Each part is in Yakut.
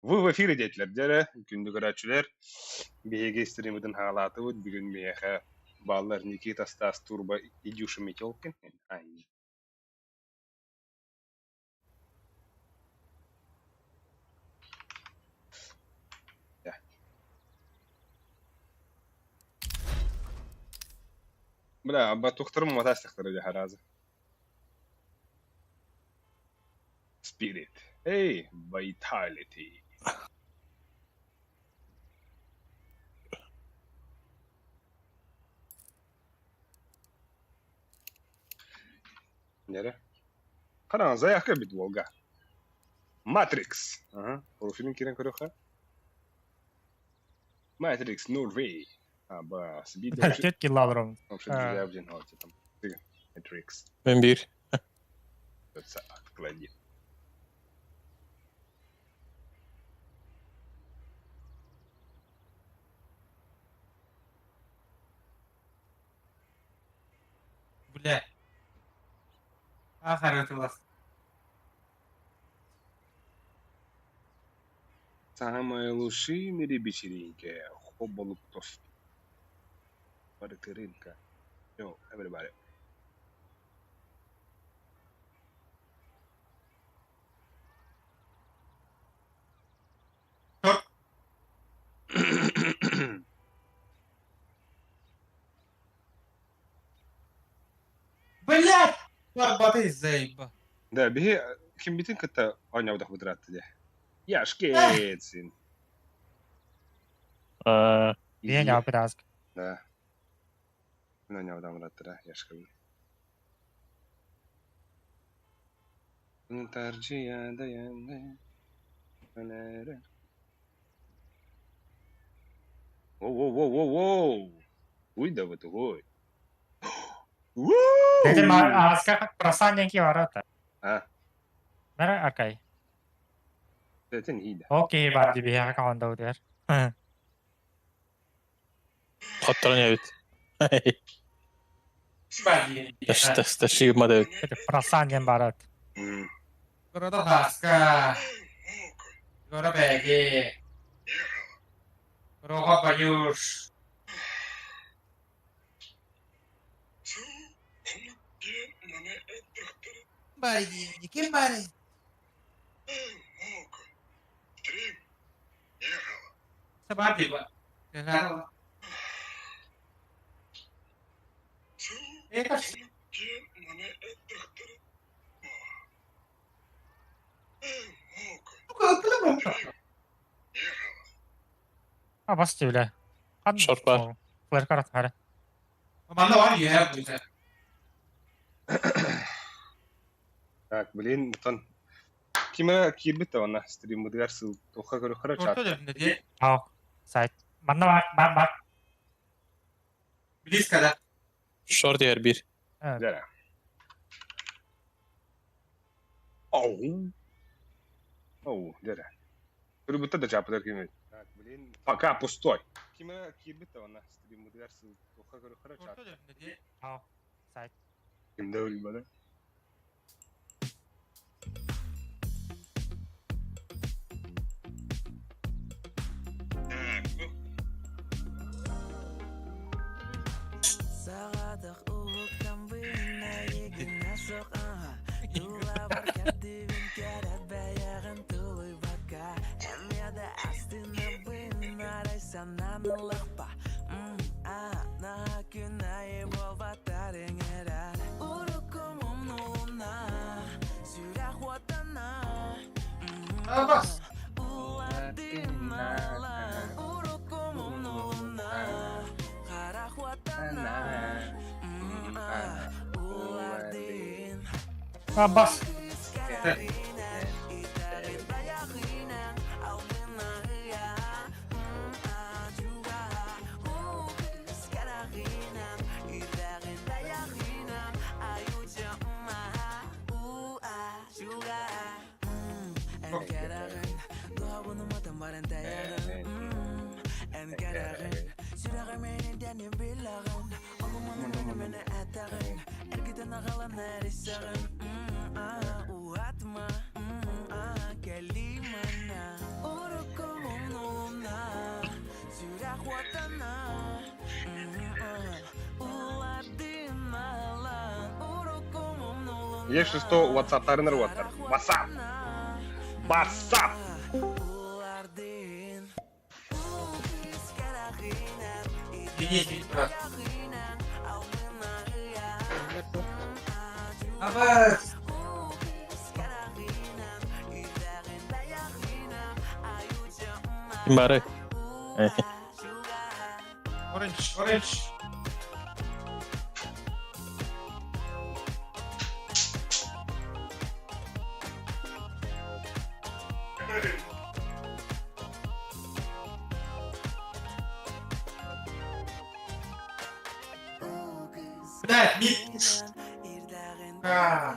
Вы в эфире диэтилэр дьэ күндү көрөөччүлэр, биһиги стриммытын хаалаатыбыт. Бүгүн миэхэ бааллар Никита Стас Турбо Идюша Метелкин. Бля, батухтарым матастыктары дьэ харазы. Spirit. Hey, Vitality. Нere? Хараҥа заявка эбит уолга. Matrix. Ага. Профилин киирэн көрүөххэ. Matrix Norway. Абас. Биир Түөрт кило олоробун. Вообще друзья один там. Matrix. Мен биир. Отклади. Бля. Ахарытылас. Самое лучшее в мире вечеринки. Хоболуктов. Рынка. Yo, everybody. Блять! Барбаты заеба. Да, биһи кимбитин кытта оонньообутах бытыраатты дии. Яшкетсин. Биһи ньаапыт ааска. Да. Мин оонньообутам быраттара Яшкабын. Воу-воу-воу-воу-воу! Уй да вы тугой. Дэтин ааска просанненки ворота. А. Бара аркай. Дэтин ида. Окей, бар ди биһиэхэ командаутыгар. Хотторон эбит. Ташигмада эбит. Прасан диэн барат. Города Хаска. Гора Бэги. Рога Баюш. Ким бары? Сабардиба. А бас түлэ. Шорпар. Флэркарат хара. Манна бар үөһэ буйта. Так, блин, оттон ким эрэ киирбит да онно стриммытыгар сыл туохха көрөххөрө чат. Орто дөрүндэ дии. Ау. Сайт. Манна бар, бар, бар. Близко да. Шорт иһэр биир. Дьэ. Оу. Оу, дьэ. Көрбүттэ да чаапытар ким Так, блин, пока пустой. Ким эрэ киирбит да онно стриммытыгар сыл туохха көрөххөрө чат. Орто дөрүндэ дии. Ау. Сайт. Ким да өлбөдө. Абас. Абас. Если что, WhatsApp-тарыныр уоттар. WhatsApp! WhatsApp! Извини, брат. Абас! Ким бары? Orange, orange. Блядь, мид. А.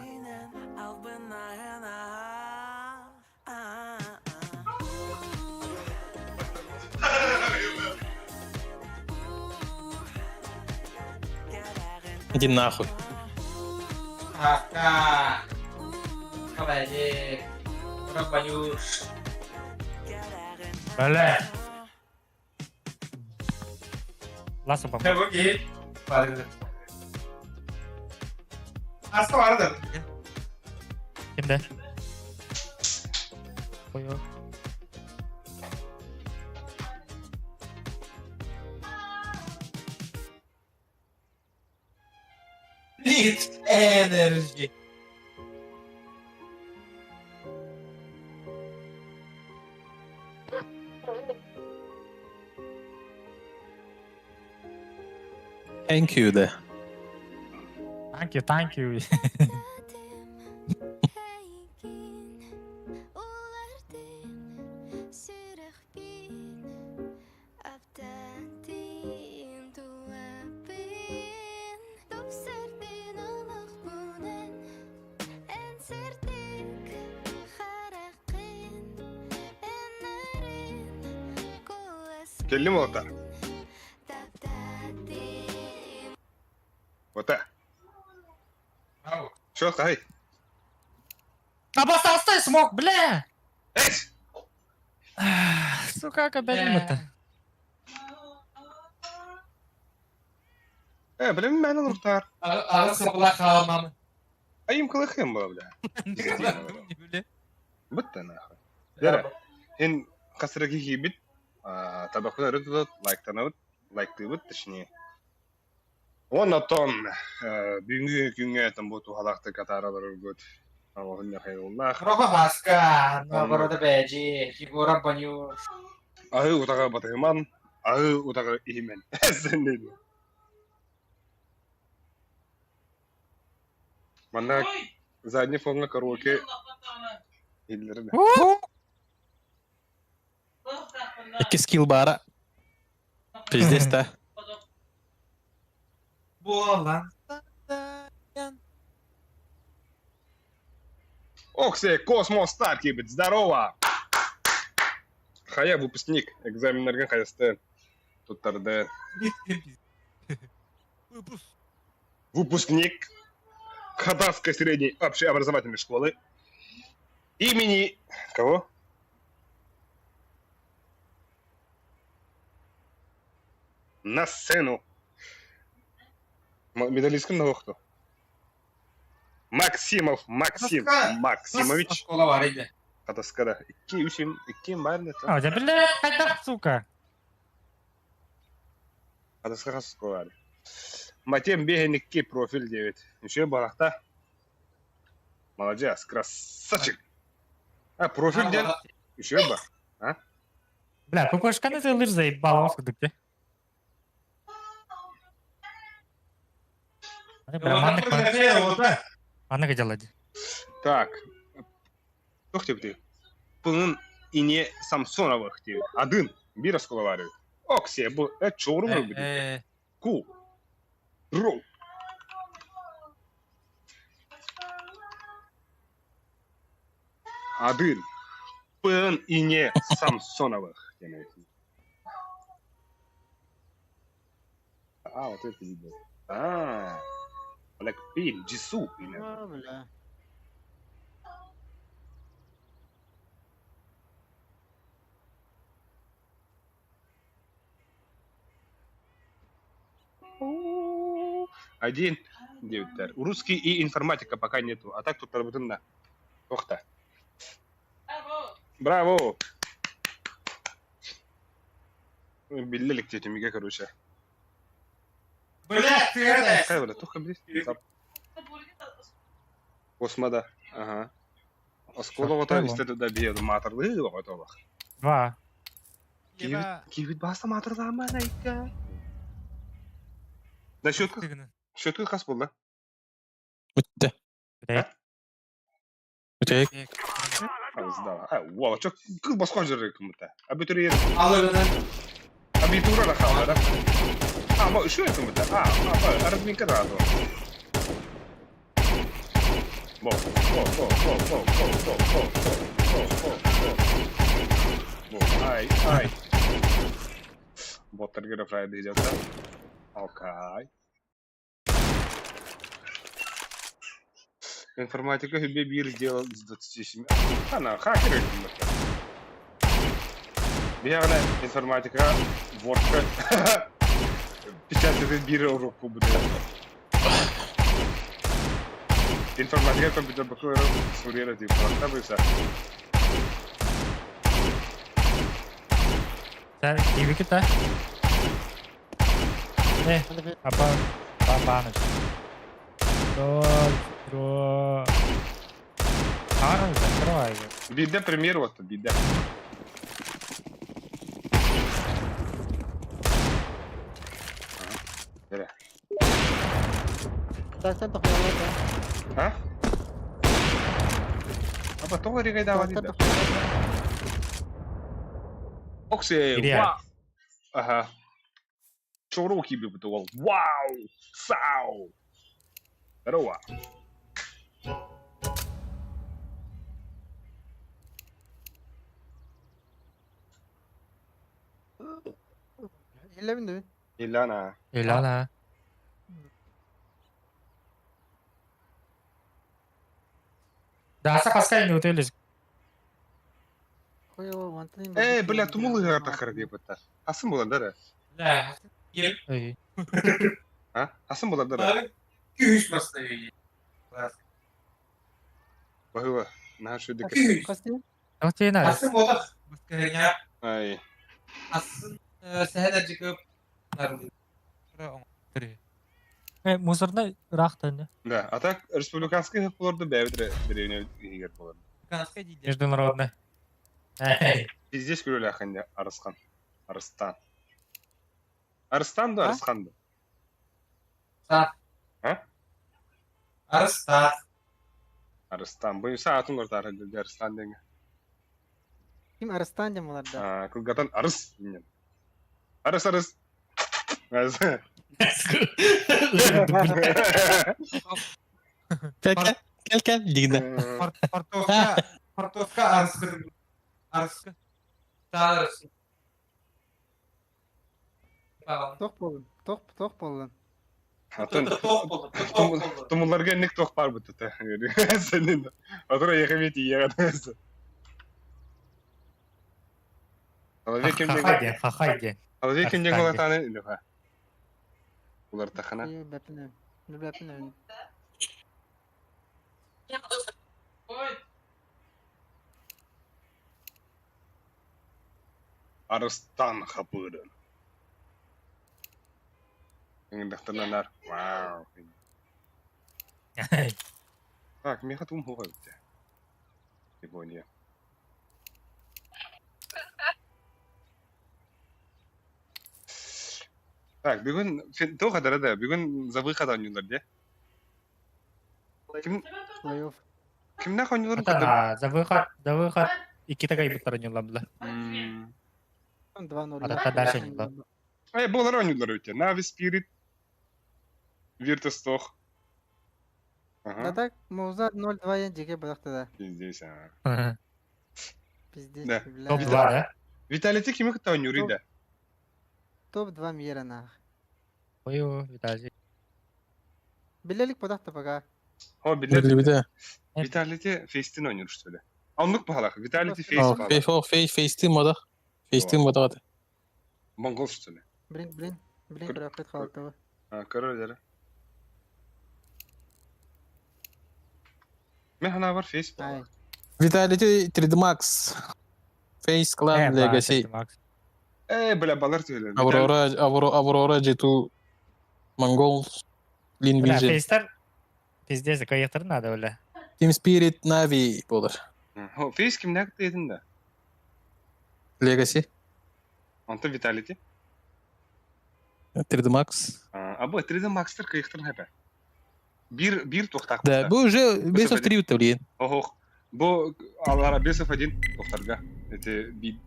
Иди нахуй. Ака. Давай, Рабанюш. Бля. Ласу бомба. Окей. Аста барды. Кимде? Ой, ой. Need energy. Thank you de. Thank you, thank you. Кэллим уолаттар. Вот Что, хай? Абас, отстой смог, бля! Эс! Сука, как это? Блин, мен олортар. Ага, сабла халамам. А им кылыхым была, бля. Бытта нахуй. Дәрі, эн қасыраки хибит, табақпын өрі лайктанабыт, лайктыбыт, точнее. Оннотон бүгүҥҥү күҥҥэ там бу туһалаахтык атааралар гут. Оһунна хайыллаах. Роха Маска, наоборот, бэжи, Егора Банюш. Аһы утаҕа батыһыман, аһы утаҕа иһимэн. Сеннин. Манна задний фонга караоке иһиллэрин. Икки скилл баара. Пиздец да. Буолан. Оксе, Космос Стар киирбит, здорово! Хайа выпускник, экзаменнарга хайасты туттарды. Выпуск. Выпускник Хадасской средней общеобразовательной школы имени... Кого? На сцену. Медалисткын кто? Максимов Максим Хадаска. Максимович. Школа бар иде. Хадаскада. Икки үсим, икки барны. А, у тебя, бля, хайдах, сука. Хадаска хасколар. Матем бехен икки профиль 9. Еще барахта. Молодец, красавчик. А, профиль ден. Еще бар. Бля, кукушканы ты лишь заебал, кудык ты. Бля, маннык, маннык делать. Так. Тух ты. Пылын ине Самсоновых ти. Один. Бир осколовары. Оксе, бу чоуру будет. Ку. Ру. Один. Пын ине Самсоновых. А, вот это видно. А, Blackpink, Jisoo. А, бля. Один. Диэбиттэр. Русский и информатика пока нету, а так туттарбытын да. Туохта. Браво! Биллэ илик түмүгэ короче. Блядь, ты это! Хайа бля, туох билис? Космода. Ага. Оскуола оҕото истэ да биһиэ маатырлыы оҕото олох. Два. Киһибит киһибит бааста маатырлаама найка. Да счетка счетка хас буолла? Бүттэ. Блядь. Бүтэйик. Сдала. А, уол, чо кыл босхо жүрөр кымыта. Абитуриент. Алырынан. Абитура да хаалара. А, бу үчүгэй кымыта. А, а, разминка да аду. Бо, бо, бо, бо, бо, бо, бо, бо, бо, бо, бо, бо. Ай, ай. Боттарга фрайды идет, да? Окей. Информатика себе бир сделал из 27. Ана, хакер этим. Биһиэхэ информатика Word печатает биир уруокку будет. Информатика компьютер бакылары суруйар этим. Быса. Sen киви та? Э, апа, папаныч. До, Ара, закрывай. Биирдэ премьер вот биирдэ. Бere. Тахтан тохтоллор А? Апа тоҕо эригайдаабат Тахтан да. тохтоллор Оксе, Ириа. ва. Аха. Чороо киирбит уол. Вау! Сау! Здорово. Иллэбин дүү? Илана. Илана. Да, сахаска не утелис. Хуево, мантан Э, бля, тумул ыһыгар диэбиттэр. Атын буолан да Бля, Эй. А? Атын буолан да күүс бастайы. Баһыба. Наһаа шүйдик. Күүс. Костюм? Вот тебе надо. Асын бодох. Басканя. Ай. Асын сэһэн жикып. Э, мусорный рахтан. Да, а так республиканский болорду бэйбит деревня иһигэр болор. Международный. Эй. Пиздец күрүлээхин Арысхан. Арыстан. Арыстан да А? Арысхан да. А? Арыстан. Арыстан. Бу саатын ортар Арыстан деген. Ким Арыстан диэн буолар да? А, кылгатан Арыс диэн. Арыс Арыс. Арыс. Кэл кэл кэл кэл дигинэ. Фартовка, фартовка арыскы. Арыскы. Таарыс. Тох буоллун. Тох тох буоллун. Атын Тох болду. Тох болду. тумулларга инник туох баар бутта. Сенин. Атура ехемет иега. Человек ким Хахай диэн, хахай диэн. Человек ким диэн Арыстан улатааны илиха. Улар тахана. Бэппин Бэппин Арыстан хапырын. Эңдахтананар. Вау. Так, меха тум хуга битте. Япония. Так, бүгүн тоха да, бүгүн за выход оонньуулар дии. Ким Плей-офф. кимнээх оонньууларын көрдüm? А, за выход, за выход. Икки такай буттар бла. 2-0. А так дальше не было. Эй, буолар оонньуулар үтэ. Нави Spirit, Virtus Тох. Да Ага, так, Муза 0-2 я дикий бодохто да. здесь, а. Пиздец, Да. бля. Топ-2, да? Виталити кими кытта оонньууруй да? Топ-2 мира нах. Ой, Виталий. Билелик бодохто пока. О, билер. Билбитэ. Виталити Фейстин оонньуур что ли? Оннук баһалах. Виталити Фейс О, баһалах. фейс о фейс фейстин бодох. Фейстин бодох. Монгол что ли? Блин, блин. Блин, Көр- профит халтова. А, король, да. Мен ханаабар фейс Ай. Vitality 3D Max. Face Clan Legacy. Э, бля, балар түһэлэр. Aurora, Aurora, Aurora G2 Mongol Lin Бля, Vision. фейстер пиздец, кайықтыр надо, бля. Team Spirit Navi болар. Фейс кимнәк дедин да? Legacy. Онто Vitality. 3D Max. А бу 3D Max-тар кыйыктырын хэпэ. Бир бир туохтаах Да, бу уже Best of 3 блин. Ох, бу алара Best of 1 туохтарга. Эти би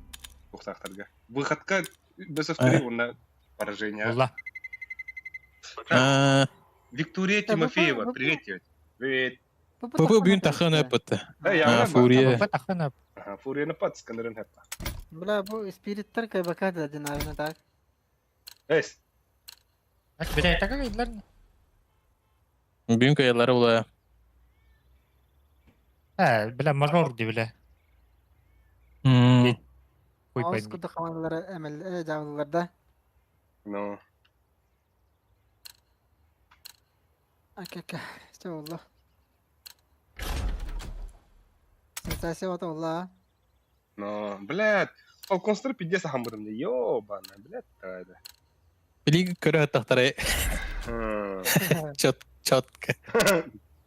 туохтаахтарга. Выходка Best of 3 уонна поражение. Улла. Виктория Тимофеева, привет тебе. Привет. ПП бүгүн тахын өпөттө. Фурия. ПП тахын өп. Фурия напад сканерын хэппа. Бля, бу спириттер КБК да наверное, так. Эс. Бля, так как идлер. Бүгүн каялары була. Э, бля, мажор ди, бля. Хуй Ауыз пойми. курдук хаманалары эмел жабылар да. Ну. Акака, все oldu. Сенсация вот oldu. Ну, блядь. Ол констр пиздец ахамбытым ди. Ёбана, блядь, это. Билиг көрө тахтары чет четко.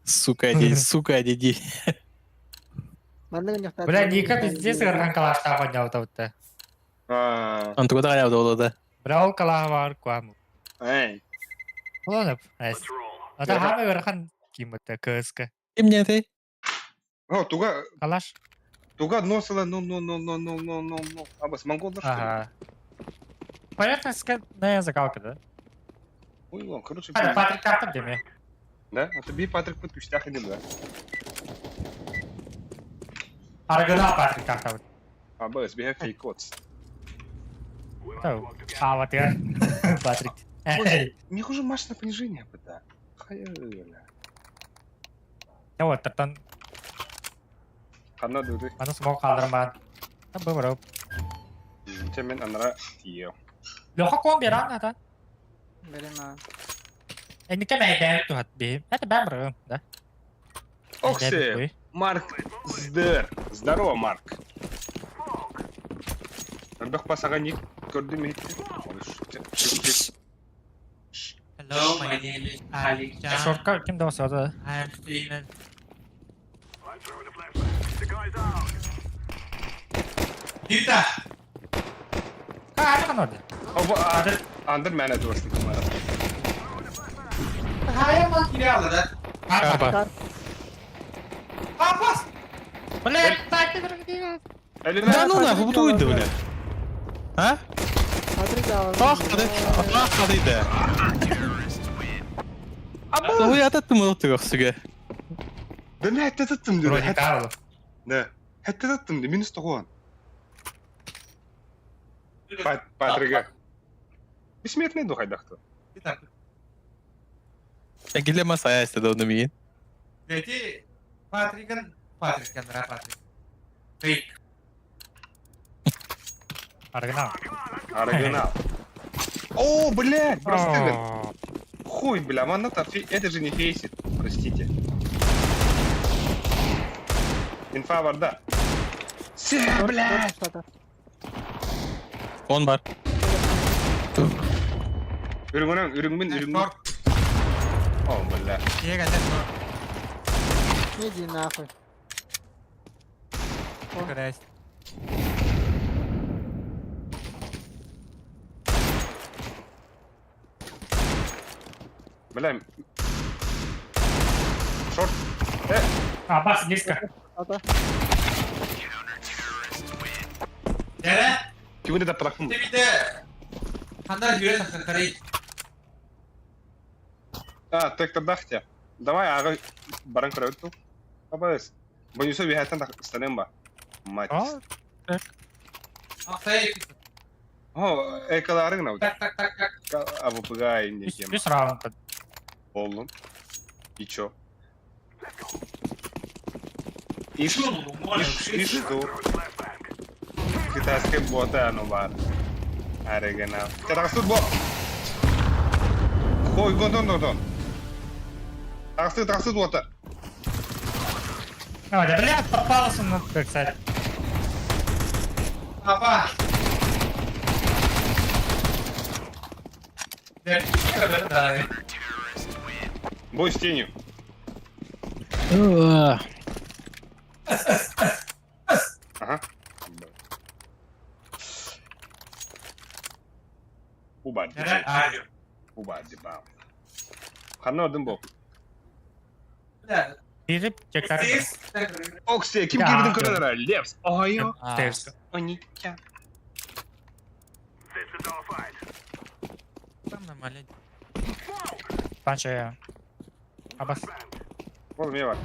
Сука, ди, сука, ди. Бля, Ника пиздец ырхан калашта қойнау таутта. Антуга да болду да. Бля, ол калаға бар куам. Эй. Оланып, әс. Ата хамы ырхан кимытта КСК. Кимне ты? О, туга Калаш? Туга носила, ну, ну, ну, ну, ну, ну, ну, ну. Абас, монголдар, что ли? Ага. Поверхностная закалка, да? Ой, лон, короче, Патрик Патрик деме. Да? А тебе Патрик пут күштях иди, да? Аргына Патрик тартып. Абас, биһэ фейкотс. А, вот я. Патрик. Не хуже маш на понижение, да. Хайа. Я вот тартан. Ханна дури. Аны смок қалдырман. Там был Темен анара тиео. Леха кон беран ата. Берем а. Эникке мәйдән тухат би. Это бәмры, да? Оксе, Марк Здер. Здорово, Марк. Ардах пасага ник көрдүм Hello, my name is Ali Chan. Шортка ким даусы I am Steven. Дита! А, это надо. Андер мәне дурсын. Хайа ма кирялы да? Карпа. Папас! Блядь, так ты Да ну нахуй, бу туйды, бля. А? Патрик Ах, кады. Ах, кады да. Ой, ататтым ол түгөксүгө. Да мен хәтта таттым диyor. Вроде Карло. Да. Хәтта таттым ди, минус 9. Патрига. Бессмертный дух айдахты. Эгиле масая истеди оны миин. Дети Патрикан, Патрикан, ра Патрик. Фейк. Оригинал. Оригинал. О, блядь, просто Хуй, бля, маната, это же не фейсит, простите. Инфа варда. Се, блядь. Он бар. Үрүңүнөн, үрүңмүн, үрүңмүн. О, бля. Иди нахуй. Крась. Бля. Шорт. А, бас, низко. Ата. Дәрә, Кимди да прахым. Тебиде. Хандар жүрө саксактары. А, трактор дахтя. Давай, ага, баран көрөттү. Абас. Боюсо бихаттан станем ба. Мать. О, Аксай. О, экаларың нау. Так, так, так, так. А выпугай не тема. үс раунд. Болдун. И чё? И что? И что? Китайская бота, ну бар. Оригинал. Тарасут бо. Хой, гон, гон, гон. Тарасы, тарасы бота. А, да, блядь, попался на кстати. Папа. Бой с тенью. Ага. Уба, Уба, дебал. Ханна ордын бу. Бирип, чекар. Оксе, ким кирбитин көрөнөр? Лепс. Ой, Терс. Онича. Там нормально. Панча. Абас. Ол мен бар.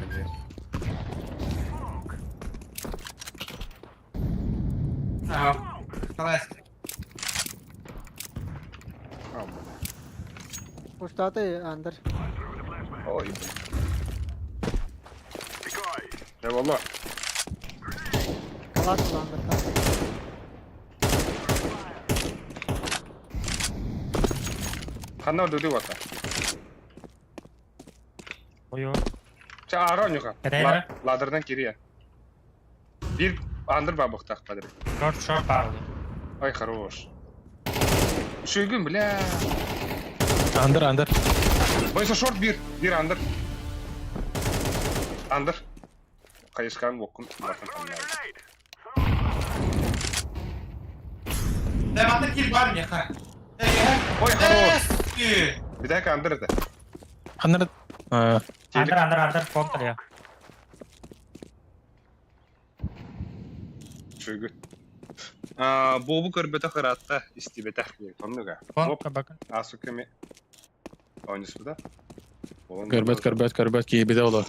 Устаты андер. Ой. Eyvallah. Калат андер. Ханна ордын бата. Ой, Ча ара нюха. Кәдәйнәрі? Ладырдан кире. Бир андыр бабықтақ падыр. Шорт, шорт барды. Ай, хорош. Шүйгін, бля. Андыр, андыр. Бойса шорт бир. Бир андыр. Андыр. Қайышқан оқын. Бақын Ой, хорош. Bir dakika андыр это. Андыр. А, Андыр, андыр, андыр, контр я. Шүйгін. Бобу көрбөтө кыратта истибетах тоннуга. Контр бакын. Асу кеме. Ойнус буда. Көрбөт, көрбөт, көрбөт, киебиде олар.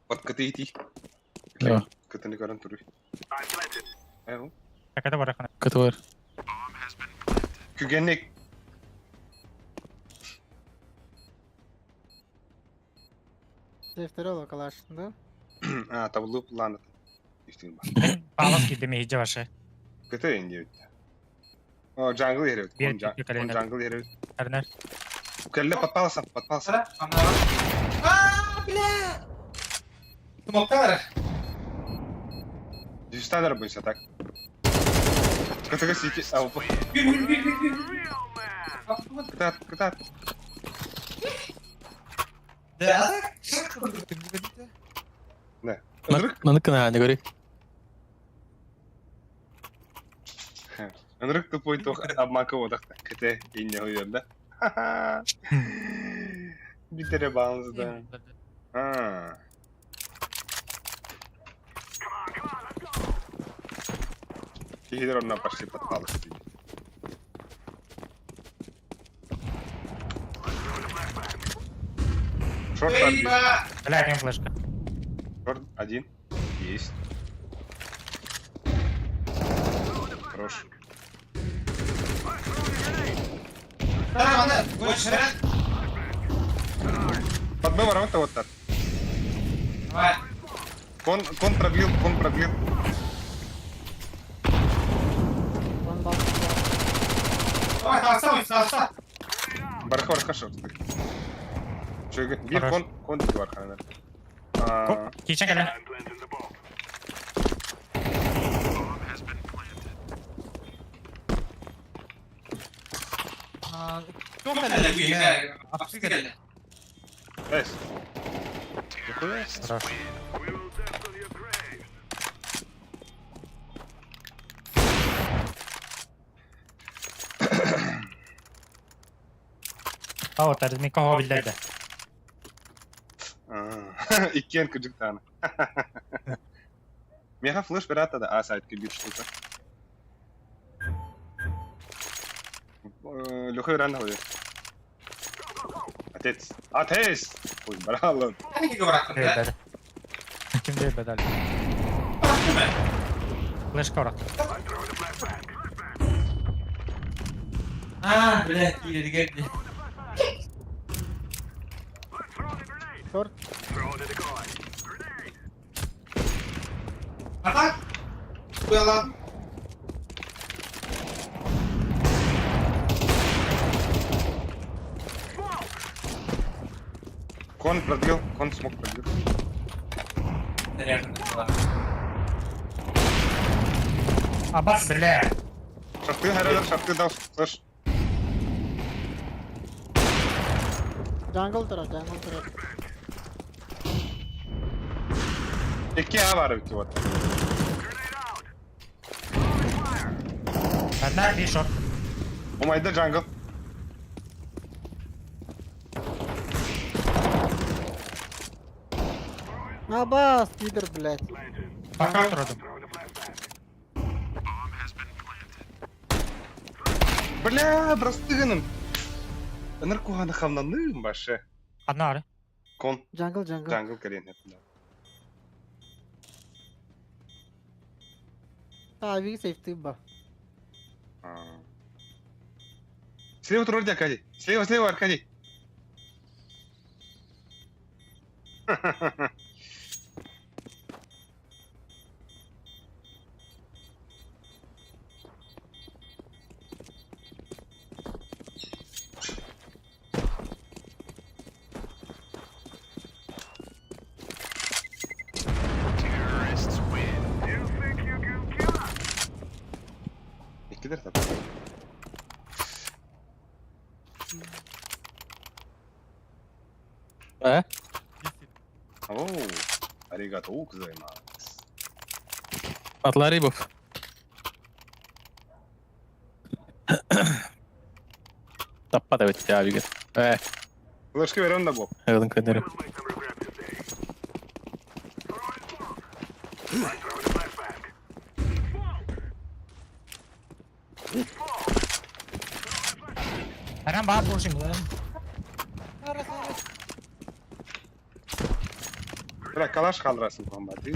Подкаты ити. Да. Кытыны көрөн туруй. Эу. Таката баракана. Кыты бар. Күгенек. Дефтер ол калаш, да? А, табылып ланат. Истин ба. Палас кидеме хиджа башы. Кыты инди бит. О, джангл еребит. Бир Он календер. джангл еребит. Арнер. Келле подпалсам, подпалсам. Дюстанер бойся, так. Кытыгы сити. А, опа. Кытат, кытат. Ынырык, Маны кына, не говори. ынырык тупой тох обманка одақта. Кыты инне хуйор да. Ха-ха. Битере балыңызда. А. Кихидер онна почти подпалыс дейді. Шорт один. Бля, один флешка. Шорт один. Есть. Хорош. Под Б ворота вот так. Кон, кон продлил, кон продлил. Он бал. Барха, барха, шорт. Чё, бир Хорош. кон, кон дейді барха, наверное. Кичен кэлэ. Эс. Нихуя себе. Хорош. А вот, это никого билдерdi. А, Иккен кыжыктааны. Меха флеш берата да А сайтка бир штука. Лёха рано ходит. Отец. Отец! Ой, брал. Бедер. Ким değil bedel. Флешка орак. А, блядь, кииргэ. Шорт. А так? Было. Кон продлил, кон смог продлил. Абас, бля. Шорты харалар, шорты дал, слышь. Jungle турар, jungle турар. Икки А бар эбит вот. Одна би short. Умайда jungle. Абас, пидор, блядь. Пока турдум. Бля, бырастыгыным. Ыныр куһаны хамнаным башы. Одна ары. Кон Jungle, jungle. jungle кэлин. А, ви сейф ба. Слева тролль Аркадий. Слева, слева, Аркадий. Иккилэр тап. Э? Оу, аригато гозаймасу. От Ларибов. Таппат эбит дии Авигер. Э, Флешка берем да бу. ылын көннөрү. Арам баар pushing. Бля, калаш хаалларасың комбаты.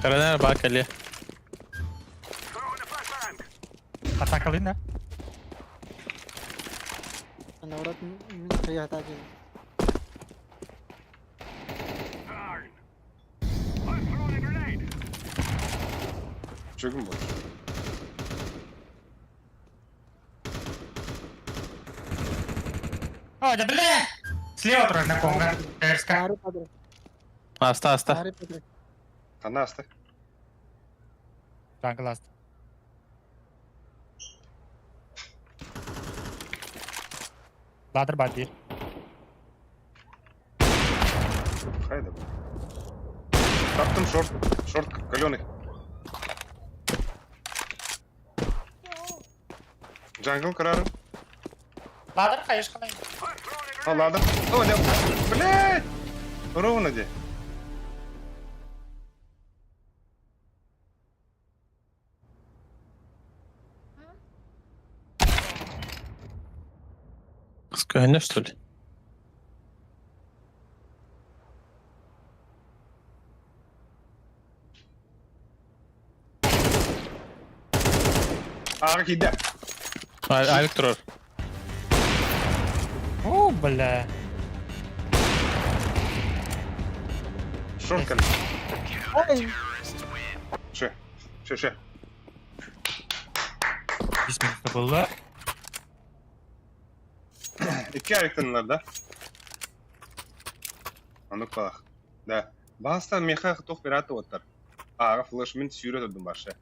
Харанар баа кэлиэ. Атакалын да. Наоборот, мин приятель. Чөгүн бу. О, да бля! Слева трое на конго. РСК. Аары падре. Ааста ааста. Аары падре. Ханна ааста. Jungle ааста. Ladder баар дии. Хайда бу. Таптым short. Short каленый. Jungle көрөрүм. Ladder хайышканай. А, ладно. О, да. Блядь! Ровно где. Скажи, что ли? А, кида. Авик турар. О, бля. Short кэллэ. Ай, Ше. Ше, ше. 5 минута было. Икки авиктаннар, да? Оннук балах. Да. Баста меха туох пираты оттар. Ага, флеш мин сүүрэ турдум башы.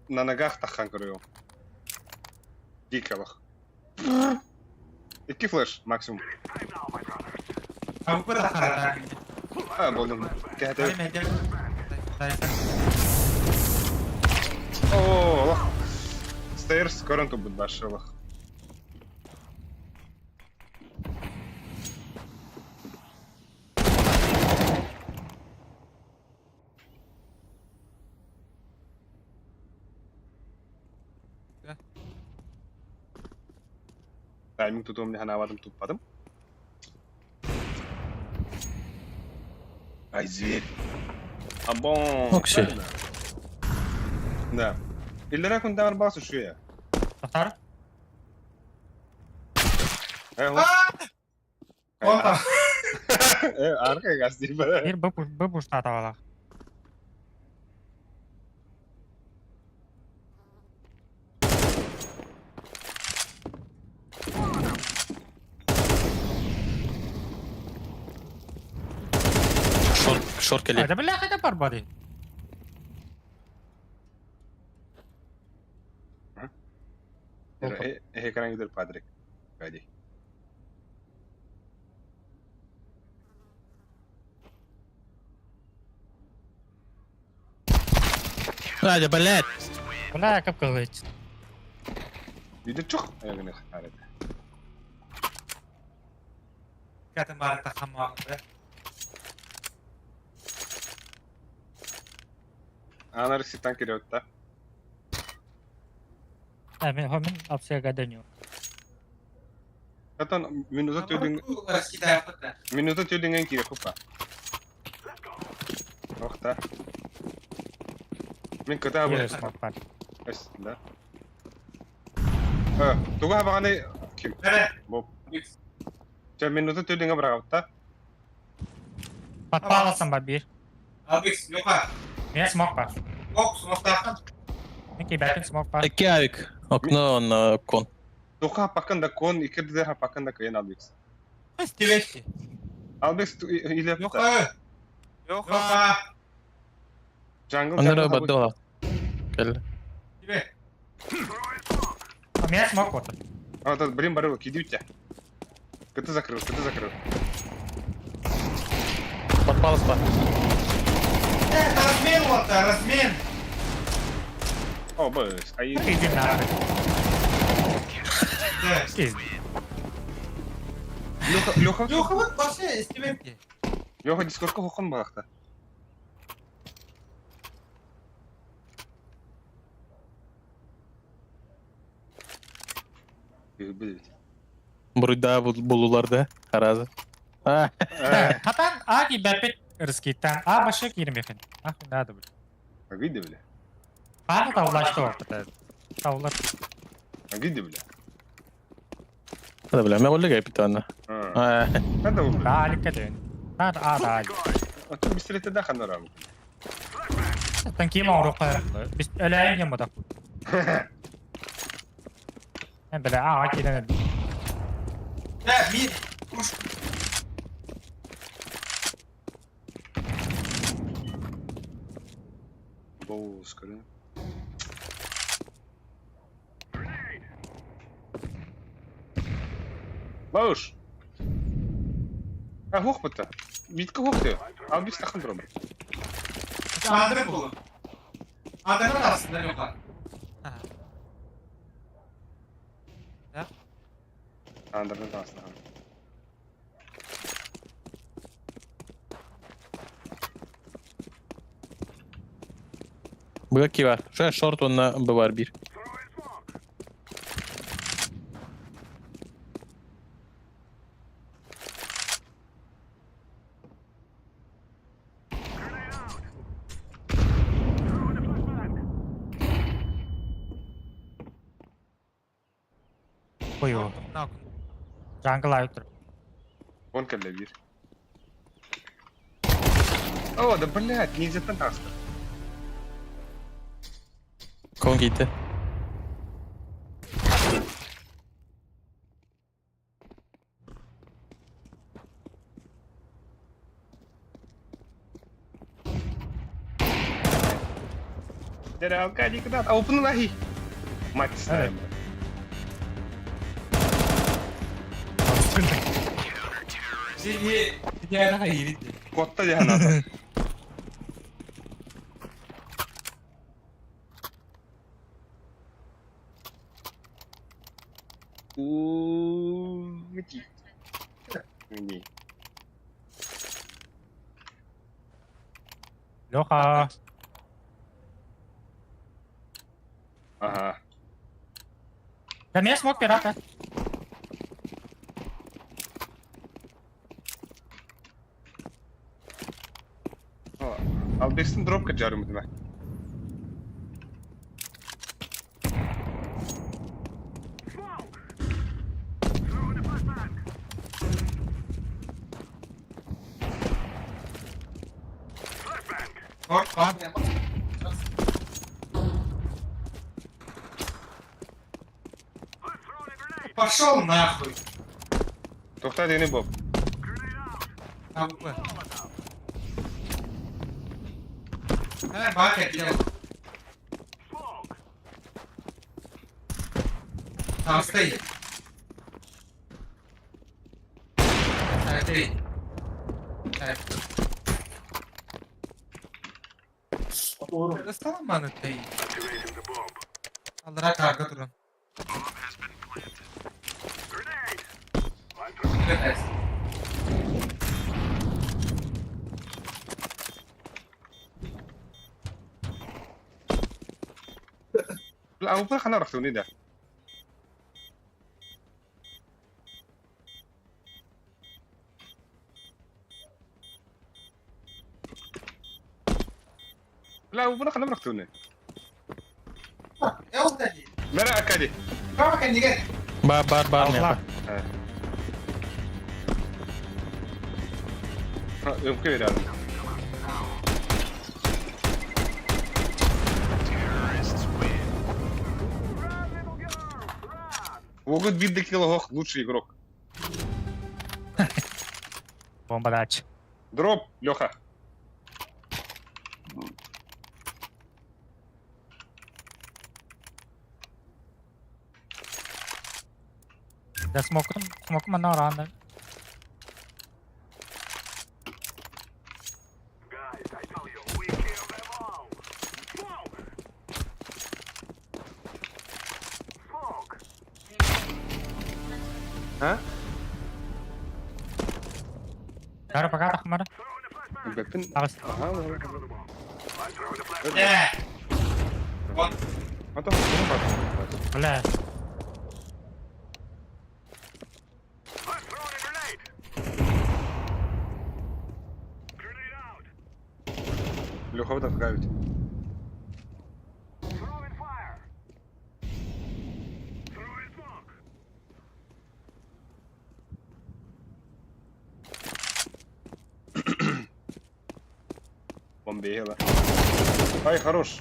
На ногах тахан көрүөм. Дико бах. Икки флеш максимум. А, болдум. Кэхэтэ. Оо, олох. Stairs көрөн турбут башы олох. Тайминг тутуом дии санаабатым туппатым. Ай, зверь. Абон. Окси. Да. Иллэрээ күн баас үшүө. Тоқтар. Э, Опа. Э, арка газ дип. Бир б пуштата балах. Шорт, шорт кэлиэ. Да бля, хотя барбады. Экран кидер Патрик. Погоди. Надя, блядь! Бля, как кылыч. Видит чух? Катын бары тахамаҕы. Анар ситан кириотта. Мен хомин апсыга дөнү. Катан минута төлүң минута төлүңөн кире хупа. Охта. Мен кыта бу. Эс, да. Туга баганы ким? Боб. Ча минута төлүңө барагапта. Подпаласың ба бир. Абикс, Леха. Мен смок бар. Ок, смоктахан. Мен кибәтин смок бар. Эки авик. Окно на кон. Туха пакында кон, икердер пакында кыйын Албекс. Стивешки. Албекс или Леха. Леха. Джангл. Анара бадола. Кэл. Тебе. А меня смок вот. А, тут, блин, барыло, кидите. КТ закрыл, КТ закрыл. Подпалас бар. Это размен вот, размен. О, быс, ай. Иди нахуй. Леха, Леха. Леха, вот вообще стивешки. Леха, дискордка хохон багакта. Буруйда булуларда. Харазы. Хатан А кибәпит рыскиттан. А башы кирмехин. Нахуй надо, блин. Види, бля. А тавлар что? Тавлар. Види, бля. Да, бля, мен олег айпитана. Хада бу. Да, алика ден. Надо, а, да. А то бистрете да ханарам. Тан ким оңру кайры. Биз эләйин ем буда. Мен бля, а кирен. Да, мид. Уж. Боус, көрө. Боус. А хох бата. Битка хох те. Ал бис тахан дром. Андыр булу. Андырдан aslında Леха. Андырдан тасына. Быга бар. Ша шорт онна Б бар бир. Кою. Jungle айып тур. Вон кэллэ бир. О, да блядь, ниндзяттан таста. Кон кийди. Дere алка никуда. А опну нахи. Мать знаем. Котта жаһаната. У мити. Не. Леха. Ага. Да меня смог пирата. Албекстин дропка жарым дima. Пошел нахуй. Тохта дени боб. АВП. Э, баа кэлдэ. Таҕыста. Эй. Ысталамманы тэй. Аллара карга туран. لا هو خلينا نروح ده. لا هو خلينا نروح توني. لا أكادي. Бар бар бар Алла. миэхэ. يمكن هذا. Могут бить до килогох лучший игрок. Бомба дач. Дроп, Леха. Да смокум, смокум ана рано. А? Дара пока тахмара. Бэппин. Аҕыс. Ага. Э. А то Бля. Леха вот отправить. Бомбила. Ай, хорош.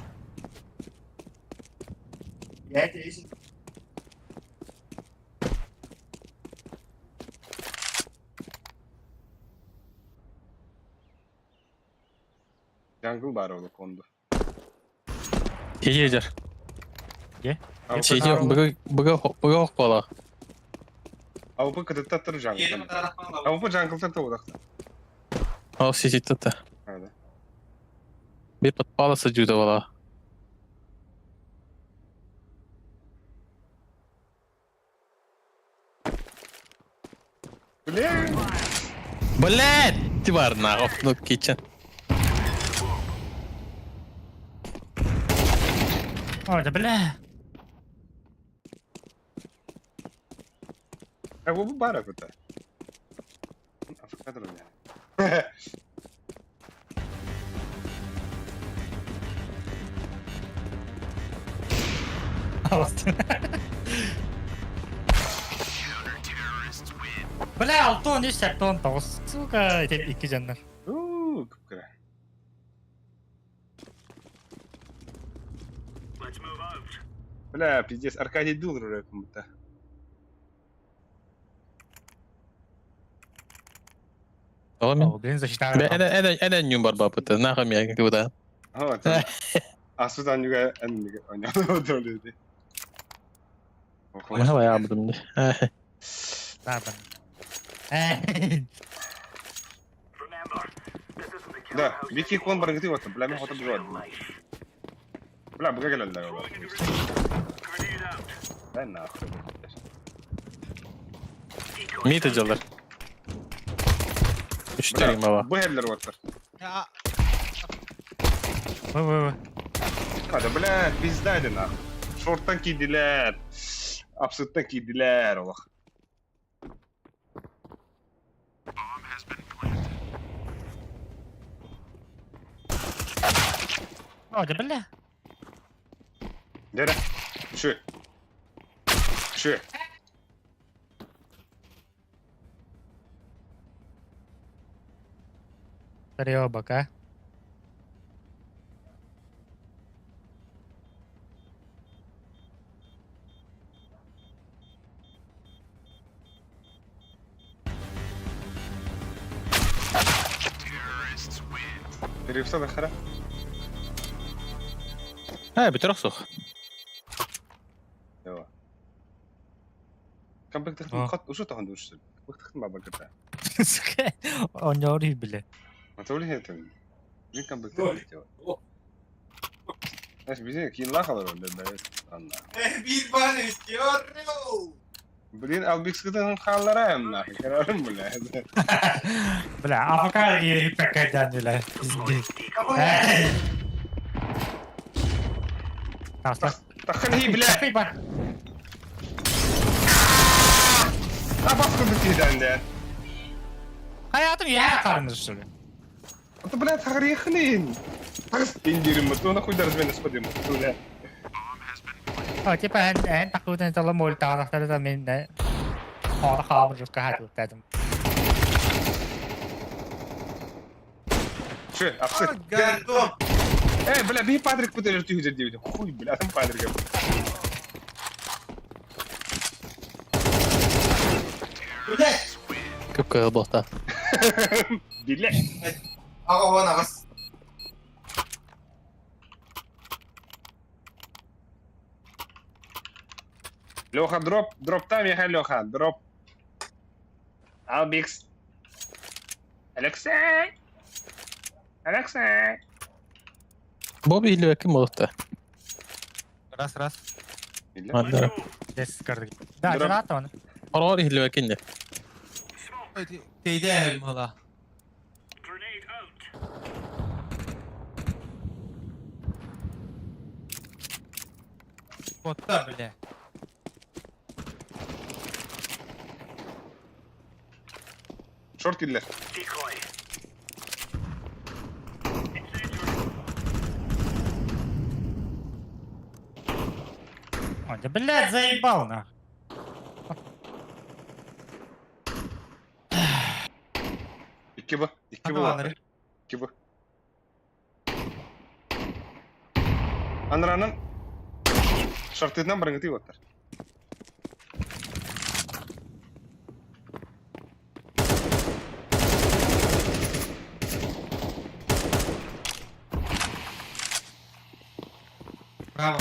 Jungle бар ол конду. Тиэдэр. Е? Тиэдэр быга быга быга охпала. АВП кытыттаттыр jungle. АВП jungle та одақта. Ол сититте. Hadi. Bir подпала садюда бала. Бля. Блядь! Ти бар нахуй, ну кичен. Ой, да бля. А bu бар это. Африкадр бля. Бля, алтон үс алтон тоғыз. Сука, эти икки жаннар. Уу, күпкірі. Бля, пиздец, Аркадий Дулр уже как будто. О, мен. О, блин, защита. Бе, эден эден эден нюм бар бапыты. Нахуй мен куда. Ага, там. Асудан юга әнніге ойнады өтөледі. Мына баябыдым. Да, да. Эй. Да, Вики кон баргыты вот, бля, мен хотым жуад. Бля, бұға келеді. Да нахуй. Мите жылдар. Үштер баба. Бұл херлер оттыр. Вы, вы, вы. Hadi бля, пизда edi нахуй. Шорттан кийдилер. Абсурдтан кийдилер олох. О, да бля. Дere. Şu. Şu. Тарёбок, а. Перевсада хара. Ээ, бүтэр охсуох. Йоо. Комплектэхтэн хат ушу тахан дуушсун. Комплектэхтэн бабаката. Сука, оонньоор биле. Матули хэтэн. Жин комплектэхтэн. Знаешь, бизе киин лахалар ол да анна. Биир баан истиор. Блин, албикскытын хааллара эм нахуй. Карарым бля. Бля, АФК киириппэккэ бля. Таста. Таххан хи бля. Бар. Табак курдук киһитэн да. Hayatım ya karınız что ли? Это, блядь, грехнин. Индирим, то нахуй даже мен спадим. Бля. О, типа эн эн такутен тала молтаанахтары мен хаара хаамыр жутка хатылтадым. Че, апсы. Гандон. Эй, бля, би Патрик путали ты где девять. Хуй, бля, там Патрик. Блять. Көпкө болта. Бля. Аға он ағыс. Леха, дроп, дроп там, я Леха, дроп. Албикс. Алексей! Алексей! Бобби или ким болта? Раз, раз. Манна. Дес көрдүк. Да, жарата оны. Хороор иһиллибэккин дэ. Тейде мала. Котта, бля. Шорт киллер. О, да, блядь, заебал нах. Икки б, икки б. Икки б. Анранан шортытынан барыңыты оттар. Браво.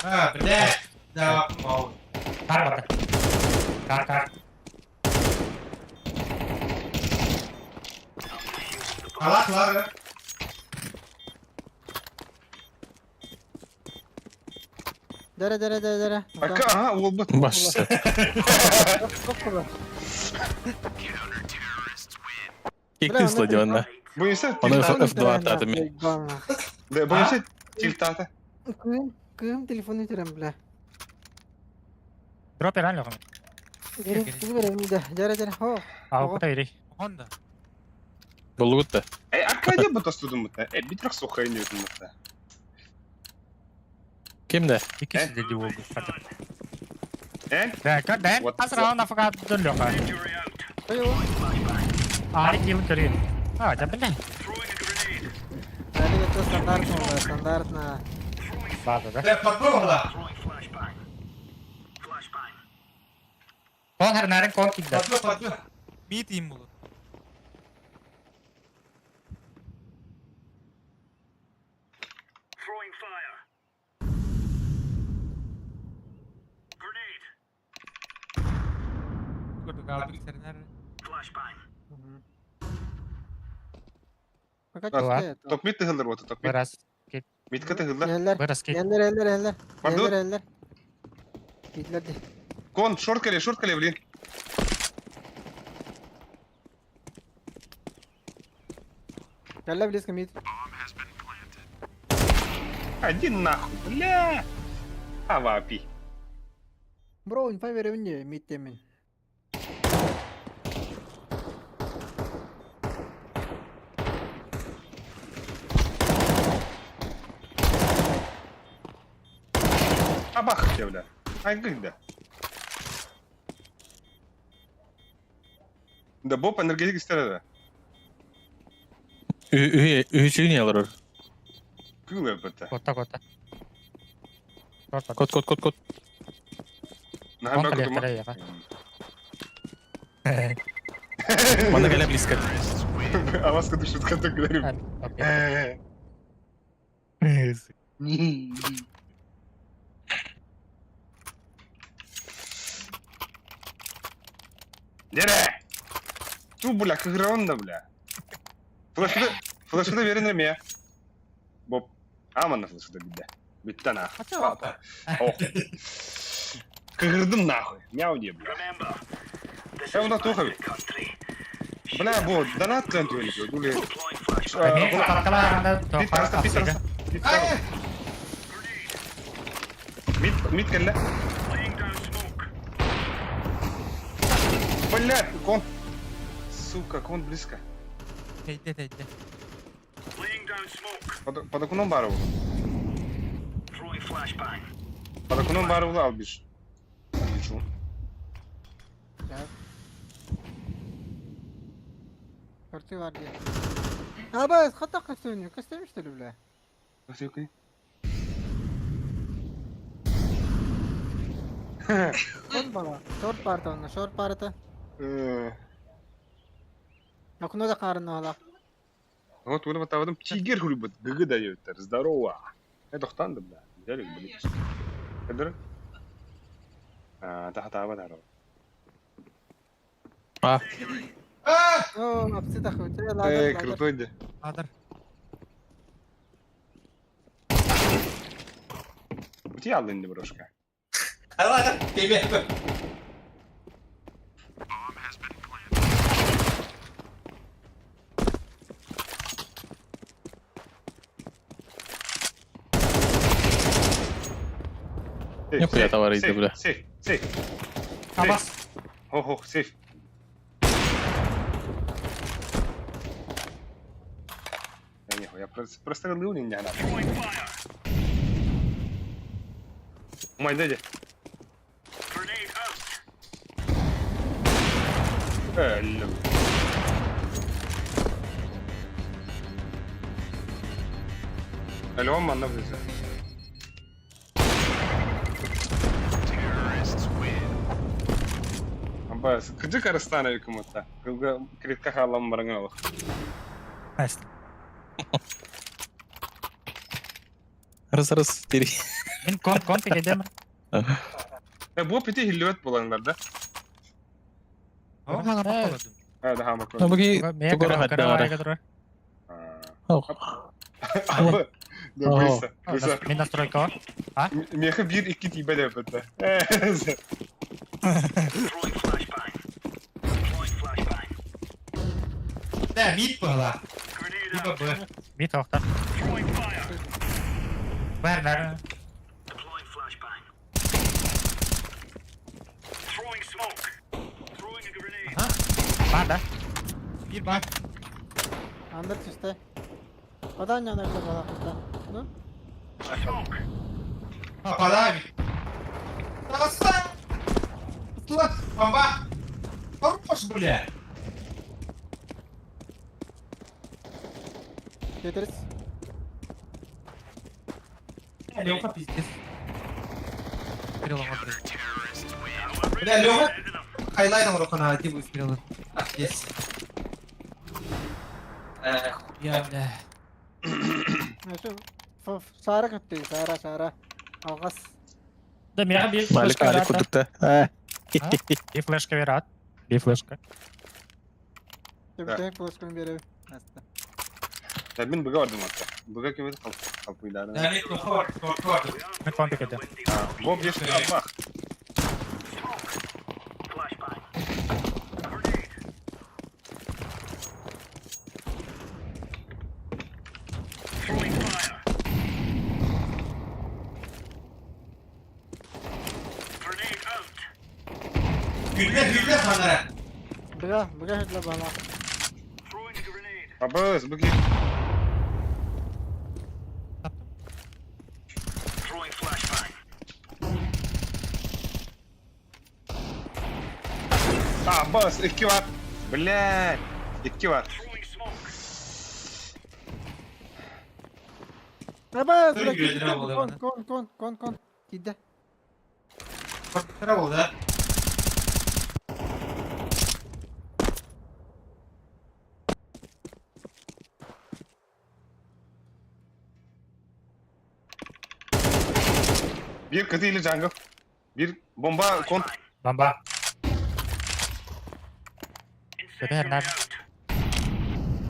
А, блядь. Да, мол. Кар бата. Кар, кар. Алак лары. Дәрә, дәрә, дәрә, дәрә. Ака, ага, ол бу. Башсы. Киктин стадионна. Буйса, Оны F2 ататы мен. Да, буйса тильтата. Кым, кым телефон үтерем, бля. Дроп иран лёхам. Бери, бери, да. Дәрә, дәрә. Хо. А, куда ири? Honda. Болугутта. Эй, Аркадий бу тостудум бу. Эй, битрах сухай не бу. Кимде? Иккиси деди болду. Э? Да, кар да. Ас раунд афка дөн лёха. Ари килл көрүн. А, да, блядь. Әле это стандартно, бля, стандартно. База, да? Бля, попробовала. Кон хернәрин кон килде. Подбил, подбил. Мид им булу. Көрдүк, албик сәрнәр. Пока Ла. чисто это. Топ мид тыгылдыр вот, топ мид. Раз. Мидка тыгылдыр. Әлләр, Раз кит. әлләр, әлләр, әлләр. Барды. Әлләр, әлләр. Китләр ди. Кон, шорт кале, шорт кале, блин. Әллә близко мид. Один нахуй, бля. Авапи. Бро, инфа веревне мид темен. Абах тебе, бля. Ай, да. Да Боб энергетик истереді. Үһүчүн алар. Күлі бітті. Котта, котта. Шорт, Кот кот кот кот. Кон коллектора яга. Мана галя близко. А вас куда шутка так говорим. Дере! Ту, бля, кыгыран да, бля. Флешкада, флешкада берин эмиэ. Боп. Аманна флешкада бидде. Бүттэ нахуй. Ох. Кыгырдым нахуй. Мяу не, бля. Я у нас тухави. Бля, бу донат кылан түһэн Дули. Эмиэ таркалаан Бит тараста, бит тараста. Бит тараста. Мид, мид кэллэ. Бля, кон. Сука, кон близко. Тэйдэ тэйдэ. Под окном баар буолла. Под окном баар буолла албиш. Албишу. Кырты бар диye. Аба, хата көстөнү, көстөмүштөр бля. Окей. Кон бала. Шорт барда онно, шорт барда. Окно да карны ала. Вот уна батавадым тигер хулибат гг дает. Здорово. Это хтан да бля. Взяли, блин. Кадр? А, та та ба А, О, апсы да хоть. Эй, крутой да. Ладер. У тебя алын брошка. Ладер, тебе. Нихуя товары иди, бля. Сейф, сейф. Абас. Хо-хо, сейф. Да нихуя, прострелил не надо. Мой дядя. Эль. Алло, манна влезе. Абас, кыжы Карыстана үкімітті. Кылга кредитка халам барыңа олық. Найс. Раз, раз, три. Мин кон кон тегедем. Бу пити хиллүөт буланнар да. О, хана баккаладым. А, да, хама Ну, буги, Мен тугора кара кара хаддара. айга турар. Да, быса, быса. Мин настройка. Меха бир икки тибе деп бітті. Да, мид была. Либо Б. Бит охтар. Бэр бэр. Бар да. Bir bak. Андыр түстэ. Одан яна бала кыста. Ну? Попадай. Красава! Бомба! Хорош, бля! Тетрис. Леха пиздец. Стрелом отбил. Бля, Леха хайлайтом рухана, один выстрелы. Есть. Эх, Я, бля. Şu Сара көттү, Сара, Сара. Алгас. Да меха бир Малик, флешка Алик верат. кудукта. А. Би флешка верат. Би флешка. Төбөтөк плоскон береби. Аста. Да, мин быга бардым атта. Быга кемет қалпыйлары. Да, нет, ну хор, хор, хор. Мин кон тегедем. Боб ешті абах. Hülle, hülle sanara. Быга, быга хөтлө бала. Абыз, быги. Абыз, икки бар. Бля, икки бар. Аба, Dur, güldüre oldu кон, bana. кон, кон, кон, кон. Кидде. Sıra oldu ha. Биир кытыы или jungle. Биир бомба кон. Бомба. Көтөр нар.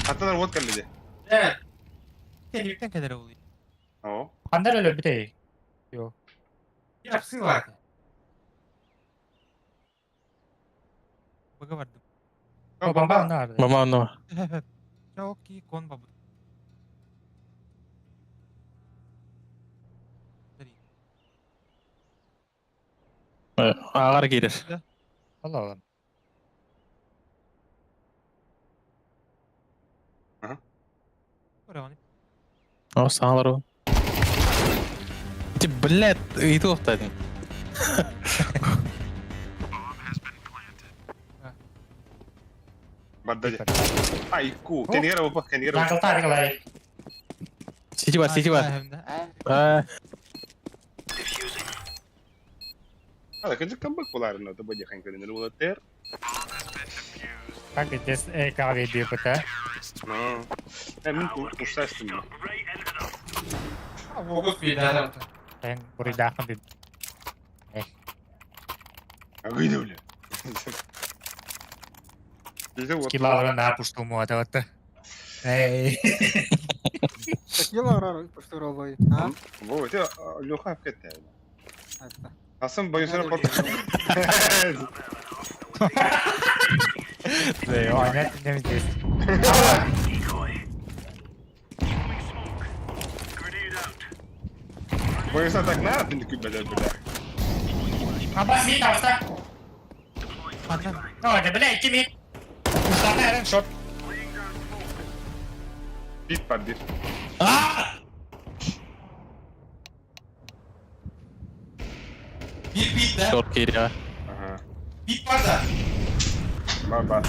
Хаттанар вот кэллиди. Evet. Кэликтен кэлэр ол. О. Хандар өлөрбүтэй. Yo. Yapsın var. Бага бардым. О, бомба онно Мама оно. Чоки кон бабу. Ағар кирер. Allah Allah. О, саҥалар ол. Ти, блядь, ыйытыы охтадың. Барда дьэ. Айку. Кэнигэр опа, кэнигэр опа. Jungle таарыгалай. Сити бар, сити бар. А, А, кыдык камбэк буларына, то бадя ханькалин булатер. Как здесь КВ бипыта? Ну. Э, мин кушастым. Могут бейдәрі. Эн буруйдаахын би. Агыйда бля. Бізде вот. Скиллаларын наа пуштуму атабатта. Эй. Такила рар пуштуровой. А? Во, это Леха кетті. Это. Асын бойынша порт. Ойнат немес здесь. Бойынша так на, ты не күбәләр бля. Аба мид алса. О, да бля, икки мид. Уштана эрен шот. Бит бар бит. Bir bit de. Шорт кирер. Ага. Bit var da. Бар бар.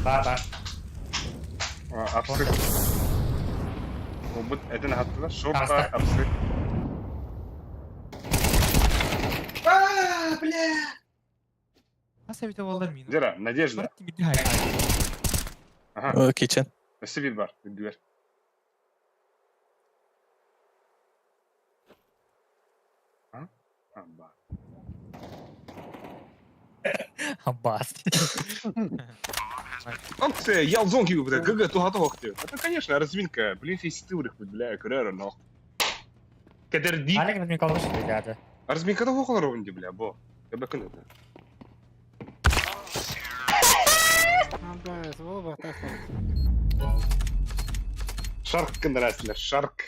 Ба ба. Апсы. Обыт этен аттылар. Шорт бар, апсы. Ааа, бля. Хас эбите болдар мин. Жара, Надежда. Бар тимирди хай. Ага. Kitchen. Өсі бир бар. Үдүгер. А? А, бар. Абас. Акция, я зонки бля, ГГ, туга туга Это, конечно, разминка. Блин, фейстурых, бля, крера, но. Кадерди. Алек разминка лучше ребята. Разминка того холоровнди, бля, бо. Я бы кыныл. А, бля, сволба, так. Шарк кындырасылар, шарк.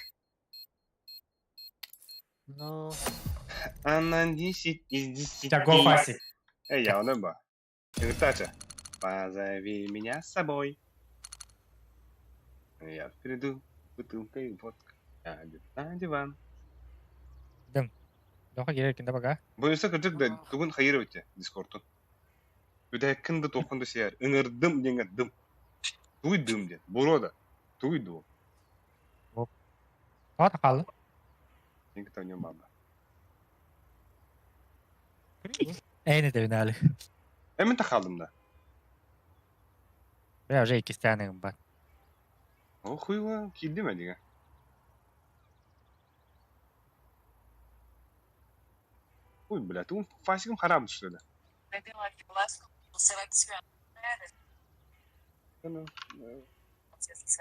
Ну, Она 10 из 10. Го фасик. Эй, я он ба. Тача, позови меня с собой. Я приду бутылкой водка. Сядет на диван. Доха керек кинде бага. Бойынса кырдык да тугун хайыр өте дискордтун. Үдә кынды тохунду сияр. Ыңырдым деген дым. Туй дым ден. Бурода. Туй ду. Тота калды. Инки та баба. Эйни деп али. Эми та халдым да. Бля, уже икки стяныгым бар. О хуйла кидим әдиге. Ой, бля, тугун фасигым харам түшүдө.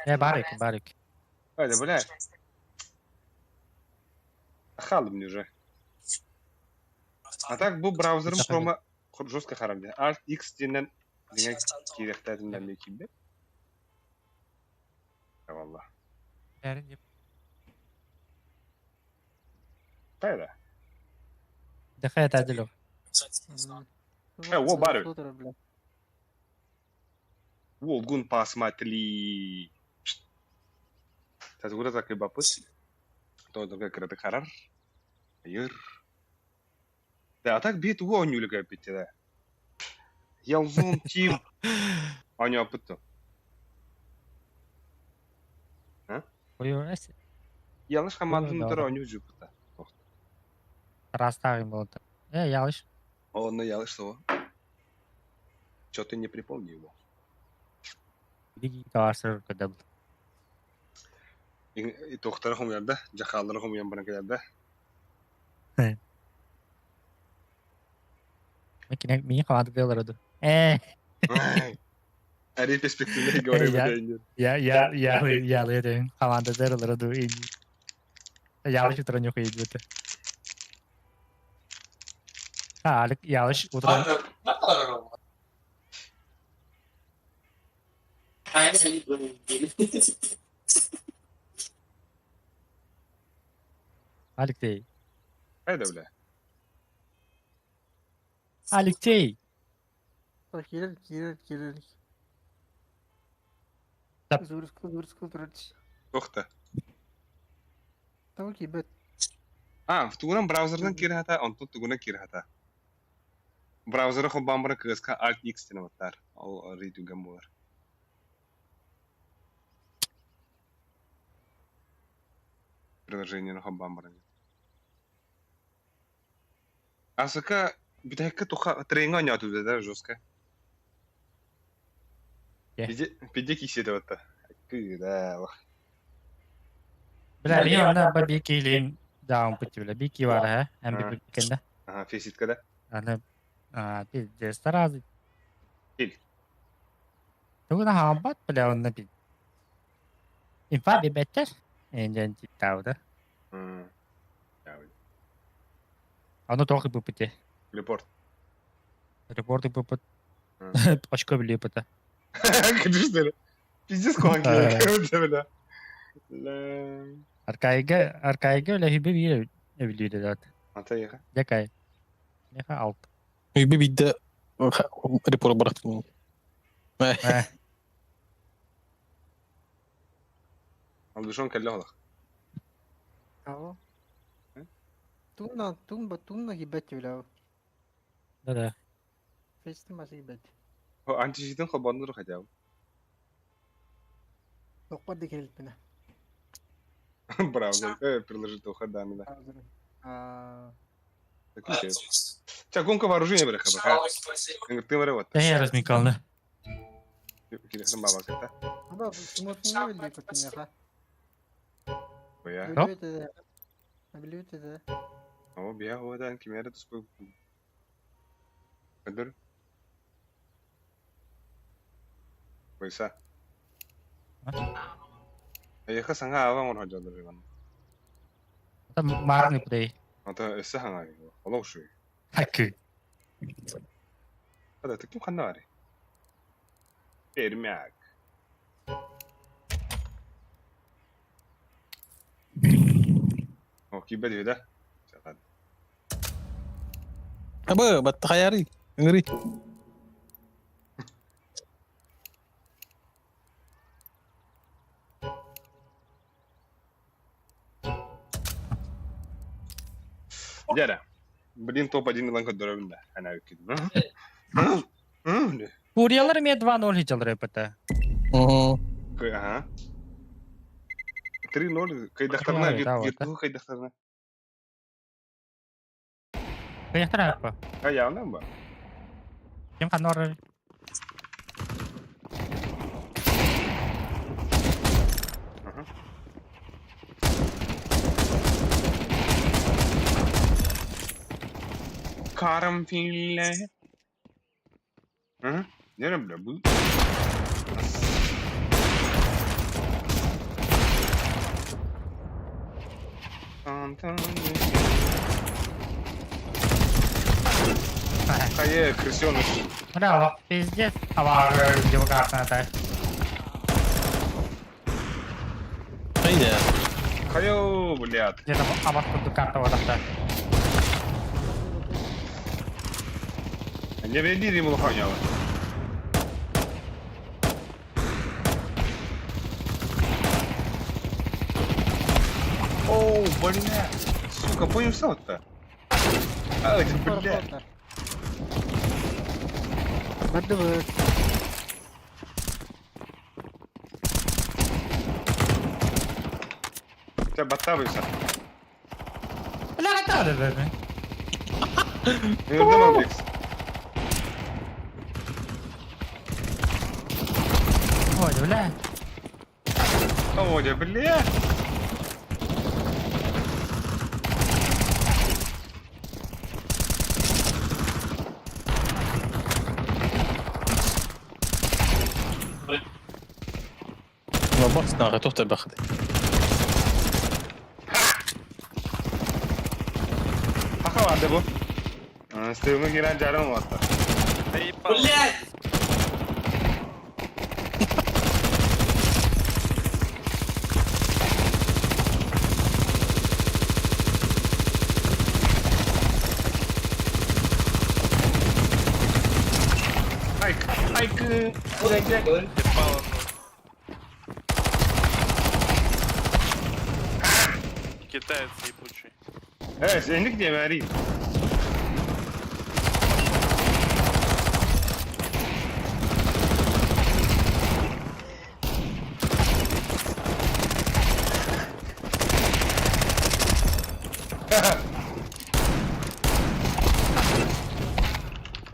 Э, барик, барик. Айда, бля. Халдым мне уже. А так бу браузерым хрома жестко харам. Alt X денен деген керектеринен мекинде. Валла. Бәрін деп. Кайда? Дыхай это Э, о, бары. Бля. Волгун посмотри. Тазгура закры бапыс. То только краты харар. Айыр. Да, а так бит уо нюльга бит да. Ялзун тим. Аня апытты. Ой, эс Yanlış команданы да. тура аню жупыта. растагым болду. Э, ялыш. Он ялыш того. Чё ты не припомню его. Диги таарсыр көдөм. И тохтар хум ярда, жахалар хум ям баран каярда. Хе. Мин хамаатык олороду. Э. Ари перспективный говорю, Я я я я я хамаатык олороду. Ялыш утро нюхает. Ялыш утро. Алексей. Хайда, бля. Алексей. Кирилл, Кирилл, Кирилл. Тохта. Того кибет. А, в тугунан браузердан кирхата, онтон тугунан кирхата. Браузера холбаан кыска Alt X тен баттар. Ол ритүгэн буолар. Приложение холбаан баран. Асыка бүтэһиккэ туха тренинг оонньооту да жестко. Пиде кисете батта. Кыда. Бля, мен онна ба бикилин даун пути бля. Бики бар, ha? Эм бикенде. Ага, феситка да. Аны а пиздец сразу. Кил. Тугуна хамбат бля онна би. Инфа би беттер. Энжен титтауда. Аны тоқы бупыте. Репорт. Репорт бупыт. Очко били бупыта. Что ли? Пиздец куан бля. Аркайга, аркайга өлө хибе бир эбилүүдө дат. Ата яха. Жакай. Неха алт. Үйбе бидде репорт барахтым. Алдышон кэллэ олох. Ало. Тумна, тумба, тумна ебать бля. Да-да. Фейстин масы ебать. Античитин холбоннур хотя бы. Токпар да келип мена. Браузер, приложить ухо, да, да. А. Ча, гонка вооружения, бля, хаба. Ты вариват. Да я размикалны. Кирехтен баба ката. Аба, смотри, не видели, Оя. Билбит О, бия хода кимере туспу. Кадыр. Бойса. Яха саңа ава мор хаджадыр иван. Там марны пудей. Ата эссе хаңа олох шуй. Хакы. Ада таким ханна бари. Пермяк. О, кибет да? Аба, баттахаяри. Ngeri. Дядя. Блин, топ-1 ланка дөрөбүн да. Ана үккү. Куриялар ме 2-0 хичалар эпэте. Ага. 3-0 кайдахтарна виртугу кайдахтарна. Кайдахтарна апа. Каяна ба. Ким ханор. Ага. Karanfille. Hı? Nereye bile bu? Хайе, крысёныш. Бля, пиздец. Авар, девокатная. Хайда. Хайо, блядь. Где-то авар тут карта вот так. Не веди ему лоханяла. Оу, бля. Сука, понял все-то. А, это, бля. Бардыбыт. Тебя баттабайся. Бля, это да. Бикс. Ой, бля. Ой, бля. Абас нахуй, туох тарбахты. Хаха барды бу. Стыгы кирен жарым отты. Блять! Айк, айк. Китаец ебучий. Сенdik diye vereyim.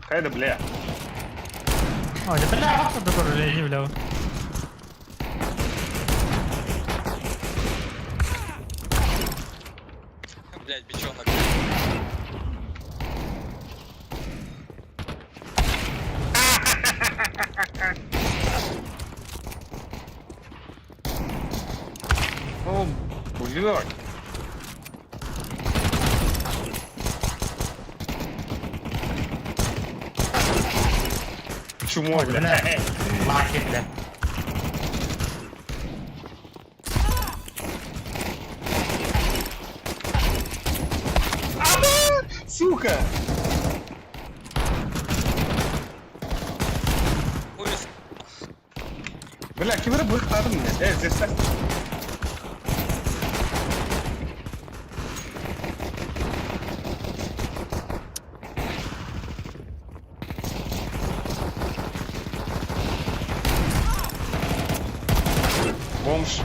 Хайда, бля. Ой, да бля, охта да көрүлэ бля. Блять, бечонок. О, блядь. Чмо, бля. Бля. Лаки, бля. Сука! Хуй с- Бля, кемері бұрықтадым мен. Э, здесь так. Бомж.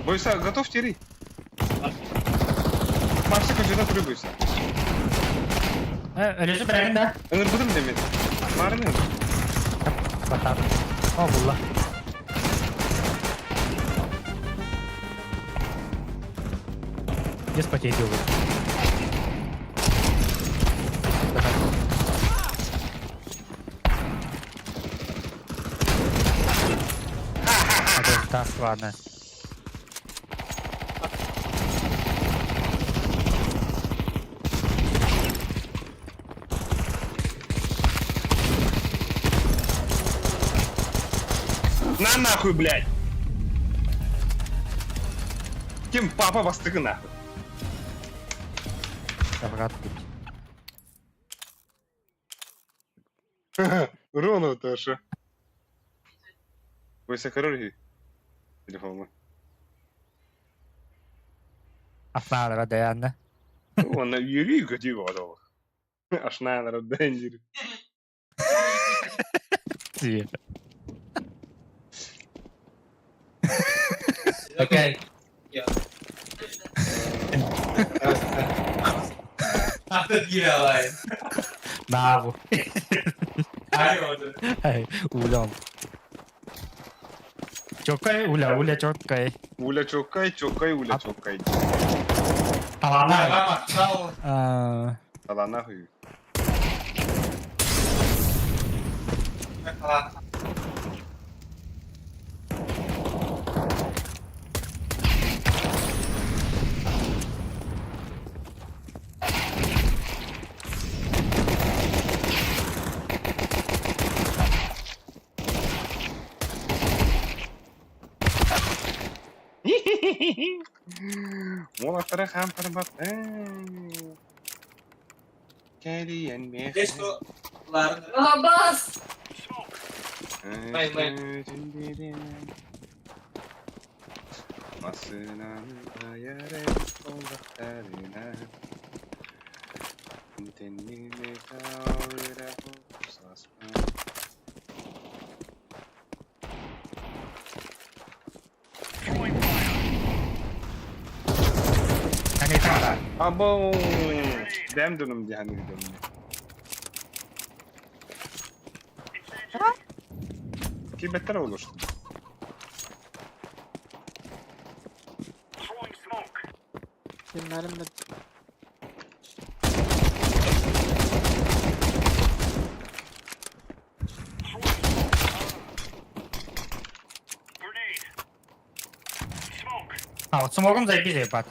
Бойся, готов тири. Марса көжеден түрі бойса. Өлөсө бэрин да. Ыңыр бұдым демен. Марының. Батар. О, булла. Без потери делаю. Так, ладно. На нахуй, блядь! Кем папа бастығы нахуй? Брат, Рону тоже. Бойся король телефону. Афнадара Даяна. Оны үйрей көтек одол. Ашнанара дэнжер. Окей. Браво. Улям. Чокай, уля, уля, чокай. Уля чокай, чокай, уля чокай. Талана. Ала нахуй. Молотары хампыр бат. Кәлиен мех. Абас! Масынан аяры олақтарына. Теннине тауыра саспа. Або дэм дүнүм дихани дүнүм. Ки беттер олушту. Кимнәрим бит. А, вот смогом заебись, ебать.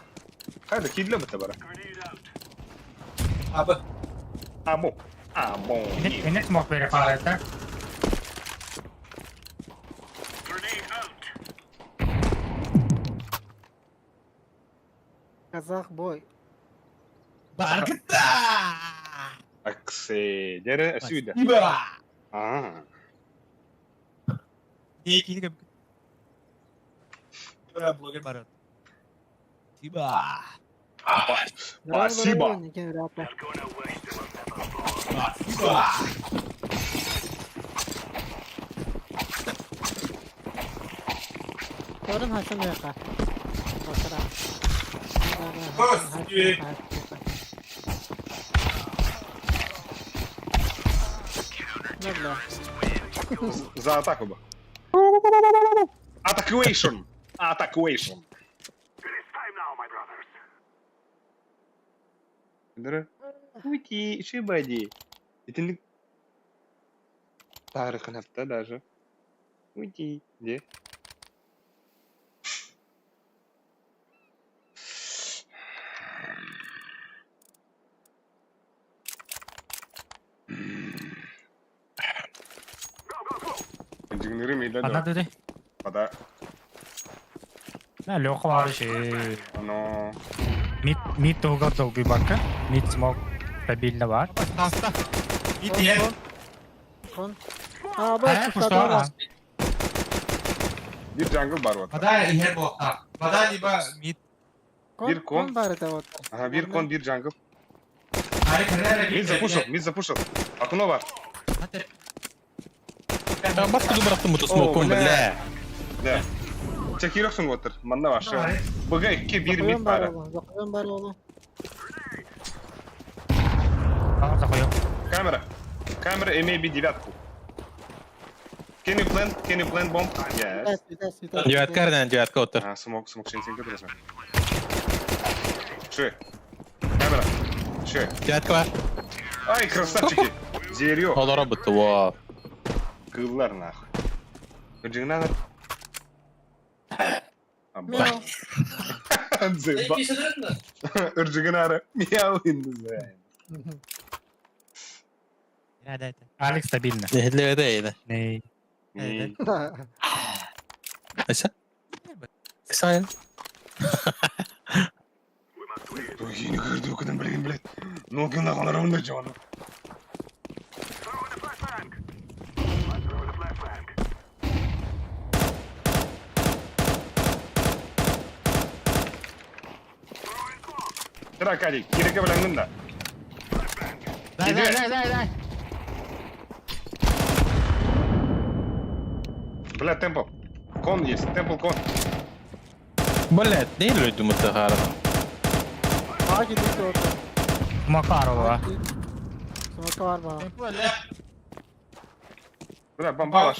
Хайда кидле бите бара. Абы. Або. Або. Минет смог перепарать, да? Казах бой. Баркыта! Аксе. Дере сюда. Спасибо! А. Некий блогер барат. Спасибо! Спасибо. Спасибо! Орын хасан яка. Бакара. Господи. Не бля. За атаку бы. Атакуэйшн. Атакуэйшн. Дөрө. Ути, шибади. Итинник Тарыхынапта даже. Ути. Где? Дьиҥнэрим ийлэ Ана да. дыды. Пода. На Леха вообще. Оно. Мид, мид долго долгий бака. Мид смог стабильно бар. Таста! Иди! Кон. А, Э, бак, пуштара. Bir jungle бар вот. Вода иһэр буолуохтаах. Вода либо мид. Bir кон. Кон бар это вот. Ага, bir кон, bir jungle. Ари кэрэ Мид запушил, мид запушил. Окно бар. Баскы бырахтым бу смокун, бля. бля. Да. Чекирөхсүн отыр. Манна башы. Быга 2 1 мид бары. Закуем бар оğlum. Tamam захуя. Камера. Камера MAB девятку. Can you plant? Can you plant bomb? Yes. Витас, витас, витас. Девятка эрден, девятка отыр. А, смог, смог шенсинг дурасың. Ши. Камера. Ши. Девятка бар. Ай, красавчики. Зерё. Олоро бутты, во. Кыллар нахуй. Жигнанар. Мяу. Заеба. Ыржыгынары. Мяу инде. Алекс стабильно. Нехилебете эйде. Не. Не. Айса? Сайын. Ой, не көрдү күнүм билген блядь. Ноги нахуй ровно жона. Тыра, Кадик, киреке билен да. Дай, дай, дай, дай, дай. Бля, темпл. Кон есть, темпл кон. Блядь, не löydüm bu Ağa gidiyor orada. Макарова. Smoke var bana. Бля, бомба ваш.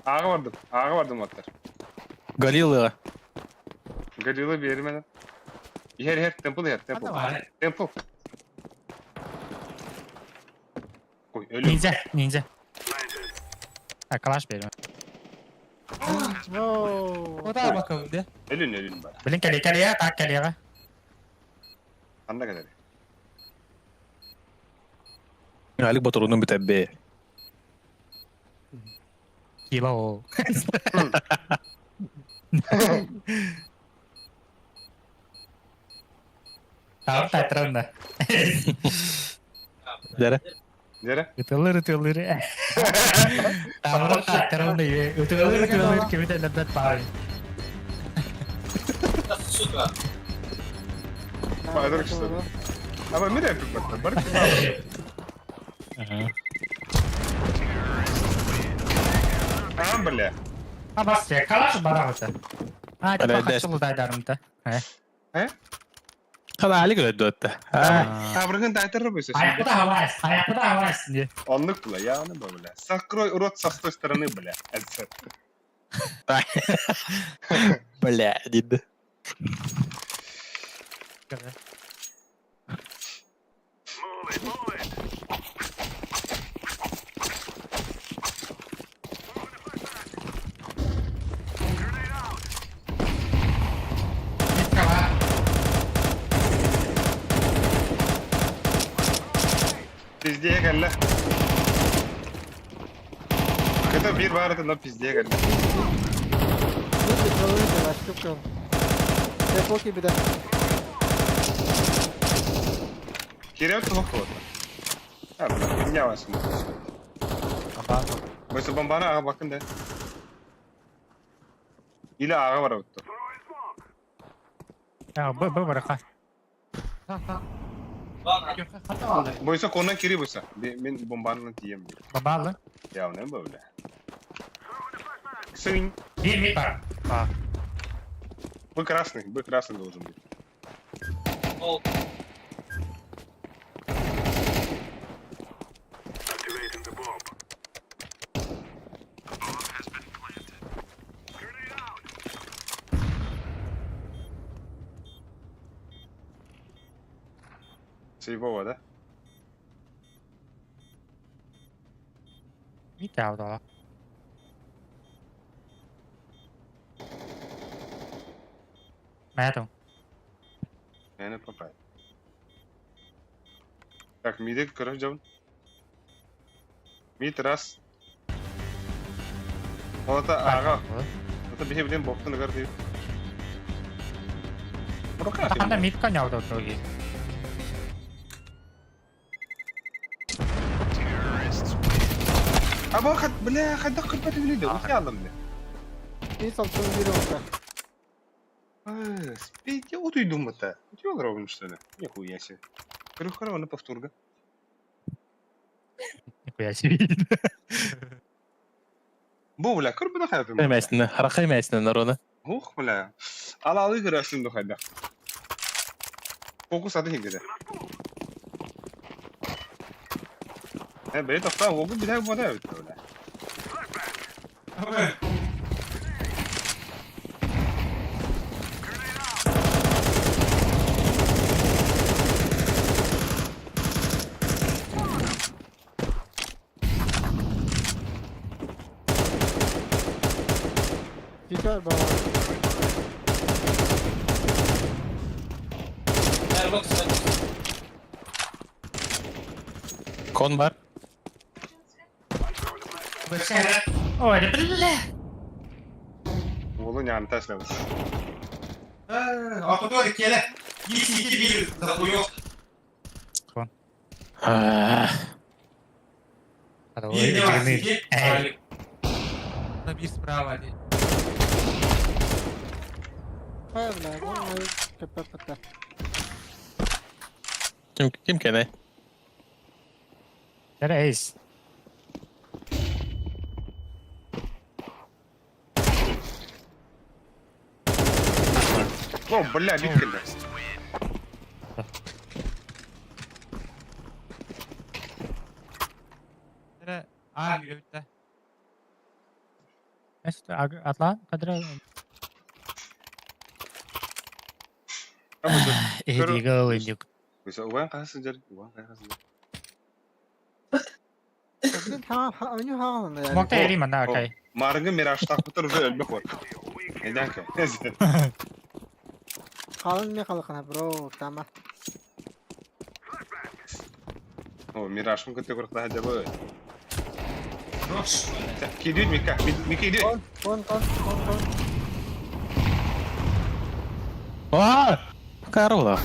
Аға бардым, аға бардым аттар. Галилыга. Галилы бермedi. Ер, ер, темпл ер, темпл. Темпл. Ой, ölüm. Ниндзя, ниндзя. А, калаш берем. Воу. Вода бакабы де. Ölün, ölün бар. Блин, кали, кали, я, так, кали, я. Анда kadar. Alik Batur'un бүтәббе. Кило. Там татранда. Дәрә. Нere? Ытылыр, ытылыр. Там татранда. Ытылыр, ытылыр, кемите ләбәт бар. Сука. Bayrak işte. Ama nereye yapıp Barış Ага. А, бля. А бас, я калаш барагыта. А, Бля, типа дәш. хачылы дайдарымта. Э? Хана Alik öldü hatta. Ha. А, бұрын тайтыр бүйсө. Аяқта хавас, аяқта хавас. Не. Онлык бля, я оны бля. Закрой рот со той стороны, бля. Бля, диде. Пиздее кэллэ. Кыта биир баар этэ, но пиздее кэллэ. Видите, проводите, ваш кел. Депо беда. Кирилл туох вот. А, бля, меня вас. Бойса бомбаны аға бакын да. Или аға бар өтті. А, Б, Б бараха. Бойса коннан кири бойса. Мен бомбаны тием. Бабалы. Явно бля. Сынь. Бир мид бар. А. Б красный должен быть. Ол. Сейвова, да? Мид аудала. Мэту. Наверное, попасть. Так, мидик, короче, жабын. Мид раз. Олата аға. Это бихе билен боктун ыгар дейт. Рука. Анда мид коня другие. Аба хат, бля, хадда кырпат биледи. Ути алдым бля. Bir saltın bir oldu. Спите, утуйдум это. Утюг ровно что ли? Нихуя себе. Крюхара на повторга. Нихуя себе. Бу, бля, кырбы да хайпым. Хаймайсына, харахаймайсына нарона. Ух, бля. Ала алы көрәсің ду хайда. Фокус аты хингеде. Э, бери тоқта, огу биле бода өтті, бля. Gitar baba. Airbox, Airbox. Кон бар. Ой, да бля. Олы няны тәсләбіз. Ортодор келе. 2-2-1 захуёк. Эй. На бир справа. Hayır бля, bu ay köpek pıtı. Ким ким кене? Это эйс. О, бля, биткелді. А, өтті. Атлан, кадра. Эдигал индюк. Уан қасын жер, уан қасын жер. Блин, ha ha önü ha alın yani. Мокта эри мана окей. Марыңы мираштақ бұтыр уже өлмек бар. Эдәнкі. Kalın ne kalkana bro, tamam. О, мирашым көте құрықта хәдә бой. Кидүйт, Мика, Мика идүйт. Kon kon kon kon kon. А! Карла.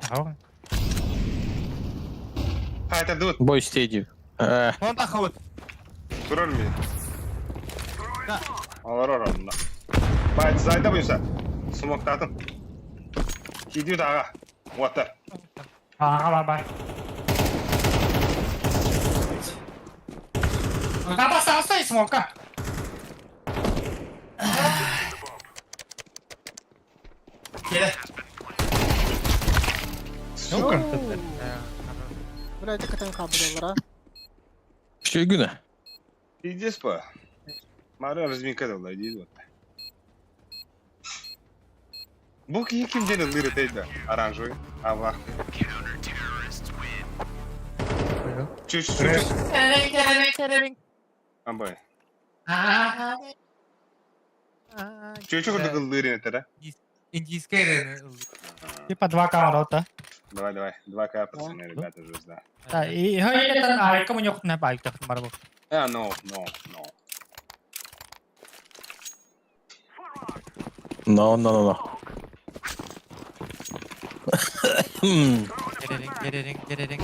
Ау. Хайта дут, Бой стедию. Он тахауыт. турар ми. Алар оранна. Бай, зайда бұйса. Смоктатын. Кидүйт аға. Уаттар. Ага, ба, ба. Аба, стой, смока. Келе. Сука. Бля, ити кытын хаалбыт а? Үчүгэй күнэ. Пиздец по. Мара разминка дала, иди вот. Бу киһи ким диэн ыллыыр этэй да? Оранжевый. Авлах. Чү чү чү. Амбай. Чү чү курдук ыллыыр этэ да? Индийская эрэ Типа 2К ворота. Давай, давай. 2К, пацаны, ребята, звезда. Да, и хойетан айка муньохтна байктах барбы. А, no, no, no. No, no, no, no. Дерерин, дерерин, дерерин.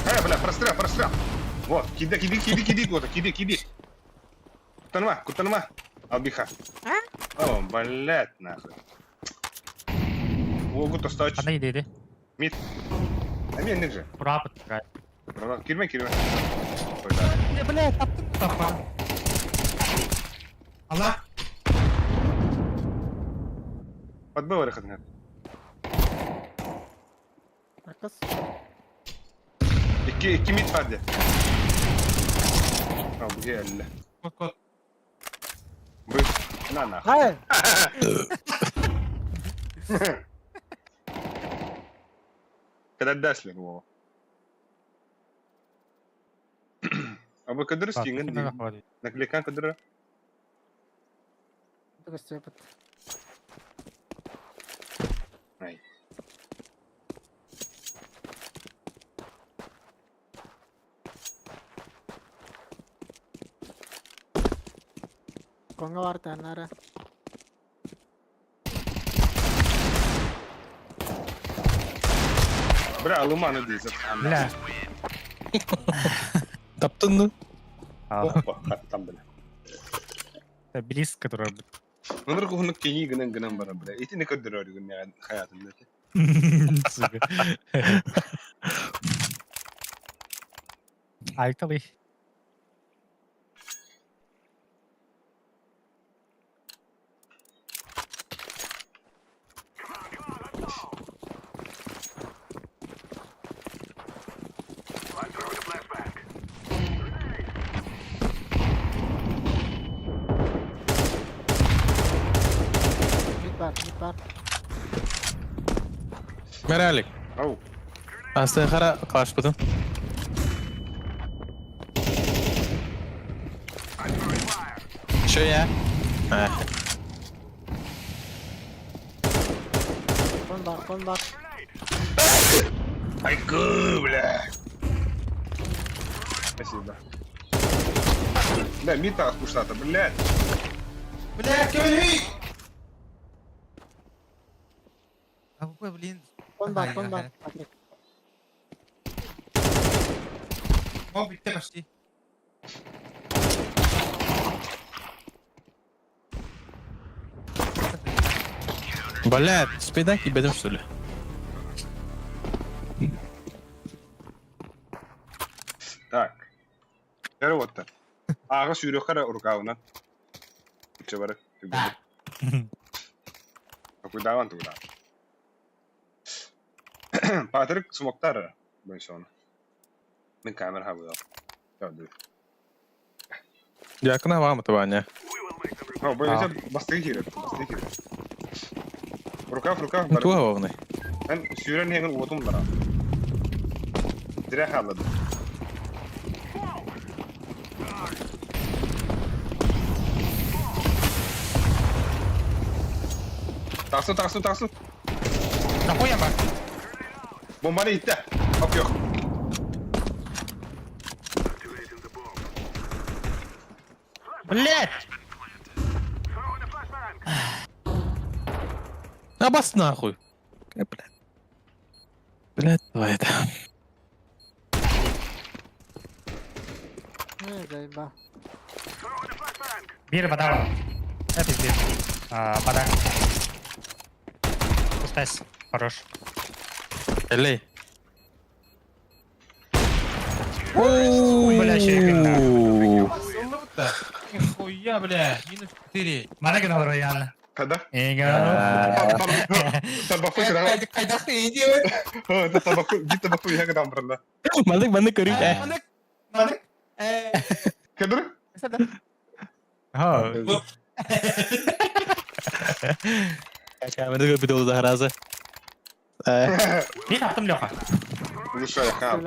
Э, бля, прострел, прострел. Вот, киди, киди, киди, киди, вот, киди, киди. Кутанма, кутанма. Албиха. О, блядь, нахуй. Ого, то стач. Ана иди. Мид. А мен же. Прапыт. Кирме, кирме. Ой, да. Бля, таптым тапа. Алла. Подбыл рехатнет. Аркас. Икки, икки мид фарди. О, бге, алла. Кот, кот. Бы. На, нахуй. Хай! Когда дашь ли, Вова? А вы кадр скинген? Накликан кадр? Көстүбүт. Ай. Конга бар танара. Бля, луманы дейсіз. Бля. Таптың да? Опа, там, бля. Это близ, который... Өнөр кухнук кеңи гынан гынан бара, бля. Итини көддөр өргүн хаятында. Сука. Айталы. Мид бар, мид бар. Мэралик. Ау. Астын қара қалашпытын. Че я? А, Кон бар, кон бар. Айгы, бля. Спасибо. Бля, мид куштата, блядь. Бля, кемелей! А какой, блин? Кон бар, кон бар. Патрик. Мог быть, ты почти. Бля, спида кибедем что ли? Так. Бері отты. Ағы сүйрек қара рукавынан. Үтче бары. Куйдаван тугда. Патрик смоктар. Бойсон. Мен камера хабы. Якына вам это Ваня. О, бойся, басты керек, басты керек. Рукав, рукав, Ну туа вовны. Мен сүйрен хеңін отым бара. Зря халады. Тақсы, тақсы, тақсы. Нахуя ба? Бомбаны итті. Оп, yok. Блять! А бас нахуй. Э, блядь. Блядь, давай это. Не, заеба. Бир вода. Это пиздец. А, вода. Пустайся. Хорош. Элей. Бля, еще и Оу. Нихуя, бля, минус 4. Мана гнал рояльно. Когда? Эга. Табаку сюда. Хайдах иди. Табаку, где табаку я когда брала. Маннык маннык көрүк э. Маннык. Маннык. Э. Кедр? Ха. Камера көрбүт ол зараза. Э. Не таптым Леха. Лучше я хам.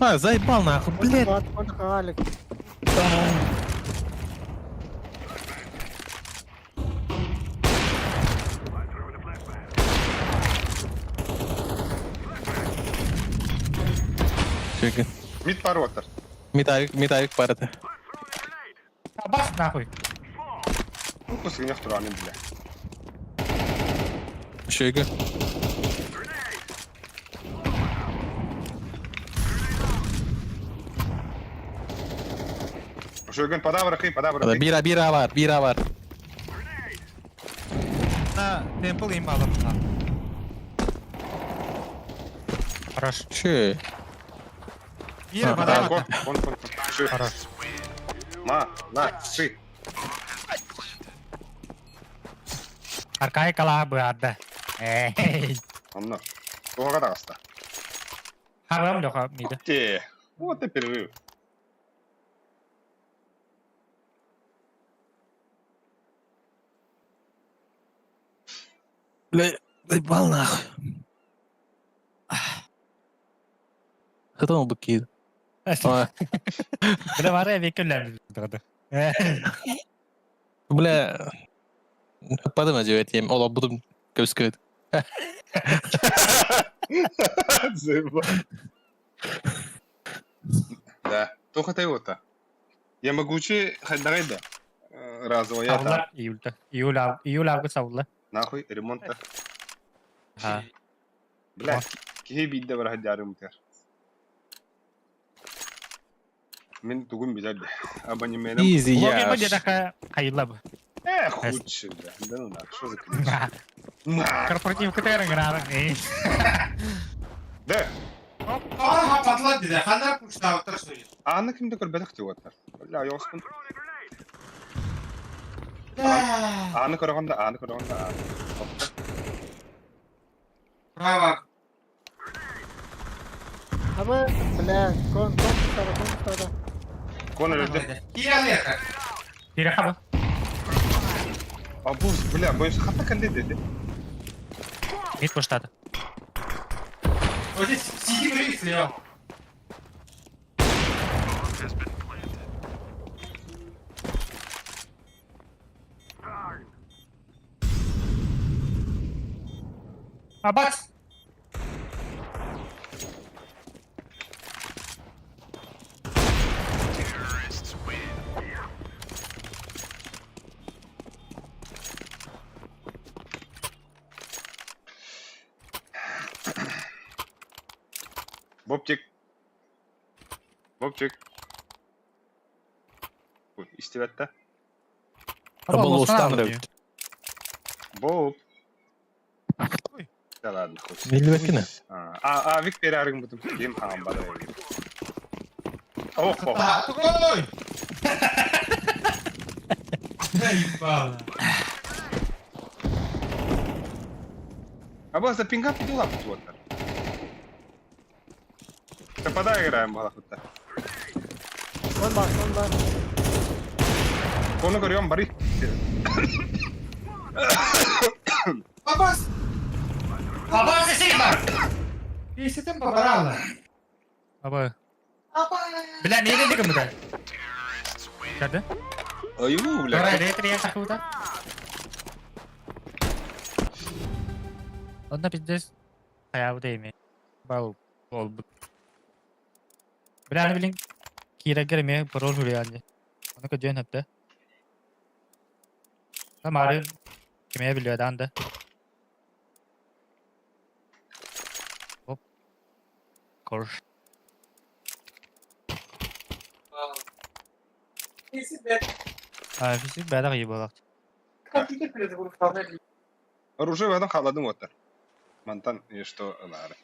А, заебал нахуй, блядь. Алик. Чекай. Мид пару оттар. Мид авик парата. Бас нахуй. Ну, после меня второй, бля. Чекай. Шойгун, подавра, хей, подавра. хей. Бира бира бар, бира бар. На темпл им алып. Хорош. Че? Бир А, Да, бада. кон, кон, кон. Ши. Хорош. Ма, на, ши. Аркай кала быады. Эй. Онно. Туға қаста. Харам Леха миді. Те. Вот и перерыв. Бля, заебал нахуй. Хатан букид. А, Бля бары векілер. Бля. Подумай, девять, я ола буду көскөт. Заебал. Да. Тоха тайота. Я могу че хайдагайда. Разово я там. Саулар июльда. Июль июль август саулар. Нахуй ремонта. Ха. Бля, кихи бидде бар хаджарым тер. Мен тугун билер. Абонементом. Изи Блогер я. бу дедaka хайла бу. Э, худший, бля. Да ну нахуй, что за кринж? На. Корпоратив көтәрен грары. Да. Ага, патла диде. Ханна пушта оттар сөйле. Аны кимде көрбедик деп отыр. Бля, yoqsun. Аны көргөндө, аны көргөндө, аны. Опта. Браво. Аба, блядь, кон, кон кустада, кон кустада. Кон өлдү. Киралека. Тире хаба. А бу, бля, боюсь хата калды деди. Мид поштады. Вот здесь сиди брейс, я. Абац. Бобчик. Бобчик. Ой, истебетте. Абал устан Боб. Да ладно, хоть. Милбеккине. А, а, вик перарың бутум. Ким хам бара. Ох, ох. А, тугой! Заебало. А бу за пинга пидула бут отыр. Нападай играем балахутта. Кон бар, кон бар. Кону көрөм бары. Бабас! Абац сен бар. Беситен бабарала. Аба. Бля, не дедик мында. Кады? Аю, бля. Дора ретр я тахуда. Онда пиздец. Хаяу дейми. Бау. Бол. Бля, аны билин кира киреме пароль хуриянды. Оны көдөн хапта. Тамары киме билиyor анда. Оп. Корш. А, физик бәдәг ебалак. Оружие в этом халадым отыр. Мантан и что лары.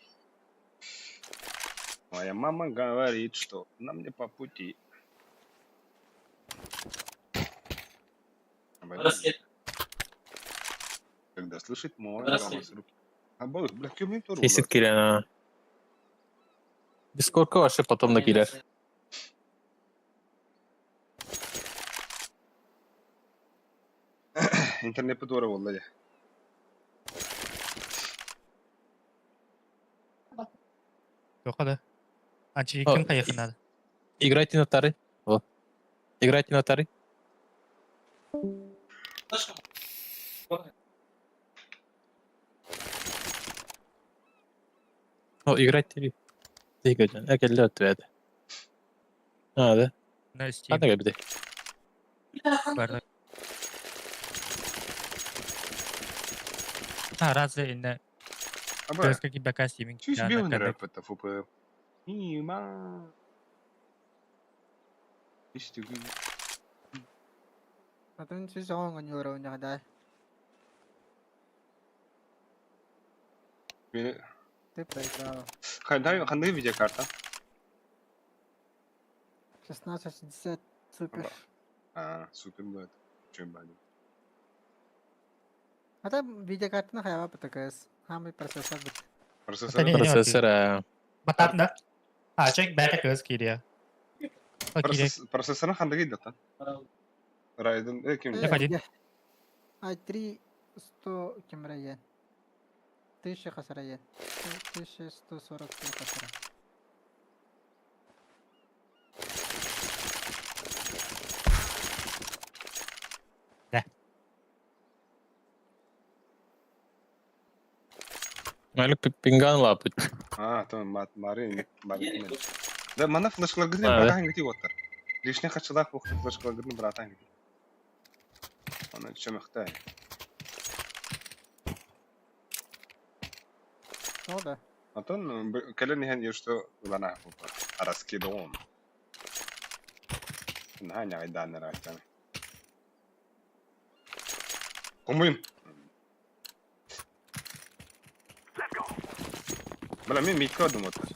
Моя мама говорит, что нам не по пути. Когда слышит мой голос руки. А бог, бля, кем это Кесит киирэн аа. Дискордка вообще потом да киирэр. Интернет подора буолла дии. Туохха да. Анчи О, ким хайыахын наада. Играйте на тары. Вот. Играйте на тары. О, играйте. Тигэ экэллэ өттүбэт. Аа да. На Steam Ханна кэлбитий? бары. А, разве инна Аба, КСК БК Steam чуть бил на рэп это ФП. Има. Атын сүүс оҕоҥ оонньуулара оонньоҕо Ты проиграла. Хандай хандай видеокарта? 1660 супер. А, супер будет. Чем бадим. А там видеокарта хайва ПТКС. Хамый процессор будет. Процессор. Не, не, Процессор аа. Батат да? А, чек бэта КС киирия. О, киирия. Процессорын хандай дата? Raiden, ким? F1. А3 100 кемрае. 1000 хасарае. 1143 хасара. Да. Малик пинган лапыт. А, там мат Марин, Марин. Да, мана флешкаларгытын А, да. братан гити оттар. Лишний хачылах бохты флешкаларгытын братан гити. Аны чөмөхтэй. Ну да. Антон, кэлэн иһэн ешто ылана араскидон. Наһаа ньаҕайдааннар ааттан. Хомуйун. Бля, мин микро думаттар.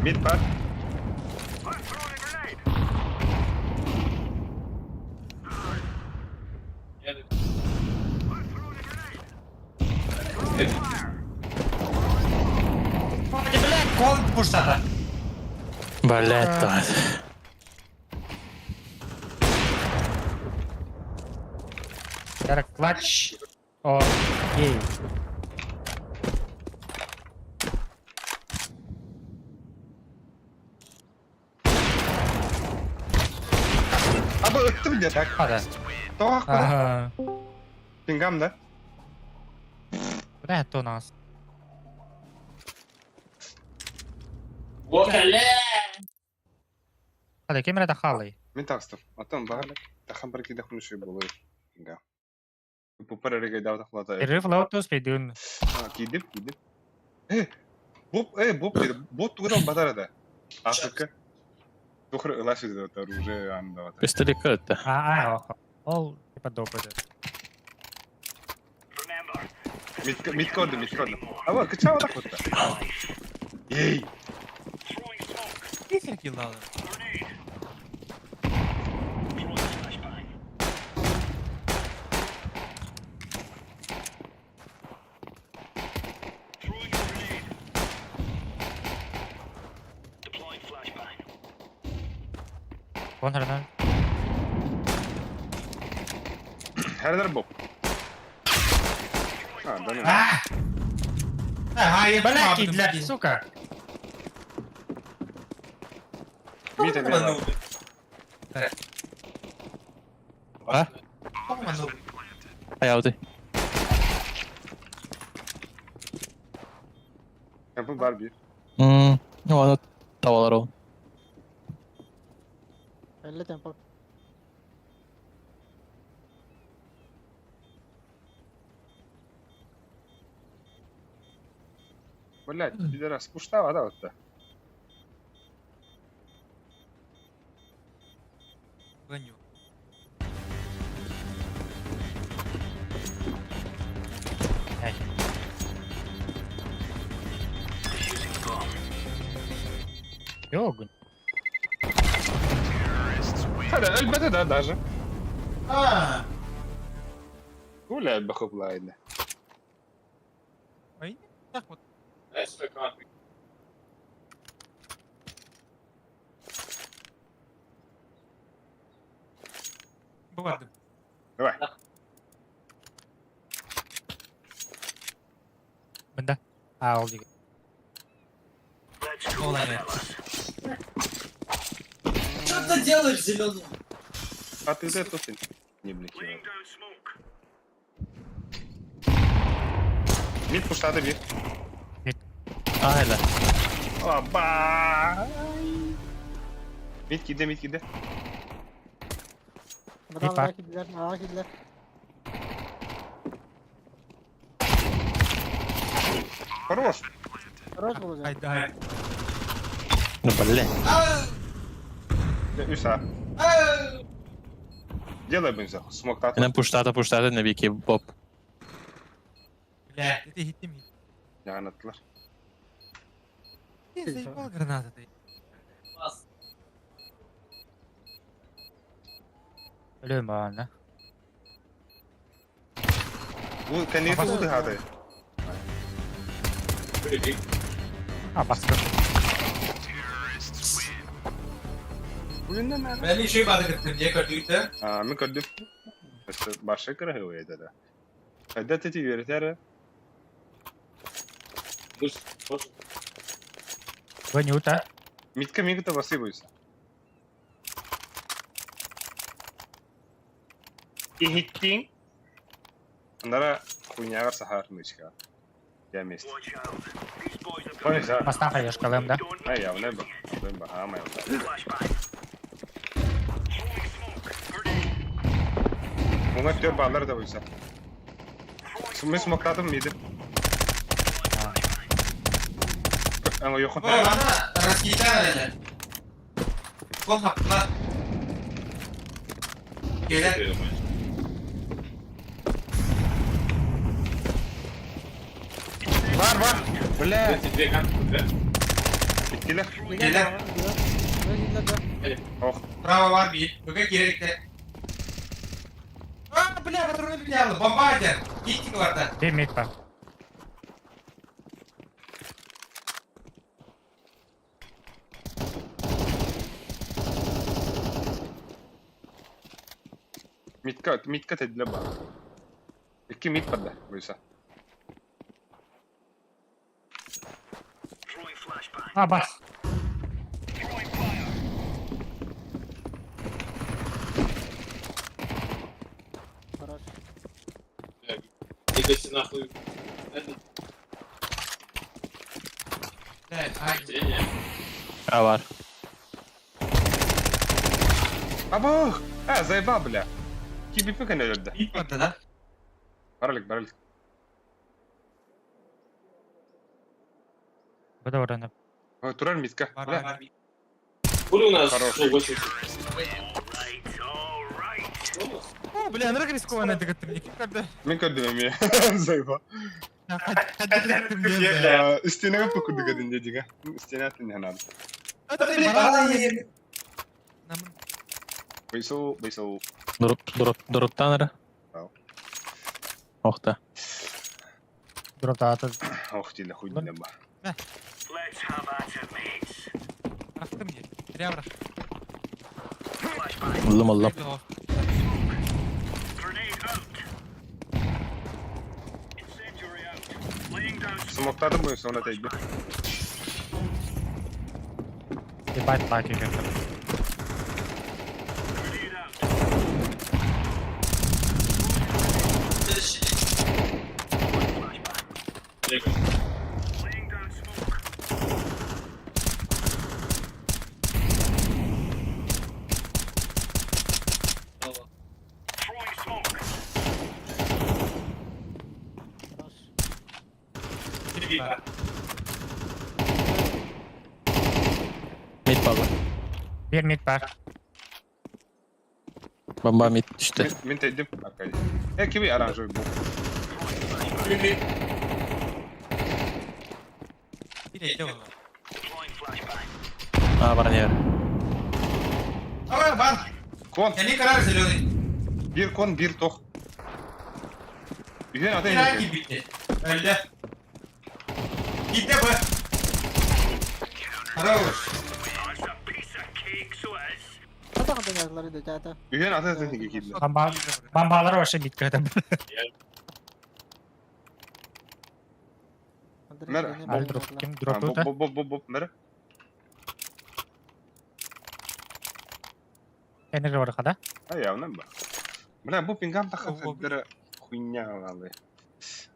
Мид бар. Блядь, кол пуштата. Блять, твою. Gotta clutch or gay. Аба ыттым дии так. Хада. Тоҕох бара. Ага. Пингам да. Куда это у нас? Хада, кем это халай? Мин таҕыстым. Оттон баҕар тахан бар киирдэх күнү үчүгэй буолуой. Пингам. Пупар эрэ даҕа тахлата. Перерыв лаутус пейдун. А, киирдим, киирдим. Э, боп, э, боп диэтэ. Бот тугутан батар этэ. Африка. Тухыр ылас это оружие андавата. Пистолетка это. А, а, ол типа допыт. Митка, митка ордum, митка ордum. Аба, кычаава тахватта. Ей! Вон хрена. Хәрдер боп. А, да ну. А! Э, Бля, кидлер, сука! Митя, митя. А? Хайауты. Temple бар bir. Мм. Ну аны табалар ол. Элле темпо. Блять, пидорас, пуштава, да, вот Yok. Hadi elbette да даже. А, Гуляй бахуплайна. Ой, так вот. Бывает. Давай. Bunda. Ha oldu. Что ты делаешь, зеленый? А ты за это ты не блядь. Mid pushladı bir. A hele. Оба! Mid gide mid gide. Bravo, var. rakipler, rakipler. Хорош. Хорош был Ай, да. Ну, блядь. Üst ha. Делай бы смок тат. Мен pushtada pushtada ne bir ki Bob. Бля, это хитим. Yanıtlar. Ты заебал граната ты. Бас. Ölüyorum bana. Bu kendini tuttu hadi. Ha bastım. Мен еще и бады кеттим, не көрдүк А, мен көрдүм. Башы кыргы да. Когда ты тебе Bu ne uta? Митка мигта басыбайся. Ихиттин. Андара хуйнягар сахар мычка. Я мест. Ой, за. Bastan kayış kalım da. Ай, я в небо. Небо, а моя. Муңа төр баллар да бойса. Мен смоктадым миди. Аңа yok. Ой, ана раскидали. Кол хапла. Келе. Бар, бар. Бля. Биткилер. Келе. Ох. Право бар бит. Бүгін керекте. А, бля, патроны бля, бомба один. Киттик барда. Bir mid var. Митка, митка тедиле бар. Икки мит барда буйса. Ha bas. Хорош. Бля, ай. A var. Абах! А, заеба, бля. Киби пика не öldü. Бит барда, да? Баралык, баралык. Bu da oranı. Ой, турар митка. Бар, Бля. бар, бит. Хорош. О, бля, анрак рискованно дегеттим. Неки көрді. Мен көрдүм эми. Заеба. Каддым бля. Стенага пукуду гадин дедига. Стена тин ханад. Бейсо, бейсо. Drop drop drop'tan ara. Al. Охта. Drop dağıtı. Ох, тиле хуй диле ба. Бырақтым не. Зря бырақтым. Аллам аллам. Смоктадым буйса, она тейди. Bir byte like ediyorum. Mid balla. Bir mid var. Bomba mid düştü. Мен тейдим. Аркадий. Э, киби оранжевый был. Bir ете ол. А, баранер. Давай, бар. Кон. Кали карар зеленый. Бир кон, бир тох. Үһүн ата Кирай инники. кибитте. Өлді. Китте б. Хорош. Хата хата yazdılar idi чата. Үһүн ата инники киирдилэр. Бомба... Бомбалар вообще битке там. Мэр. Аль дроп. Ким А, дроп Боп, тут? боп, боп, боп, боп, мэр. Энергия бар хада. А явно ба. Бля, бу пингам тахат хуйня валы.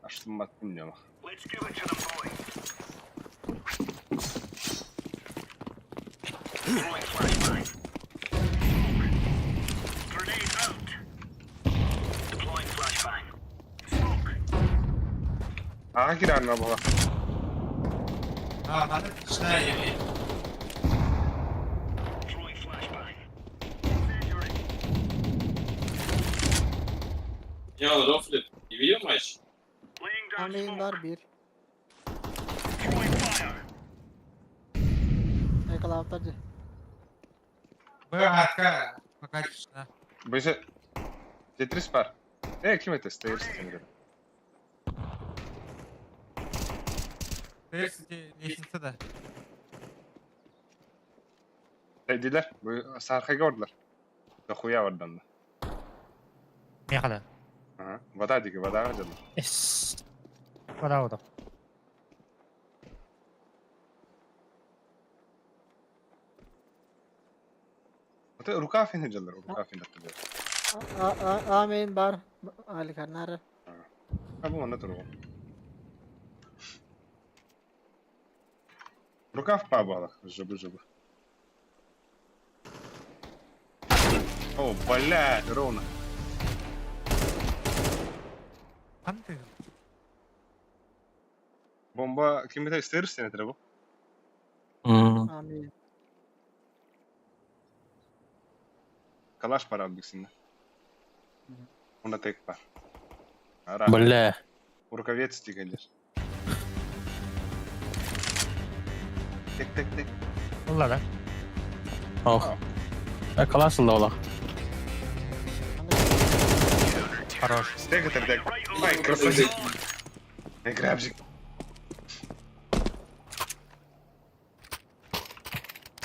Аж маттым нема. Ага кирарна була. А, надо тишина еми. Не, он рофлит. Не видел матч? Ameyin var bir. Yakalavtarcı. Б, атка. Пока тишина. Быйсы. Тетрис бар. Э, ким это стоишь сен? Лестница да. Дилер, бу сархайга ордылар. Да хуя ордан да. Мехада. Ага. Вода диги, вода ордылар. Эс. Вода вода. Это рука фин жалар, рука фин да. A, A, Ameyin var. Ali karnara. А бу манна тургу. Рукав пабалах, жабы жабы. О, блядь, ровно. Хан ты? Бомба ким это стерс сен это бу? Ameyin. Калаш пара биксин. Онда тек бар. Ара. Бля. Рукавец тигелер. Тек тек тек. Улла да. Ох. А калаш олох. Хорош. Тек тек тек. Ай, красавчик. Эй, крабчик.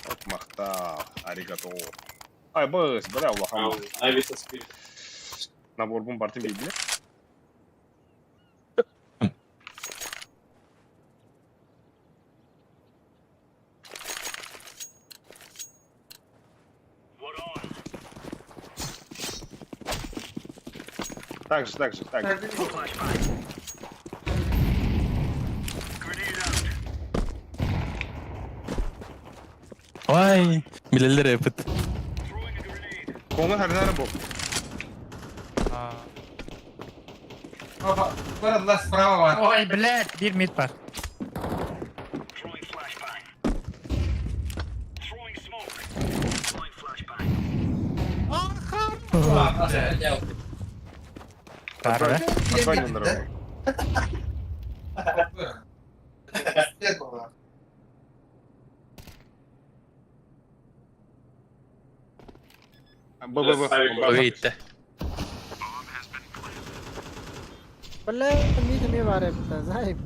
От махта, аригато. Ай, быс, бля, Аллахам. Ависа спит. Набор бомбартын бейді. Так же, так же, так же. Ой, билелер эпит. Коңы харнары бу. Опа, бар справа бар. Ой, блядь, бир мид бар. Бар, да? Отвалил дорогу. Б, Б, Б. Бөгейтте. Бля, mid mi var hep zayıf.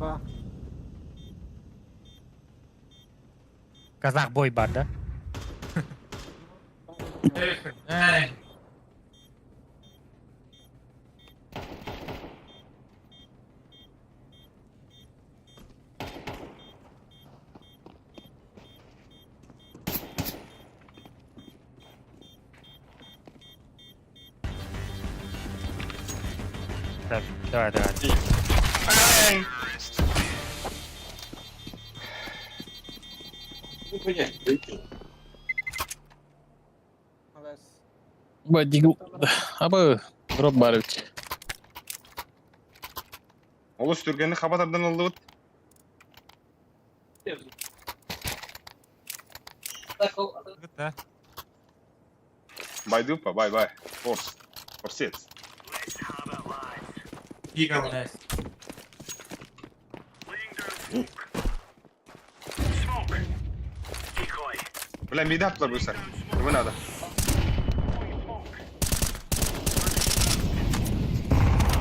Казах бой бар, да? Эй. Так, давай, давай. Ну, блядь, выкинул. Ба, дигл. Абы, дроп бар бит. Олус түргені хабатардан алды бұд. Да. Бай дупа, бай, бай. Форс. Форсец. Гига, блядь. Бля, мида аттылар быстар. Вы надо.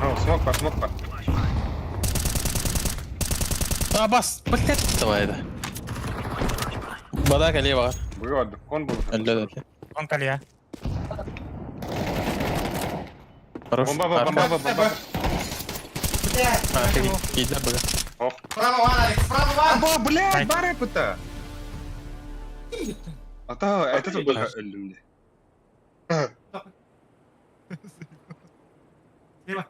О, смог бар, смог бар. А, бас, блядь, давай это. Бада калева. Быга кон был. Өллө да. Он калия. Хорош. Бомба, бомба, бомба, бомба. Блядь. А, кида бага. Ох. Справа ван, Алекс, справа ван. Аба, блядь, Ай. бар это. А то, это тут было өллүм Слева.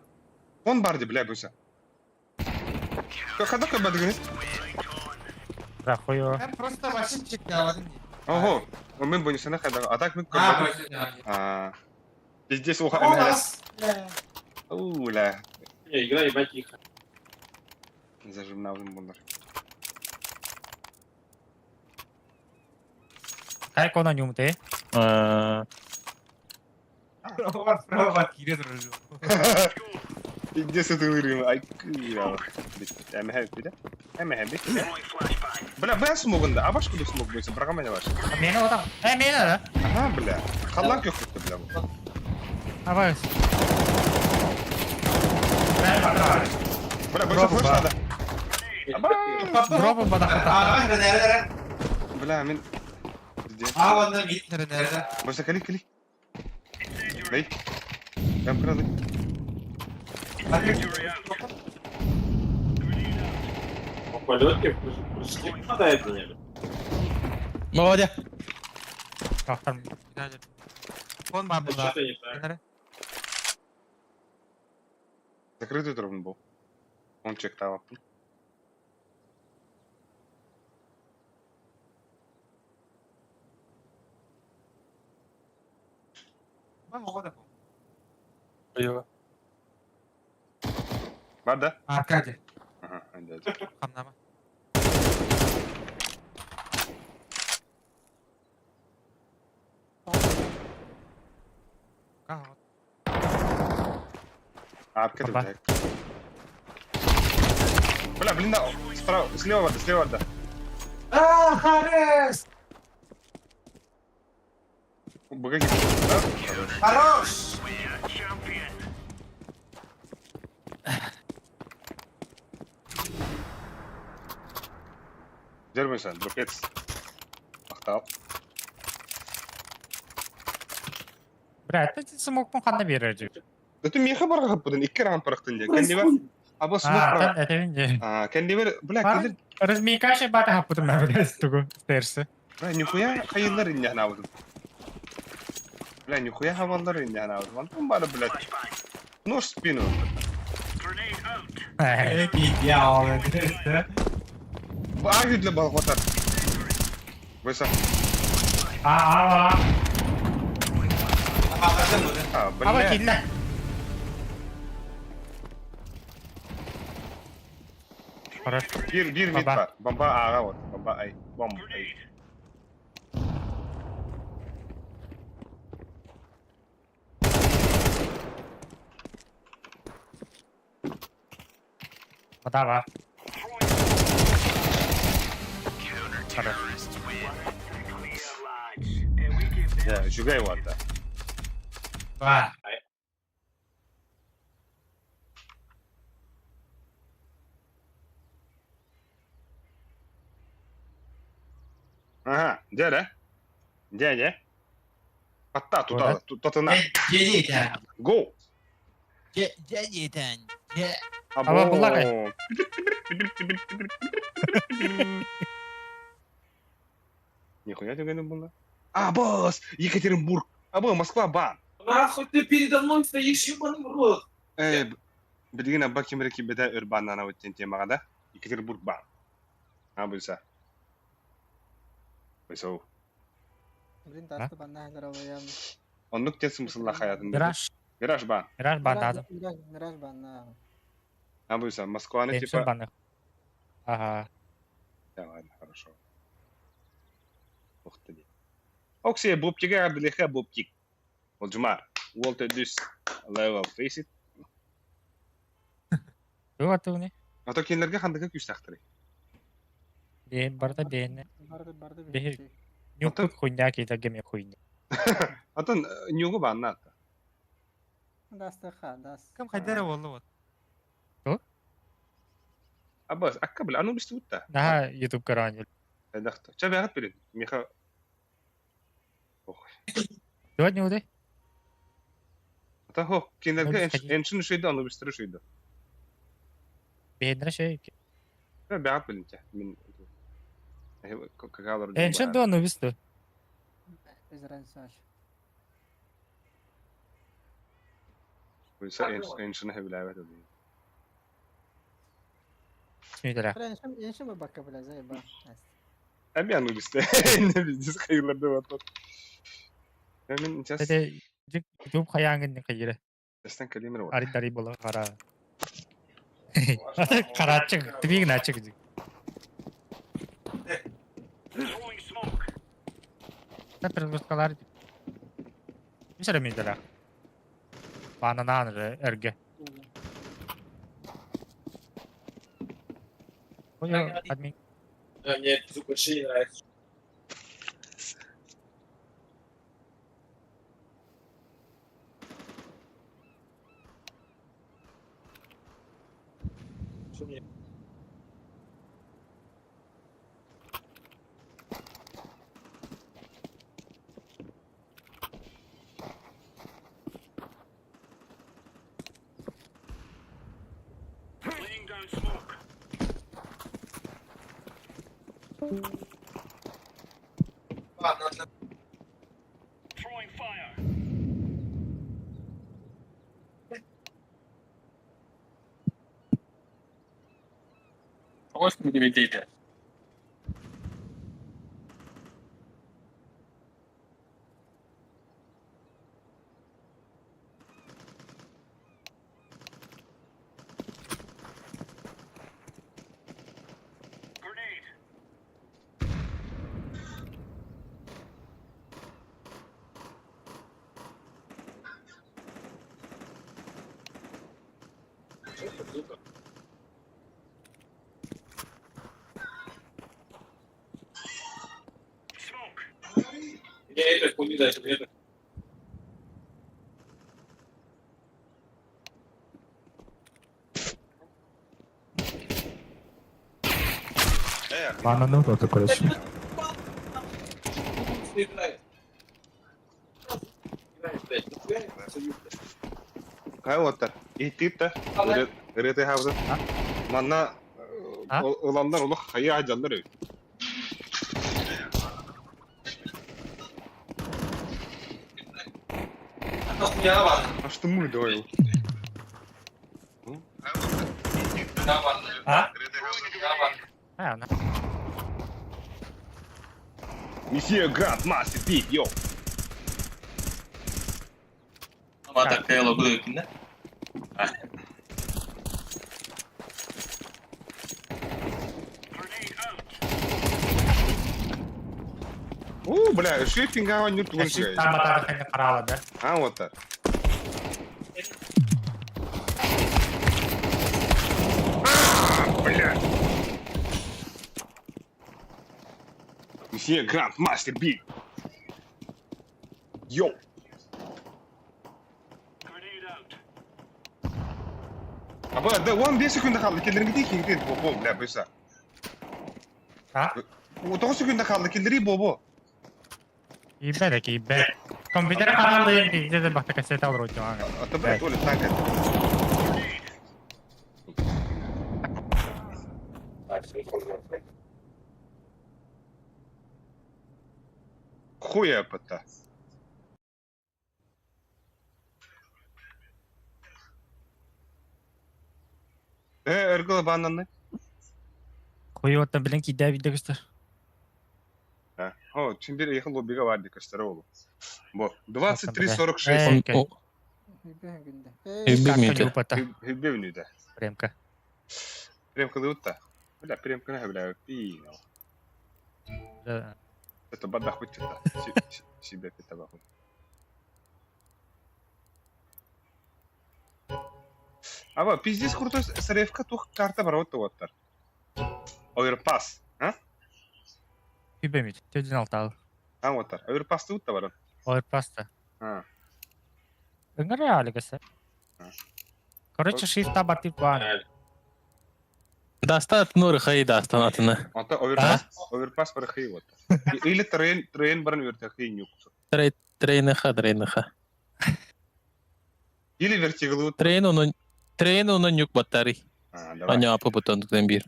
Он барды, бля, буся. Когда кабадгы? Да, хуё. Там просто вообще чек давай. Ого, мен бонусына хайда. А так мен А, кабадгы. больше не А. Пиздец, уха. У нас. Уля. Не, игра ебать тихо. Зажимнавым bunlar. Кай кона нюмте. А, Справа ван, кире дружу. Пиздец, это вырвем. Ай, кыра. Эме хэппи, Эме хэппи. Бля, бля смогында. А башка смог бойся, программа не ваша. Мени ота. Э, мени да. Ага, бля. Халлак yok бля. бу. Абай. Бля, больше флеш надо. Аба. Дропы бада хата. А, давай, nerede? Бля, мен... Пиздец. А, вон там, nerede? Больше кали, кали. Бей. Прям крады. По полете прыжки попадает в меня. Молодец. Тахтан. Вон бар Это буда. что-то не так. Закрытый дробн был. Он чектал. Бар да? Аркадий. Ага, да. Хамнама. Арка Опа. тут. Бля, блин, да, справа, слева вода, слева вода. А, Харес! Быга да? Хорош! Дербайся, друпец. Ақтал. Бля, это смог ханна берер. Да ты меха барға бұдын, икки раунд барақтын де. Кәнде бар, аба смок А, бар. это винде. А, кәнде бар, бля, Бар. кәнде, Размейкаше бата хапутым на блядь, тугу стерсы. бля, нихуя хайылар инде хана Бля, нихуя хавалар инде хана Антон бары, блядь. Нож в спину. Э, Агы для балғотар. Бойса. А, а, А, а. бля. Аба килла. Хорош. Bir, bir mid Бомба. бар. Бомба аға вот. Бомба ай. Бомба ай. Вода бар. Хорош. Да, жүгай ватта. Ба. Ага, дядя. Дядя. Атта, тута, тутатына. Дедите. Go. Дедите. Аба, бұлар Нихуя тебе было. А, босс! Екатеринбург! Або, Москва, бан! Нахуй ты передо мной стоишь, ебаный в рот. Э, билигин абба кимре кибеде өрбаннана өттен темаға да? Екатеринбург бан. А, бұйса. Бұйса. Блин, тасты банна явно. Оннук тен смысла хаятын. Мираж. Мираж бан. Мираж бандадым. Мираж, Мираж банна. А, бұйса, Москваны Тепсин типа... банды. Ага. Да ладно, хорошо. Ух ты. Окси, бубтик, абдылиха, бубтик. Олжумар, Уолтер Дюс, level face it. Бу атуны. А то кинлерге хандыга күч тақтыры. Бен барда бен. Барды, барды. Бехир. Ньуккут хуйня киитэргэ эмиэ хуйня. Атын ньугу баанна атта. Дастыха, дас. Кым хайда эрэ буолла вот. Абас, акка бля, аны бистибит да. Наһаа YouTube көрөөн. Хайдах Чэ бэҕэт билин. Миха Ох. Туох ньугудай? Ата хо, кинилерге эншин үшейді, аны бистер үшейді. Бэйдэрэ шей. Бэҕэт билин чэ. Мин какалар. Эншин дуо аны бистер. Без разницы. Эншин хэвлээбэт эдин. Смитера. Эншин бакка бля, заеба. Эми аны бистер. Не биздис хайыларды батат. Мен сейчас Эте YouTube хайаангын хайыра. Естен калимер бар. Ари дари бола қара. Қарачык, твиг начык. Та перегрузкалар. Мисәре мидәләр. Бананан эрге. Ой, админ. Да, мне этот звук вообще не нравится. Что мне? Ладно, ладно. Господи, Мне это хуйню дайте, мне это. Бананы вот короче. Играет. Играешь, блядь, нихуя не понимаю, блядь. Кай оттар. Иттип та. Ырыты хабза. Манна А? ыландар улах хайа ажаллар өй. А хуя ладно. А что мы доил? Да ладно. А? Да ладно. А, она. Месье Гранд Мастер Биг, йоу. Атакка логу да? О, бля, шиппинг ава нюрт вон Там атар қарала да. А вот так. Бля. Месье Гранд Мастер Биг. Йоу. Аба, да, 15 секунда қалды, келдеріңді кеңден, бо, бля, бұйса. А? 9 секунда қалды, келдері бо, бо. Ибе да ибе. Компьютер қаралды енді де бақта кассета алыр өтіп А то, блядь, Оля, танк это. Хуя пота. Э, эргыла бананы. Хуй оттан білін кейде видео көстер. А, О, чем бери ехал лоббига варди костеролу. Бо, 23.46. Э, Күндө. Үбү Опыта. Хүббүнүдэ. Премка. Премка лутта. Бля, премка на бля, пи. Это бадах хоть это. Себе питабаху. Аба, пиздец крутой сревка тух карта барот оттар. Оверпас, а? Үбемит. Төдін алтал. А вот Оверпастыбыт да баран. Оверпаста. А. Ыҥыры Алигаса. Короче, shift tab тип баар. Дастан атын ырыхай дастан атыны. Онто оверпас, оверпас барахый вот. Или трейн, трейн баран вертахый нюк. Трейныха, трейныха. Или вертиглут. Трейн онон трейн онон нюк баттарый. А, давай. Аня апы бутон тутан бир.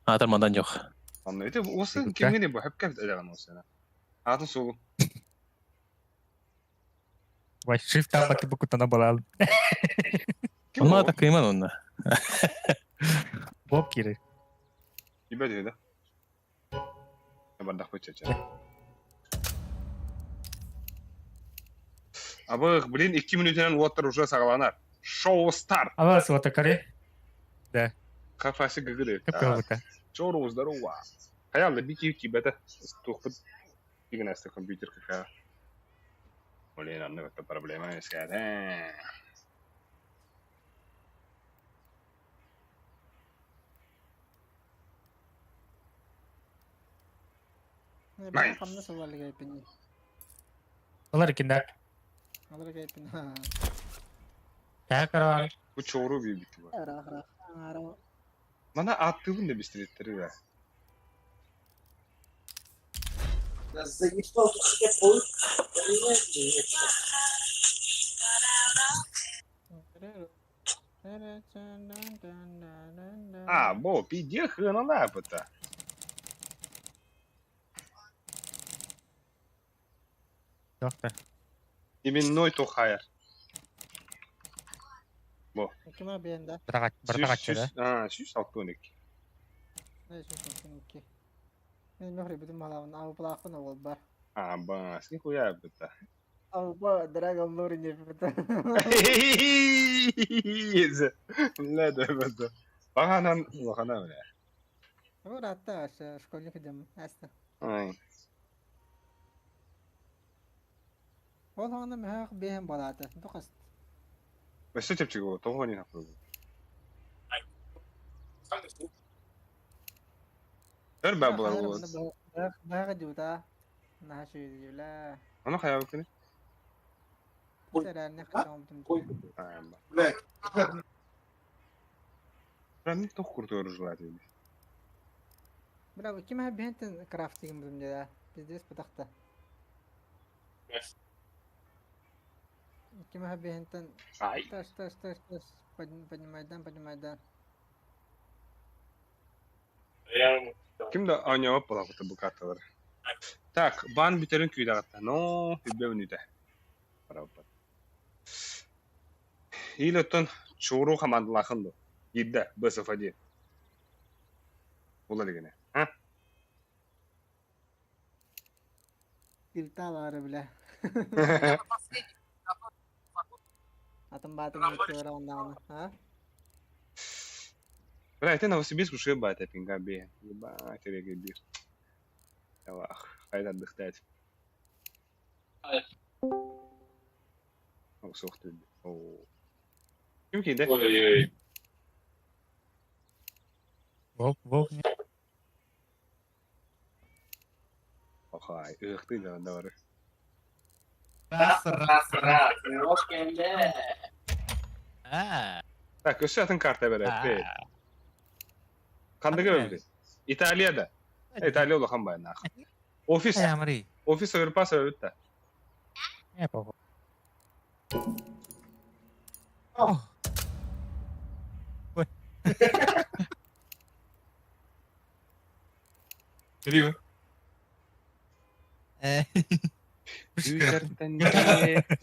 Атар мандан жоқ. Онно ити осы кимгини бу хөпкә элеган осы. Атын сулу. Вай, shift tab тип кутана балал. Онна та кыйман онна. Боб кири. Ибә диде. Бардак быча. Абы, блин, 2 минутынан уоттар уже сагаланар. Шоу старт. Алас вот кари. Кафасы гыгыры. Кып Чору, здорово. Хаялда бики кибета тухпыт. Игнасты компьютер какая. Блин, анны это проблема искать. Nice. Хамнас ылалыга эпини. Олар киндер. Аларга эпини. Так, карар. Бу чору би бити бар. Ара ара. Ара. Мана аттыбын да бистиреттери да. Заебал, тут все понимаете? А, бо, пиде хына лапыта. Доктор. Именной то хайр. Кима бенда. Бырагат, бырагат да. А, сүүс алтыник. Не Мен мөхри бүтүн малабын абы ол бар. А, бас, нихуя быта. Абы Dragon Lore не бит. Бля, да, быта. Баганан, лохана, бля. Уратта школьник дем. Аста. Ай. Ол аны мөхөх бэхэн балата. Тукас. Өссө чепчик ол, тоҕо не нахуй. Өр баа булар ол. Бага дюта. Нашы дюла. Аны хаяр күнү. Сәрәне хачам бүтүн. Блядь. Прям тох куртур желательно. Браво, ким бэнтен крафтинг бүтүн дела. Пиздец патахта. Ким бэнтен Ай. таш таш таш таш поднимайдан поднимайдан. Ким да аняып була кута бу карталар. Так, бан бүтерин күйдагатта. Но, үббе үнүтэ. Барабар. Или оттон чуру хамандылахын ду. Идда, БСФД. Була дегене. А? Илталары бля. Атым батым өтөр оннан, а? Бля, это Новосибирск уже ебать, пинга бе. Ебать, рега бир. Аллах, хайда отдыхать. О, сух ты. О. Ким киде? Ой-ой-ой. Волк, волк. Охай, ых ты, да, давай. Раз, раз, раз. Так, өссө атын карта берет. Кандыга берет? Италияда. Италия улахан бай нах. Офис, офис оверпас өбүт Не похуй. Криво.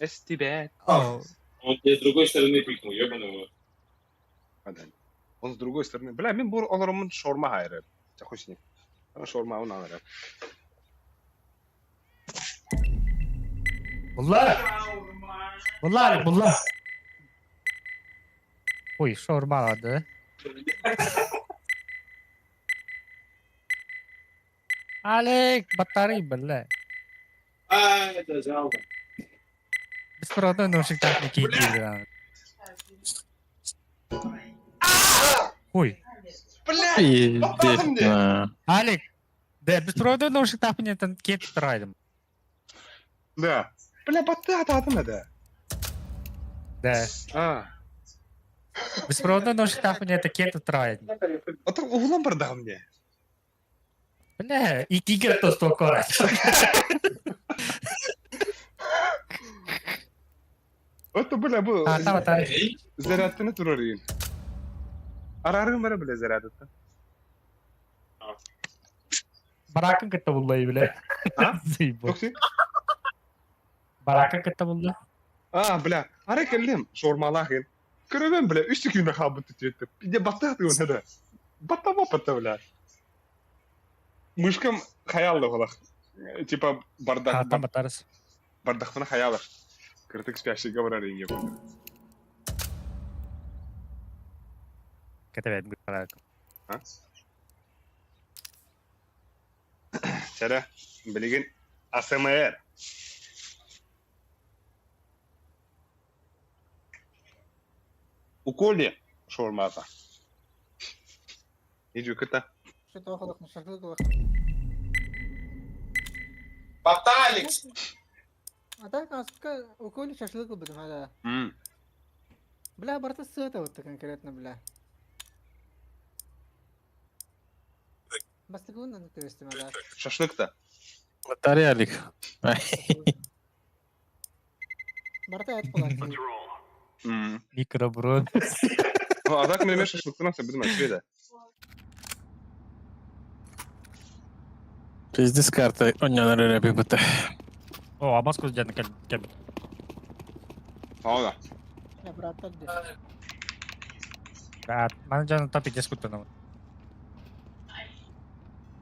Эстибет. Он тебе с другой стороны пикнул, ебаный его. Он с другой стороны. Бля, мен бур олоромун шаурма хайры. Хуй с ним. Шаурма он алар. Буллар! Буллар, буллар! Ой, шаурма алды. Алек, батарей, бля. А, это жалко. Беспроводной наушник так не кинь. Ой, Бля! Пиздец. Алик! Да, беспроводной наушник тапнетан кет трайдым. Да. Бля, баттыы хатаатым этэ. Да. А. Беспроводной наушник тапнета кет трайдым. Отор уһулан бардаҕым дии. Бля, и тигр то столько Ото бля бу А, там, там. зарядтаны турарыйын. Араарыым эрэ бля зарядыттан. Баракын кытта буллай, бля. А? Заебал. Токси? Баракын кытта булла. А, бля, арай кэллим, шаурмалаах иһин. Көрөбүн, бля, үс секунда хаалбыт түтүөттэ. Дьэ, баттаах тыгын да. Баттама бля. Мышкам хаялла олох. Типа бардак, А, там батарыс. бардахпына хаялар. Кыртык спящийга барар иҥе курдук. Кэтэ бэт А? Чэрэ, билигин АСМР. Уколе шаурмата. Иди кыта. Что-то около шашлык Баталикс! А так, аска уколе шашлык будем, да. Бля, барта с этого вот конкретно, бля. Бастыгун надо перевести, да. Шашлык-то. Батарея Алик. Барта это была. Микроброд. Ну, а так мы шашлыктан будем отсюда. Пиздец карта. Онньонор эрэ быта. О, абас көз дьэн кэл. А, да. Я брат так здесь. Да, маны жаны тапи дес куттанам.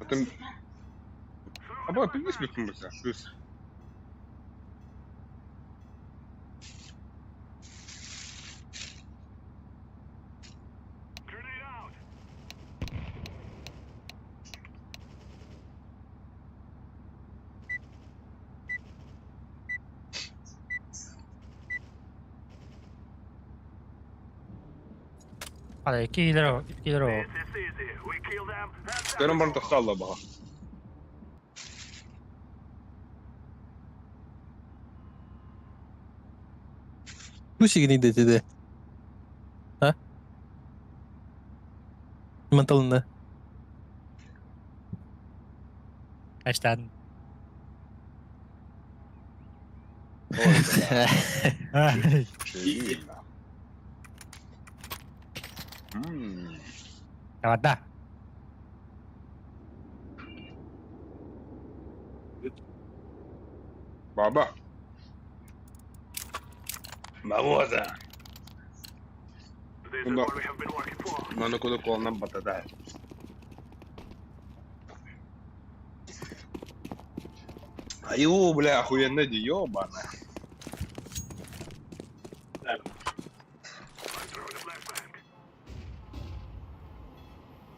Потом... А бо, пиздец бит Плюс. Hadi 2 lira, 2 lira. Көрөн баран тохтоолло баҕа. Пусигни дэтиде. А? Манталына. Kaçtan? Ой, бля. Чуйно. М. Давай, да. Баба. Мамоза. Но, но куда колонам батада. Аю, бля, охуенно ди, ёбана.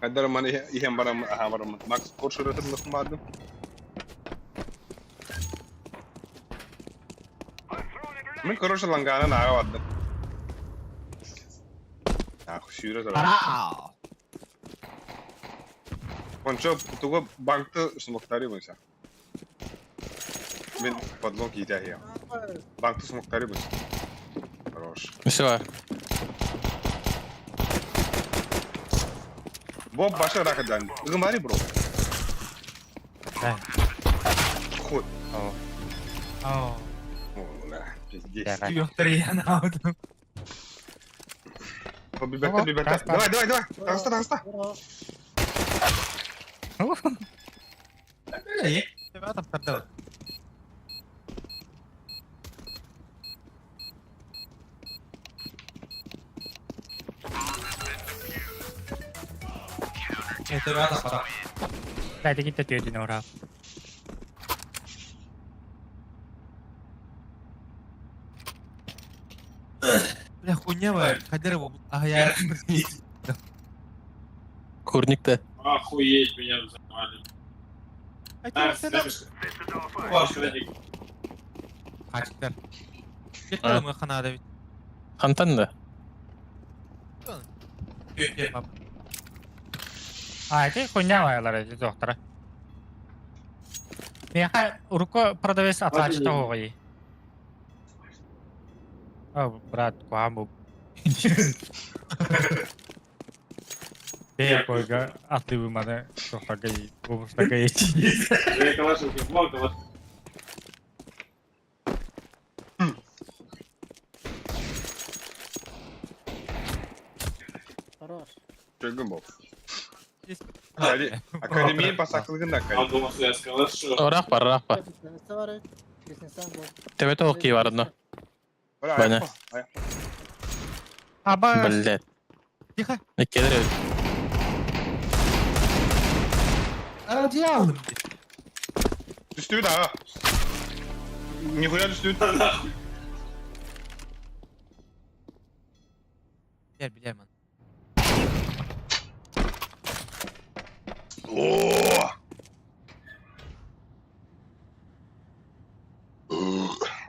Хайдар маны иһэн барам, аха барам. Макс Коршер мадым. Мин короче лангана наага бардым. Ах, сүүрэ турар. Ончо тугу банкты смоктари бойса. Мин подлог киитэ Банкты смоктари бойса. Хорош. Все. Боб баша ракадан. Гымари бро. Да. Хуй. О. О. О, бля, пиздец. Да. Бибетте, бибетте. Давай, давай, давай. Таҕыста, таҕыста. Dai, gitti tyytin uraa. Бля, хуйня вы, Кадырова, а я... Курник-то. Охуеть, меня взорвали. А, Хачтар. Кетті мы ханада ведь. Хантан да. А, ити хуйня ваялар, ити доктора. Миэхэ урукку продавец атааччыта оһоҕой. О, брат, куһаҕан бу. Бэйэ койга атыыбыманы туохтарга бобустарга Я калашников, мол, калаш. Хорош. Чөлгүн бол. Академия басақылығын да Он думал, что я с калашу. Ыраах бар, ыраах бар. Лестница бар, лестница был. Төбөтө ол кии бар одно. Бана. Аба, Блядь. Тихо. Иккилер эбит. Aracıyı aldım. Түстүбүт аға. Нихуя түстүбүт. Билер билер man. О!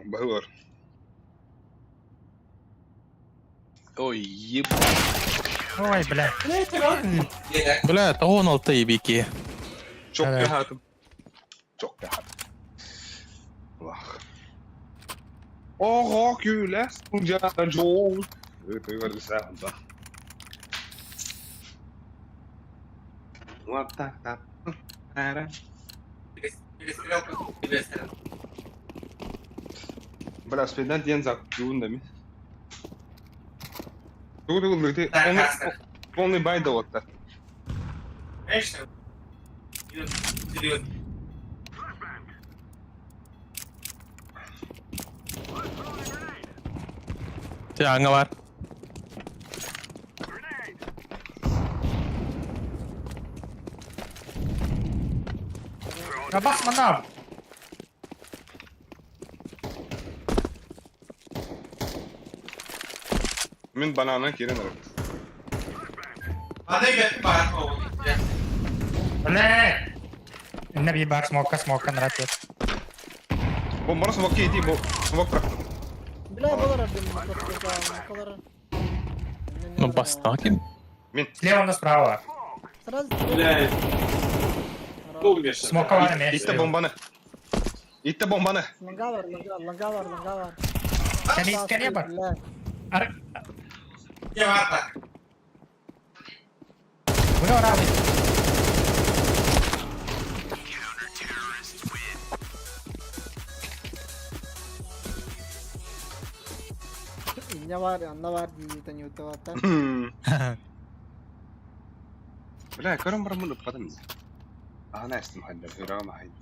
Баһылар. Ой, еб... Ой, бля. Бля, 96 ебики. Çok Evet. rahatım. Çok rahatım. Vah. Ого, күлә, жол. Өте көргісі онда. Вот так, так. Перестрелка. Перестрелка. Бля, спиднен диэн закуун да ми. Тугу тугу лыты. Так, Полный, так. полный бай да вот так. Знаешь, Серьезно. Те аңа бар. Абас манам. Мин бананы кирен арып. Hadi gel bana. Бля. Инна би бар смока смока нрат. Бу мара смок кейти, бу смок бырактым. Бля, болар абдым, болар. Ну, бастакин. Мин. Слева на справа. Сразу. Бля, был Миша. Смока бар Итте бомбаны. Итте бомбаны. Ланга бар, ланга, ланга бар, ланга бар. Кәне кәне бар. Бля. Ар, Ne var da? буны ора. Инне бар, анна бар дейді, не өтіп Бля, көрім бар мұны ұппадым. Ана әстім хайда, хүрағым хайда.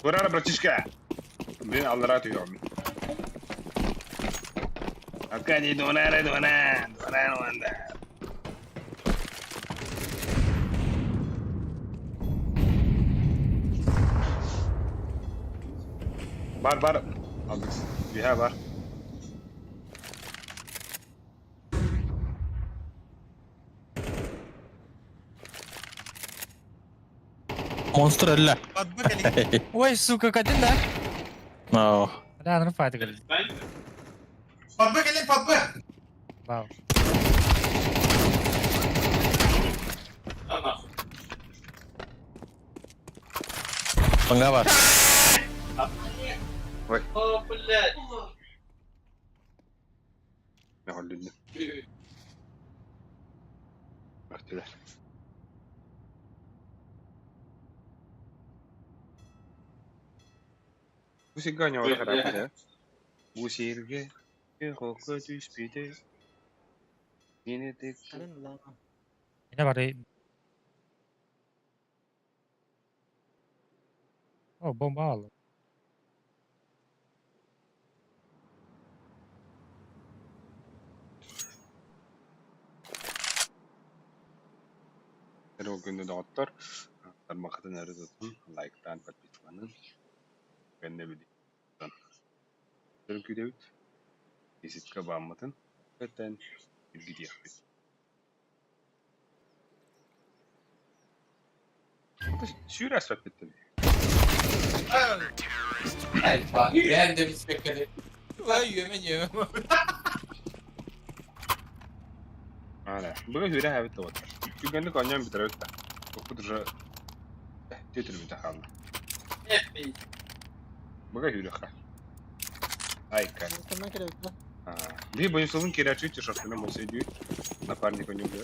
Көрәрі, братишка. Мен аллара түйемін. Аркадий, донара, дона, дона, дона. Бар, бар. Алдық. Биха бар. Монстр әллә. Ой, сука, кадин да? Ау. Бля, ну файт говорит. Patlı gelin patlı. Вау. А нахуй. Аңа бар. О, блядь. Ne halledin? Öhtüler. Бу сиргэ оонньообото харааппыт ээ. Бу сиргэ хоко түспүтэ. Кинетик Инна бар. О, бомба алды. Эрэ күндү доҕоттор, тармахатын өрө тутун, лайктаан, подпискаланын, кэннэ билиэн. Өркүдэбит, визитка бааммытын, өттен илгитиэхпит. Сүүрэ аспаппыттан. Ben de biz bekledik. Vay yemin yemin. Ана, бүгүн хүрэ хэбит тоҕоттор. Күгэнник оонньоон бүтэрбит да. Укпут уже түөтүрбүтэ хаалла. Бүгүн хүрүөххэ. Айка. Монстрынан кирэбит да. Би бойсолун кирячу тишортына мосейдүү. Напарник у него.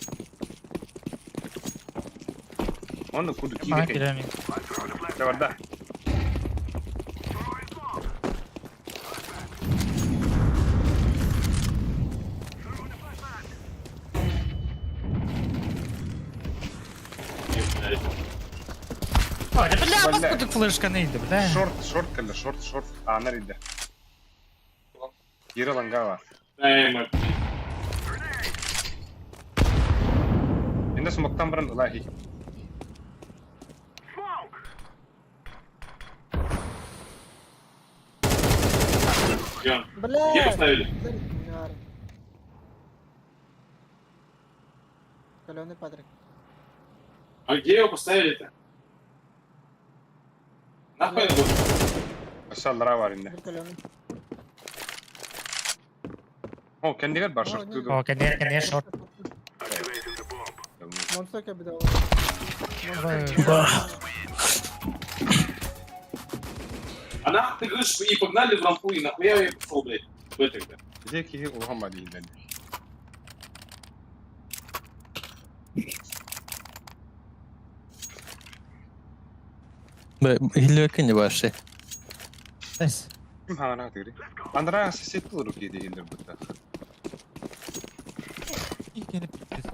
Он куду Мага киирэ. кирэми. Барда. Ой, да бля, Бля. бас кудук флешканы иди, бля. Шорт, шорт кэллэ, шорт, шорт. Аанар идэ. Киирэ лангава. Эй, мать. Инде смоктан баран ылахи. Где он? Бля! Где поставили? Каленый Патрик. А где его поставили-то? Нахуй он был? Өссө бар инде. Бир каленый. О, кендигер бар шорт. О, кене, кене шорт. Монстр кабидал. А нахуй ты говоришь, и погнали в рампу, и нахуя я пошел, блядь, в это, тогда? Где киһи улахан ба дииллэр. Хиллерки не ваши. Эс. Ким хаҥана тыгри. Андра сосед руки дииллэр бутта. Кене пиздец.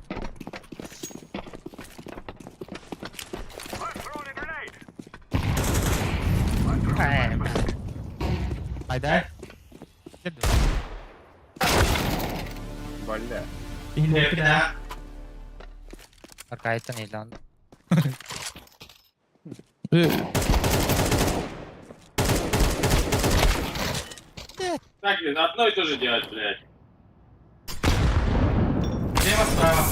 Ай, бля. Айда. Бля. Хиллерки да. Аркайтан илан. Так, блин, одно и то же делать, блядь. Слева, справа.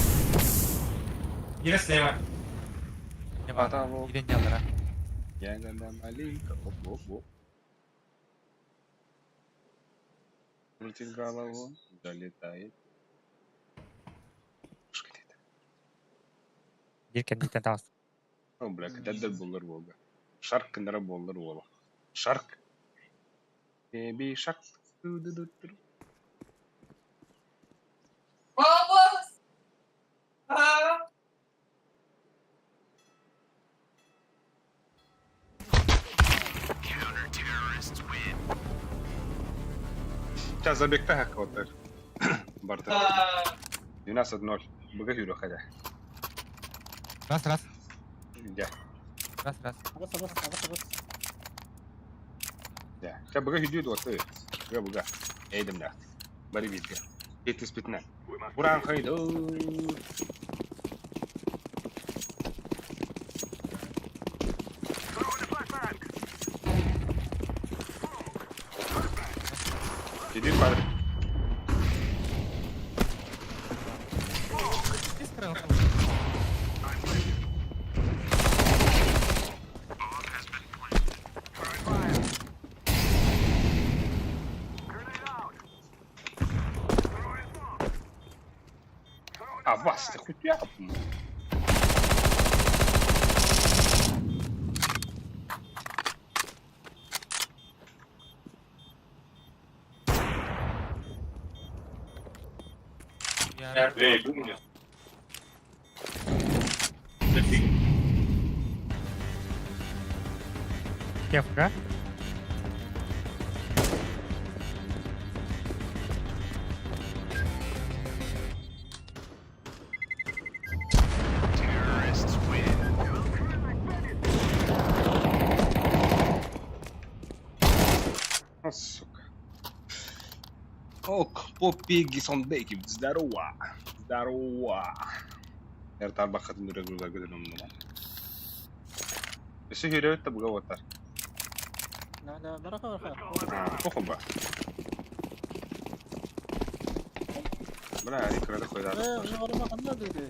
Или слева. Потому Иден ялдара. ягода малинка. Оп, оп, оп. Крутит голову, залетает. Шкалит. Бир кендиктен таас. О, бля, кедер боллар болга. Шарк кендер боллар бола. Шарк. Baby shark. Ду-ду-ду-ду. Сейчас забегта хакотер. Бартер. 12-0. Бага хүрө халя. Раз, раз. Дя. Раз, раз. Абас, абас, абас, абас. Дя. Сейчас бага хүрү дуоты. Бага бага. Эйдем да. Бari битге. Жетис битне. Уран хайды. Иди падре. А вас ты хоть я? Эй, бум мне. Кевка. О, сука. Ок, Поппи Гисонбеков, здорово. Здорово. Эртар бақатын үрегілгі көдір омнума. Өсі хүребет та бұға отар. Да, да, бараха, бараха. Похуй ба. Бля, они крада хуйда. Э, уже бараха ханна диди.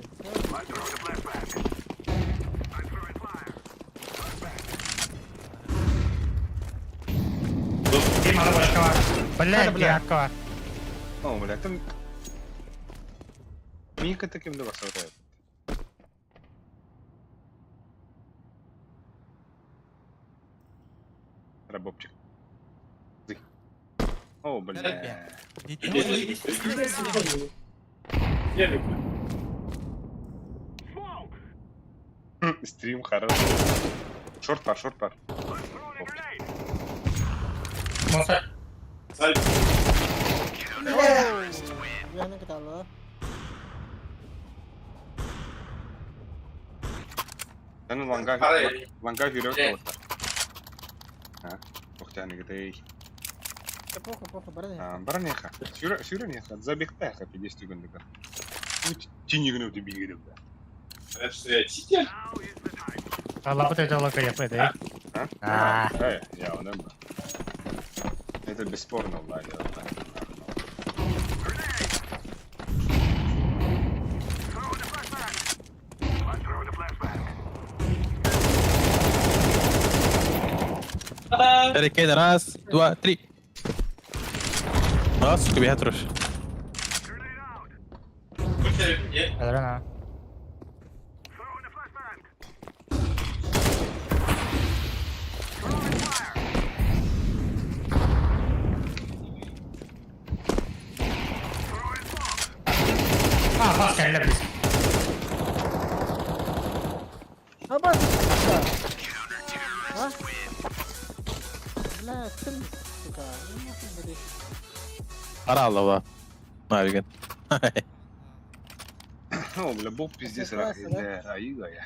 Бля, дяка. О, бля, там... Мика таким да басар. Рабопчик. О, бля. Стрим хороший. Шорт пар, шорт пар. Монстр. Бля, кыталла. Сен ланга ланга жүрөк болот. А, Охтяны гдей. Да похуй, похуй, баран. А, баранеха. Сюра, сюранеха, забегтаха 50 күндүк. Тинигин өтө билгире да. Это что, я читер? Лапы жолоко япы, А? А. Я он Это бесспорно, да, я Перекид, раз, два, три. Раз, тебе труш. Ладно. А, кэллэ близ. А, бас, А? Бля, ты, сука. Ну, нахуй, блядь. Аралова. Навиген. О, бля, боб пиздец, Согласен, да? аига я.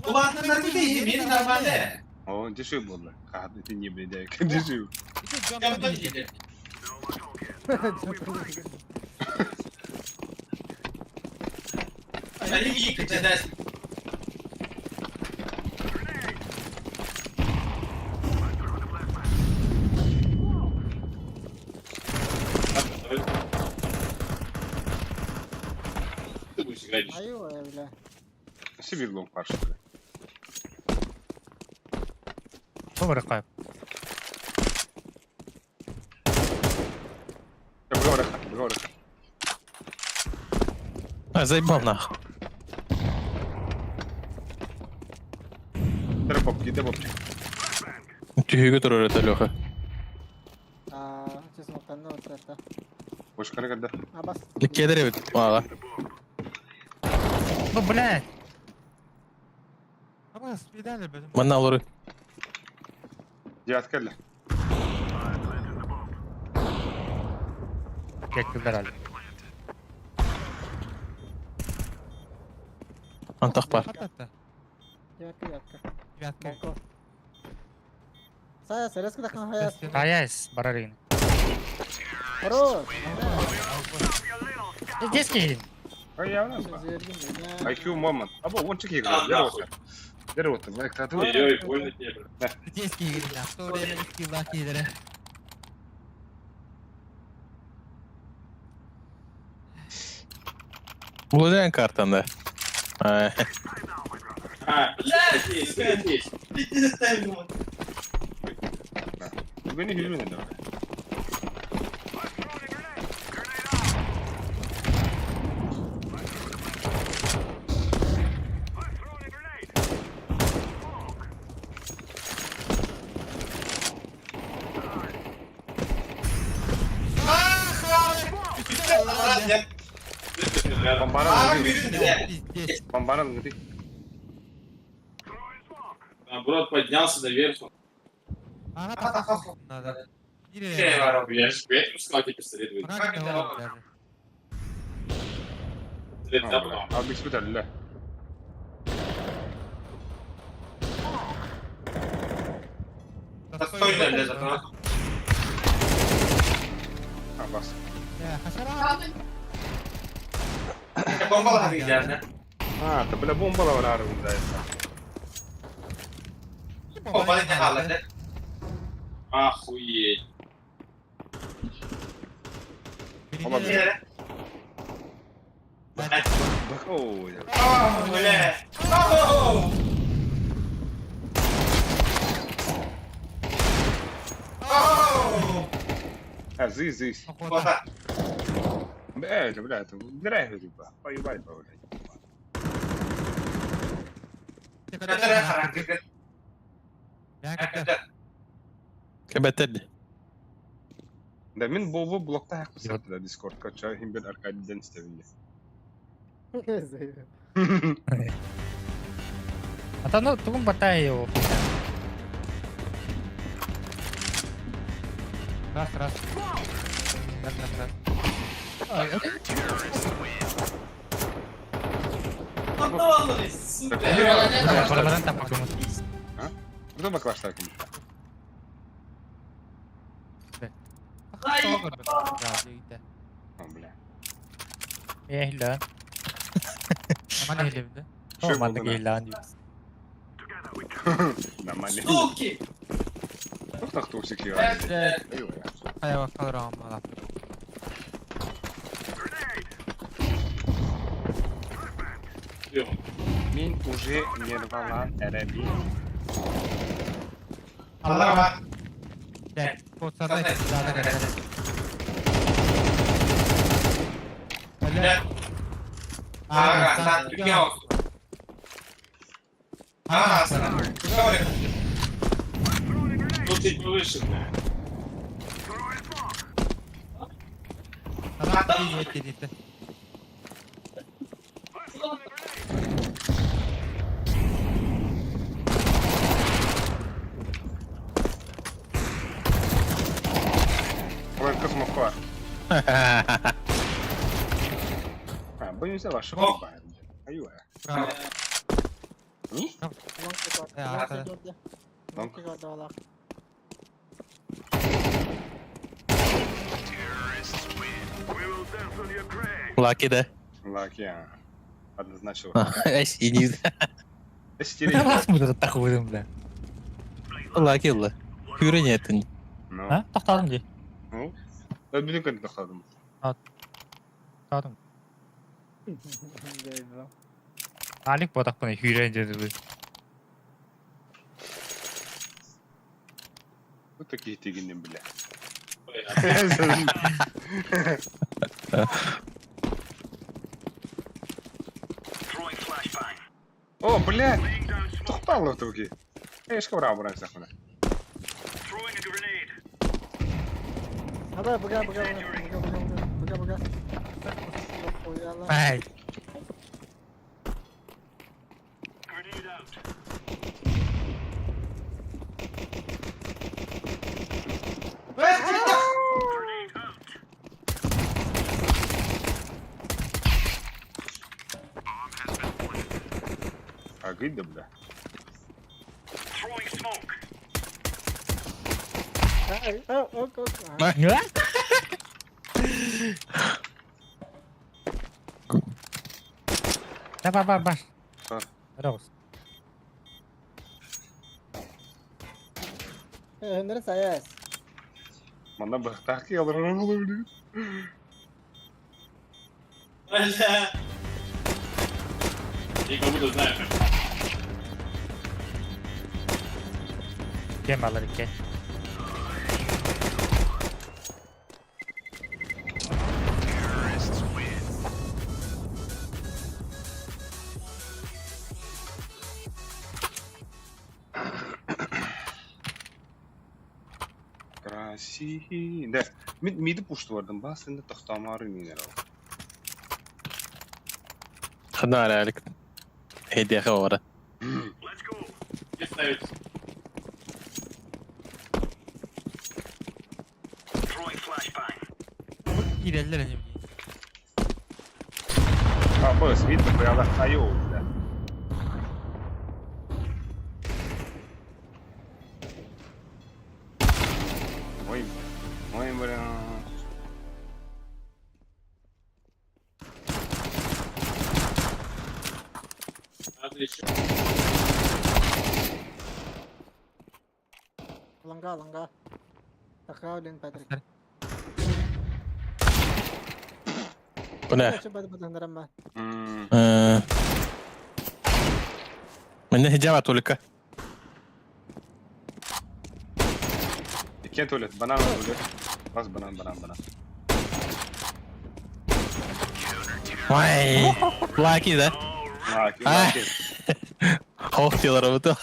Улаатан нормально, мен нормально. О, дешев был, бля. А, ты не, блядь, дешев. Ты будешь играть еще. Аюва, бля. Сибирь лонг пар, что ли? Бу кайып. Б А, заебал нахуй. Бобки, да бобчик. Тихо, который это Леха. А, честно, там, ну, вот это. Больше когда? А, бас. Кедре, мало. Ну, блядь. Маналуры. Девятка ли? Блядь, убирали. Антах пар. Девятка, девятка. Девятка. Сая, сәрескі таққан хаяс. Хаяс, барарин. Хорош. Детский. А я IQ момент. А бо, вон чеки играет. нахуй. Дерево ты, лайк тату. Ой, больно тебе, брат. Детский игры, в то время скилла кидали. Владеем картам, да. А, блядь, есть, блядь, есть. Beni hücum edin. Бомбаран Бомбаран ты. Наоборот, поднялся наверх. Надо. Я же поэтому сказал тебе пистолет выйдет. Пистолет да, потом. А бик сүтәлле. А бас. А, та бля бомба бар арында. Охуеть. Оба Ой. Бля. А, зис, зис. Бля, это, бля, это, убирай, типа, поебать, блядь. Кэбэтэр. Да, мин Бобу блокта хакпысат да Дискордка, ча химбет Аркадийден истебинде. А ну тугун батай его. Раз, раз. Раз, раз, раз. Сука. Барабаран там покумут. Кто баклаштар ким? О, бля. Эх, да. Нормально или да? Шо Манна болду, кейлан. Нормально. Суки! Тух тусик я. Блядь. Хайва калрам. Мин уже нервалан эреби. Аллах. Блядь, вот сарай, да, да, да, да. Блядь. А, Тут чуть повыше, бля. Ой, космокар. А, боюсь вашего. Аюа. Не? Лаки, да? Лаки, а. Однозначно. Синий. Нас тахуйдым, бля. Лаки, ла. Күрен етін. Ну. А? Тохтадым ди. Ну. Да, билик это тохтадым. Тохтадым. Алик бодақпын хүйрен деді бұл. Вот такие тегинен, бля. О, бля! Тохтал туки. Эшка бра бра сахмана. Давай, бага, бага, бага, бага, бага, бага. Ай. А гыда, бля. Давай, бар, бар. Раз. Нравится, Мана бахтахи алыр. Бля. Я как будто знаю, как. Кем алыр екен? Красиво. Да, миди пушту бардым. Басында тохтамары минерал. Ханар әлік. Хедияға ора. Где ставить? Киреллер не А, бос, видно, бля, айо, бля. Ой, ой, бля. Надо еще. Ланга, ланга. Тахаулин, Патрик. Бля. М, Мене хиджаба только. Иккен туалет, банан туалет. Бас банан, банан, банан. Вай! Лаки, да? Лаки, лаки. Ох, тело работал.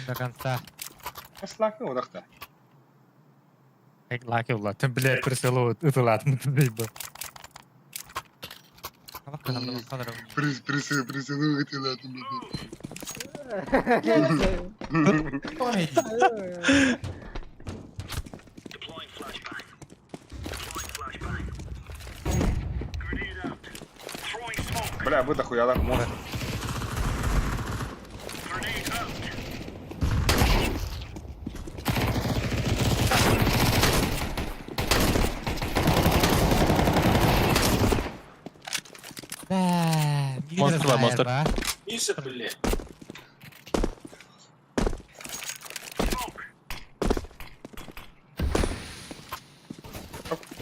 До конца. Лаки одақта. Лаки улар. Тым блядь, присылу ытылатын бу. Присылу ытылатын. Бля, вы дохуялар монстр. Монстр бар, монстр. Миша, блядь.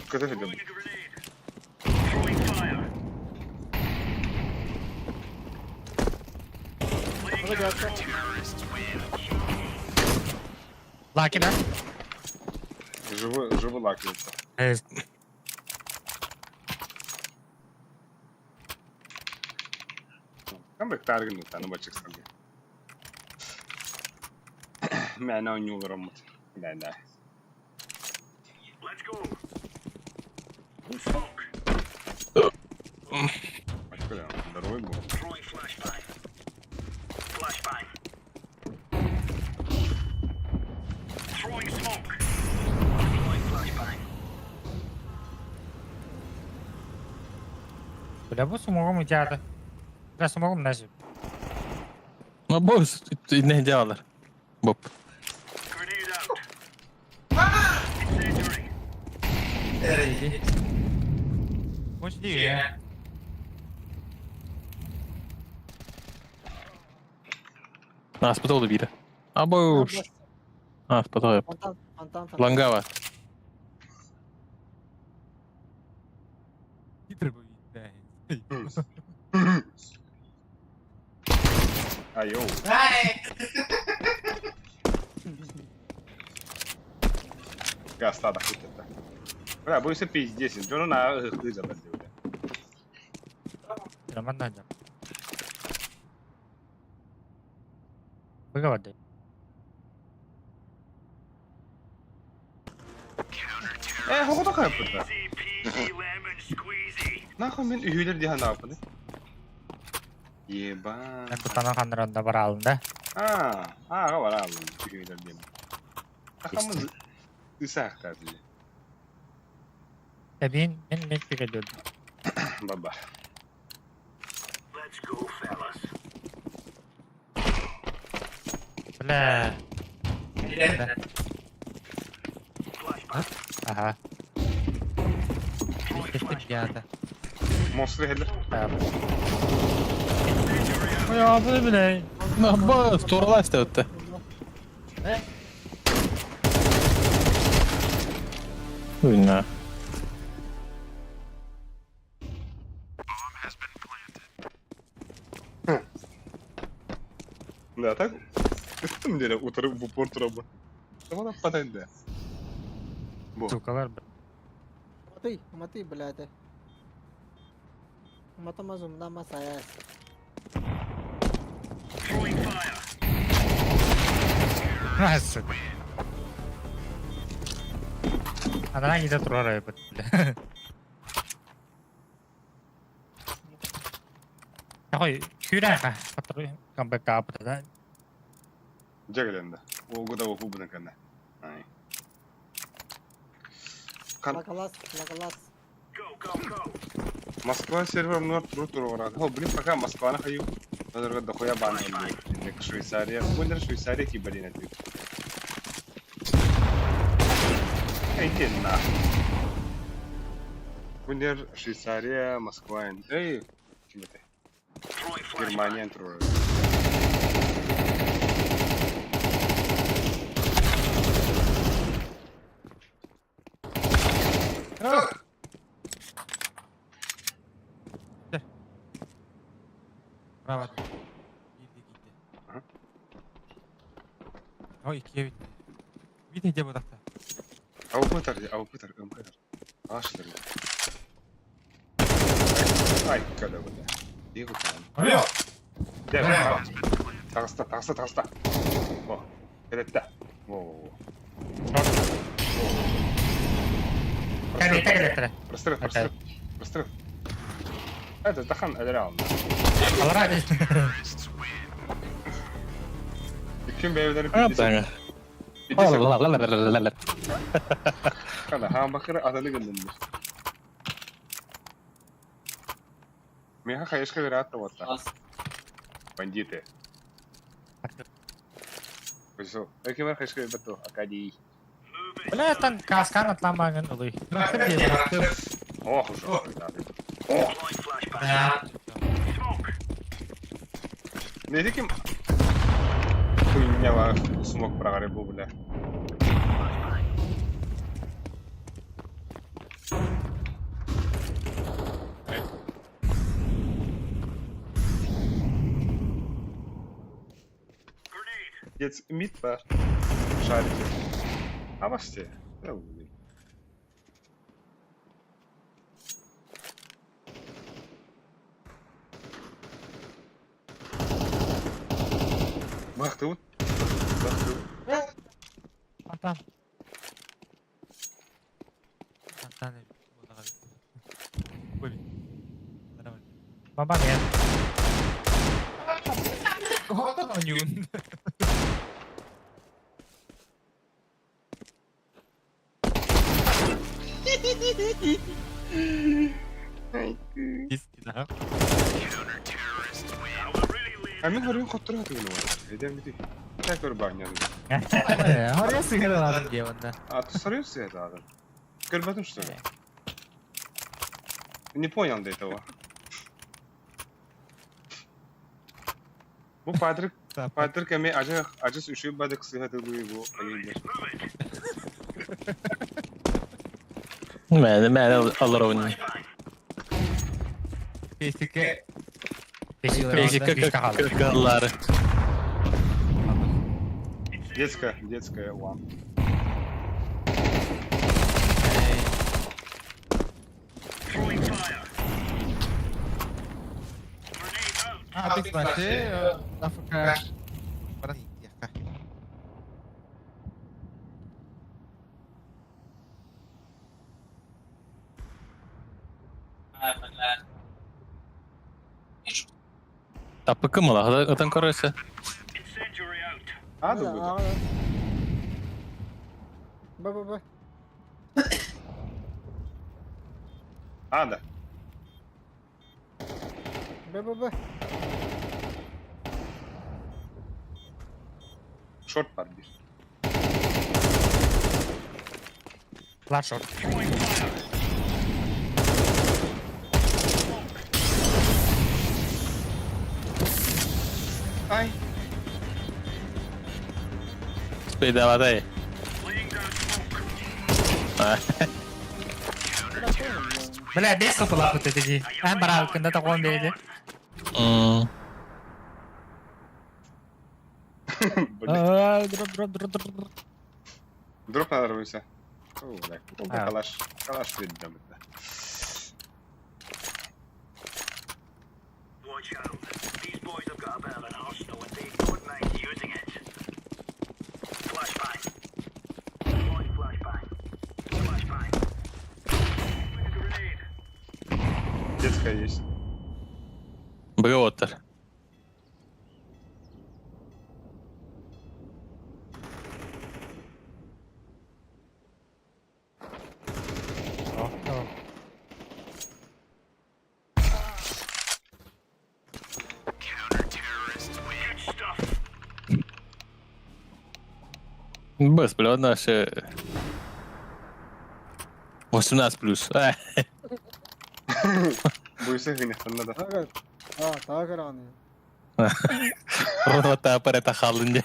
Көтө сүлдüm. Лаки, да? Живы, живы лаки. Кам бек таргын таны бачыксан. Мен ойнуларым. Да, да. Здоровый был. Бля, бу сумогом идеады. Бля, сумогом нәжіп. Ну, босс, не делалар. Боп. Хочешь дии? Аспытал бире. Абош. Аспытал. Фонтан, фонтан, фонтан. Лангава. Хитрый был, да. Айоу. Ай! Гастада хытыта. Бля, бу пиздец. Джону на хыза бля. Роман надо. Выговор. Хогото кайпыта. Нахуй мен үйүлер дихан апыны. Еба. Кутана ханранда бар алында. А, а, бар алын. Үйүлер дем. Ахамыз ысақ қазы. Мен мен мен пигелдüm. Баба. Бля. Ага. Кеттим я. Монстр хедлер. Я bu bile. Ну, босс, туралас өтті. Уйна. Да, так? Там деле утырып в упор турабы. Давай падай. Бу. Сукалар. Уматый, уматый, блядь. Уматамазум намасаяс. Nasıl? Анана гиде турар бит. Такой күрә патры камбэк ап да. Жагеленде. Ого да оқу бұдан кәне. Ай. Кан Лакалас, лакалас. Москва сервер нор туру туру барады. О, блин, пока Москваны хаю. Назарга дохуя баны элли. Швейцария. Кундер Швейцария ки блин это. Иди на. Кундер Швейцария, Москва. Эй, ким это? Германия туру. Bravo. Girdi gitti. Aha. O ikiye bitti. Bir de bu dakika. Аупытар, аупытар, МК. Ашлар. Ай, када бля. Диги там. Алло. Дэ. Таҕыста, таҕыста, таҕыста. О, кэлэттэ. Во, во, во. Кэлиитэ кэлэттэрэ. Прострел, прострел. Прострел. Это тахан өлөрө ална. Алара Иккин бэйэлэри Бэҥэ. Када хаамбакыра атаны гыннынныр. Миэхэ хайышка вероятно вот так. Бандиты. Все. Экимер хайышка бэту Акадий. Бля, там каскан атламагын улуй. Ох уж. Да. Не диким хуйня смог прогорел бу бля. Дец мид бар. Шарики. А басте. Бахты вот. Бахты. Антан. Антан. Баба нет. Ойуун. Истина. А мен хорын хоттор хатыгын бар. Эдем бити. Так көр бар няды. Хорья сыграла девонда. А ты сорился это, Адам? Көрбөтүм что ли? Не понял до этого. Бу Патрик, Патрик эми ажы ажыс үшү бадык сыхаты бу бу айылдар. Мэн, мэн алар ойны. Бесике. Бесике кыркаллары. Детская, детская one. А, ты знаешь, Африка. А, бля. Тапыкы мала, отан короче. А, да будет. Б, Б, Б. А, да. Б, Б, Б. Шорт бар бир. Лар шорт. Ай. Спейдаватай. Бля, бес копыла бут эти. Эн бара кында такон берди. Блин. Дроп, дроп, дроп, дроп. Дроп надо рваться. О, бля. А. Калаш. Калаш видно. Детская есть. Б-оттар. Бс, бля, наши 18 плюс. Буйса гынехтан надо. Так, а, так рано. Рота аппарата халынде.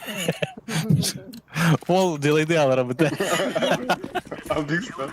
Ол делайды алар бит. Алдыкста.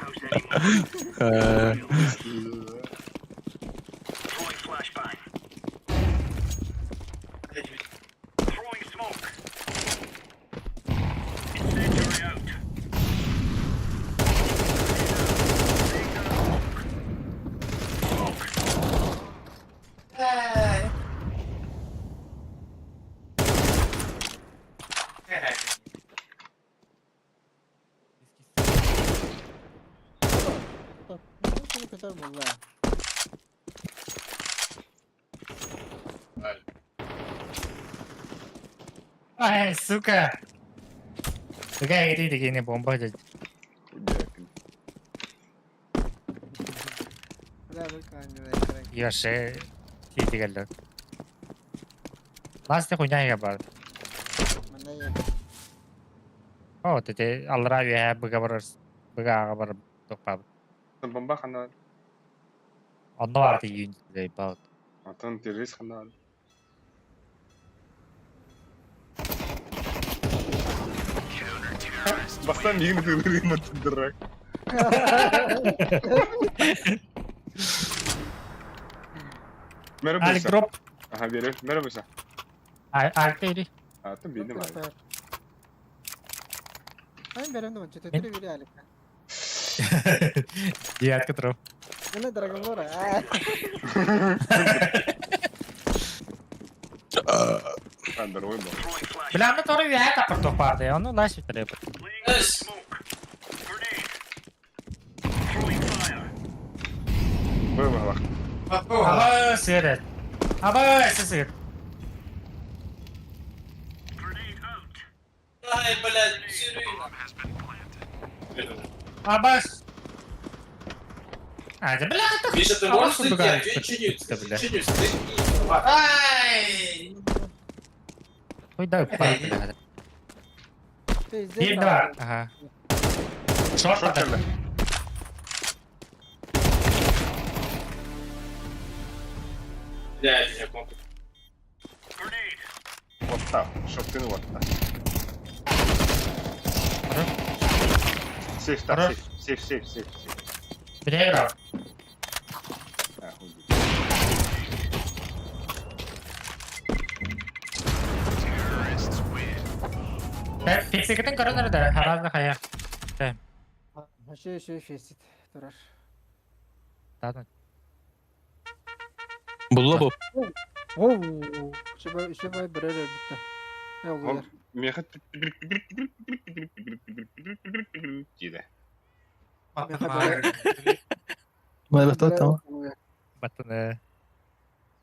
Көтөр буолла. Ай, сука! Такая ири такие бомба дядь. Яше тиэтигеллер. Ласты хуйня бар. О, тете аллара үөһэ быга барар быга бар тохпабыт. Бомба ханна? Онно бар тиийин баут. Антон террорист ханна? Бастан миигин ытыылыыр дурак. Мере Алик буса. дроп. Ага, бере. Мере буса. Алик ири. А, там видно мало. Мен берем думаю, что ты бери Алика. Девятка дроп. Мына Драгонлора. Здоровый был. Бля, мы тоже үөһэ таппыр тохпарды. Ону лас үтэрэ. Эс! Был Аба сырет. Аба сыр. Ай, блядь, Серега. Аба. А, это бля, это Миша, ты А, можешь он зайти? другая. Ответь чинюсь, Да, бля. чинюсь, ты Ай! Хуй дай бля. Биир да. Ага. Шорт Шорт да. Блядь, я кнопку. Вот так, чтоб ты вот так. Сейф, так, Хорош. сейф, сейф, сейф, сейф, сейф. Бля, игра. А, хуй. Пиксикетен коронер да, харазда хая. Еще, еще, еще, тураш. Да, Булла бу. Оу, еще бай берер битте. Он мехат диде. Майлата Баттаны.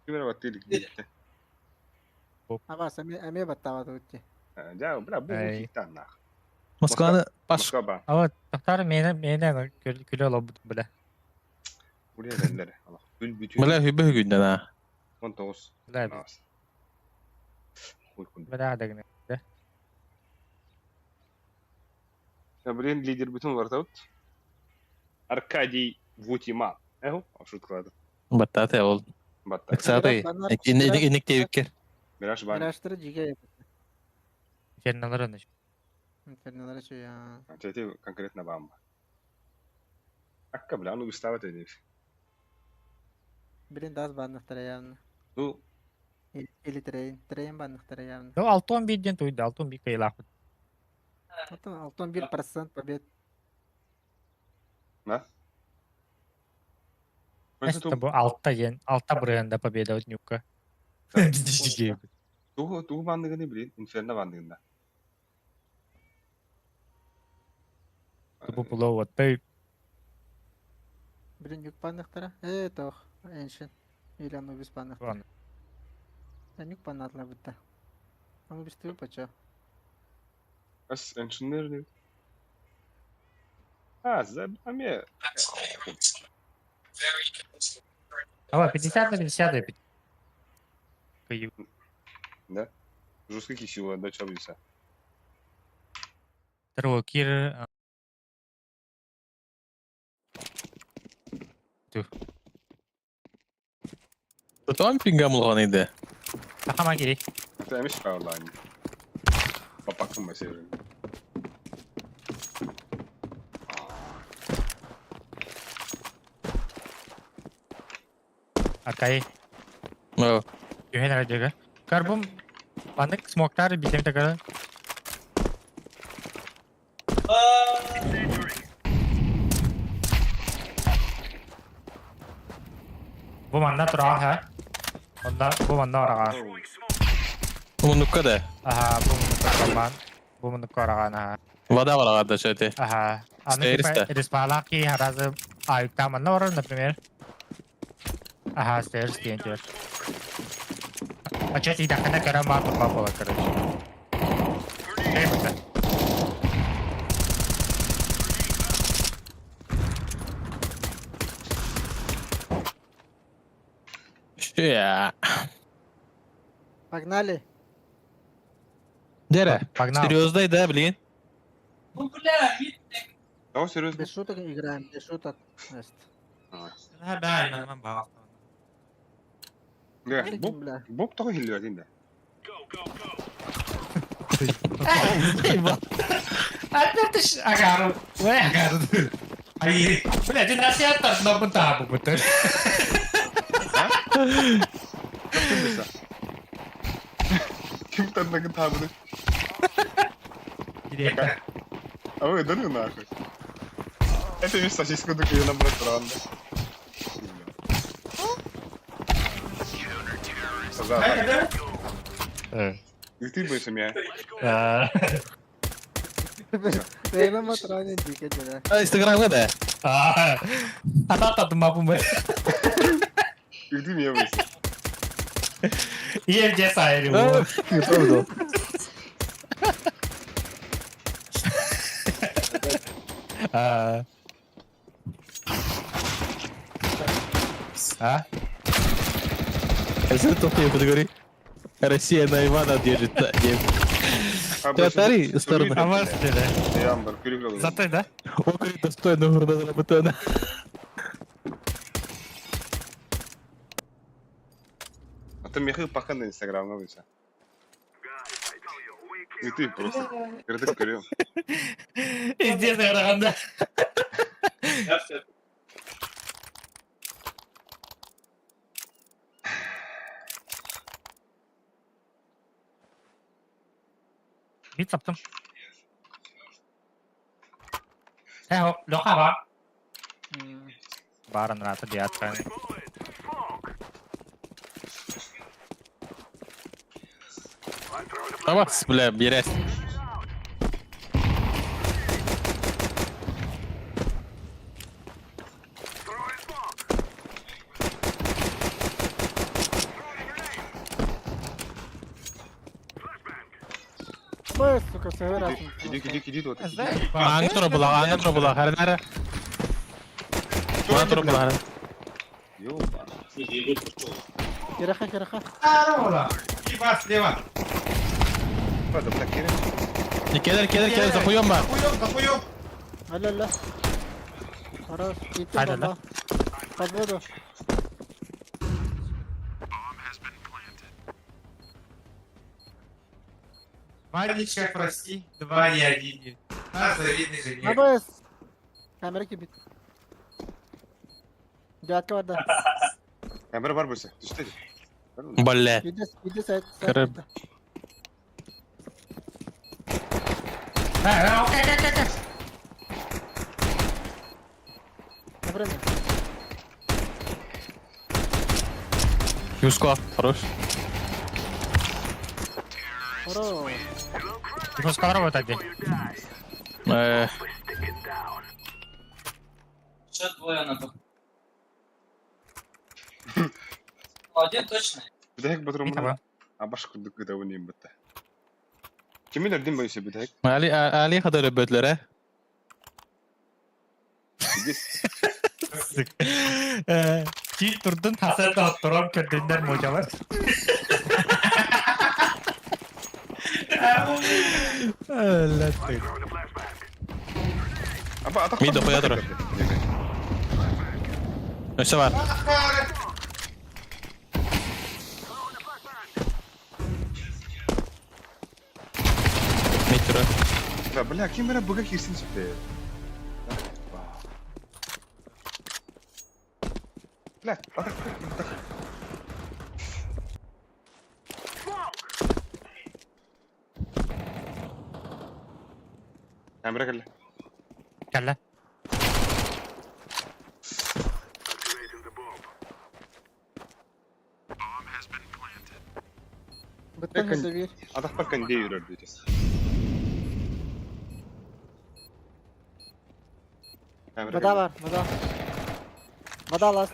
Кимер баттылык диде. Абас, эме баттава өтте. Жа, бля, бу хиттан нах. Москваны паш. Москва ба. А вот, тохтар мені мені күлө лобут бля. Буря дәлләре. Аллах. Бүл бүтүн. Бля хүбе хүгүнден а. 19. Бля, Хуй күн. бля дагны. Я, блин, лидер бүтүн вартаут. Аркадий Вутима. Эхо, шутка ладно. Баттата ол. Батта. Ыксаты. Инник тебиккер. Мираж бан. Мираштыр жиге. Ферналар оны. Инферналар еще я. Тети конкретно бамба. Акка, бля, ну выставать это. Блин, дас баннахтара явно. Ну, Или трейн. Трейн баннахтара явно. Ну, алтон биден туйда, алтон би кайлах. Алтон, алтон 1% побед. да? Бу алта ен, алта бренда победа от нюка. Тугу тугу бандыгыны блин, инферно бандыгында. Бу пуло вот пей. Блин, нюк баннахтара. Э, тох. Эншин. Или Анубис баннахтара. Нюк баннатла битте. Анубис ты пача. Ас инженер не. А, за аме. Ава 50 на 50 опять. Да? Жесткий сила, да, чабиса. Второго кир. Тотон пингам иде. Тахама кири. Это эмиш паурлайн. Папакым масер. Аркай. О, Юхен радиога. Карбум Банык смоктар битем такара. Бу манна тураа ха. Онда бу манна орага. Мунукка да. Аха, бу мунукка коман. Бу мунукка орага аха. Вода бар да шөте. Аха. Аны Стериста. типа респалаки харазы А, там одна ворона, например. Ага, стоишь, стенчишь. А чё ты так на карама попала, короче. Эй, бля. Ща. Погнали. Дere. Погнал. Серьезно, да, блин? Ну, бля, мид, Того серьезно? Без шуток играем, без шуток. Эст. Бля, Блин, Боб, бля. Боб того хилли один да. А ты ж агару. Ой, агару. Бля, ты нас я так на бутабу бутыр. Kim bilse? Kim tadına табını? А вы дали нахуй. Это весь сосиску такую набрать рано. И ты будешь меня. Бэйбэ матранин дике дьэ. Инстаграмга да. А та тумапу. И ты меня будешь. Ем десайрю. Правда. А? А? Это только категории. Россия на Ивана держит. Театри стороны. А вас да. Ямбар, перегляд. Зато, да? Окрик достойно гурда бетона. А ты Михаил пока на Инстаграм выйти. И ты просто. Кырдык көрөм. Пиздец, караганда. Я все. Бит саптым. Э, Леха бар. Бар нрата диатка. Давай, бля, берешь. Б, сука, сыграть. Иди, иди, иди, иди, вот. Аңа тура була, аңа тура була, харнара. Аңа тура була. Ёба. Иди, иду, пошел. Кираха, кираха. Ебать, слева. Правда, бля, Кирилл. Не кедер, кедер, кедер, захуем ба. Захуем, захуем. Алло, алло. Хорош. Иди, Алло, баба. Под воду. Манечка, прости, два не один. Наш завидный жених. На БС. Камера кибит. Дядка вода. Камера бар бойся. Ты что? Бля. Иди, иди, сайт. сайт, Караб. иди. Э, окей, окей, окей. На время. Юскла, хорош. Хорош. Ты скоро вот один. Э, Еще двое на топ. Ну, один точно. Бүтэһик батырым. Итого. Абаш курдук гыда уни битте. Кимилер дим бойся бүтэһик. Али, Али хадары бөтләре. Ki turdun hasar da attıram kördüğünden mocalar. Öyle değil. Аба атак. Мид охуя тура. Өсө бар. Мид тура. Да, бля, кимера буга кирсин сүтте. Бля, атак, атак. Камера кэллэ. Кэллэ. Быттан Экон- забир. Атак бар кэнде юрөр дейт. Камера Вода кэллэ. бар, вода. Вода last.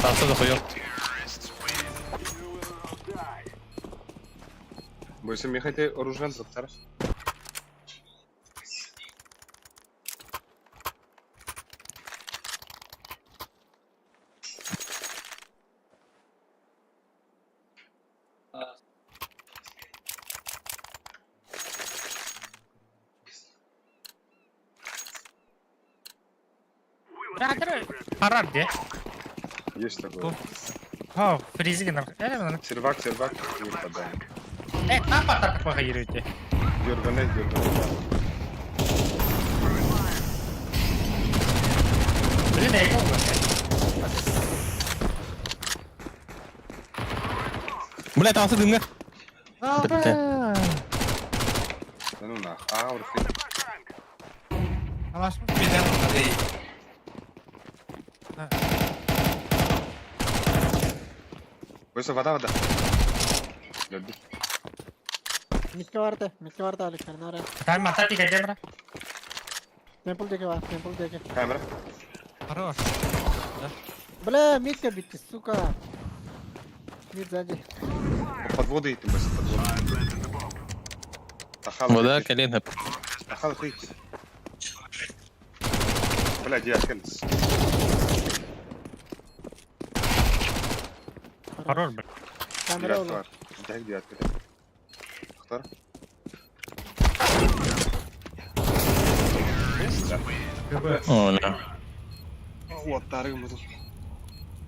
Тахса захуёл. Бойся, мехайте оружие топтар. Харар де. Есть такое. О, фризинг нам. Сервак, сервак, не попадаем. Там так похоируете. Дерганый, дерганый. Блин, я его. Бля, тахса дымга. Бля. Да ну нах. А, урфи. Алашмы? Беден смотри. Бойся, вода, вода. Люби. Митке барды, митке барды Алик, нара. Там мата ти кадемра. Темпл деке бар, темпл деке. Камера. Хорош. Бля, митка битти, сука. Мид сзади. Подводы идти, бойся, подводы. Тахал. Вода, колено. Тахал, ты. Блядь, я хелс. Хорош, блин. Камера Девятка ула. бар. Дай девятка. Хтар. О, бля. Вот, тарым буду.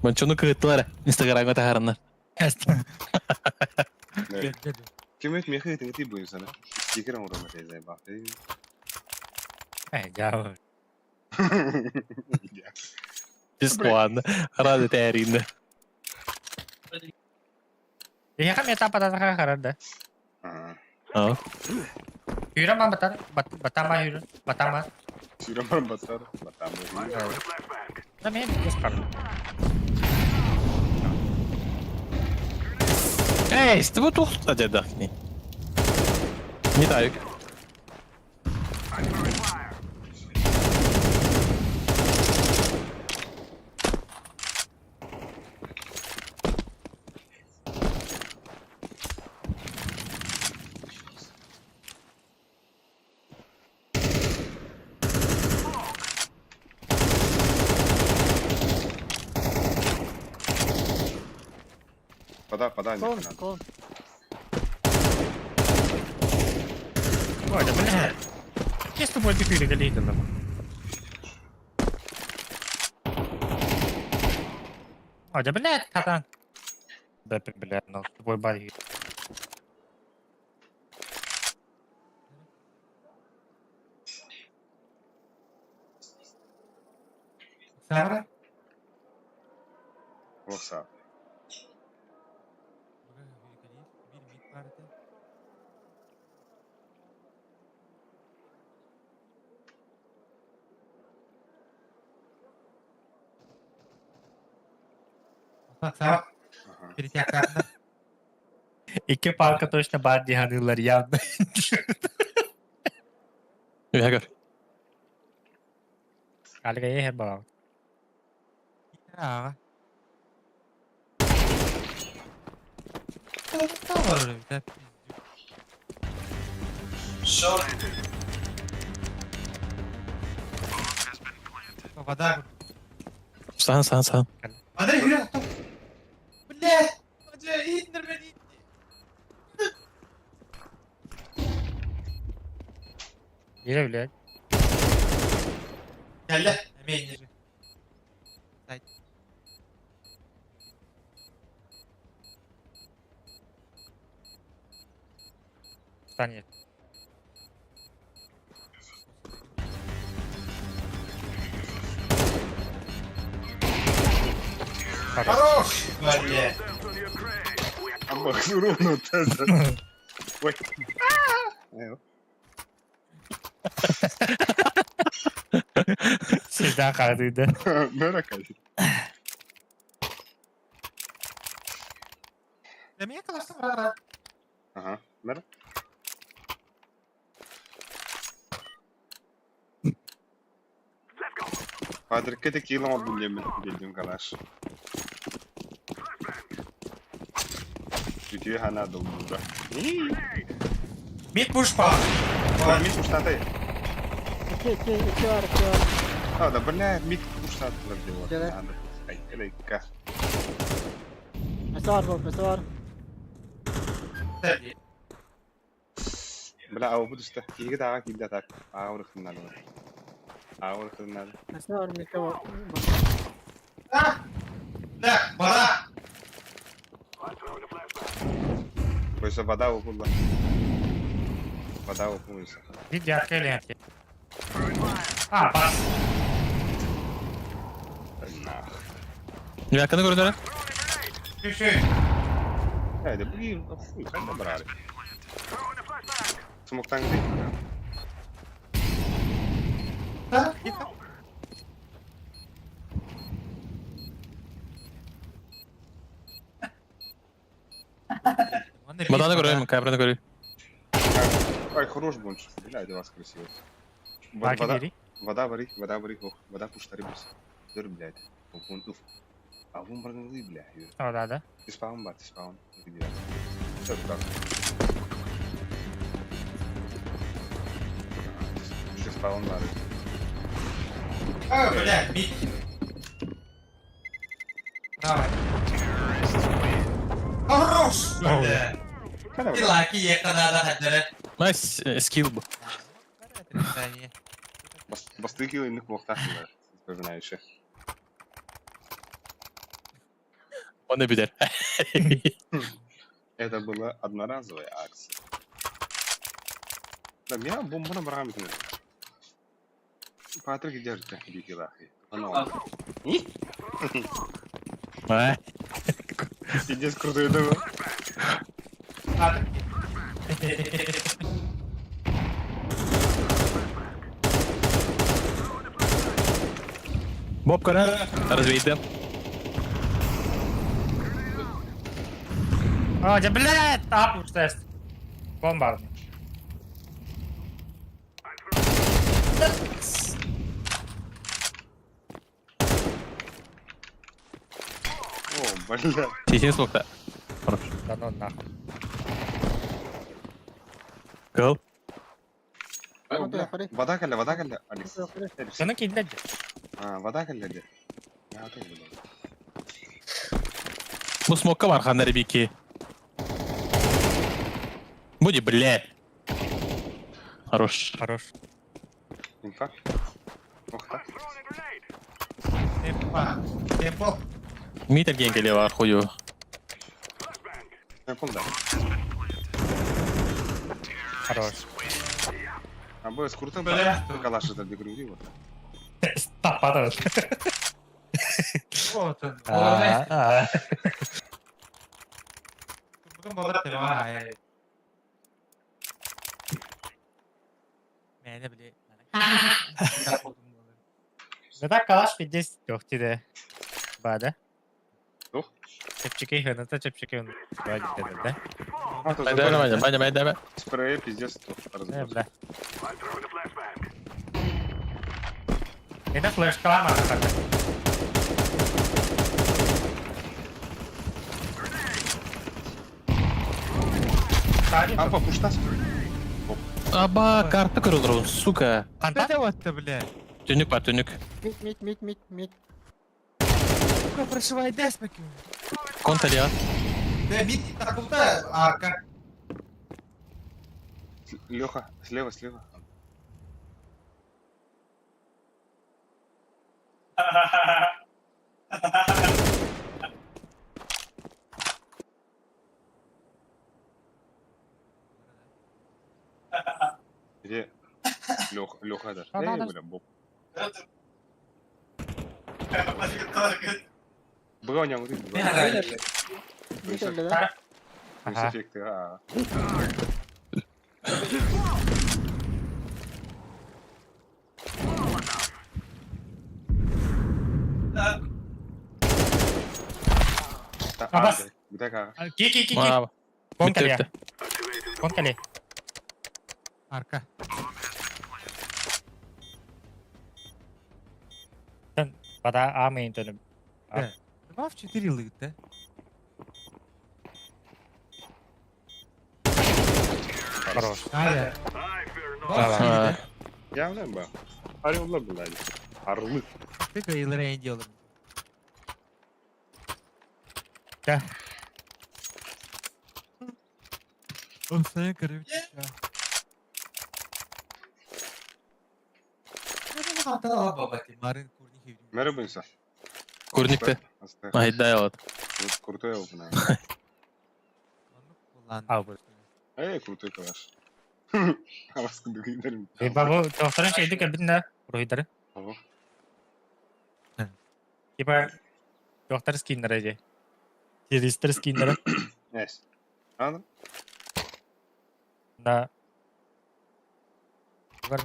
Манчону кыттылар. Инстаграмга тахарыннар. Ким это мехает, это ты будешь, да? Стикером урон это заебал. Я. Бесплатно. Рады тәринді. Я хам я там пата харар да. Ага. А. Юра ма бата батама юра батама. Сюрамар батар, батам. Да мен без проблем. Эй, с тобой тухта дедахни. Не так. Пода, пода, не Клон, надо. клон. Ой, да бля. Я с тобой ты галейда нам. Ой, да блядь, катан. Да, бля, ну, с тобой барьер. Сабра? Лоса. Сабра. Ага. Перетякарна. Iki parka точно бар диһанылар явно. Вягар. Алга еһе баа. Ага. Да, Шорт. Вода. Сан, сан, сан. Андрей, Юрий, Блядь! Индер, блядь! Ере блядь. Кәллә, менеджер. Станет. Хорош, блядь. Амах урон таза. Ой. Всегда хады, да. Мерака. Для меня, конечно, рара. Ага. Мера. Патрикка текила оҥорбун диэммин биэрдим калаш. Үтүө санаа долгуйда. Mid push па. Mid pushнатай. Икки, икки, икки бар, икки бар. А, да, бля, mid pushnатылар деп Дьэ. Аны, айка-лайка. Өссө бар буол, өссө бар. Бля, а буду что? Киһигэ даҕа киирдэ так. Аҕа ырыхтыннады. Аҕа ырыхтыннады. Өссө бар, микке бар. Бля, вода. Бойса вода упула. Вода упуйса. Биир дьаарка илин А, бас. Нах. Яканы көрдөрө. Чуть-чуть. Э, да блин, а хуй, как набрали? Смоктан где? Да, тихо. Баданы көрөйм, камераны көрөй. Ай, хорош бонч. Бля, это вас красиво. Баки Вода, бери. вода вари, вода вари, ох, вода пуштари бус. Дыр, блядь. Вон, уф. А вон барганы, бля. О, да, да. Ты спаун, бар, ты спаун. Иди, Все, так. Еще спаун, бар. А, бля, mid. Давай. Хорош, бля. И лаки ехала надо хаддера. Nice skill бу. Бастыки инник буохтаахтылар. Вспоминаешь. Оны билер. Это была одноразовая акция. Да, меня бомба на барами. Патрик держит бики лахи. Оно. А, Пиздец крутой дого. Боб көрө. Развейді. О, да, блядь, апуш тест. Бомбард. О, бля. Тесен смокта. Хорош. Да ну нахуй. Гол. О, бля. Вода калля, вода калля, Алекс. Алекс. Дьону киирдэ. А, вода калля де. Я тоже буду. Бу смокка бар ханнары бики. Буди, блядь. Хорош. Хорош. Инфа. Ох, так. Темпа. Темпо. Митер генкеле бар хую. Я пол да. Хорош. А бо скруто Бля. Калаш это дегрюри вот. Таппадыр. Вот он. А, Бүгін болады деп ай. Мэне, бля. Да так калаш 50 тохтиде. Бада. Тух? Чепчики хыныта чепчики бада да. А, то Майда, майда, майда, майда. Спрей пиздец тут Э, разбор. бля. Это флешка лама. А, по пуштас. Аба, карта көрөлөр, сука. Канта? Это вот ты, бля. Түнүк бар, түнүк. Мид, мид, мид, мид, мид. Сука, прошивай десмаки. Конталия. Да, мид такулта арка. Леха, слева, слева. Где? Леха, Леха это. Да, да, Эй, да. бля, боб. Броня, вот это. Мид өллө да. Ага. Эффекты, а. Абас. Где Ки ки ки ки. Маа. Конталия. Конталия. Арка. Бада А мейн төнү. 2 в 4 лыт, да? Хорош. Аля. Давай. 2 в 4, да? Явно ба. Ореллар булали. Орлы. Ты говорил, делаем. Да. Он стоит, короче. Марын курнихи. Merhaba insan. Курникте. Айдай алат. Крутой опына. А, bu. Эй, крутой калаш. Аласкы дүгейдерим. Бабу, тохторун şeydi кэлбитин да, уруһуйдары. Ого. Типа, тохтор скиннere же. Террористтер скиннere. Neyse. Anladın? Да. Var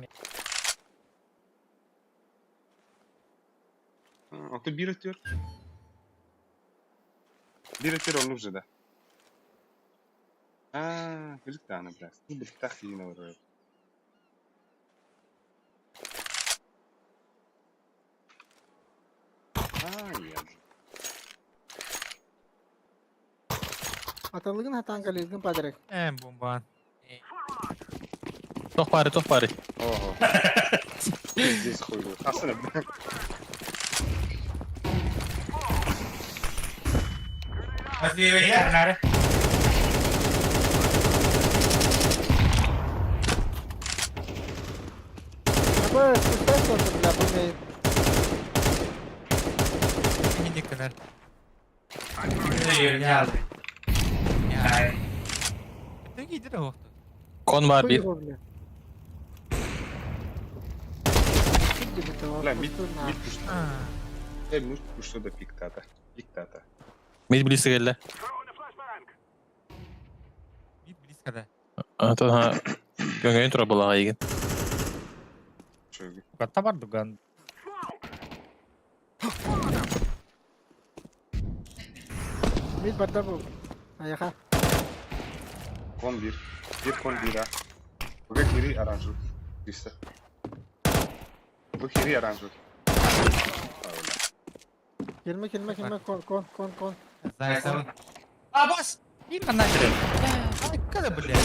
Аты bir atıyor. Bir atıyor onu bize de. Ha, bir tane biraz. Bir tane yine var. Ha, ya. Аталыгын хатан калилгин падрек. Эм, бомбан. Тох бары, тох бары. Ого. Здесь хуй. Aslında Нары. Бля, пустой что-то, бля, бу мейн. Миник канар. Ты гидер охта. Кон бар Хуй бир. его, бля. Иди бы ты, Бля, мид, пустой на. мид пушта. Э, мид пушта да пиктата. Пиктата. Мид близко келді. Мид близко, да. Ата көңөйүн тура булага иген. Чөйгү. Катта бар дуган. Мид барда бу. Аяха. Кон bir. Bir кон bir ha. Буга кири аранжу. Криста. Бу кири аранжу. Келме, келме, келме, кон, кон, кон, кон. Зайцев. А, бас! Bir manna кирер. Ай, когда, блядь?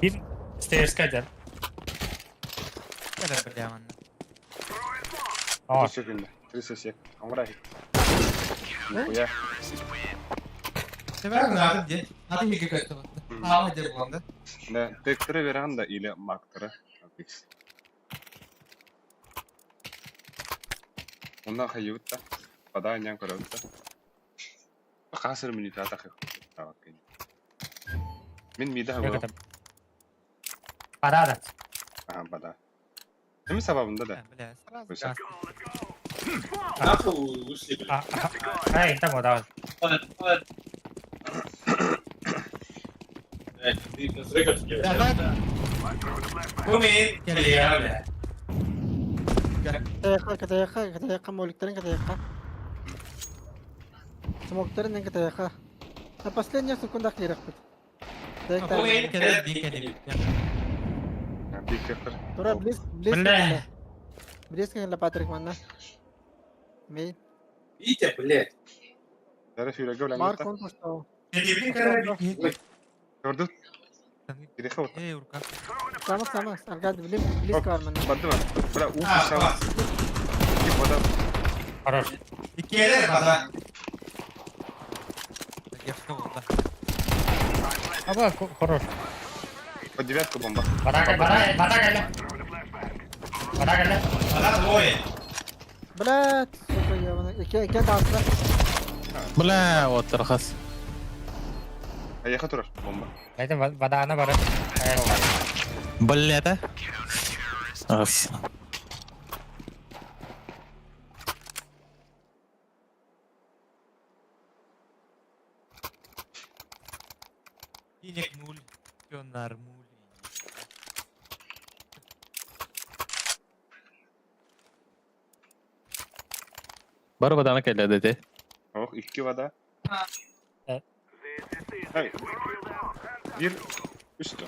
Bir stairs кадер. Когда, бля, ман. А, Секунда. 30 сек. Амра. Нихуя. Тебя надо где? Надо мига как-то. А, где был, да? Да, тектері веранда или мактыры. Ондан хайыбытта. Бада нян көрөбүттэ. Касыр минута атак. Мен мида хабы. Парада. Ага, бада. Эми сабабында да. Бля, сразу Пусть. газ. Нахуй вышли, блядь. Ай, там вот, давай. Блядь, ты нас рекорд делаешь. Да, да. Кумин, бля, бля. Катаяка, катаяка, катаяка, моликтерин катаяка. Смоктерин катаяка. На последних секундах не рахпит. Кумин, Когда бикали. Бик Тура, близ, близ. Бля. Близ, как Патрик, манна. Мей. Витя, блядь. Дара фюрага белән Марк, он пошел. Көрдү. Киреха вот. Эй, рука. Сама, сама, Аргад, близ, близко, манна. Барды ма. Бля, у А, сама. бас. Ки вода. Хорош. Икелер, бада. Я встал, да. Аба, хорош. Под девятку бомба. Бада, бада, бада кэллэ. Бада кэллэ. Бада двое. Блядь, сука, ебаный. Ике, ике, дасла. Бля, вот тархас. Аяха турар бомба. Это вода она бара. Бля, да? Ас. Финик нуль. Все нормуль. Бар баданы келді деди. Ох, икки вода. Э. Ай. Бир үстü.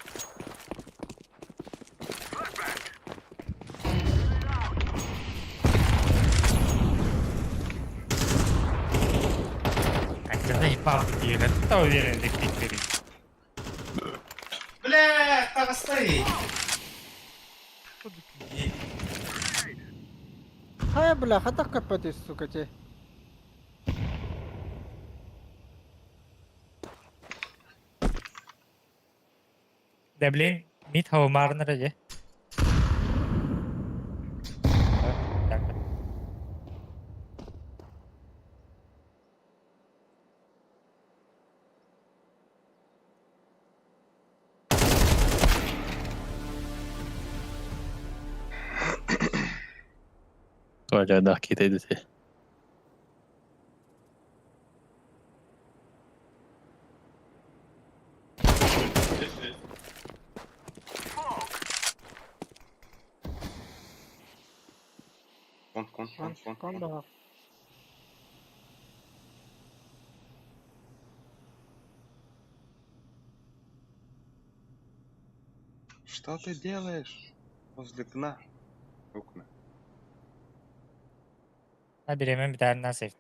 Папа диэн, это уверен, пикери. Бля, таҕыстай. Хайа, бля, хатах көппөтүй, сука, те. Да блин, мид хаумарнер же. Тоҕо киитэйдити. Кон, кон, кон, кон, Кон кон. баҕа. Что ты делаешь возле окна? Окна. Ha biremin bir tane safe.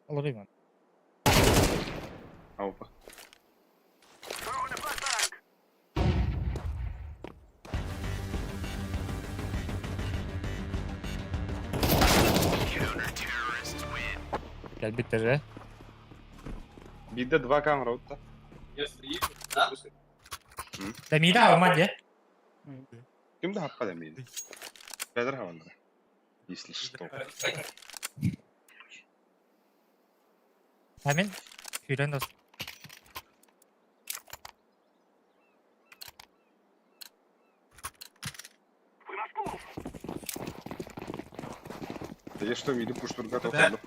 Olur mu? Опа. Gel bitti. Биде два камера отта. Я стоит. Да? Да мида алман же. Ким да хаппа демейdi. Бедер хавандара. Если что. Hemen Hüren dost. Да я что, миди пуштурга Да. тоқынды.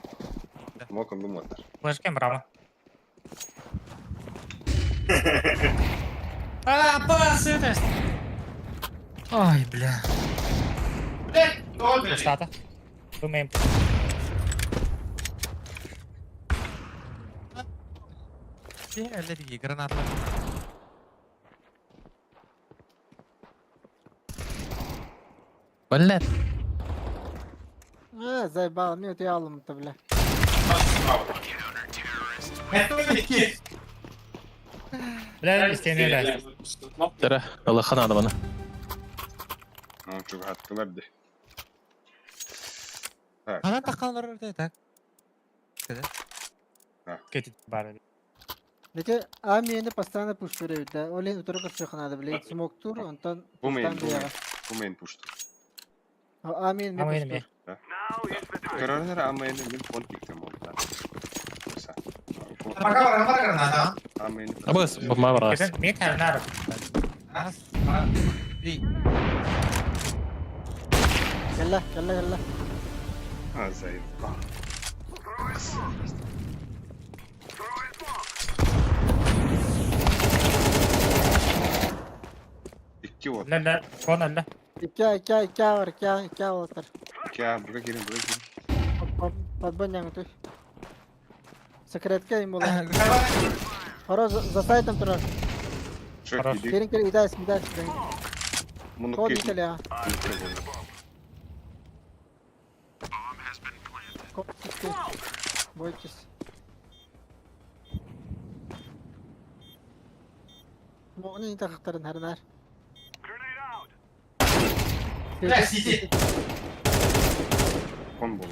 Мокынды маттар. Флешкем брама. А, пас это. Ой, бля. Блядь, кто, блядь? Штата. Думаем. Аллергия, граната. Блядь. Э, заебал, мен өте алым-то, бля. Это Бля, истемелер. Тара, Аллаха надо бана. Ну, чугаттылар де. Ана таққан бар так. Kötü bari. Нете а мени постоянно пуш беребит, да. Олен утыры кырсык надо, блядь. Смок тур, онтон Бу мейн, пуштан бу мейн. бияга. Бу мейн пушту. А мен А мен мейн пуш тур. Көрөрнер а мейн мен фон пиктем олда. Пока бар граната. А мейн. Абыс, ма барас. Мид хавнар. Раз, два, три. Кэллэ, кэллэ, кэллэ. А, заебал. Икки вот. Ля ля, кон ля. Икки, икки, икки бар, икки, икки алатар. Кя, буга кирин, буга кирин. Подбоняң туй. Секретке им була. Хоро за сайтом турар. Шо, Хорош. иди. Керин кер идайс, идайс. Муну Код кир. ителя. Код ителя. Бойтесь. Моны не тахтарын харнар. Бля, сиди. Кон был.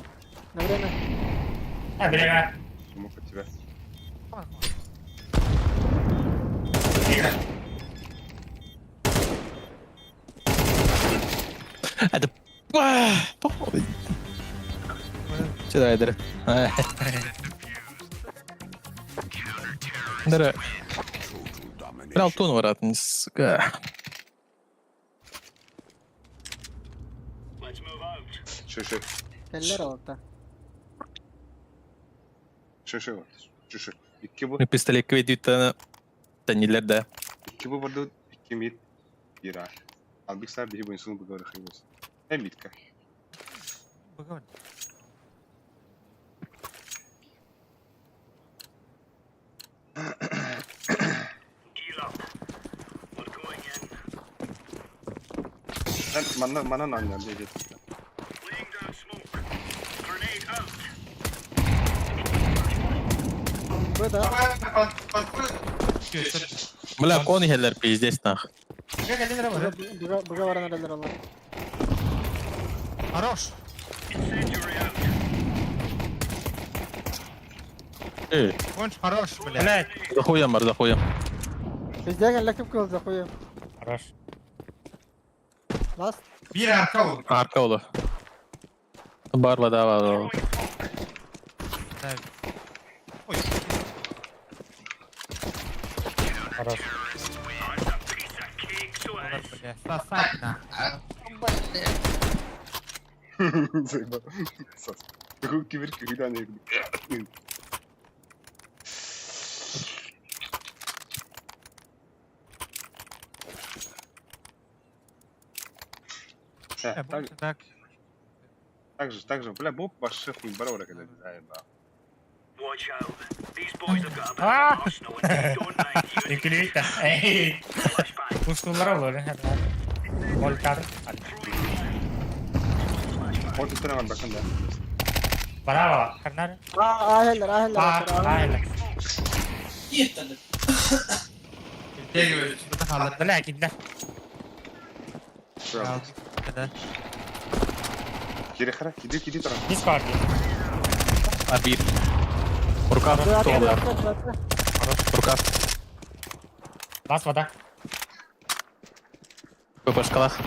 На время. Ha bilemem. Мог от тебя. Это... Сюда, Эдер. Дара. Брал тон ворот, сука. Шо, шо, Кэллер алата. шо, шо, шо, шо. Икки бу, Пистолет кредита. Танилер да. икки бу барды, икки мид. Ира. Албик сар бихи буйнсун буга рахибус. Э, мидка. Поговори. Манна манан анньар диэбит. Бу да. Бля, кон иһэллэр пиздец нах. Быга быга баран эрэллэр олар. Хорош. Э, Конч хорош, бля. Блядь. за хуем бар, за хуем. Пиздец кэллэ ким кылды хуем. Хорош. Last. Bir arka oldu. Арка олу. Бар вода бар. Ой. Хорош. Бля, сосать на. Кибер кибер. Так, Так. так же, бля, Боб вообще хуй барора, когда заебал. А! Үкүлүйт. Эй. Устулар олор. Олтар. Вот это нам бакан, да. Браво. Карнар. А, ахеллер, ахеллер. А, а, Киттен. Бля, кидде. Да. Кири хара, киди, киди таран. Дискорд. Абир. Рукав, туолар. Рукав. Бас вода. ППшкалах.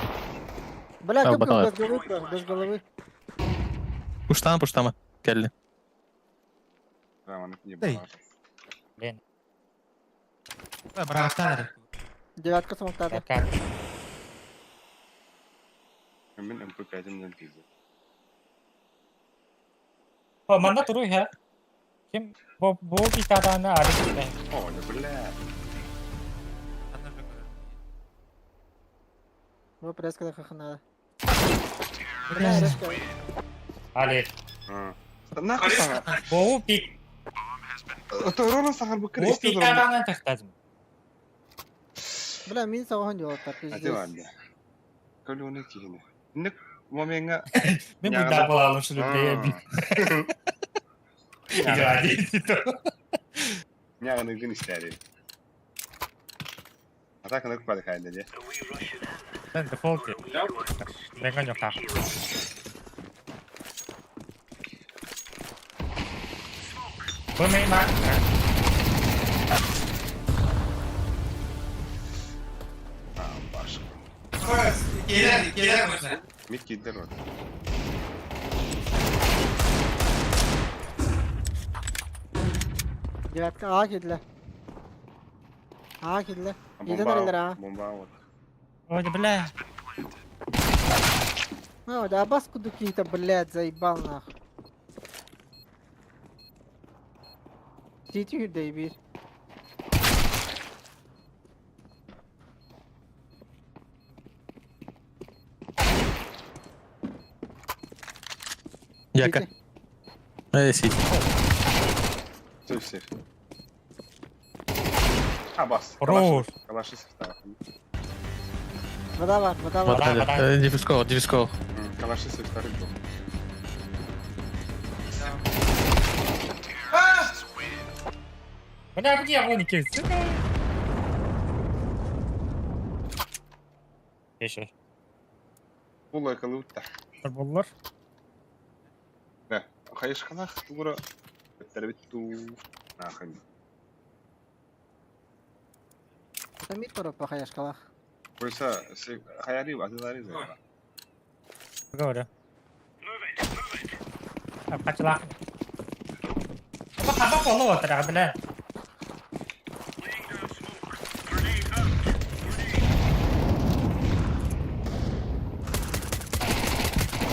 Бля, А, ким баталар. без головы, без головы. Пуштама, пуштама. Келли. Да, он не Эй. Блин. Браво, Девятка смоктады. Как? Мен МП5 мне пизды. О, манна туруй ха. Ким бу бу битаданы арык. О, да бля. Бу преска хахана. Бля, резко. Али. Да нахуй сага. Бу пик. Это ровно сахар бы Бу питаданы тахтазым. Бля, мин саган жолаттар, Ати пиздец. ладно. Колюны кихини. Ник моменга. Мен бу да була лучше людей. Няны гын истәри. Атака на купады хайда де. Мен дефолт. Мен жок. Бу мен ма. Баш. Gelir, gelir mesela. Мит кидер вот. Девятка а кидле. А кидле. Иден эрелер а. Бомба вот. Ой, бля. Ну, да бас куду какие-то, блядь, заебал нахуй. Тити дейбир. Яка. Эй, сидь. Все, все. А, бас. Хорош. Калаши состава. Вода бар, вода бар. Вода, вода. Диффускол, диффускол. Калаши состава. Бля, где воники? Сука. Еще. Була калута. Буллар. Да. Хайш халах тура. Тербиту. Нахуй. Это мид пора похаяшкалах. Пойса, хаяри, азылари за. Говорю. Качала. Хаба полу отра, бля.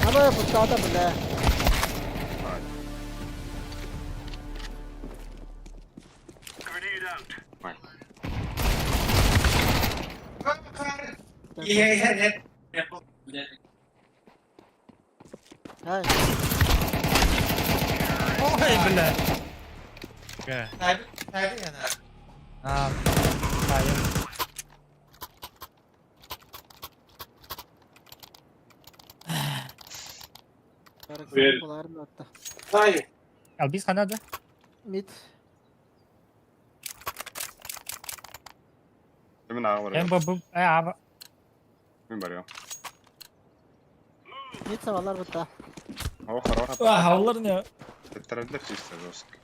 Аба пустата, бля. Gel, gel. Блядь. Ай, Ой, бля. Sahibi, sahibi yana. А, да, я. Ярык боларын атта. Дай. Албис хана да? Мид. Мен аға Эм барıyorum. бу бу э аба. Мен барıyorum. Мид савалар бутта. О, хорош. А, олар не? Это чисто жестко.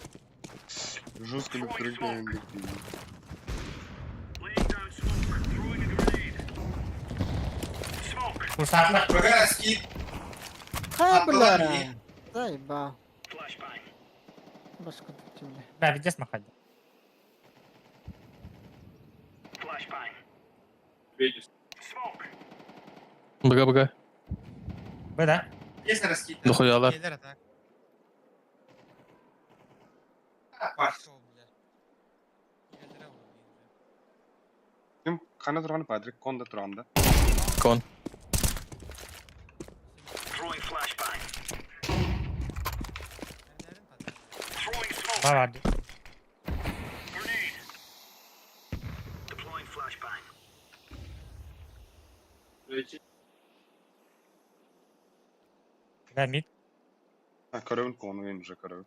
Жестко мы прыгаем. Курсатлар. Бага скид. Ха, бля. Аталар. Заебал. Башка темле. Да, везде махать. Видишь. Бага бага. Б да? Есть раскид? Дохуялар. Келер так. А, пошел, бля. Келер Ким қана тұрғаны Патрик конда тұрғанда. Кон. Бар бар. Да, мид. А, көрөбүн кону мен уже көрөбүн.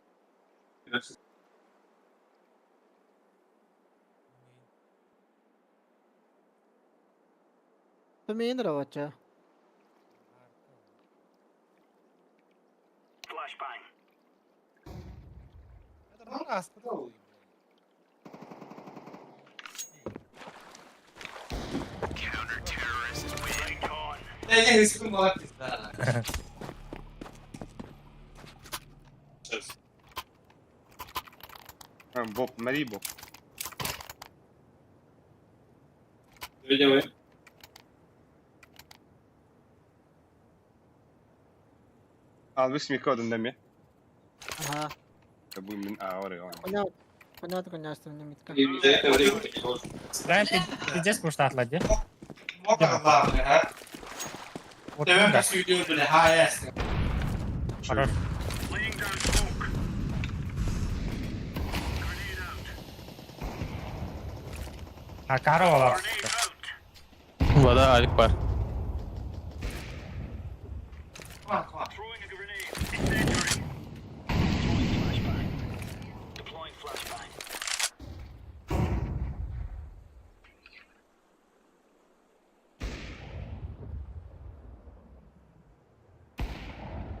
Төмейін рабоча. Я не секунду была пизда. Сейчас. А, Боб, Мари Боб. Видел, Албис мика одын деме. Ага. Бу мен аға барıyorum. Коня. Коня коня что мне мидка. И за это время ты не должен. Да, пиздец курсатлар, де? Много главное, а? Вот Тебе да. все идет, бля, ха, ясно. Хорош. А Карола. Вода алик бар. Кван, кван.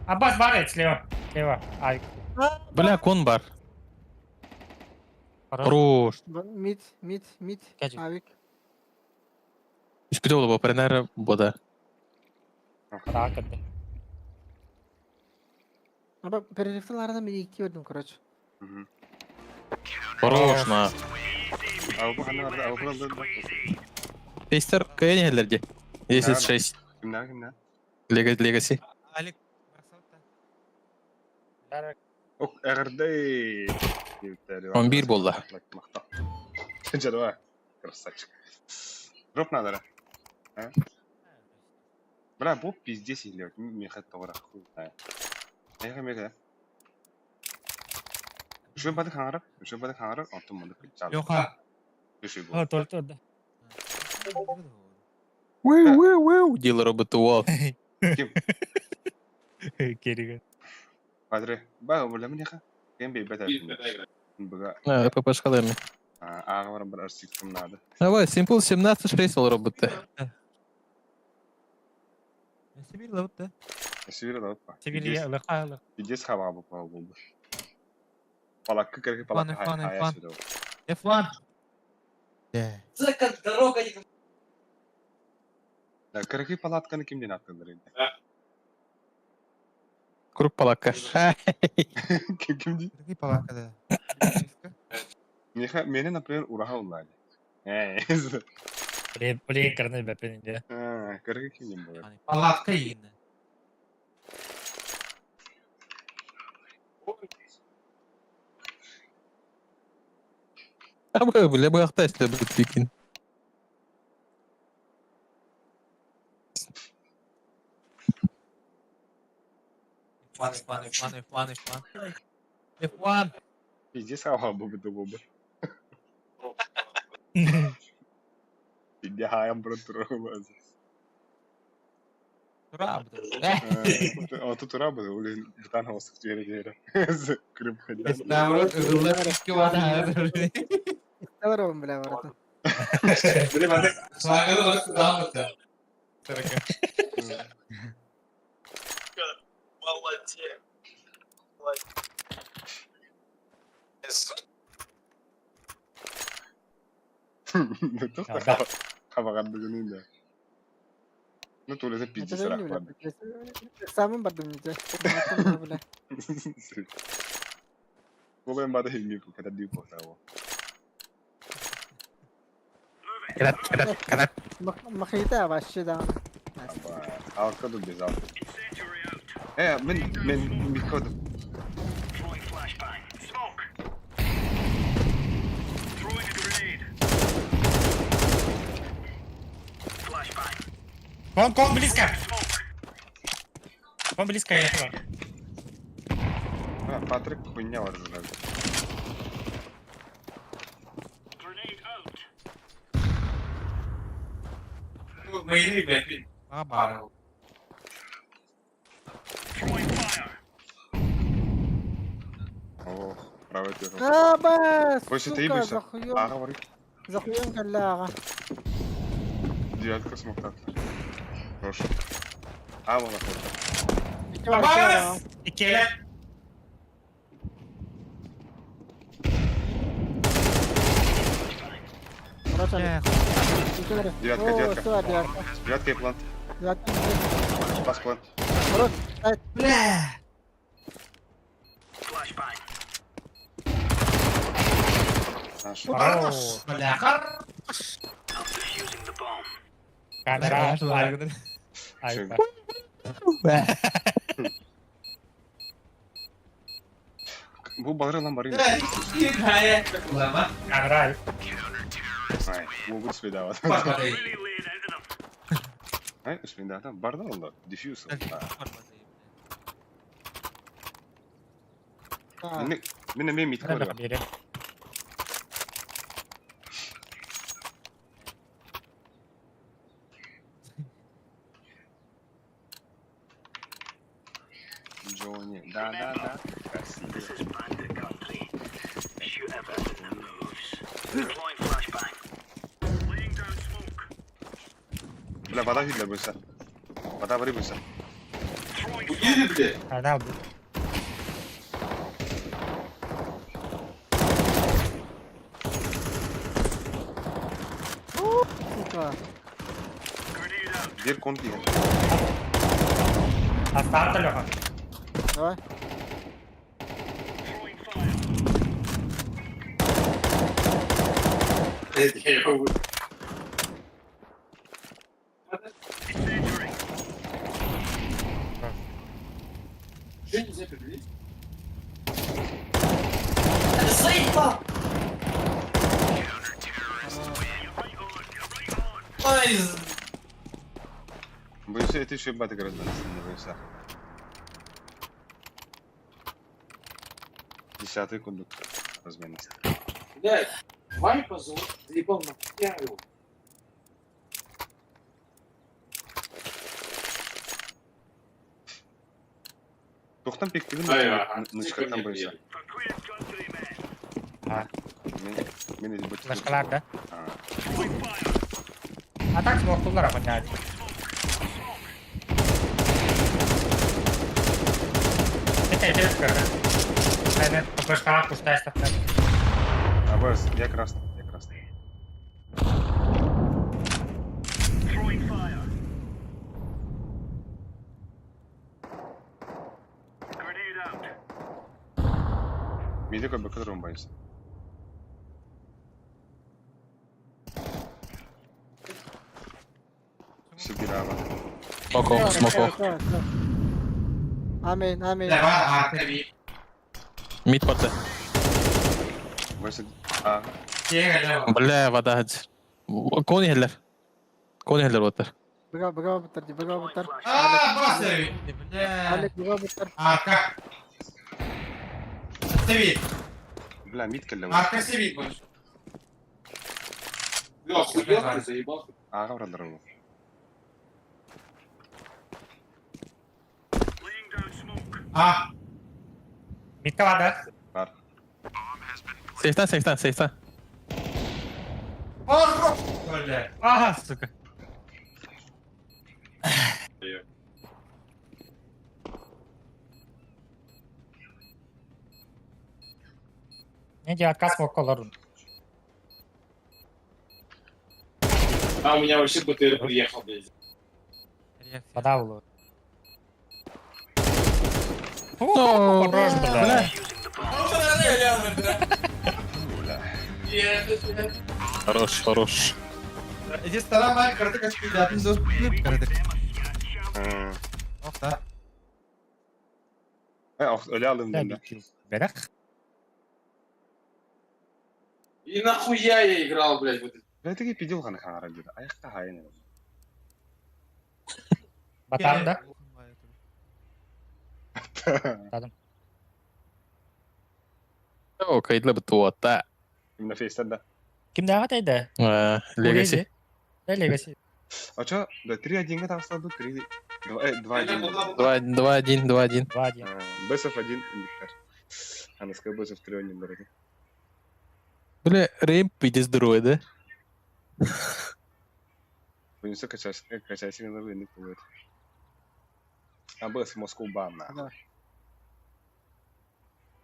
Аббас бар слева. Слева. Ай. Бля, кон бар. Хорош. Хорош. Мид, мид, мид. Кәжі. Авик. Үспіде олы бопренер бода. Так, это. Аба перерывталарына мен икки бердим, короче. Хорош на. Ауы қана барды, ауы қана Тестер кәйнелерде. 10-6. Кімнен, кімнен? Лега Легаси. Алик барсалта. Ок, әғірдей. 11 болды. Жарва. Красавчик. Дроп надо, а? Бля, бу пиздец или меха тоғыра хуй знает. Аяға меха. Үші бады қаңырып, үші бады қаңырып, антон мұнды күтіп Леха. Үші бұл. О, только да. Уиу, уиу, уиу. Дилер робот уол. Ким? Кереге. Падре, ба, бля, меха. Кем бей бәт Бұға, ППшкаларми. аға бар бір арсик кім надо. Давай, Simple 17-6 ол роботты. Сибирь ловит, да? Сибирь да, опа. Сибирь лыха лых. Пиздец хаба бұл болды. Палакка кіргі палакка Фан, фан, хая фан. сөйлеу. F1. Да. Зека, дорога не Да, кіргі палатканы кімден аттыңдар енді? Круг палакка. Кім кім дейді? Другие палака, да. Меха, мені, например, ураға улады. Эй, Блин, блин, карны бәпенде. кіргі кімден болады? Палатка ина. Абы, бля, бұяқта істе бұт бекин. F1, F1, F1, F1, F1. F1. Пиздец хаба бұл біту болды. Пиздец хаям бір тұрғы болады. Тура бу. Ото тура бу, ол бутан хосук жери жери. Күлүп кэллэ. Наоборот, ыллар икки вата. Алар он бля барата. Биле баны. Слагы да куда Молодец. Молодец. Тохта хабаган бүгүн да. Ну тула пиздец рахмат. Самым бардым не бля. Голем бада химми бу когда дию потаво. Канат, канат, канат. Махита вообще да. Алка ду без алка. Мен мен микодum. Кон, кон, близко. Кон близко, я этого. А, Патрик хуйня var zaten. Мейли, блядь. А, бар. Ох, правый первый. А, бас! Больше ты Сука, ебешься. захуем. Ага, var. Захуем каллага. Девятка смог Хорошо. А, вон Бас! Иккиэлэр. Девятка, девятка. Девятка и план. Пас план. Бля. Наш. Хорош. Бля, хорош. Камера. Бля. Ай, Бу балры lan барый. Камера. Ай, бу бу свидава. Ай, свидава. Барда oldu. Diffuse. Мен мен мен мит Камера көрдüm. бири. Джонни. Да, да, да. Красиво. Бля, вода видно быстро. Вода вари быстро. Уйди, блядь. Она Сука. Бир кон деген. Астарта Леха. Давай. Я его вы- Что нельзя перевести? Заебал! Ой, Бойся, это еще баты гораздо бойся. Десятый кундук разменность. Блядь, Вайпа заебал нахуя его. Тохтан пиктигин Ай, ага. нычкаттан бойся. А. Мен мен бит. Флешкалар, да? А, А так смог тулара поднять. Это я тебе скажу. Наверное, флешкалар пустая ставка. а бойс, я красный, я красный. Мидика бакадром бойся. Сибирава. Smoke off, smoke off. Амин, амин. Давай, а, три. Mid барда. Бойся. А, Бля, вода. Кон иһэллэр. Кон иһэллэр уоттар. Быга, быга бутар, быга бутар. А, бросили. Бля. Алек, быга бутар. Арка. Севит. бля, мид келле. Арка севит больше. Бля, охуел ты, заебался. Ага, брадар. А, Мидка баар да? Сейфтан, сейфтан, сейфтан. Хорош, бля. Ага, сука. Не делай отказ мог колорун. А у меня вообще БТР приехал, блядь. Подавлю. Хорош, бля. Хорош, хорош. Иди сторона моя, картык очки, да, картык. Ох, да. Öyle aldım Бля, ben de. Бэрэх. И нахуя я играл, блядь, в этот... Бэтиги пидел хана хангара dedi. Ayakta hain. Батам да? Батам. О, кайдла бы туота. Именно фейстен да. Кимдээҕэ тэйдэ? Легаси. Легаси. А чё? Да 3-1 там сладу, 3... 2-1. 2, 2, 1, 2, 1. 2-1. Бесов 1, Виктор. А на Бесов 3-1, дорогие. Бля, Рейм, иди здоровый, да? Вынесу качайся на войны будет. А Бес Москву бан нахуй. Да.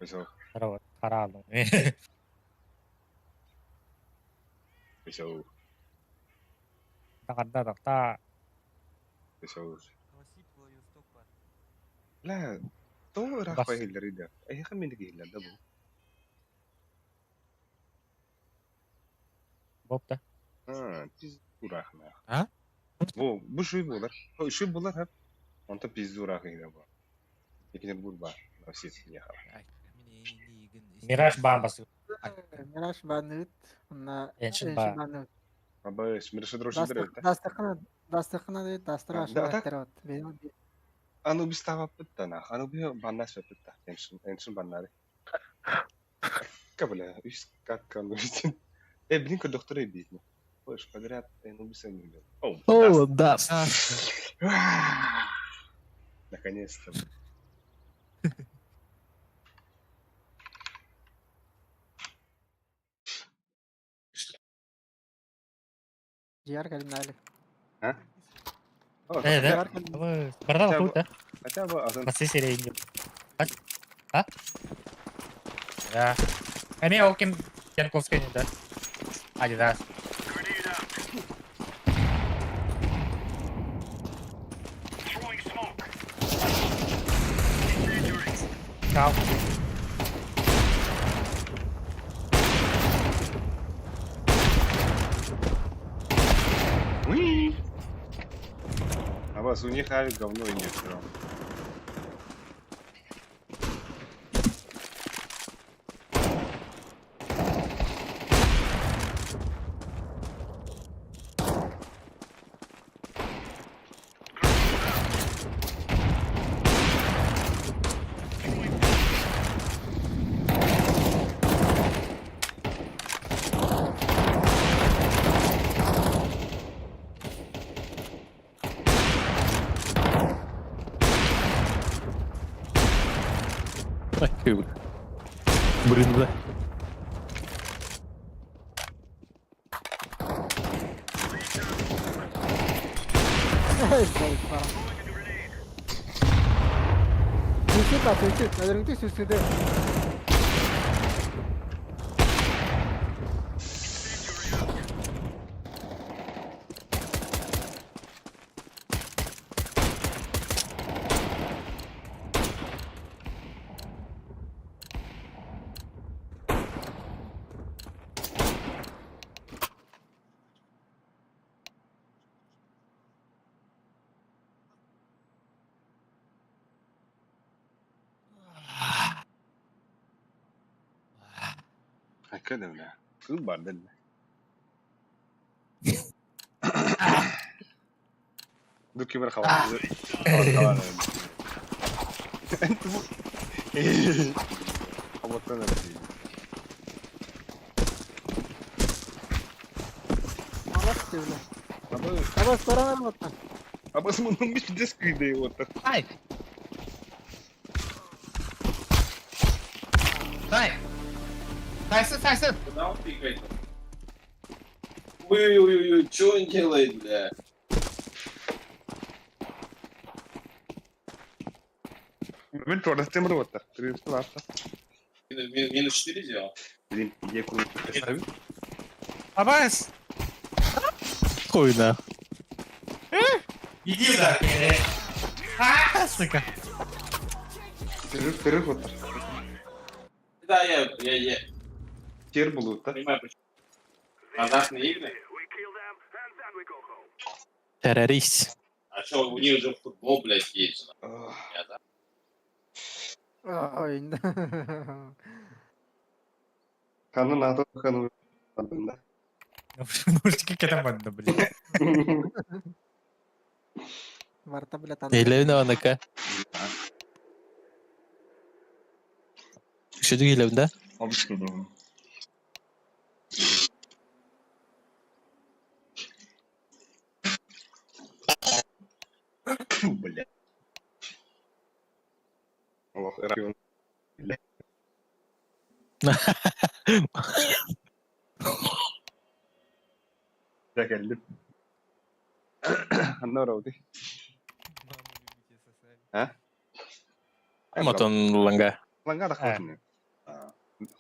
Всё, Здорово. Хараалым. всё, Таҕарда тахта. всё. Бля, то Бас. рахва хиллер иде. Эй, хамин хиллер да бу. Бопта. А, пизду рах нах. А? Бу, бу шуй булар. О, шуй булар хап. Онта пизду рах иде бу. Екинер бурба. На все ехал. Мираж бамбасы. Мираж банныт, на Эншин ба. банныт. Аба, смирше дрожи дрожи. Дастахана, дастахана дейт, дастара Да, так? ашып Бенин Ану бис тава пытта нах. Ану би баннас пытта. Эншин, эншин баннары. Кабля, үс как ану бис. Э, блин, ка доктора бить. Слышь, подряд, ну бис не бил. О, О, да. Наконец-то. Жиар калинали. О, Э, да. Жиар калинали. Бардал Хотя бы- хута. Хотя бы азан. Бассы серейин. А? А? Да. Эми ол ким Янковский не да? Адидас. Чао. Уи! А вас у них авик говно и нет всё равно. Ай, кul. Блин, да. Заебал. Суицид, а суицид. Наверняка суициды. А когда, бля? Тут бордель, бля. Дуки бір хабар. Хабаттан Молодцы, бля. Абы, Абас, сторона вот абы мунун бит диск иде вот. Ай! Дай! Тайсон, Тайсон! Куда он пикает? Ой-ой-ой, что он делает, бля? Мен туорастым бір оттар. Тринадцать ласта. Минус 4 сделал? Блин, я куда ставлю? Абас! Хуй на. Иди да! А, сука! Перерыв, перерыв оттар. Да, я Тер был оттар. понимаю, почему. Азартные игры? Террорист. А что, у них же футбол, блядь, есть. Я, да? Ой, Ханы НАТО, ханы. Да. Ножики кэтэн барда, блин. Барта, блядь, Елевне аныка. Үшөдүк елевне да? Обычный дом. Фу, бля. Ох, район. Бля. Я кэллим. Анна орауды. А? Мотон ланга. Ланга да хватит.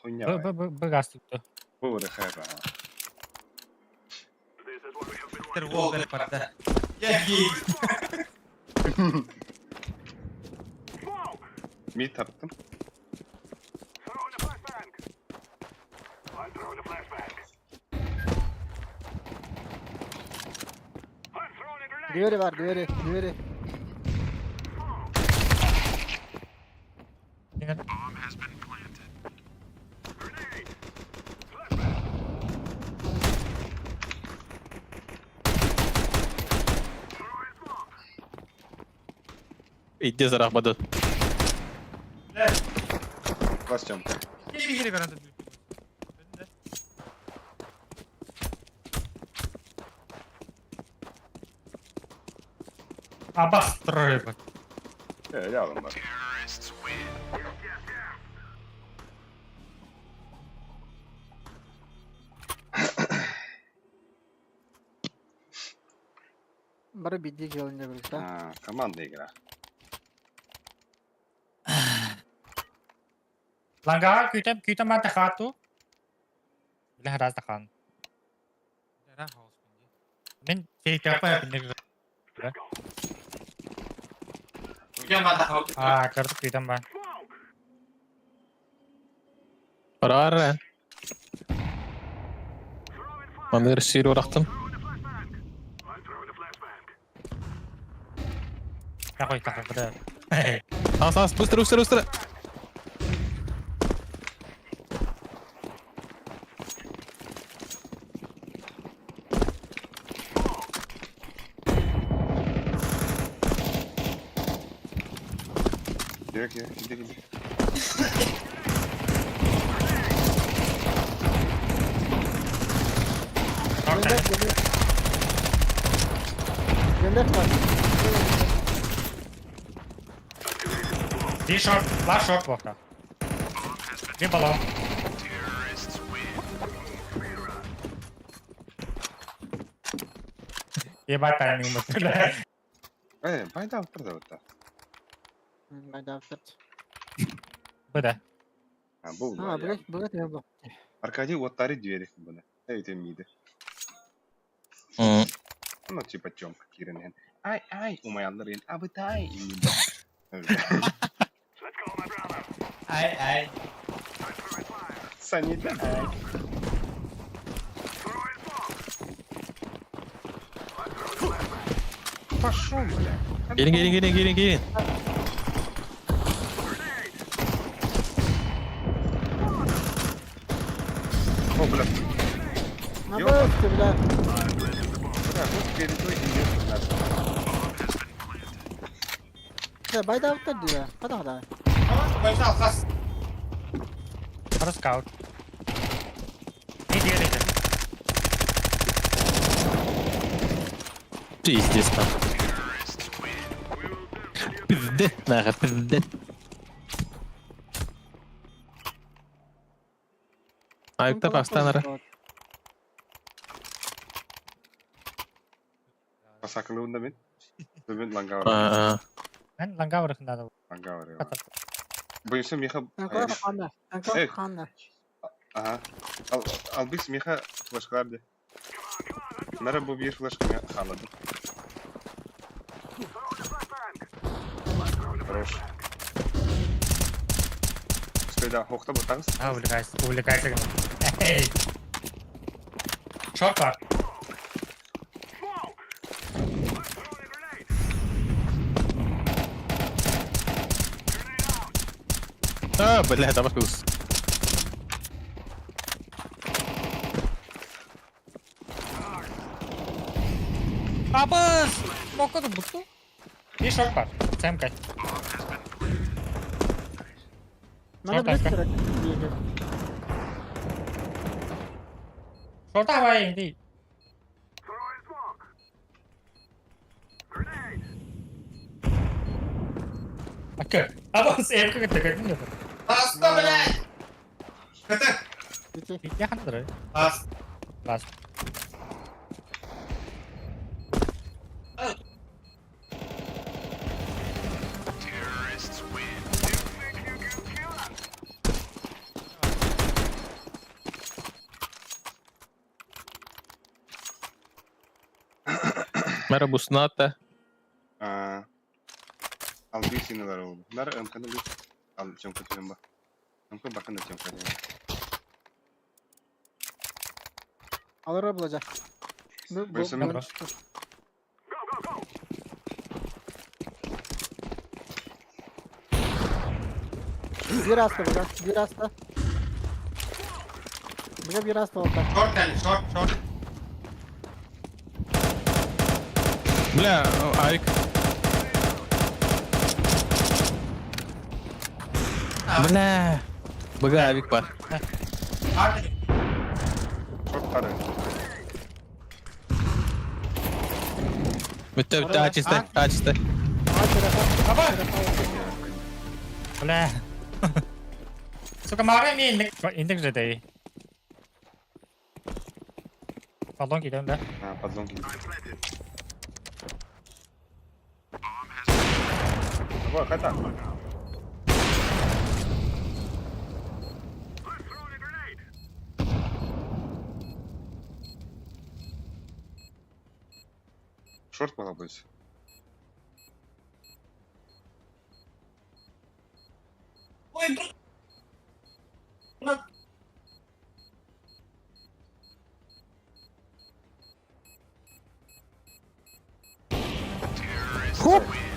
Хуйня. Б, б, б, газ тут. Бу хайра. Волгер парда. Я гей. Mid tattım. Двери бар, двери, двери. Иди зарахмадат. Бастем. Ким игры баранда? Абас трой. Э, рядом бар. Бары бидди келинде бир, да? А, командная игра. Ланга күүтэн күүтэн маа тахаату. Билэ хараас тахан. Мен сейтапа бинер. А, карты күүтэн ба. Барар. Мандыр сир орақтым. Такой такой бля. Ас, ас, быстро, быстро, быстро. Direkt, direkt, direkt, direkt. Gönder, gönder. Gönder var. Ди шорт, ла шорт бока. Ди баллон. Ебать тайминг бля. Э, пайда алып да. Майда алып Бда. А, бұл. А, блядь, блядь, я был. Аркадий оттары двери. Бұны. Эй, ты миды. Ну, типа, Тёмка Кирин. Ай, ай, умаяндар ен. Абытай. Ай, ай. Санита, ай. Пошел, бля. Gelin gelin gelin gelin gelin. О, бля. Надо, бля. Бля, вот перед идет нас. Да, байда алып да. Када када. Пойшал, хас. Раскаут. Не делите. Пиздец там. Пиздец нахуй, пиздец. Айыкта пастан ара. Басакылыбын да мен. Мен лангавар. Аа. Мен лангавар хындады. Лангавар. Бойынша меха... Танкова ханна. Эй. Танкова ханна. Ага. Албис меха флешкалар де. Нара бу бир флешка мен халадым. Хорош. Сюда, хохта бутаңыз. А, увлекайся, увлекайся. Эй. Шорт бар. А, бля, там кус. Абыз! Мокоду буту. И шорт бар. Цемка. Надо Шорт близко арка. Шорт давай, иди. Ака. Абыз, эмка кытты. Аста, блядь! КТ! Детей. Я хандыр. Аст. Лас. Мара бусната. А, Албис инелер oldu. Nara МК'ны bir al чемка тем ба. МК бакын да чемка тем. Алыр bulacak. Bu, bu, Бойынша мен Bir hasta burada. Bir hasta. Bize bir hasta oldu. Шорт, Али, шорт, шорт. Бля, айк. Бля. Бага авик бар. Арми. Шорт қара. Бүтті, бүтті, ачисты, ачисты. Бля. Сука, мага мен индекс же дей. Пардон, кидем, да? А, подлон киді. Ой, қайта. Шорт могла быть. Ой, брат.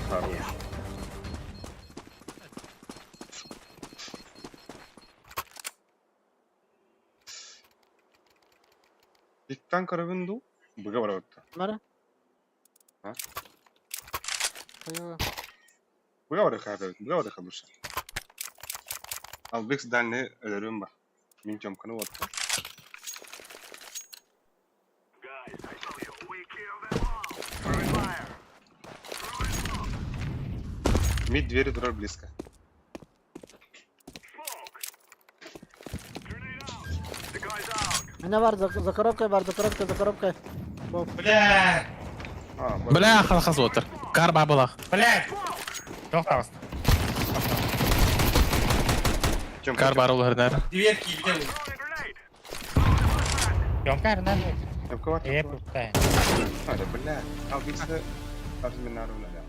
Хорош. Диктан карабинду быга барабытта. Mara. А? Ой, Быга бары хабы, быга бары хабыша. Албекс дальний өлөрүм бар. Мин тёмканы отты. Мид двери турар близко. Меня бар, за, за коробкой бар, за коробкой, за коробкой. Боб. Бля! А, бар. Бля, халхаз отыр. Кар бабылах. Блядь! Тоқтаңыз. Тёмка, Кар бар олар нәр. Дверки где вы? Ёмка, рнан. Тёмка бар. Э, путтай. Ара, бля. Албексті арзымен нарывна, да.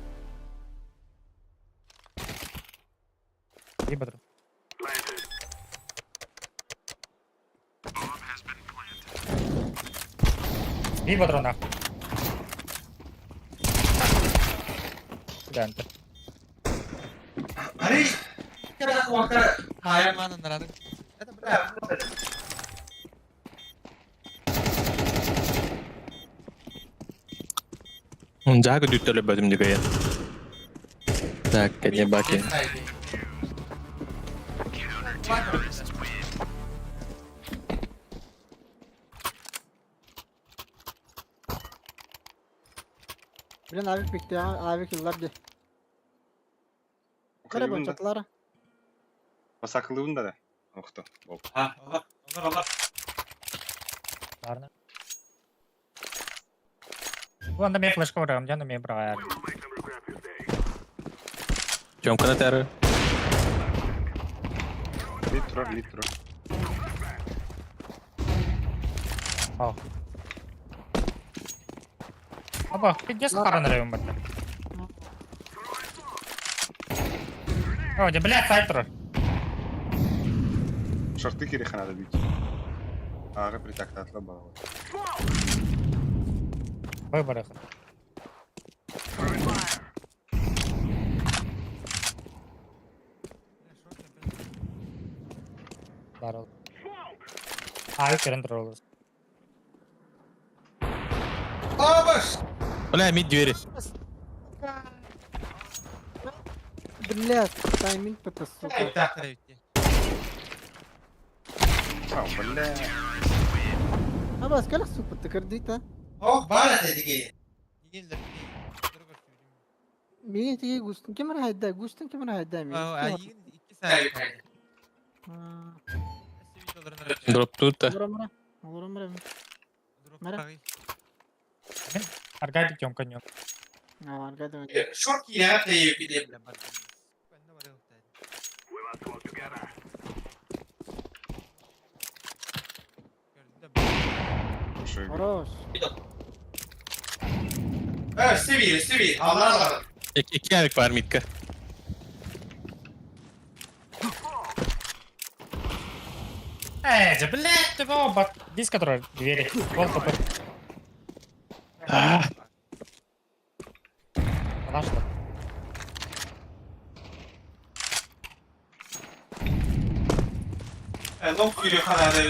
Либо друг. Либо дрона. Да, это. Ари! Хайа мана нарады. Это бля. Жағы дүттелі бөдім деген. Так, не баки. Блин, авик бикти, авик yıllar di. Kara Кайыбында. çatılara. Басакылыбында да. Охто. Боб. А, ага. Олор, олор. Ладно. Вон там флешка барам, я на меня брал. Тёмка на террор. Литро, литро. О. Аба, пиздец харан район бата. О, да блядь, сайтер. Шорты кириха надо бить. Ага, притактатла было. Выборы. Здорово. А, керен троллс. Абаш! Бля, мид двери. Блядь, тайминг это, сука. Ай, так, третий. А, бля. Аба, сколько сука, ты кардита? Ох, бара тедиги. Мин тиги густун кем рахайда, густун кем рахайда мин. Дроп тут. Олоромра, олоромра. Мара. Аргай Тёмка нём. А, аргадым. Шорт я ты Шо, Хорош. Севил, севил. Allah Allah. İki avik var midka. Эй, да блядь, ты оба. Диск, который двери. Пол хп. Она что? Long yürüyor kanada.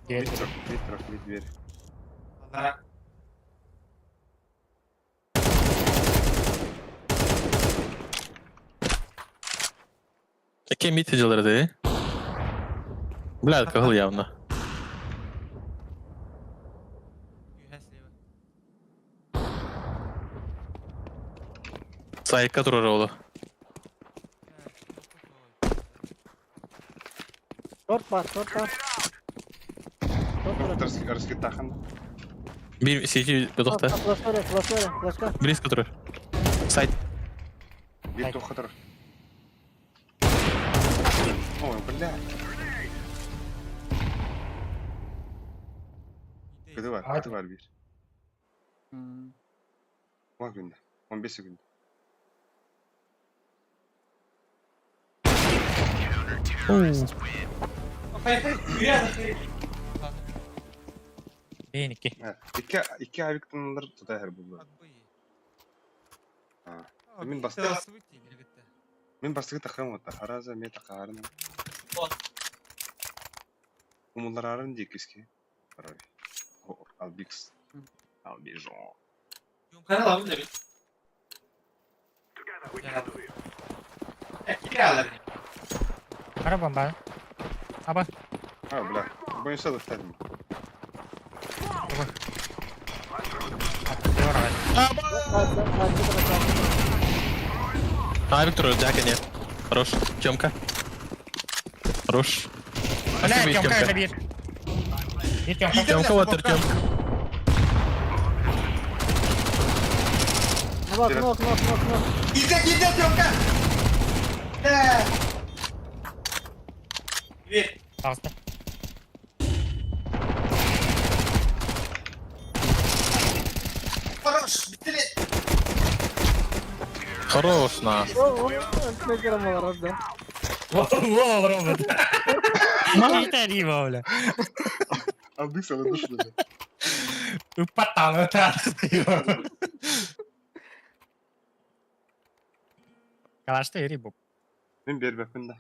Дверь. Литро, литро, мид дверь. Allah. İki mid hücreleri değil. Бля, алкоголь явно. Сайка турар оğlu. Шорт бар, шорт бар. Шорт бар. Раскитахан. Bir CT bir Флешка, флешка, флешка. Близко турар. Сайт. Bir тухатыр. Ой, бля. Кыды var, кыды var bir. 10 günde. 15 günde. Бейники. Evet. İki, iki aviktanlar tutar buldu. Min басты. Min бастығы тақым ота. Араза ме тақарын. Умулар арын дикиски. Албикс. Албижо. Kanal alın da bir. Кара бомба. Аба. А, бля. Боюсь, достать. Авик турар, Джака нет. Хорош. Тёмка. Хорош. Бля, Спасибо, Тёмка, это бир. Bir Тёмка. Тёмка, ватер, Тёмка. Нок, нок, нок, нок, нок. Gizle gizle Тёмка. Bir. Пожалуйста. Хорош. Bitti. Хорош, на. О, о, флешка да. Лол, робот. Это риба, бля. Албикс, она душу. Упатан, это. Калашты рибу. Мен бербеппин да.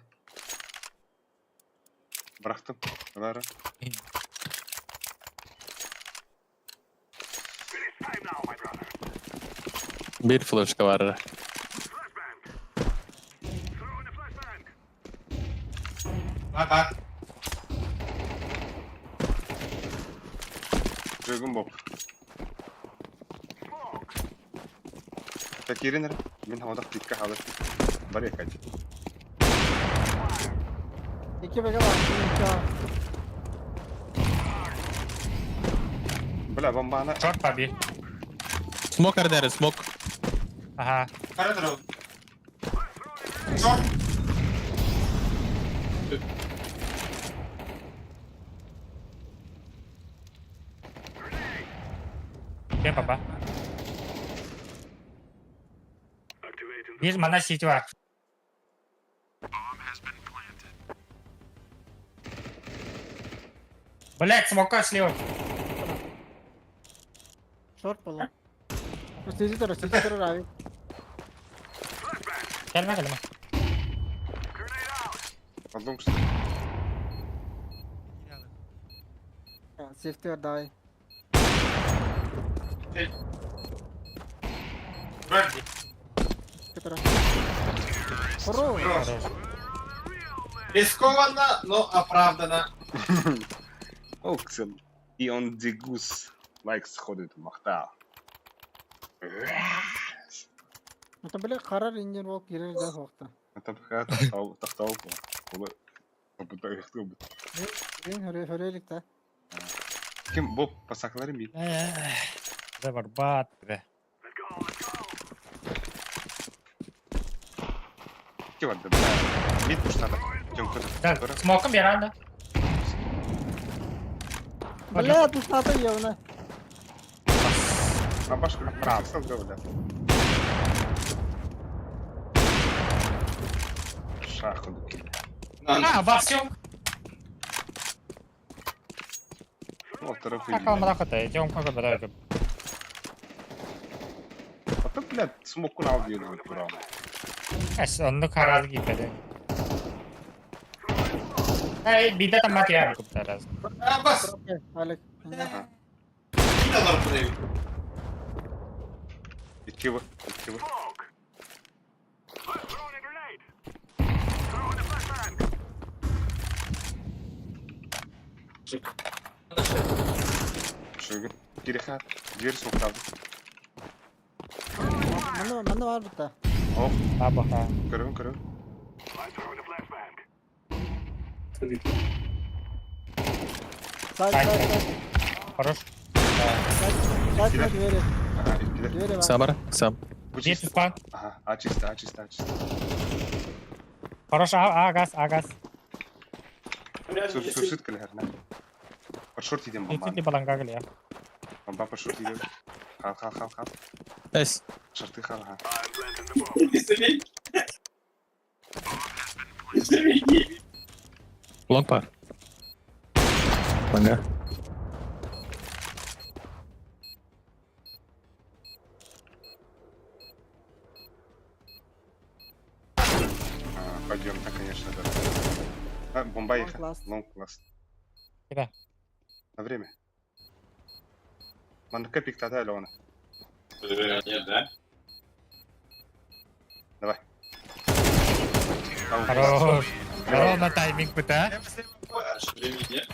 Bıraktım. Ver. Bir флешка var. Bak bak. Жөгүн боп. Киирин эрэ. Мин хамадах тикка хаалар. Бар якать. Икки бэгэ бар. Икки А. Бля, бомбана. Шорт побил. Смок ардеры, смок. Ага. Коридор. Шорт. Где папа? Биир мана сити бар. Блять, смока слева. Шорт боло. Сизи тур, сизи тур Рави. Кэлмэ кэлмэ. Одном что Сейфтер давай. Вроде. Петра. Хорош. Хорош. Рискованно, но оправдано. Оксен. И он дегус. Лайк сходит махта. Это бля харар индер болып кирер да хоқта. Это пока тахтау тахтау по. Мен хөре хөрелик та. Ким Боб пасаклары ми? За барбат. бе. Ким бар бля. Мид пуштада. Тем көр. Так, смоком беран да. Бля, пустата явна. А башка право. Бля. Шаху дукили. А, во всем. Ну, второй Так, он мракота, идем как бы да. А то, блядь, смоку на аудио вот тура. Эс, онну хараз гипеде. Эй, бида там матья куптараз. А, бас. Алек. Кида бар Икки икки Шөгөр. Кириха. Дверь смоктады. Маны маны бар бутта. О, Аба. көрөм, көрөм. Сайт сайт сайт. Хорош. Сайт двери. Ага, иккилер. Двери бар. Самара, сам. Бу Здесь чисто. спан. Ага, а чисто, а чисто, а чисто. Хорош, а, а, газ, а, газ. Сүрсүт кэлэр на. Под шорт идем бомба. Ити баланга гля. Бомба под шорт идем. Хал, хал, хал, хал. Эс. Шорты хал, ага. Не заметь. Лонг пар. Лонга. А, Пойдем, так, конечно, да. А, бомба Лонг их. ласт. Лонг ласт. Куда? На время. Манка пиктата или она? Нет, да? Давай. Там Хорош. Хорош на тайминг быта. Времени нет.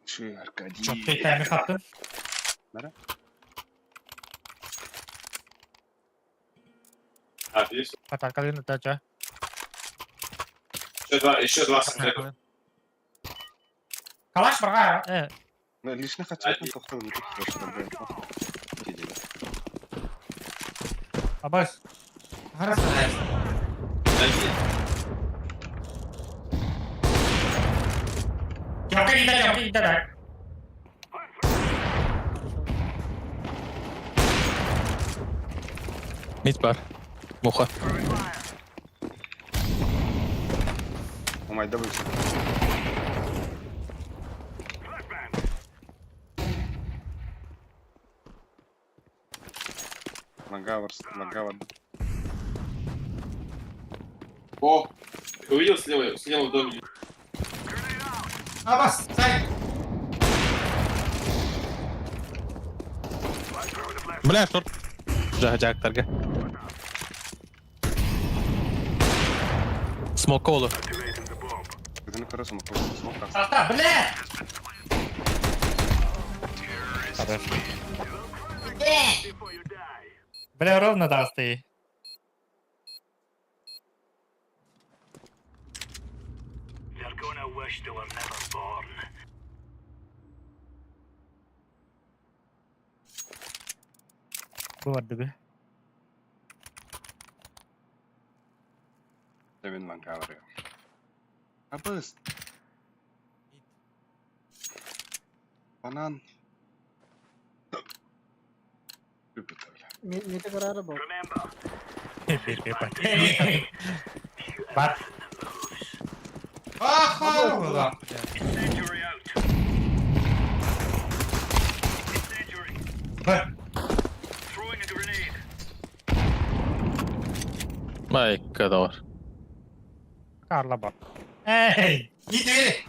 Чё, Аркадий? Çok tek тайминг attın. А, видишь? Атакалын да Еще два самолета. Калаш барга. Э, Ну, лишний хотел, он тохтал, не тут абас. Хорошо, Один. Жокер иде, жокер иде да. Мид бар. Муха. Умай, давай. Нога, нога, О, ты увидел слева, слева в доме? А, бас, сайт. Бля, шорт. Жага жак тарга. Смок колу. көрө смок смок тахсар. Тарта, бля! Хорош. Бля, ровно даст и. Бу бардыгы. Дэмин манкалары. Абыс. Банан. Үпүтэ бля. Миди карары бу. Бар. Ахаа, бля. Б. Майка да бар. Карла бар. Эй! Не двери!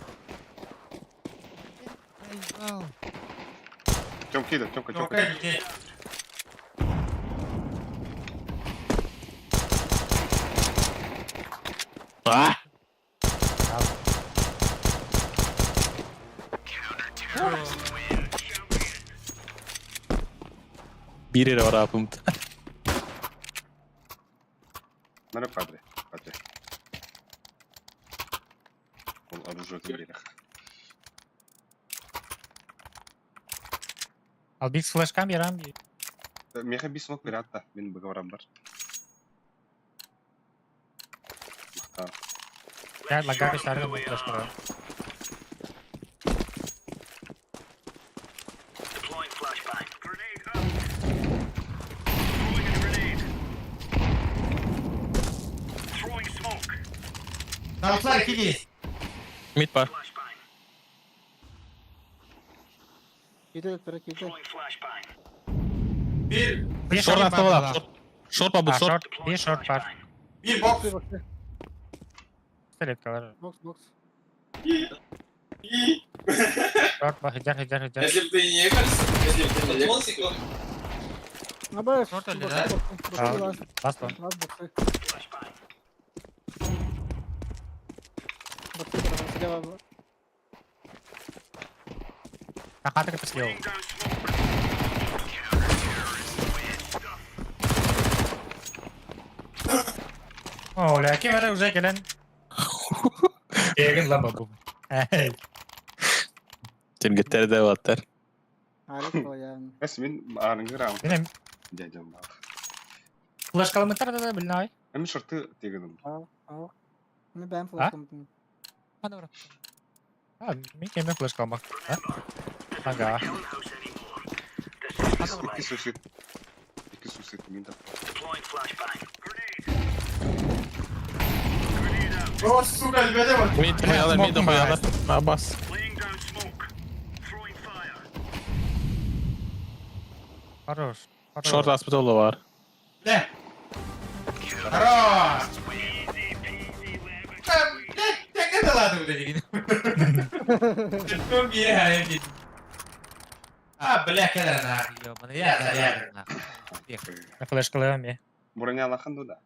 Тёмка иди, Тёмка, Тёмка. Тёмка, иди. А! Биир эрэ бар аапымт. Надо падре, падре. Ол оружие берег. Албик с флешкам ярам. Меха би смок берет да, мен бұға бар. Мақта. Я лагаю сарым флешка. Там слайд есть. Мид бар. Киде бер киде. Bir. Bir Шорт шорт автомат. Шорт. Шорт бар бу, А, шорт. шорт. Bir шорт бар. Bir box. Боксы боксы. Пистолеткалар. Бокс бокс. Шорт бар. Хиджар, хиджар, хиджар. Если бы ты не ехал, если бы ты не ехал, Абы. Шорт или да? Боксы лас. Ласт он. Лас боксы. Боксы боксы слева. Нахатык это слева. О, ля, кем это уже келен? Егин лаба бу. Эй. Тергеттер де баттар. Алик коян. Эс мен арыңгы раунд. Менем Дядям бар. флешкалымыттар да билнай. Эми шорты тегедим. Ал ал. Мен бәм флешкам. А, мен кеме флешкалмак. Ага. Икки сусид. Икки сусид мен тап. О, сука, ребята, вот. Мид хуялар, мид хуялар. Абас. Хорош. Хорош. Шорт аспытолы бар. Бля. Хорош. Там, блядь, так это ладно, блядь. Что мне, а, я А, бля, когда нахуй, ёбаный, я заряжен, нахуй. Флешкалыми. Броня алахан да.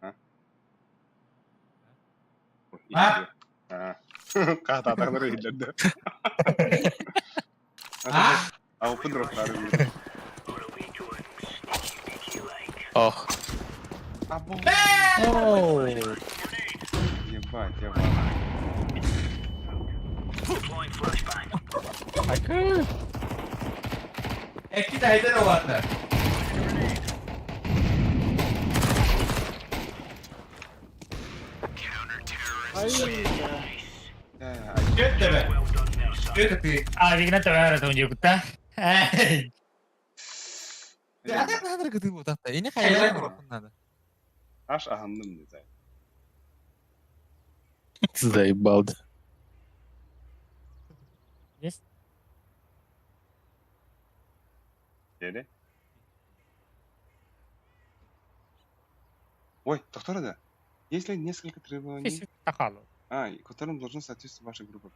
А? А? А. Ката тағдыр ейлерді. А? А опын роктары. Ох. Або. Оу. Ебать, ебать. Экки да ладно. Ай. Чё это тебе? Чё это ты? А, вигна тебе это у них да? Эй. А как надо ты вот это? Я не хочу, надо. Аш аханным не знаю. Заебал. Есть? Деді. Ой, доктор да. Есть ли несколько требований, Тахалу. а, и которым должны соответствовать ваша группа?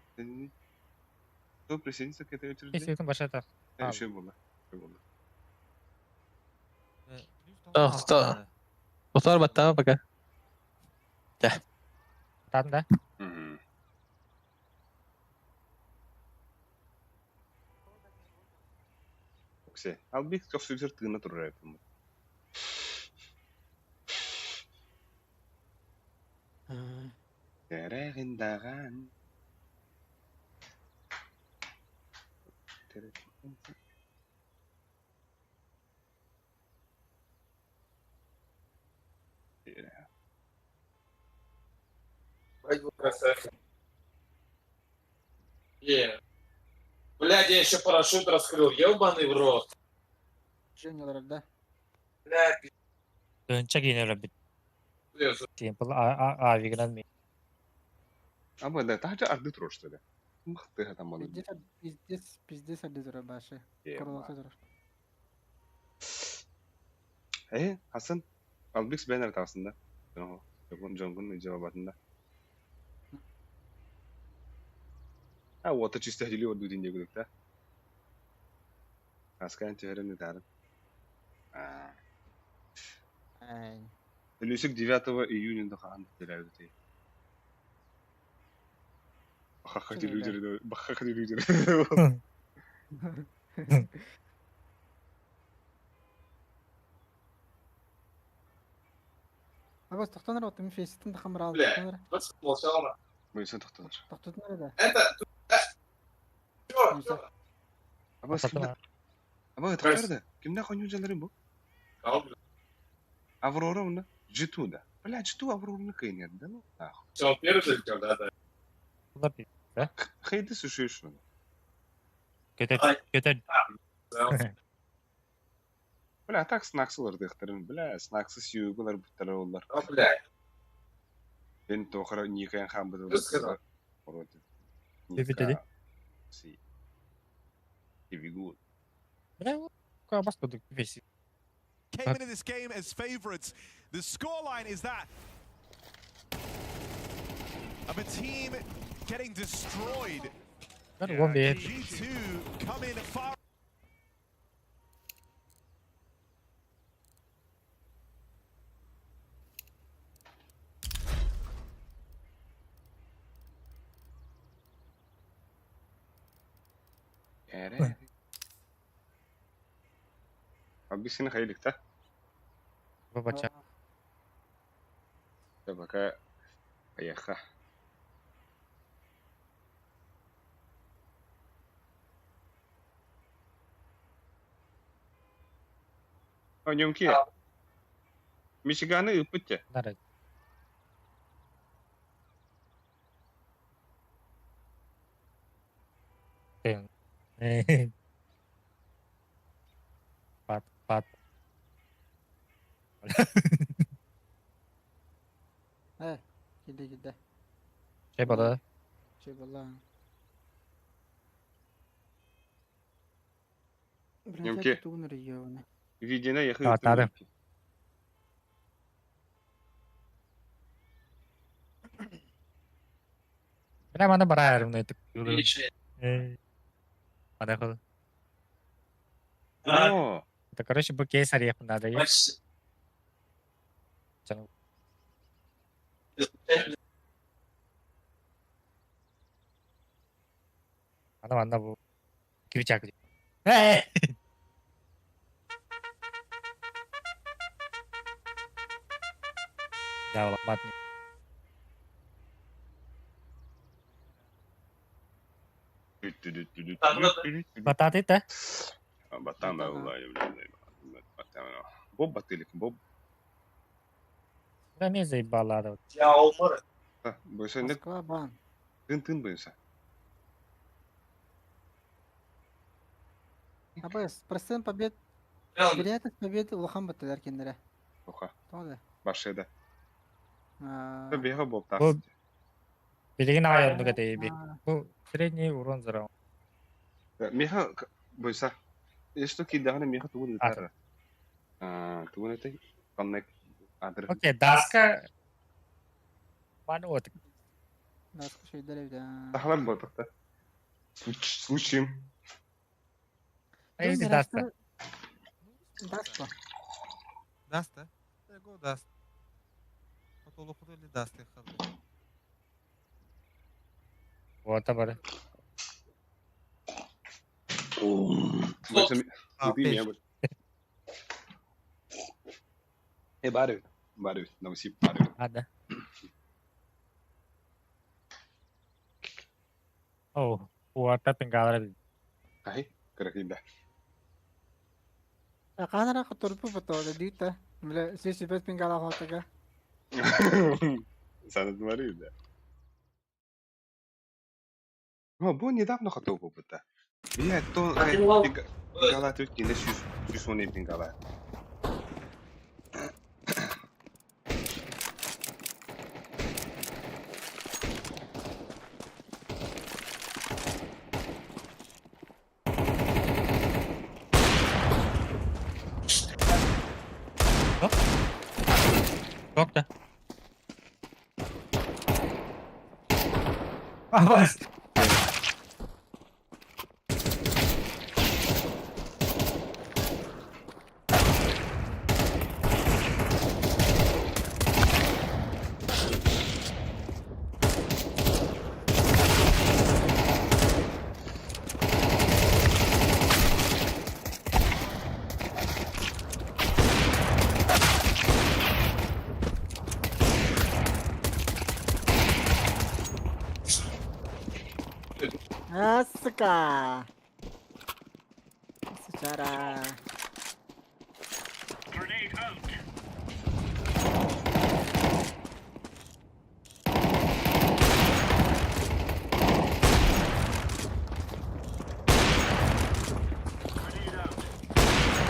Кто присоединится к этой очереди? Если там большая Э, Еще было. Еще было. Ах, да. Достар баттама пока. Да. Там да? Мгм. Оксе. Албик көхсүгэр тыына турар эбит. Тэрэҕин даҕан. Пойду красавчик. Е. Блядь, я еще парашют раскрыл, ебаный в рот. Женялар да. Блядь, Тыынча киинэ өлөрбүт. пиздец. Симпл а авигынан ми. А да, таһырдьа арды турар что ли? Махтыга там оны. Пиздец, пиздец, пиздец арды турар башы. Королоты турар. Э, Хасан, Албикс бэнер тағысында. Жонгун жавабатында. А, вот чисто хили вот дин дегүлүк да. Аскан түһәрен тарын. А. Ай. Төлөсүк 9 июня да хаан теләбит. Бахаха телевизор, бахаха телевизор. Абас тоқтонар вот мен фейстин да хамыр алды. Бля. Тоқтонар. Вот молчал на. Бойсон тоқтонар. Тоқтонар да. Это... Чё? Чё? Абас кимде? Абас тоқтонар да. Кимде хоню жалары бу? Кого, блядь? Аврора уна? G2 да. Бля, G2 Аврора кыйнер да ну. Нахуй. Чё, он первый залетел, да, да. Бұлар би. Хейді сушишуна. Көтер, Ай. көтер. Да. Бля, так снаксылар дыхтарын. Бля, снаксы сүйөгілер бұттары олар. А, блядь. Мен тоқыра никайын хан бұды. Что сказал? Бибит деді. Си. Бибигу. Бля, бас кудук весь. Came into this game as favorites. The scoreline is that of a team getting destroyed. Бер он бер. G2 come in far. Әрі. Абисini хайылык та. Бабача. Пока аяха. Онемки. Мичиганы ыпытте. Нара. Пат, пат. Э, килде килде. Şey бала. Şey болла. Немке? Тугунар ёвны. Видена яхы. А, тары. Бля, мана барар мына этик. Отлично. Мана хол. О, Это, короче, бу кейс орех надо. Значит, Ана манна бу. Кирчак. Эй! Да, ломат. Бататы та? Батан Боб батылик, боб. Да не заебала. да. Я умор. Бойса не Москва бан. тын тын бойса. Абас, процент побед, вероятность победы улахан баттылар кендере. Оха, Тоғды. башеда. А, Бега боб тас. Боб. Билигин аҕайарныга тэйби. Бу средний урон зара. Меха бойса. Что кидагана меха тугун А. тара. А, тугун это коннект адрес. Окей, даска Ману от. Даска шөйдер эбит. Тахлар ботта. Случим. Эйзи даска. Даска. Даста? Го даст. Потолок или даст хабы. Уота бары. Э бары. Бары. Новосиб бары. Ада. Оо, уота пингалара. Ай, кыракыйда. Хаанара турбу фото дита. Бля, сүүс пингала хотага. Санатмары да. Ну, бу недавно хотел бы. Я то пингала тут не сүүс пингала. Çok da. Абас. А, сука. Сучара.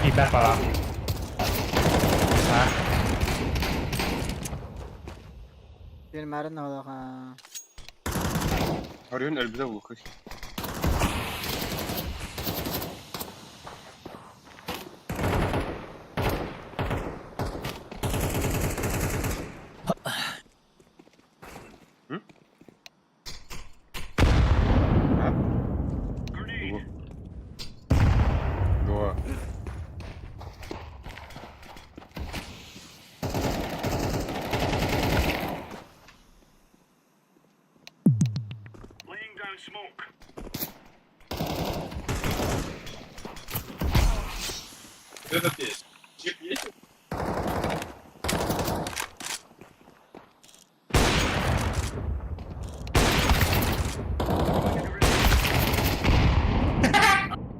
Кида пала. А, Бир марын олаға. Орион өлбүтэ улукуй. М? А? Дуо. Дуо. Этот есть. Чип есть?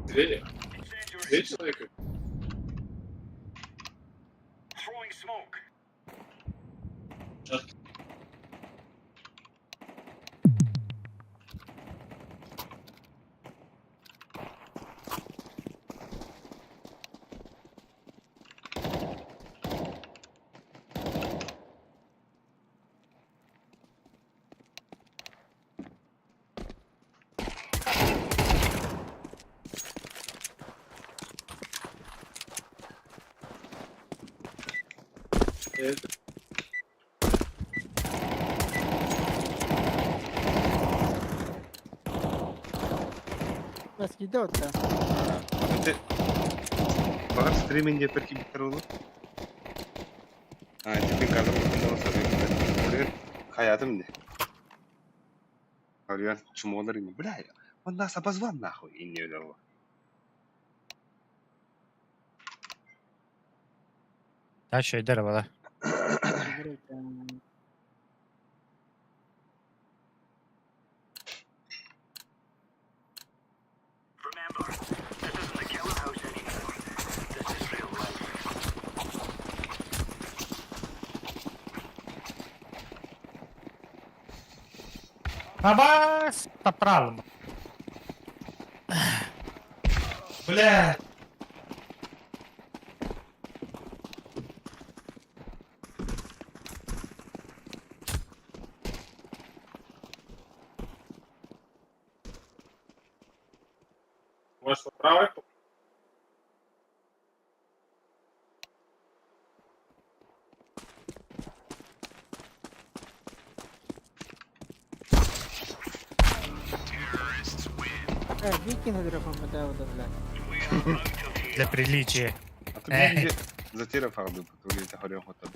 Две? Две человека? Это Бас киде отта. Ate... Багар стриминге перки битер olur. Ha, tipin kadar Oraya hayatım ne? Орион чумолар ини. Бля, он нас обозвал нахуй и не дало. та шөйдер бала. Абас! Таптыралым. Бля! Может, по правой? Э, викинг да, бля. Для приличия. А ты мне затера фарду, который это Орион хотел.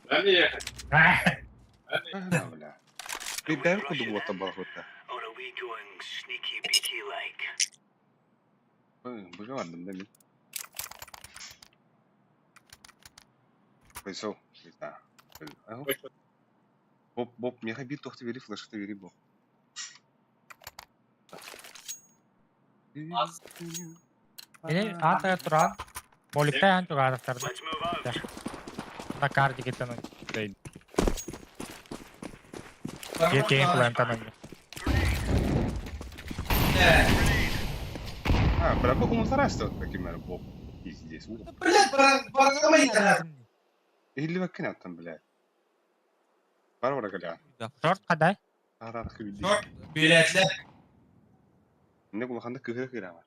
Дай мне ехать. А, Да, бля. Бэйэм курдук уоттан балахпыта. Быга бардым да мин. Пришел. Боп, боп, миэхэ биир туохта биэри, флешката биэри боп. Ini аата туран Моликта чугаатахтарына. На карте киттен Кейн плантан. А, бля, бу умутарасты таким боп. Пиздец. Блядь, баргамай Иһиллибэккин аттан, блядь. Бар бара кэлэ. Шорт хадай. Арар кыбилли. Шорт билетлер. Не улаханда кыһы кыра бар.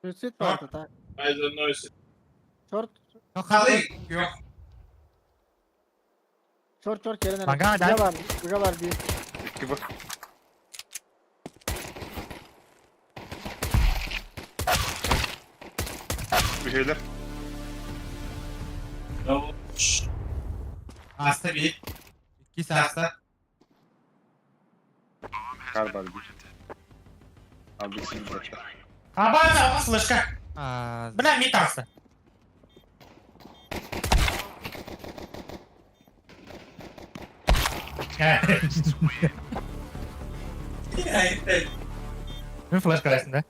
Суицид барды да. Шорт. Халы yok. Шорт шорт келен. Мага, да. Бар, буга бар bir. Икки бар. Үһүлэр. Hasta bir. İki hasta. Kar бар bir. Abi bir Аба, флешка. А, Бля, метался. Мин флешка лесин да.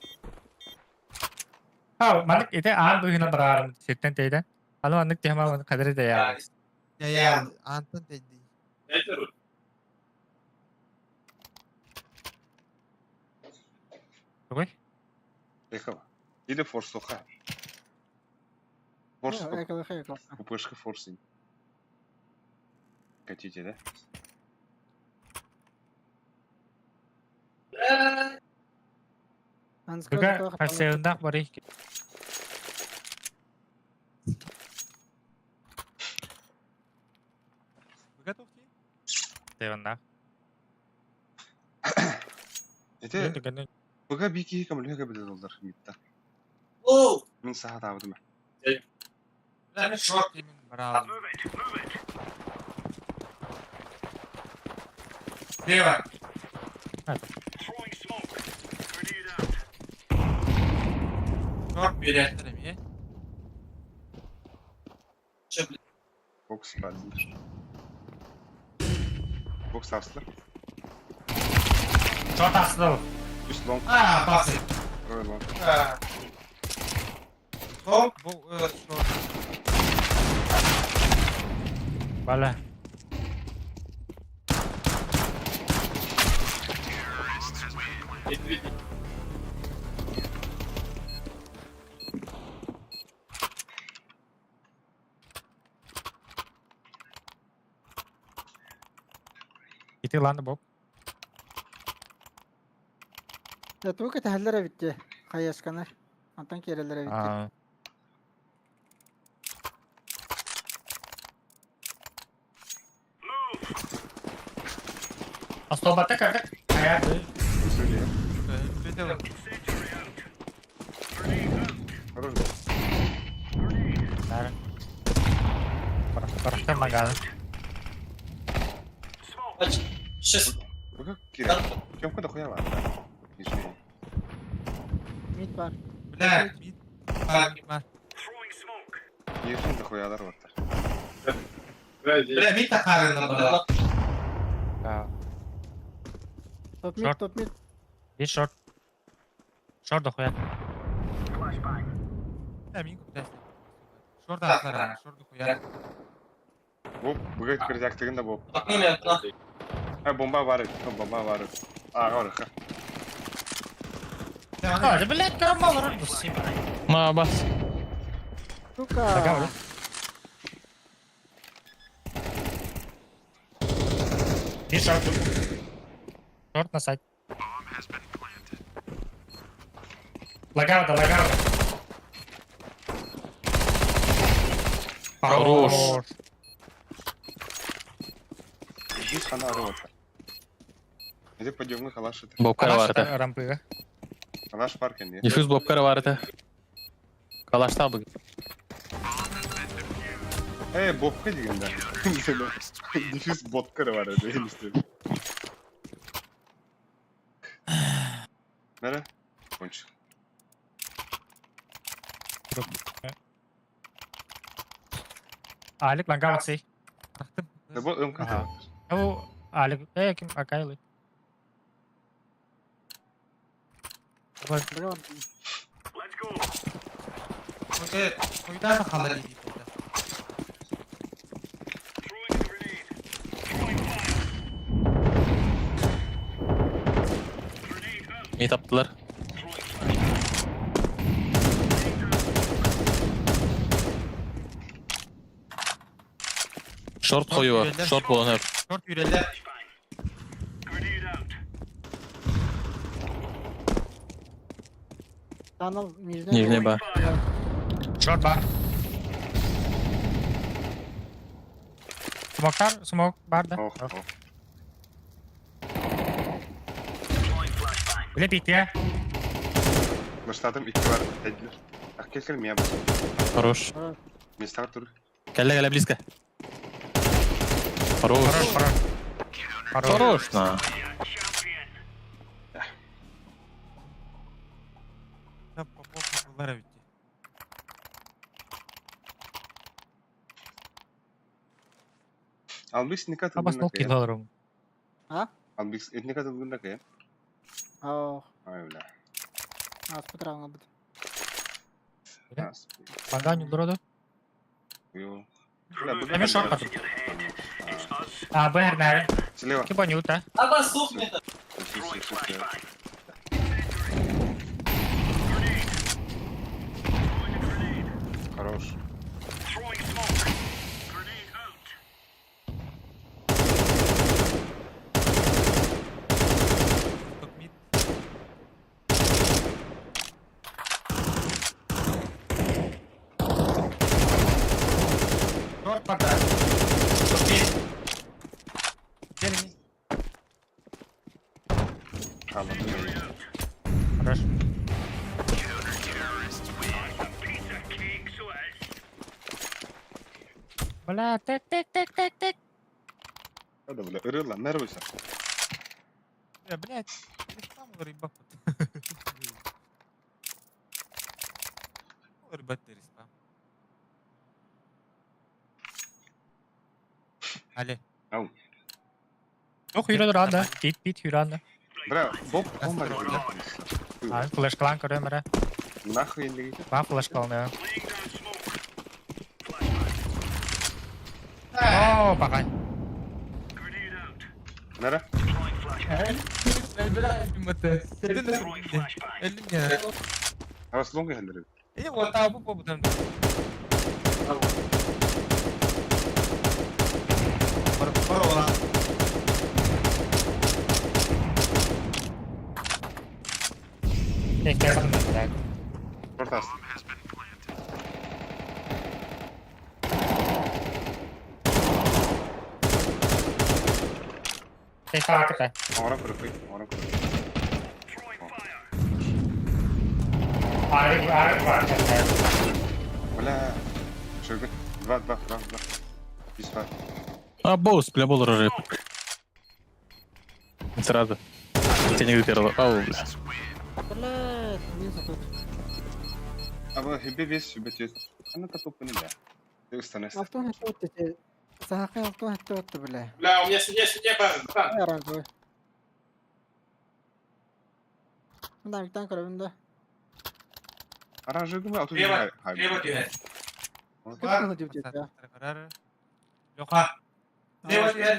А, маннык ите аан быһына бараарым сиртен тейден. Аны маннык тема кадри да я. Я, я, Антон dedi. Тугуй? Эхова. Или форсуха. Форс ППшка форсинг. Хотите, да? Туга хасыындах барый. Вы готовы? Тевандах. Это Быга бики кам лөһө билер олдар митта. Оу! Мин саха табыдым. Бля, шорт. Браво. Слева. Шорт билетлер mi? Че, блядь? Бокс базы. Бокс аслы. Шорт асты. Үс лонг, А, пасы. трое лонг. А. Топ. Бу, шорт. Бала. Ити ланды боб. Я тугу кэтиһэллэр эбит хайасканы. Антон киэрэллэр эбит. А. Астобата как? Ая. Сөйле. Что Хорош был. Да. Парахта магазин. Сейчас. Быга кирек. Кем куда хуя ладно. Нижний. Мид бар. Бля. Бар. Нижний дохуялар бар. Бля, мид тахарына бра. Да. Топ мид, Шорт. топ мид. Bir шорт. Шорт дохуя. Да, мин күптәс. Шорт аслар, шорт хуя. Бу быга кирдяк да бу. Окно мне, окно. А бомба бар. Бомба бар. А, бар. А, да блядь, кармал рот. Ма бас. Сука. Bir шорт. Шорт на сайт. Лагарда, лагарда. Хорош. Здесь хана рота. Иди пойдем халаш это. Бобкар бар это. Рампыга. Халаш паркен, нет? Диффуз бобкар бар это. Калашта бу. Бобка деген да. Дефис ботка да бар edi işte. Nere? Конч. Алик ланга ваксей. Да бу МК. Ага. Ну, Алик, ким Акайлы. Бля, Хуйда халали дейді. Meet yaptılar. Short koyu var. Short bulan hep. Short yürüyorlar. Анал нижний. Нижний бар. Шорт бар. Смоктар, смок бар да. Ох, ох. Биле битте. Başladım iki var. Edilir. Bak gel gel miya bak. Хорош. Mesar dur. Кәллә кәллә близко. Хорош. Хорош, хорош. Хорош. Хорош на. Попов бити. Albix ne Абас katıldı нол килл алырым. А? Albix ne katıldı da kaya. Ох, Ay öyle. аспыт раунд бит. Бля. Ланга не дроду. Yo. Эми шорт катып. А, бэр нэр. Слева. Киба нюта. Аба сухнет. Хорош. Топ мид. Шорт пока. Топ мид. Gel mid. Anladım beni. Хорош. Бля, тек тек тек тек тек. Hadi bile ırır lan nerede sen? Ya блядь. Там рыба. Рыба спам. Ali. Ох, юрэ ранда. Бит бит юранда. Бра, Боб olmadı. А, флеш клан көрөм эре. Нахуй инде Ба флеш клан. О, бакай. Nere? Havası longa helleri. İyi o tabu bu budan. Par ola. Тек тек тек. Short astı. Тек тек. Oran kırık, oran kırık. Арик арик бар. Бля. Шыргы. Два, два, два, два. Biz var. А, боус, бля, бол рып. Сразу. Тебя не первого. Ау, бля. Блядь, минус тут. Ama hübe biz, hübe tüyüz. Ana tapıp bunu ya. Üstüne. Алтон хэтте. Сахай алтон хэтте отты, бля. Бля, у меня сидя, сидя, братан. Оранжевый. Да, виктан көрөм да. Aranjı mı? Atı Лево, лево түһэр. Ким деп деді? Леха. Лево түһэр.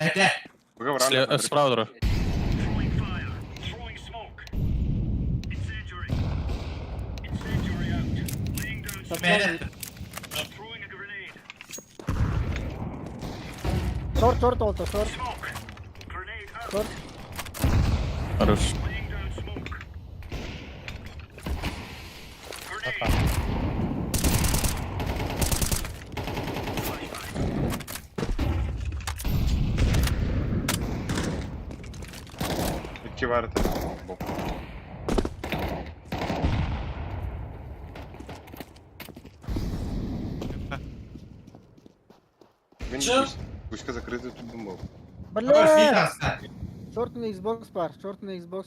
Эте. Справа дро. Мені. Шорт, шорт oldu, шорт. Шорт. Хорош. İki var. Bok. Чё? Пусть закрытый тут бомбол. Бля! Шорт на Xbox бар, шорт на Xbox.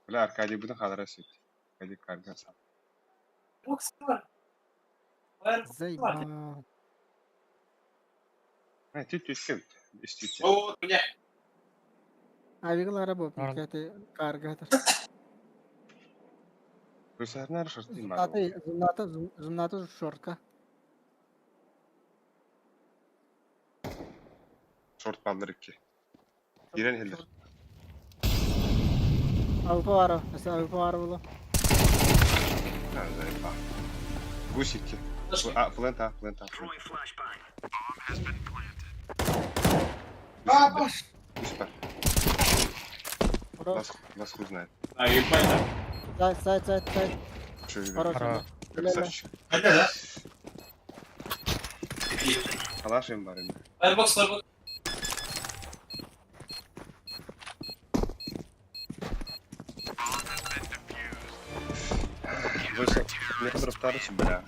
Бля, Аркадий буду хадра сеть. Аркадий карга сам. Заебал. А, тють тють тють. О, бля. Авиглара бу, Норм. кәте карга. Гүсәрнәр шыртый мар. Зумнаты, зумнаты, зумнаты шортка. Шорт баллар икки. Ирен хеллер. Авпа бар, mesela авпа бар булу. Гусь икки. А, плент А, плент А. Бабаш! Гусь бар. Хорош. Вас, вас хуй знает. А, ебать, да. Сайт, сайт, сайт, сайт. Чё, Хорош. Хорош. Красавчик. Хотя, да? Калаш им бар инде. Firebox, firebox. Вышел. Мне дроптарыч, бля.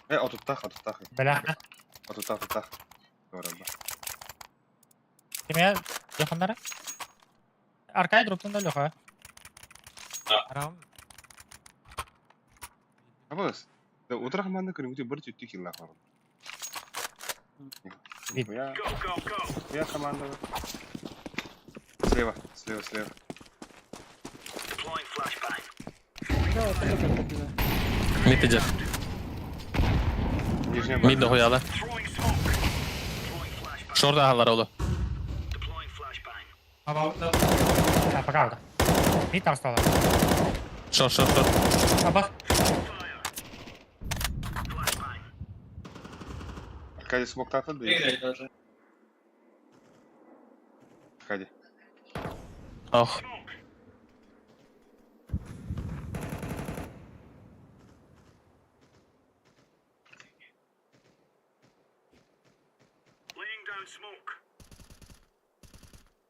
Э, отуттах, отуттах. Бля. Отуттах, отуттах. Doğru. Кимә якыннары? Аркадий дроптан да Леха. Арам. Абыз. Да утра команда күнүгүтү бер түттү килла хором. Вид. Я. Я команда. Слева, слева, слева. Да, вот это да. Мид идет. Нижняя Мид башня. дохуяла. Шорт агалар олу. Аба, да. А, пока алда. Мид стала. Шорт, шорт, шорт. Аба. Аркадий смог тата да? Выиграли даже. Аркадий. Ох.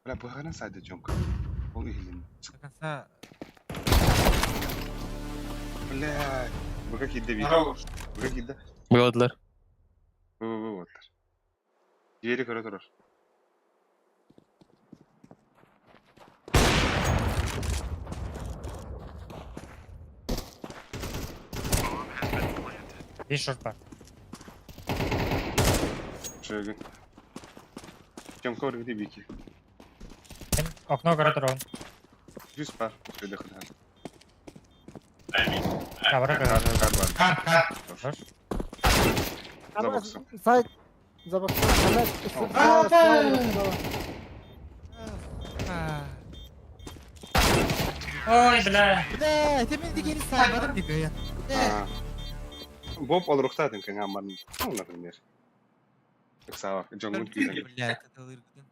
Бля, быгана сайда жонка. Ол ихлин. До конца. Бля. Быга кидде бит. Хорош. Быга кидде. Быладылар. Бы бы бы оттар. Диэри көрө турар. Бир шорт бар. Шөгүн. Жонка өргүтү бики. Мин окно көрө турабын. Жүз бар. Шөйдө кыдан. Кабара Кар көрө. кар бар. Кар, кар. Хорош. За боксом. Сайт. За боксом. Справа, справа, справа. Ой, бля. Бля, это мен деген сайбадым деп я. А. Боб ол рухтатын кыңа марын. Ну, например. Сава, жонгун кийден. Бля, это лыргдын.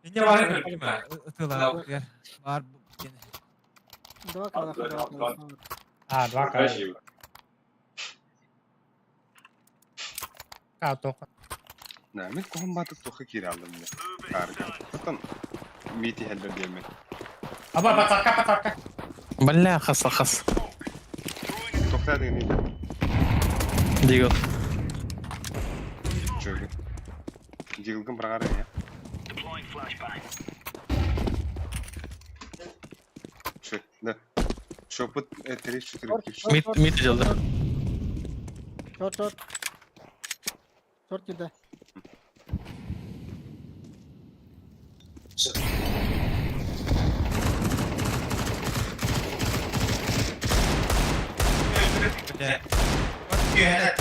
Не бар көрдүм. Ытыла, бар. Два калаха, два калаха. А, два К. Красиво. К тоқ. Да, мен кухан батып тоха кире алдым мен. Карга. Потом мити хеллер диемен. Аба, пацатка, пацатка. Бля, хас, хас. Тохта деген не? Дигл. Чөгі. Диглгын бір қара я. Чө, да. Шопыт, 3, 4, 3, Мид, мид идет, да. Шорт, шорт. Шорт киде. Бля. Вот күйәнәт.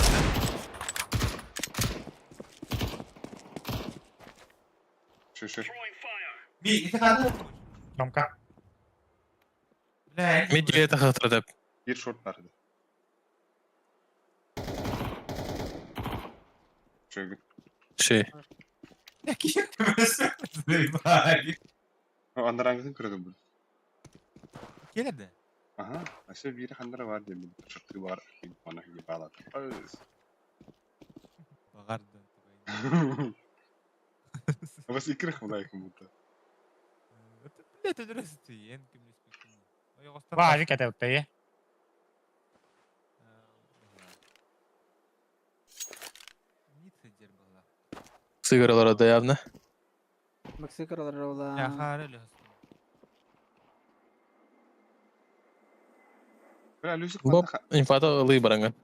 Чө, чө. Ми, ити ханды. Громко. Бля. Мид диэт хатыр деп. Bir шорт бар edi. Чөгі. Ши. Андараңгытын көрөдүм бұл. Келеді. Аха, аше бири хандара бар деймин. Шорты бар, ана ебала. Бағарды. Бас икрих мындай будто. Бля, это дұрыс ен кім Ва, авик это вот ты. Сыгыралара да явно. Мексикалар ола. Яхары лёс. Бля, Люсик Боб, инфата ылыы бараҥын.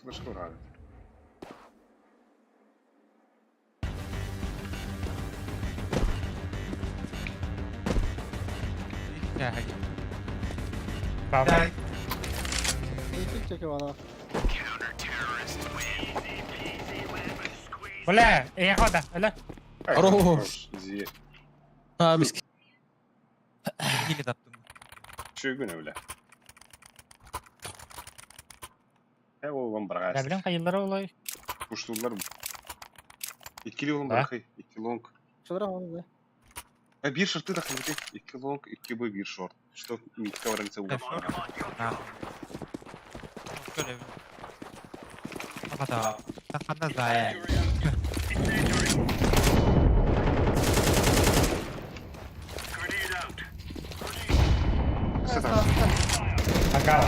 Флешка урады. Баба. Чеки вала. Бля, я хода, алло. Хорош. Зи. А, миски. Или таптым. Чүгүнэ бля. Э, ол Да, баргас. блин, хайыллары олай. Куштулар. Иккили олан Да. барахай, икки лонг. Шодра он да. А бир шорты так смотри. Икки лонг, икки б бир шорт. Что митка варанца у. Нахуй. Şöyle bir. Kapat Takanda zaten. Пока.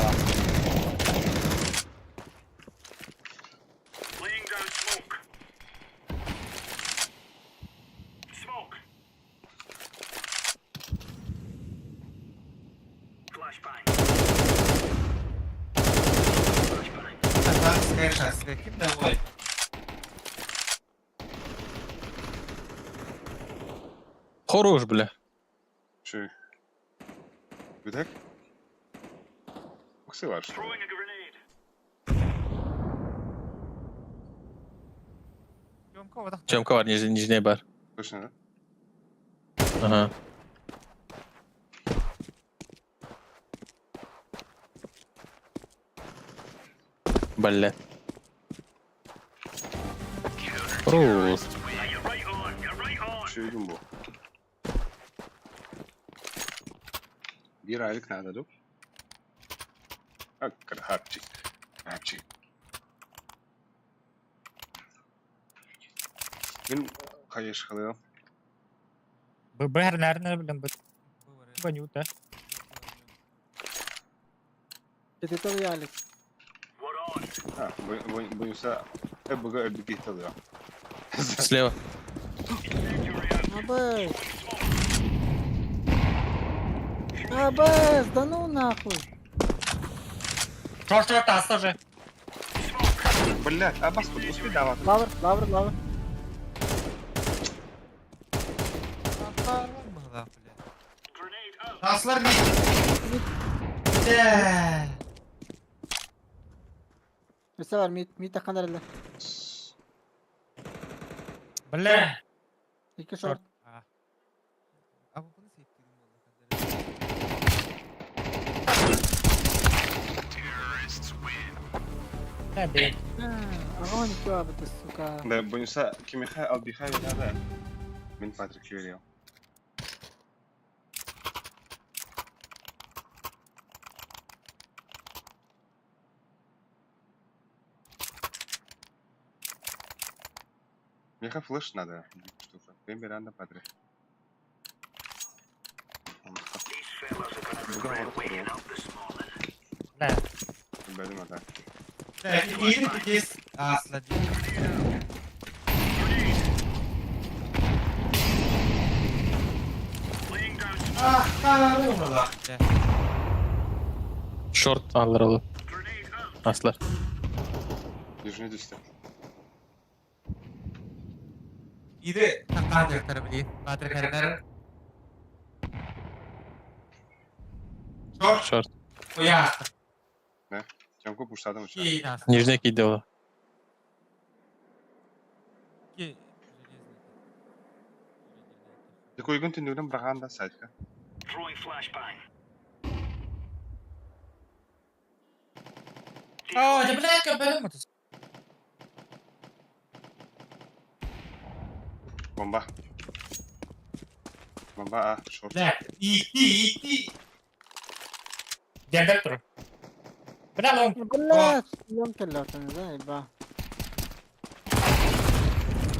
Kim de vay. Хорош, бля. Чү. Бүтэк. Уксылар что. Чемка бар, нижний, нижний бар. Точно, да? Ага. Бля. Хорош. Чүгүн бу. Bir aylık nerede dur? Hakkı hapçık. Hapçık. Мен қайыр қалайым. ББР, наверное, блин, Банюта. Жетете ялик. А, бойымса бұға өлбіге талıyor. Слева. Абэс. Абэс, да ну нахуй. Шо, что это, тоже? Блядь, а бас успей давать. Лавр, лавр, лавр. Aslar ne? De. Mesela mid mid takkan herhalde. Бля. İki short. Ama bunu sektirdim vallahi. Да, блин. Огонь ты, сука. Да, бойымса кимиха албиха да. Мен Патрик Юрий. Меха флеш надо. Штука. Пемберанда Патрик. Бля. Бәлем ата. İyi kes. Asla Ah, ah, Шорт алыр олы. Аслар. Южный түсті. İyi takkan bileyim. Patrick Short. Шорт. Oya. Тямко пуштадым uçağı. İyi aslında. Нижний киде олы. Ki Такой күн түндігінен бірағанда сайтқа. А, да, бля, как блин, Бомба. Бомба, а, шорт. Бля, iyi iyi iyi. Дендер тур. Бля, лонг. Бля, лонг келлер, да, еба.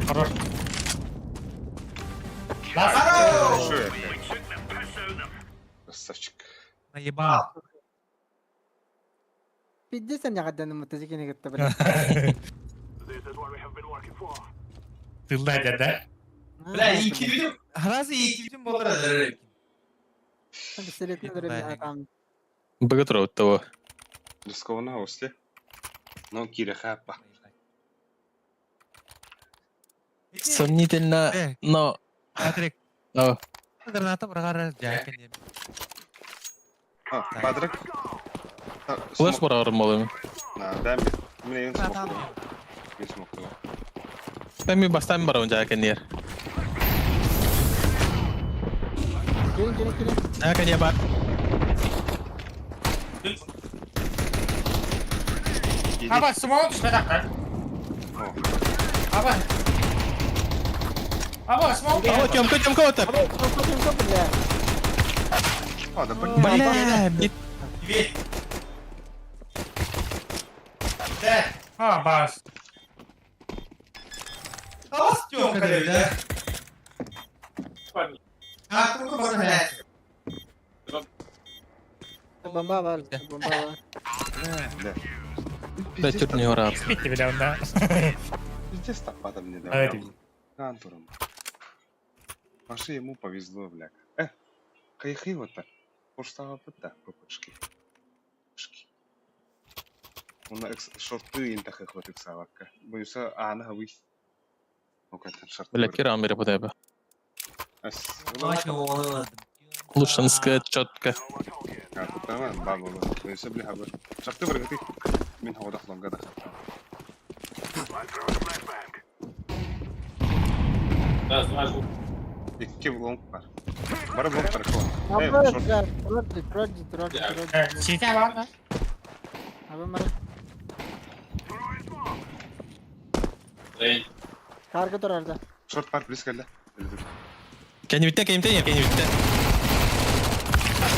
Хорош. Лас. Хорошо, я, блядь. Красавчик. Наебал. Пиздец, я гаданым мутазикини гытта, бля. Тылла деді. Бля, ииккибитим, хараас ииккибитим буолар өлөрөр. Пистолетин өлөрөм там. Богатыров того. Рискованно осте. Но кире хаппа. Сомнительно, Э. но... Патрик. Но. Граната бырагар жайкын диэн. А, Патрик. Флеш барарым болым. Да, мен ең Граната. смокту. Мен смокту. Мен ми бастан барам жайкын ер. Gelin gelin gelin. Жайкын ер бар. Аба, смол түспеді аққа. Аба. Аба, смол. О, Тёмка, Тёмка, вот так. Тёмка, бля. А, да, блин. Бля, бит. Дверь. Да. А, бас. Алас Тёмка, да. Парни, А, курка бар, Бомба var, бомба var. Бля. Да, чуть не урап. Бітті біле онда. Пиздец таппада мне А, это- да. Кантуром. Паши ему повезло, бля. Кайхи вот так. Поштава пыта, попышки. Шки. Он экс шорты интах их вот иксавакка. Боюсь, а она вы. Ну-ка, там шорты. Бля, кирам бере подайба. Ас. Лучшинская четко. А, тут там баба. Боюсь, бля, хабар. Шорты выргаты. Мин хавада хлонга да. Да, знаешь, Икки лонг бар. Бар лонг бар. Эй, Бомба, шорт. бля. Тролли, тролли, тролли, тролли. Сите бар ма? Аба мара. Рейн. Karga dur orada. Шорт бар, близко, да. Кенни биттен, кенни биттен, кенни биттен.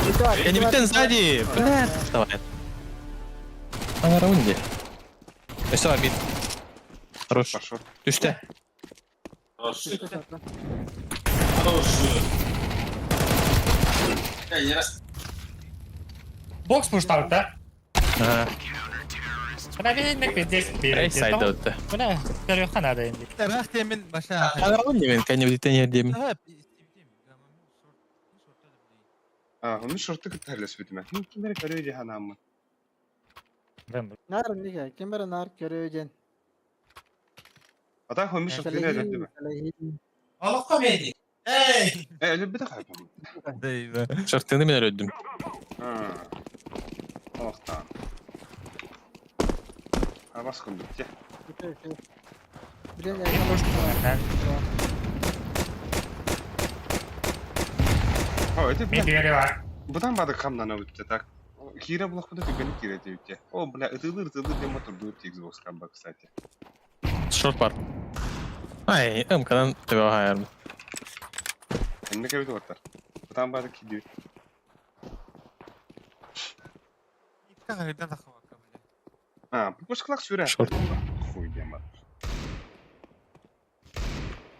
Iki var, iki Кенни var, биттен iki var. сзади. Бля, давай. А на раунде. Все, бит. Хорош. Бар шорт. Түсті. Хороший. Iki sakla. Хороший. Я не раз. Бокс пушталды да? Ага. Мына мен пиздец Рейс сайда өтті. Мына көрөккө надо энди. Тарах диэмин баша. А на раунде мен кенни биттен ер деймін. А, он шорты кытарлес битме. Ну, кимер көрөй жаханамы. Nar nige, kim biri nar görüyor Ата хомми шорты не дедим. Олоххо мени. Эй! Э, әлі бит хайпам. Шортыны мен өддім. А. Охтан. А бас күн битте. Блин, Мен пушталды. О, это Мен бля. бери бар. Бұдан бады хамнана өтті так. Кире блок буду түгені кире деуте. О, бля, ытылыр ытылыр дем мотор дует Xbox камба, кстати. Шорт бар. Ай, МК-дан төбе хайырмын. Эмне кебит оттар. Бұдан бады киде. А, пушклак сүрә. Шорт. Хуй дем.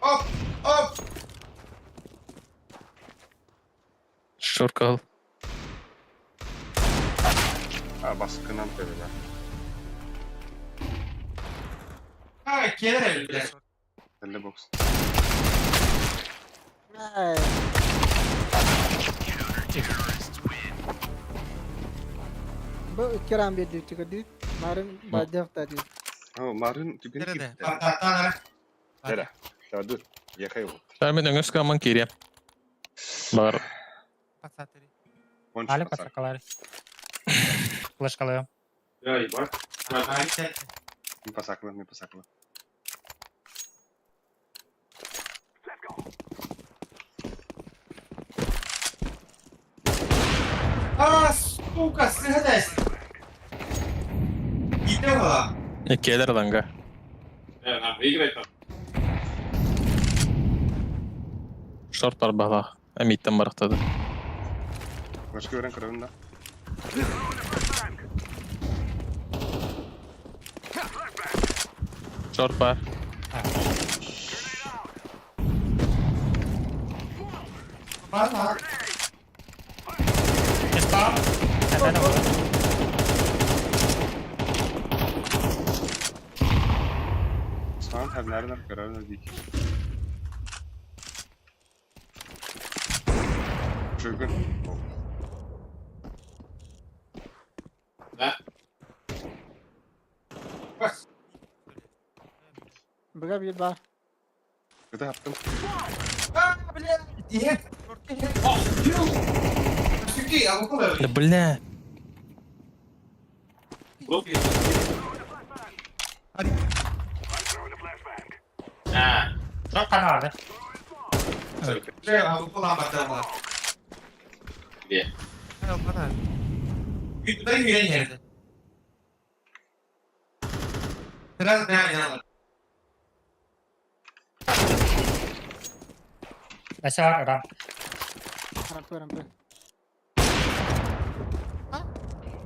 Оп! Оп! Шорт кал. А, баскынан төбе. А, келер, бля. Теле бокс. Bu iki ram bir düğütü düğüt. Narın bacak da düğüt. О, марын түгені Nerede? китте. Тартар. Дәрә. Да, дур. Яхай вот. Мен өңіс каман кире. Бар. Конч Али пацак. пацакалар. Флешкалыым. Да, ебать. Мен пасаклы, мен пасаклы. А, сука, сыгадайся. Иди ла. Келер ланга. На, выиграй там. Шорт бар бала. Амиттен барақтады. Башка өрен көрөм да. Шорт бар. Бар, Спам. Сәтәні болды. Наверное, көрөр дик. Чугун. Да? Быга bir бар. Кыта хаптым. А, блядь! Нет! Да бля. А, Çok kanardı. где? Aşağı ramp. Rampa rampa.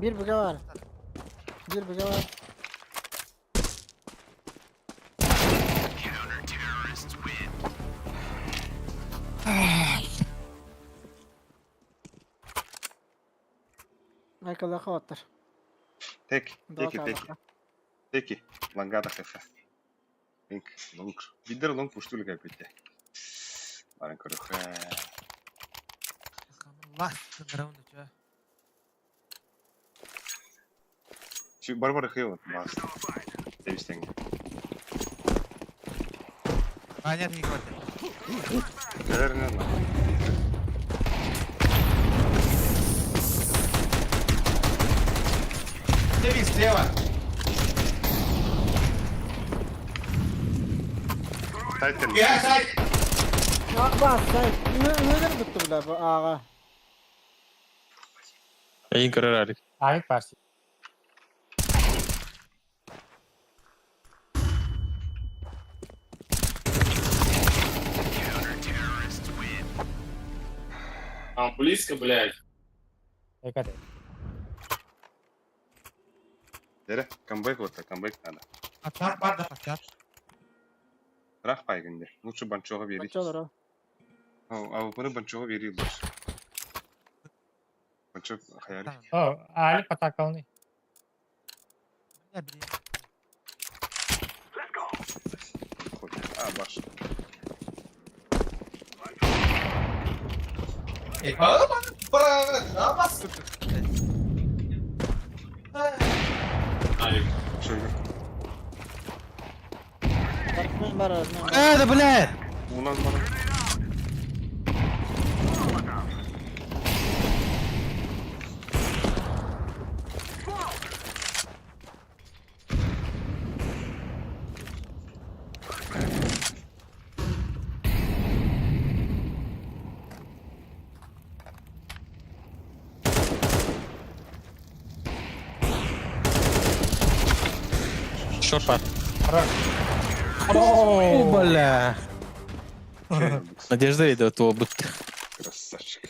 Bir bıga var. Bir bıga var. Michael хваттар. Тек, теки, теки. Теки. Лангата хефе. Линк, лонг. Бидер лонг пуштули как бите. Баран көрөхе. Чү барбар хыйыл бас. Тебистен. Наверное, на. Тайтер. Бас, сай. Нөлөр бүтті бұла bu аға. Эйин көрөр Алик. Алик бар. Там близко, блядь. Dikkat et. Дере, камбэк вот, камбэк надо. Рах пайгынде. Лучше банчога берить. Банчолар о. А вы банчога бери лучше. Банчок хаяр. О, Алик потакалны. А, баш. Алик. Чугун. Бар, бар, бар. Да бля! Унан бара. Шорт бар. О, бля. Надежда идет обыт. Красавчик.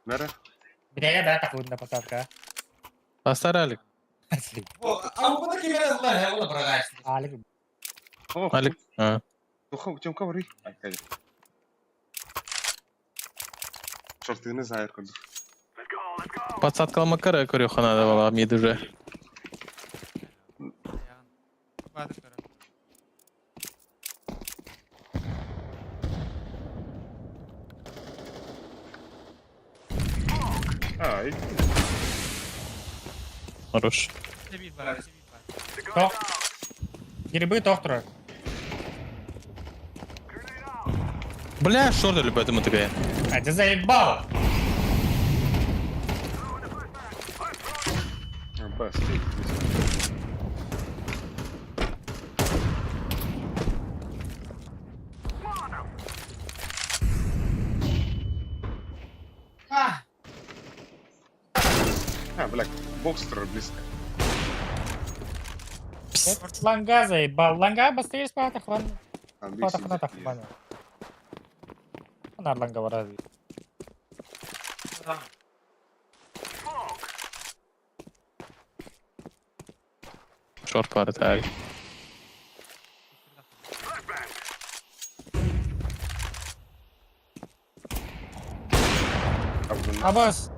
Бәрі? Bireye ben takıldım посадка. Бастар Алик. Алик О, Алик. А. Тоха, Тёмка барый. Ай, кайда. Шортыны зайыр көрдік. Подсадка макара көрө ханада бала мид уже. Ай, Хорош. Тох. Грибы тох трое. Бля, шорт или поэтому такая. А ты заебал. бас. А, бля, бокстер близко. Ланга заебал. Ланга быстрее спать, охрана. А, Хвата, хвата, хвата. Нар ланга варази. Шорт бар это Алик. Абас.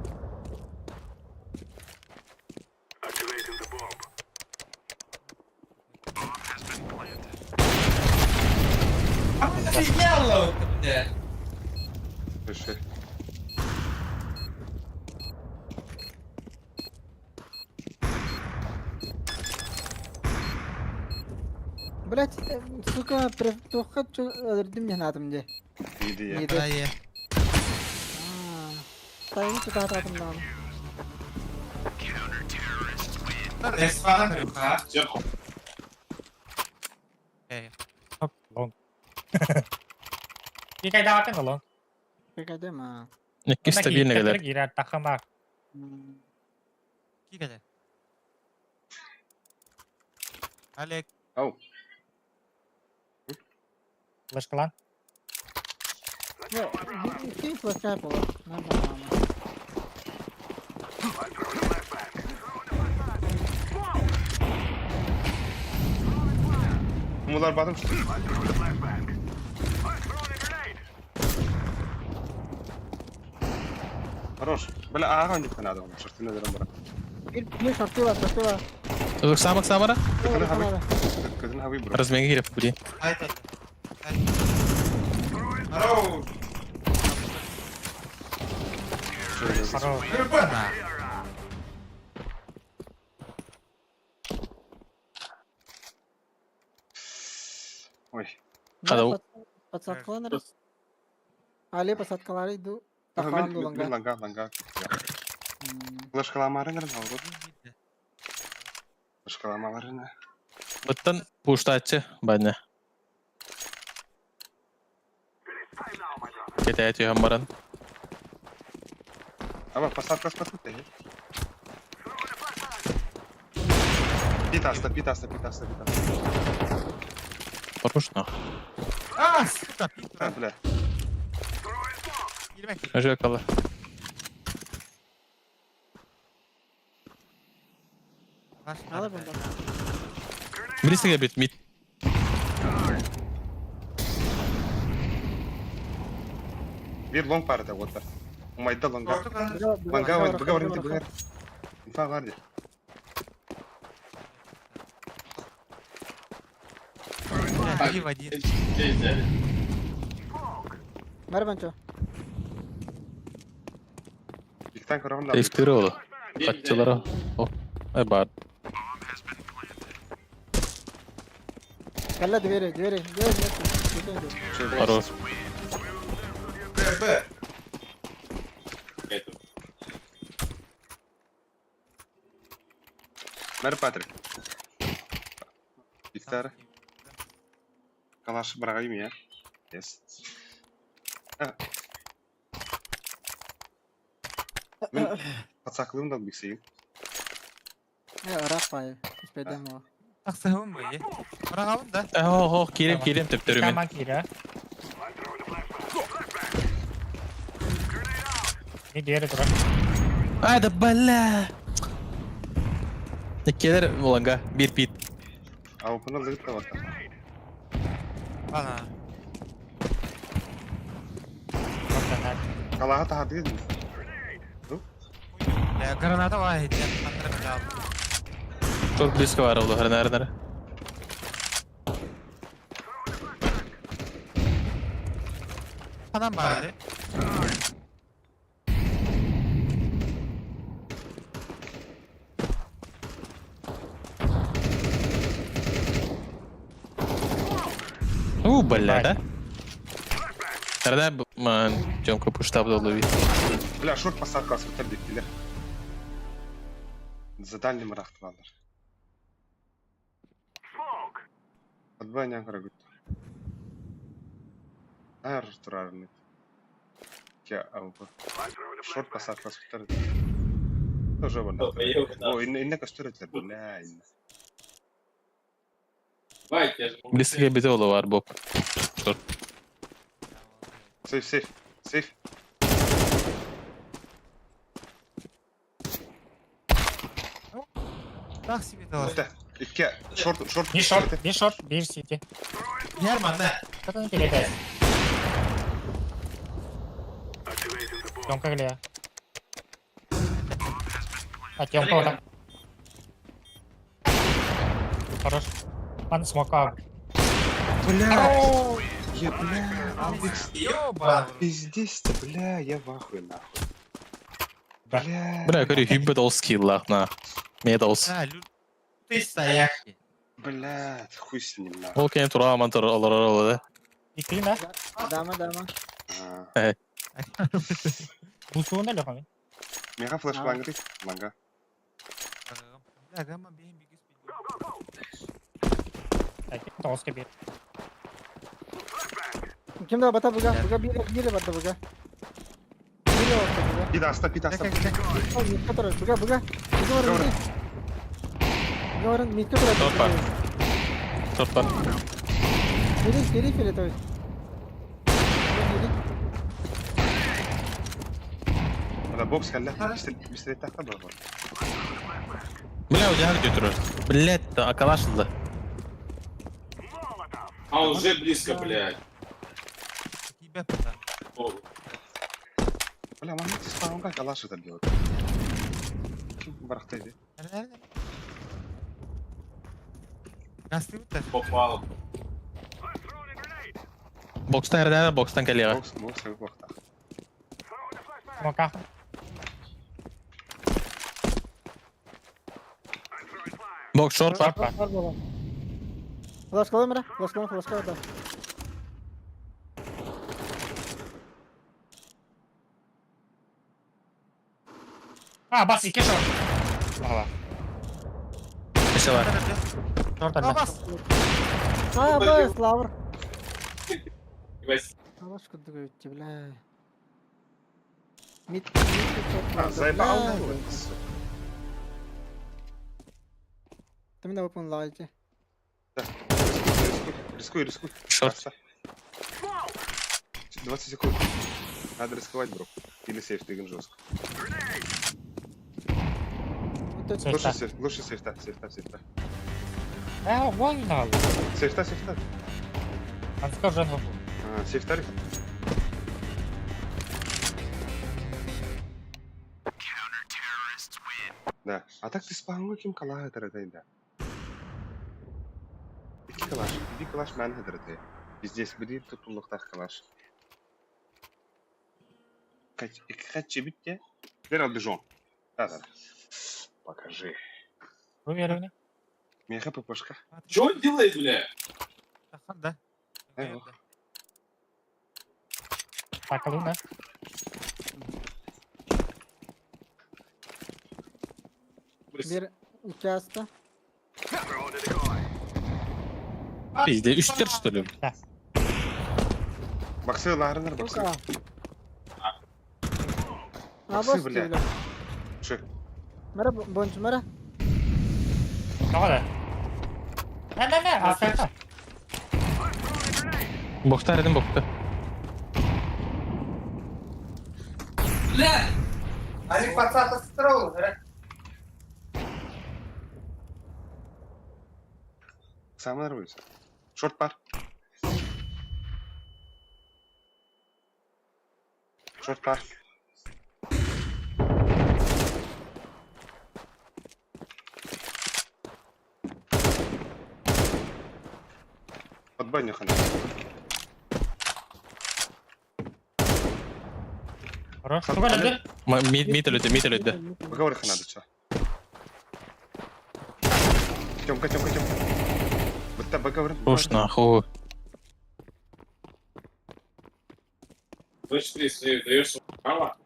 Офигела, бля. Слушай. Блять, сука, туохха өлөрдүм диэн аатым дии. Иди я. Миди. Тайны тутаатаатым даҕаны. Респадан рюха. Сверху. Long. Икайдаакын long. Пекадем аа. Икки стабильно кэлэр. Киирэр тахыма. Киикэлэр. Олег. Ау. Флешкалан. Икки флешка буолар. Нормально. Умулар батым что ли? Хорош. Бля, ааҕан дьүккэн надо он. Шортына дырам бара. Bir шортула, шортула. Самак самара. Кытын хабы. Кытын хабы бро. Разменге кирип буди. Айт Здорово. Хорош. Рыбана. Ой. Хада. Подсадкалар. Али посадкалары иду. Тахаан Мен дуланга. ланга ланга. Флешкаламарын алды. Флешкаламаларын. Быттан пуштачы баня. Кетәйт юһан баран. Ама посадка спасут. Пит аста, пит аста, пит аста, пит аста. Хорошно. А, сука, пит. А, бля. Киирмек. Ажа кала. Ала бунда. Билисиге бит мид. Бир лонг пары да оттар. Умайда лонга. Лонга бар, быга бар, быга бар. Инфа бар де. Три в один. Здесь взяли. Бар банчо. Иктан көрөм да. Эфтир олу. Здесь взяли. Катчылара. О. Ай бар. Калла двери, двери, двери. Хорош. Б, Б. Это. Мэр Патрик. Виктор. Калаш барагай я. Yes. Мен пацаклым да биксейин. Ырах бай. Испедем о. Тахсыһым бу. Бараҕабын да. О, о, кирем, кирем төптөрү мен. Каман киирэ. Не диэри турар. Ай да бля. Некелер буланга бир пит. А опына лыгыт да бар. Ана. Калаха тахады дедим. Я граната бар иди. Андыр бля. Çok близко бар oldu. Her nere nere. Ханан бар. У, бля, да? Nerede man Тёмка пуштап долу Бля, шорт посадка асфальттар диктилер. За дальним рахтылалар. Подбай көрөгүт. Ар турарны. Кя ауба. Шорт посадка асфальттар. Тоже бар. О, инне инне көстөрөтлөр, бля, инне. Давайте, я же могу. Близко бите олу бар боб. Сейф, сейф, сейф. Так себе дала. Үтэ. Икки шорт, шорт. Не шорт, не шорт, бир сити. Герман, да. Кытын келетес. Тёмка гле. А Тёмка вот так. Хорош. Ман смока. Бля. Я, бля, Алекс, Ёба. пиздец-то, бля, я в ахуе, нахуй. Бля, Бля, говорю, хиббет скиллах на. Медалс. А, Ты стояхи. Бля, хуй с ним, нахуй. Ол кene тура аман тура олар олар да. Икки ме? Дама, дама. А, Бусуун эле хами. Мега флеш А. лангры, ланга. Бля, гамма бейм бигис. Так, тоғызға бер. Ким да бата буга, буга бире, бире бата буга. Бире бата буга. Пид аста, пид аста. О, митка турар, буга, буга. Буга Буга баран. Буга баран, митка турар. Торт бар. Торт бар. Кири, кири фиолетовый. Буга, кири. Бля, бокс калла, пистолет тахта бар. Бля, удягар götürür. Блять, акалашылды. А он уже близко, блядь. Тебя да. О, Бля, мама, ты спаун как алаш это делает. Барахтайды. Гасты бит. попал. Бокстан эрдәне, бокстан кәлеға. Бокс, бокс, бокс. Мока. Бокс шорт бар. Шорт бар. Бар буга. Флешка мира, флешка, флешка да. А, бас, икки шорт. Ала. Неше бар. Шорт эле. Бас. А, бас, лавр. Вась, Алаш кудук өтті, бля. Мит, мит, А, заебал, нахуй. Ты меня выполнил лайки. Рискуй, рискуй, рискуй. Шорт. Красава. 20 секунд. Надо рисковать, бро. Или сейф, ты жестко. Вот это Сейф. Лучше сейф, лучше сейфта, сейфта, сейфта. Э, вон ал. Сейфта, сейфта. Анска жан бу. А, сейфтарик. Да. А так ты спаун ким калаha да. İki kalaş, bir kalaş mən hədərdə. Здесь bir tutulluqda kalaş. Kaç, iki kaç bitti. Ver al Да, да. Покажи. Бу берүне. Меха ППшка. Что он делает, бля? Тахан да. Эх. Такалуна. Bir, iki hasta. Пизде, үштер что ли? Баксы ларыныр баксы. Сука. А, Баксы, бас, бля. бля. Шы. Мара, бонч, мара. Тоҕо Не, не, не, аста. Бокстан эрден бокта. Бля! Алик пацан строил, да? Самый нравится. Шорт пар. Шорт пар. Под баню хана. Хорош. Туга эле. Мид өлөдө, мид өлөдө. Поговори хана чё. Тёмка, Тёмка, Тёмка. Будто поговори. Уж нахуй. Значит, ты себе даешь право?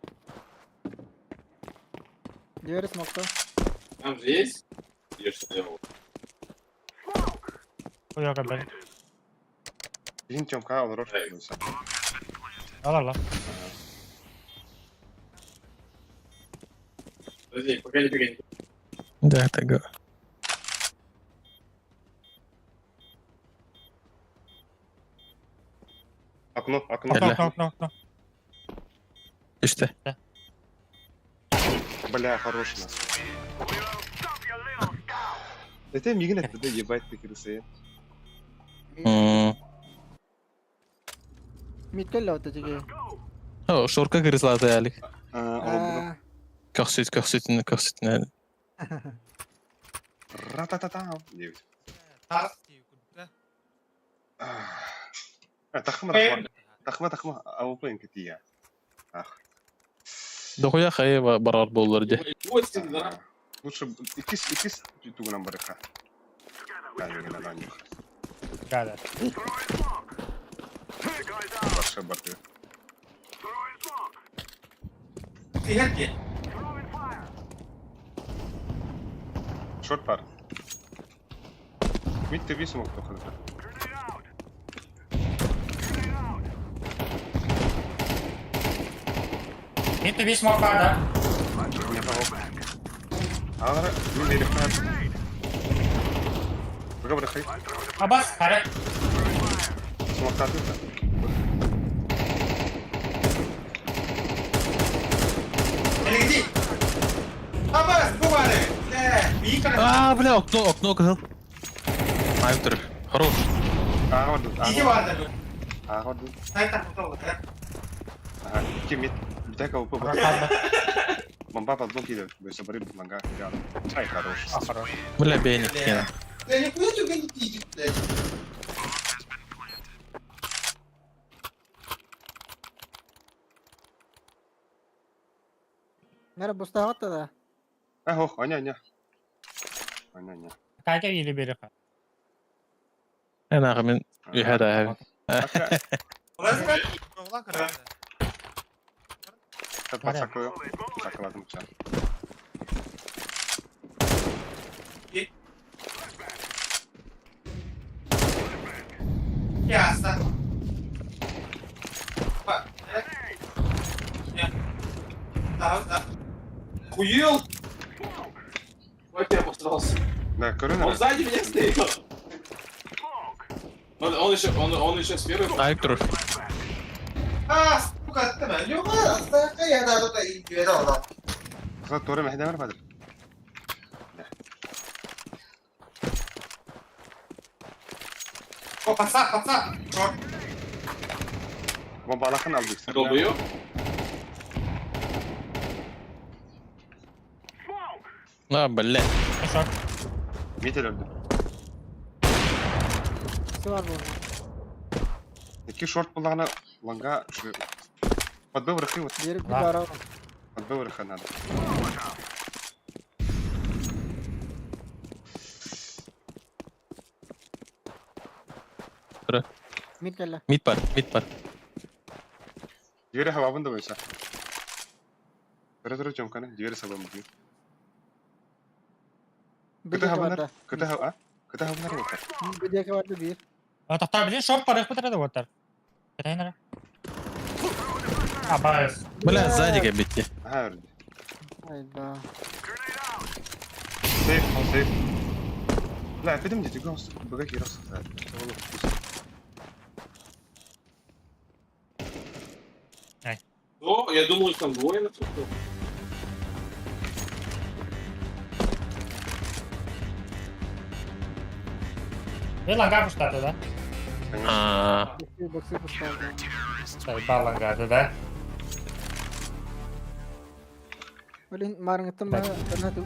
Двери смокта. Там же есть? Я что делал? Хуяга бер. Блин, Тёмка, он рожь. Ал ал. Подожди, пока не бегай. Да, это го. Окно, окно. Эле. Окно, окно, окно. Үштө. Бля, хорош нас. Это мигнет, да, ебать ты крысы. Митка лёта тебе. О, шорка кырыслады әлик. А, Көксүт, көксүтүн, көксүтүн. Ра-та-та-та. Девять. Тарс. Да. Тахма тахма. Тахма тахма. АВП инкетия. Ах. Дохуя хайа барар буоллар дьэ. Лучше иккис иккис тугунан барыха. Да, да. Барша барды. Шорт пар. Мид ты висмок только. Мид ты висмок да? Не помог. Ара, мин берехтар. Бага бырахай. Абас, хара. Смоктаты. А, бля, окно, окно кыһыл. Айып Хорош. Ага, Ага, Ага, ким мид. Битека УП. Бомба под блок идет. Бо собори ланга. Ай, хорош. А, хорош. Бля, бейник кена. Бля, нихуя тебе не тикет, блядь. Мера бустагат да. А, ох, аня, аня. Аня, аня. Кайка или береха. Эн мен үйхәдә. Сакладым ча. Ясно. Да, да. Хуел! Вот я обосрался. Да, корона. Он сзади меня стоит. Он, он еще, он, он еще с первой. Айып тұр. А, сука, ты меня любишь? Я да, да, и да, да. Торы мәһдәмер бадыр. О, пацан, пацан. Бомба алахан алдык. Долбоёб. А, бля. Шорт. Мител öldü. Var bu. Iki шорт булганы ланга подбыл рыхы вот. Bir bir ara. Подбыл рыхы надо. Мид кэллэ. Мид бар, мид бар. Двери хавабын да бойса. Түрө түрө чомканы, двери сабам бу. Bir Кыта диэки хабынар, барда. кыта ха, а? Кыта хабынар вот. Bir диэки барда bir. А, тоқтар, блин, шорт барых бітіреді оттар. Кетейін Абас. Бля, сзади битти. Ага, öldü. Айда. Сейф, сейф. Бля, пидем где гост, бага кирос. О, я думал, их там двое на Bir ланга пуштады да? А, Боксы боксы пустады. Заебал лангады да? Блин, марыңыттан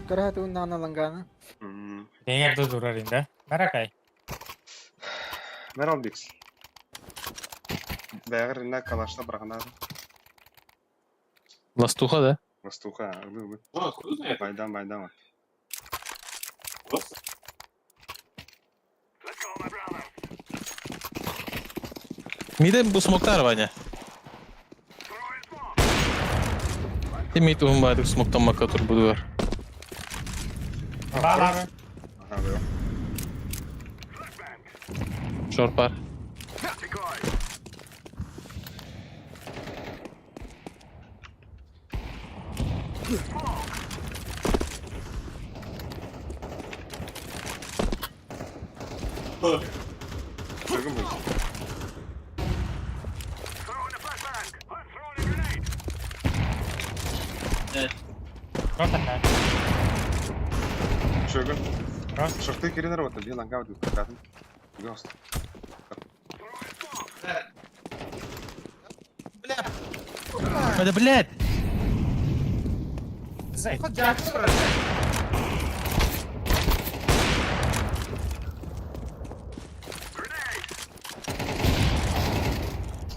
карахаты уннана ланганы. Деңерді дурар инде. Маракай. Мерал бикс. Бәгәр инна калашта баргана. Ластуха, да? Ластуха, ылы ылы. А, откуда знает? Майдан, майдан. Просто. Миде бу смоктар, Ваня. Ти мид уһун баадык смоктан макка тур будуар. Бар. Ага, бро. Шорт бар. Çılgın bu. Шорт анна. Çılgın. Раз. Шорты киренер вот, бил ланга вот катын. Гост. Бля, Да, блядь! Зай.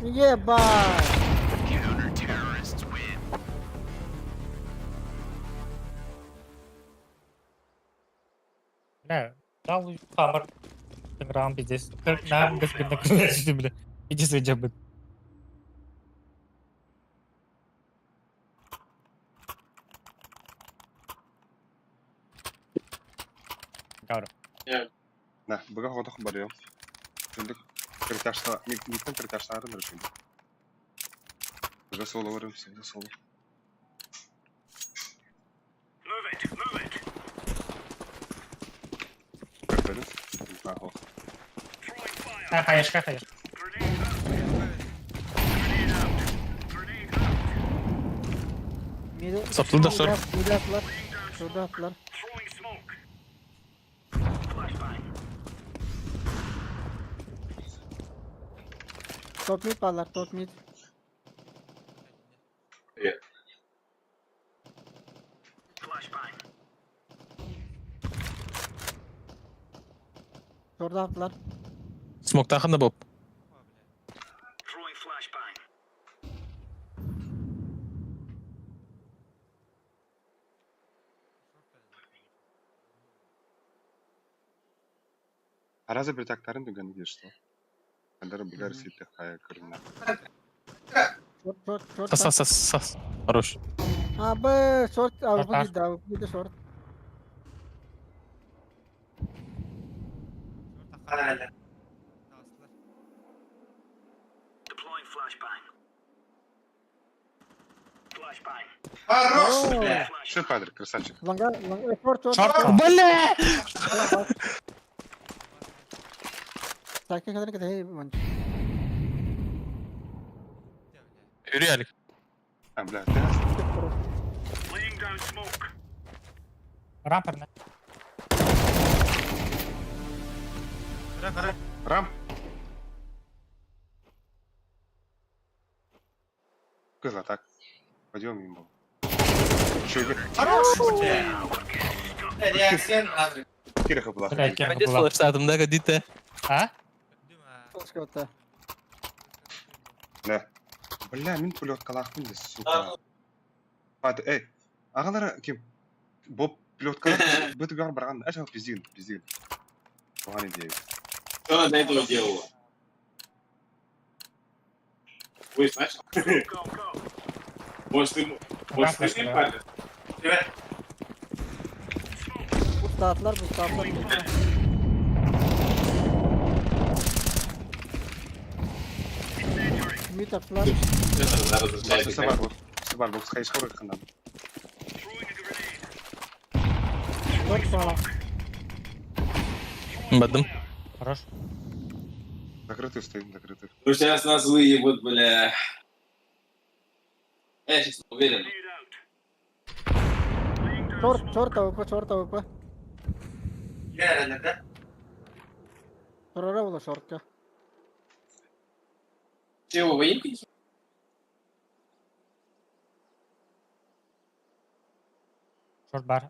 Ебать! Бля, дал хаммер. Раунд пиздец. Нам без бля. Бля. Иди свеча, бля. Кавра. На, быга хотох барыам. Күндүк кырташта, миктен кырташтарын решили. Быга соло барым, соло соло. Көрдөрүс. Нахо. А, хаешка, хаешка. Mide... Saplı da sor. Mide attılar. Şurada attılar. Top mid varlar, top mid. Şurada attılar. Смоктахан да Боб. Араза биртактарын дүгән дешті. Андар быгар ситте хая кырына. Short, short, short. Сас, сас, сас. Хорош. Abi short, abi Short var. girdi, abi girdi short. Хорош, бля. Что, падре, красавчик. Longa, longa, short, short. Short. Бля! Sakin kadar kadar hey bunch. Yürü Alik. А, бля, ты Рампер, на. Рам. Кызла, так. Пойдем мимо. Чё, Хорош, бля. Бля, реакция нахуй. Киреха была. Бля, кем Пойдешь была. флешатым, да, годите? А? Başka Бля. Бля, мин пулет калахпын де, сука. Пад, эй. Ағалары ким? Боб пилот калах, бөтүг барган. Аша пиздин, пиздин. Туган идея. Что она до этого делала? Вы начал? Может, ты, может, ты Рампер, да. парень? Привет. Bu dağıttılar, bu dağıttılar. Mid attılar. Это разрешает. Басы бар бу. Бар бу, хайш хоры хандан. Short falan. Бадым. Хорош. Закрытый стоим, закрытый. Ну, сейчас нас выебут, бля. Я сейчас уверен. Short, short AWP, short AWP. Бля, да? Turara bula short'ka. Чего, военки? Шорт бар.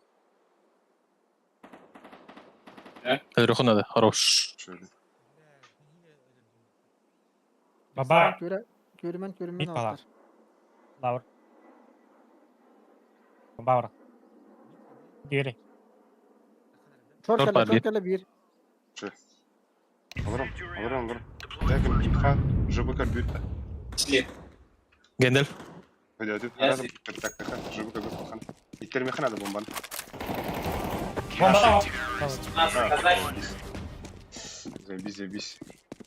Рюху надо. Хорош. Чё ли? Баба. Göre, görümen görümen Mid falan. attılar. Лаур. Баура. Двери. Short Short kale, var short bir. kale bir. Чё? Алырым, алырым, алырым. Дәкім, кимха, ЖБК бют. След. Гендель. Пойдет, Я разом, так, так, ЖБК бют, хан. Иттерме хана да бомбан. Бомба там. Нас сказать. Заебись, заебись.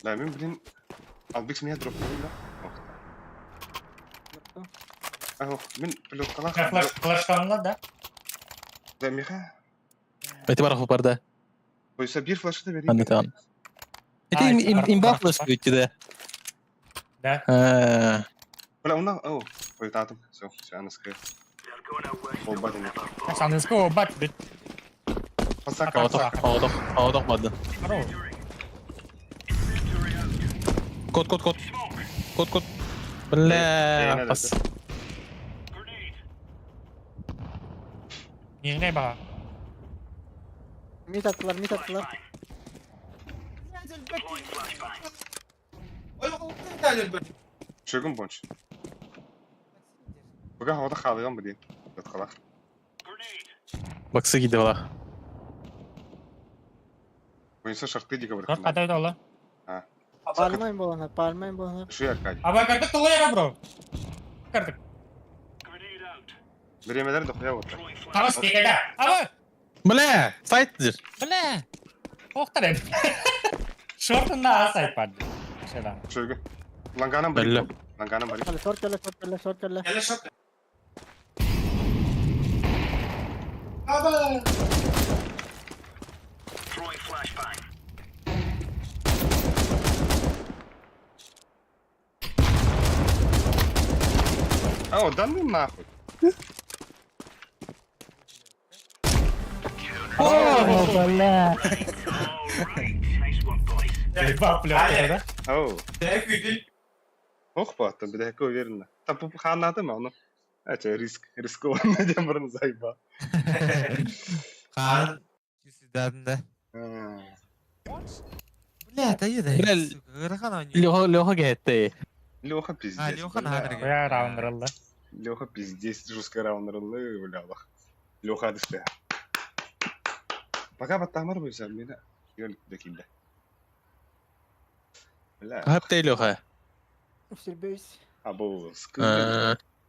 Да, мен, блин, Албекс меня дропнул, да? Ох. Ах, мен пилот калах. Флеш, флешканла, да? Да, миха. Эти бараху барда. Бойса бир флешты берейин. Аны там. Это А, им это им бараху, имба бараху, флеш өтті да. Да. А, Бля, уна, оу, ой, татым. Все, все, она скрыт. Полбатин. Сандынского бат, бит. Пасака. Аудох, аудох, аудох бады. Хорош. Код, код, код. Код, код. Бля, Эй, пас. Нижняя бага. Mid attılar, mid attılar. Ой, Чөгүн бонч. Быга хода хаалыган бу диэн. Даткалар. Баксы киде бала. Бойынса шарты диге бір. Шорт қадай долы. Palmayın bolana, palmayın bolana. Шуй Аркадий. Аба картык толы яра бро. Картык. Биремелер дохуя вот. Табыс дегенде. Аба! Бля, сайт дир. Бля! Оқтар ем. Шортында ас айтпады. Шедан. Чөгүн. Ланганан бар. Бля. Ланганан бар. Kale, short kale, short kale, short kale. Kelle short. Аба! А, да ну нахуй. О, бля. Заебал, бля, да? Оу. Дэк үйдүн. Ох, баттым, бля, уверенно. Там ханады ма, ну. Это риск, рискованно дем бұрын заебал. Қан. Сюда, Бля, та еда. Бля, Ырахан они. Леха, Леха кетти. Леха пиздец. А, Леха бля. нахрен. Бля, раундырылды. Леха пиздец, жестко раундырылды, бля, Аллах. Леха дышты. Пока баттамар бойса, мені ел декилді. Бля, Хаптай Леха. Üstür а бұл скы.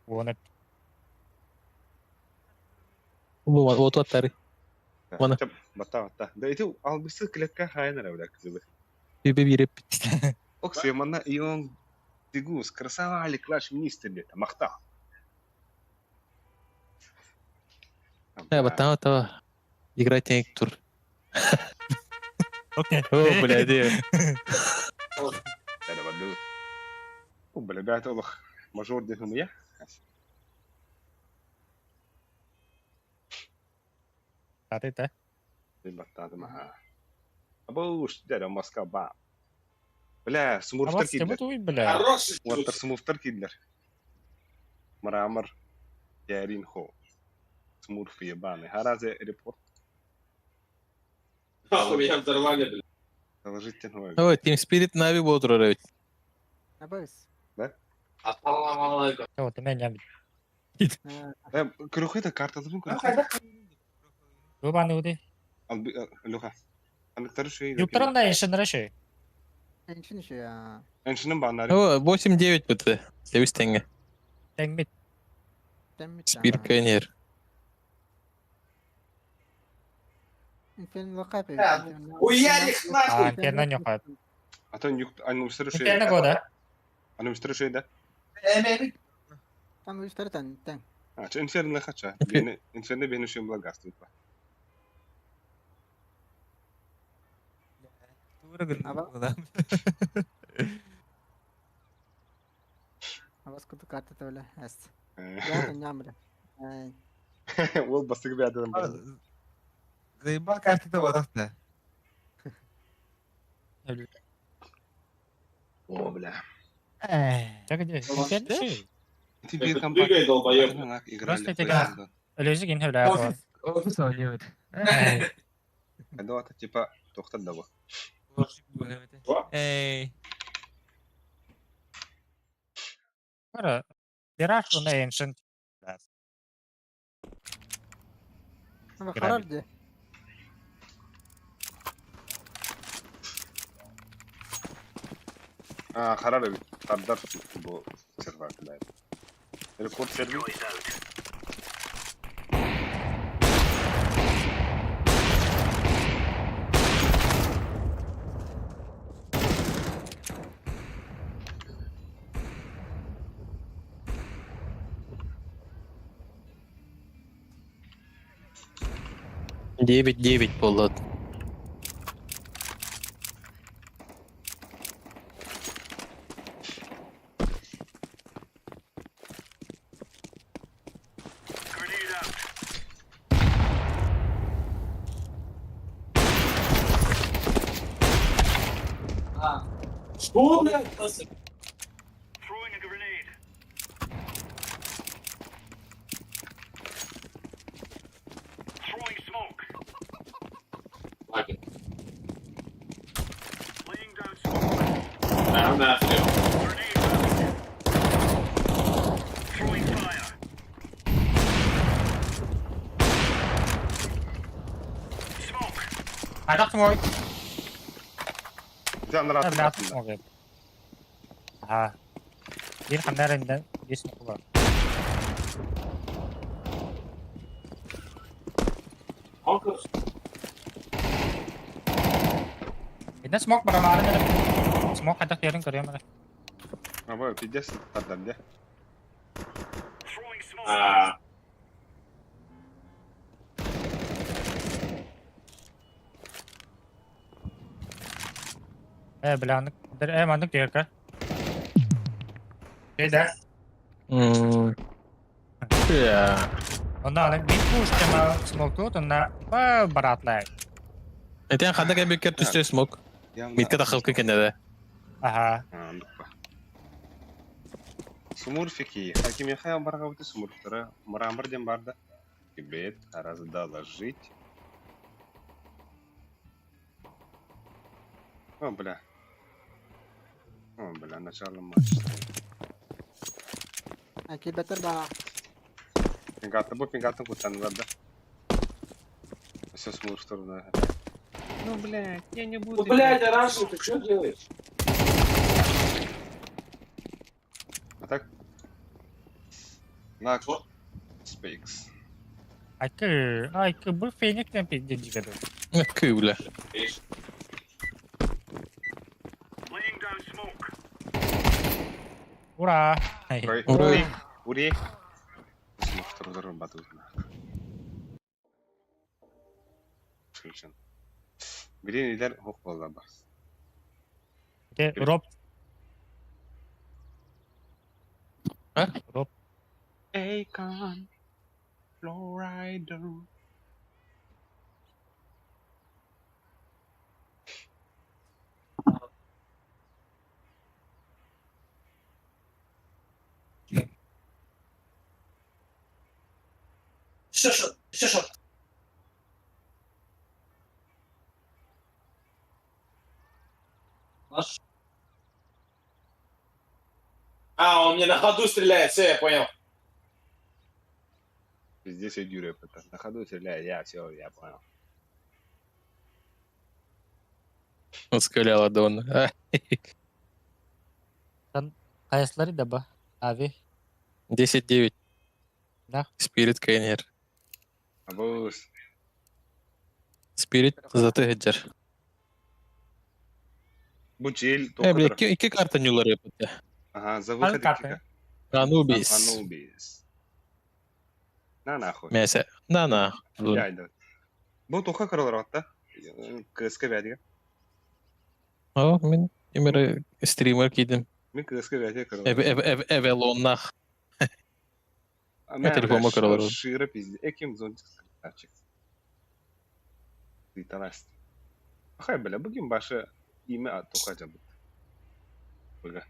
Оны Бу вот вот Оны. Батта, батта. Да ити албысы клетка хайнара, бля, кызылы. Биби бирип. Окси, мана ион Дегус, красава клаш министр лета, махта. Э, баттама, баттама. Играть не тур. Окей. О, бля, де. Да, да, О, бля, бля, олох. Мажор дегум я. Таты та. Баттады ма. Абу, дядя, Москва, ба. Бля, смурфтар Абас, кем кидлер. туй, бля. Хороший. Уаттар смурфтар кидлер. Мрамор. Ярин хо. Смурф ебаный. Харазе репорт. Нахуй меня взорвали, блядь. Положите новый. Ой, Team Spirit Navi болдур ведь. Абайс. Ассаламу алейкум. Вот, мен я. Э, Крюхы карта забыл, крюхы. Рубаны уди. Леха. Анықтары шуй. Юптарында иншенер шуй. Ençin işi ya. Эншінің банары. О, 8-9 бітті. Себіз теңге. Теңмит. Demit. Spirit Pioneer. Inferno lakap. Уяли их нахуй! А, Инферно не хватит. А то нюк, анымстыры шуй. Инферно года. Анымстыры шуй, да? Эме Там üstleri ten, ten. А, че инферно хача. Бені, инферно бені шуй благаствует. Аба. Абас kutu kartı da öyle. Est. Ya nyamre. Ол бастығы бәдім бар. Заебал карта вот О, бля. Так где? Инферно шуй. Ты бир Двигай, долбоеб. Играли. Просто тебя. Өлөзүк инхе Офис, офис ойнойт. Когда типа тоқтат да Эй. Кара. Мираж уна иншен. Ama karar di. А, харар тардар бу сервер бля. Рекорд сервер. Девять девять болот. Что, блядь? Лагерь. Да, нахрен. Хайдах смог? Дьэ, анараа Бля, туппатын да. смог. Аха. Биир ханна эрэ иннэ биир смог бар. Иннэ смог барамаарын эрэ. Смог хайдах диэрин көрүөм эрэ. Абы, пиздец, тардар дьэ. А, Ээ, бля, аннык, ээ, маннык диэкэ. Дэ. Yeah. Онно аны биир пушкама смоктуут, онно бараатлай. Этен ханна кэлбиккэр түстэ смок. Митка тахалкы кэннэ. Аха. Смурфики. Хакимиха баргабыты смурфтара. Мрамор диэн баар да. Тибет, раздала жить. О, бля. О, бля, начало матча. А килбэтэр баа. Пингаты бу пингатын куттанылар да. Все смурфтарына. Ну, блядь, я не буду. Ну, блядь, Арашу, ты что делаешь? А так? На Спейкс. Айкы, айкы, бу феникten пиздец Күүлэ. Видишь? Ура! Ой, Ура. Ури. Смурфтар батутна. Шылшын. Билин илер хок болла бас. Те Роб. А? Роб. Akon. Flowrider. Еще short, еще short. Наш. А, он мне на ходу стреляет, все, я понял. Здесь я дюрю это. На ходу стреляю, я все, я понял. Ускаляла Дон. Хайсылары да ба. Ави. 10-9. Да. Спирит Кейнер. Абус. Спирит заты хеджер. Бу чил Э, бля, тоқыдыр. икки карта нюлары бутя. Ага, за выход карты? Анубис. Анубис. На нахуй. Мясо. На на. Я иду. Бу тоқа кырылар атта. КСК бәдіге. О, мен имере стример кидим. Мен КСК бәдіге кырылар. Эв эв эв эвелоннах. телефонuma кырылар. Шыра пизде. Эким зонтик красавчик. Ты тараст. Хай, бля, бүгін башы имя тоқа жабыт. Бага.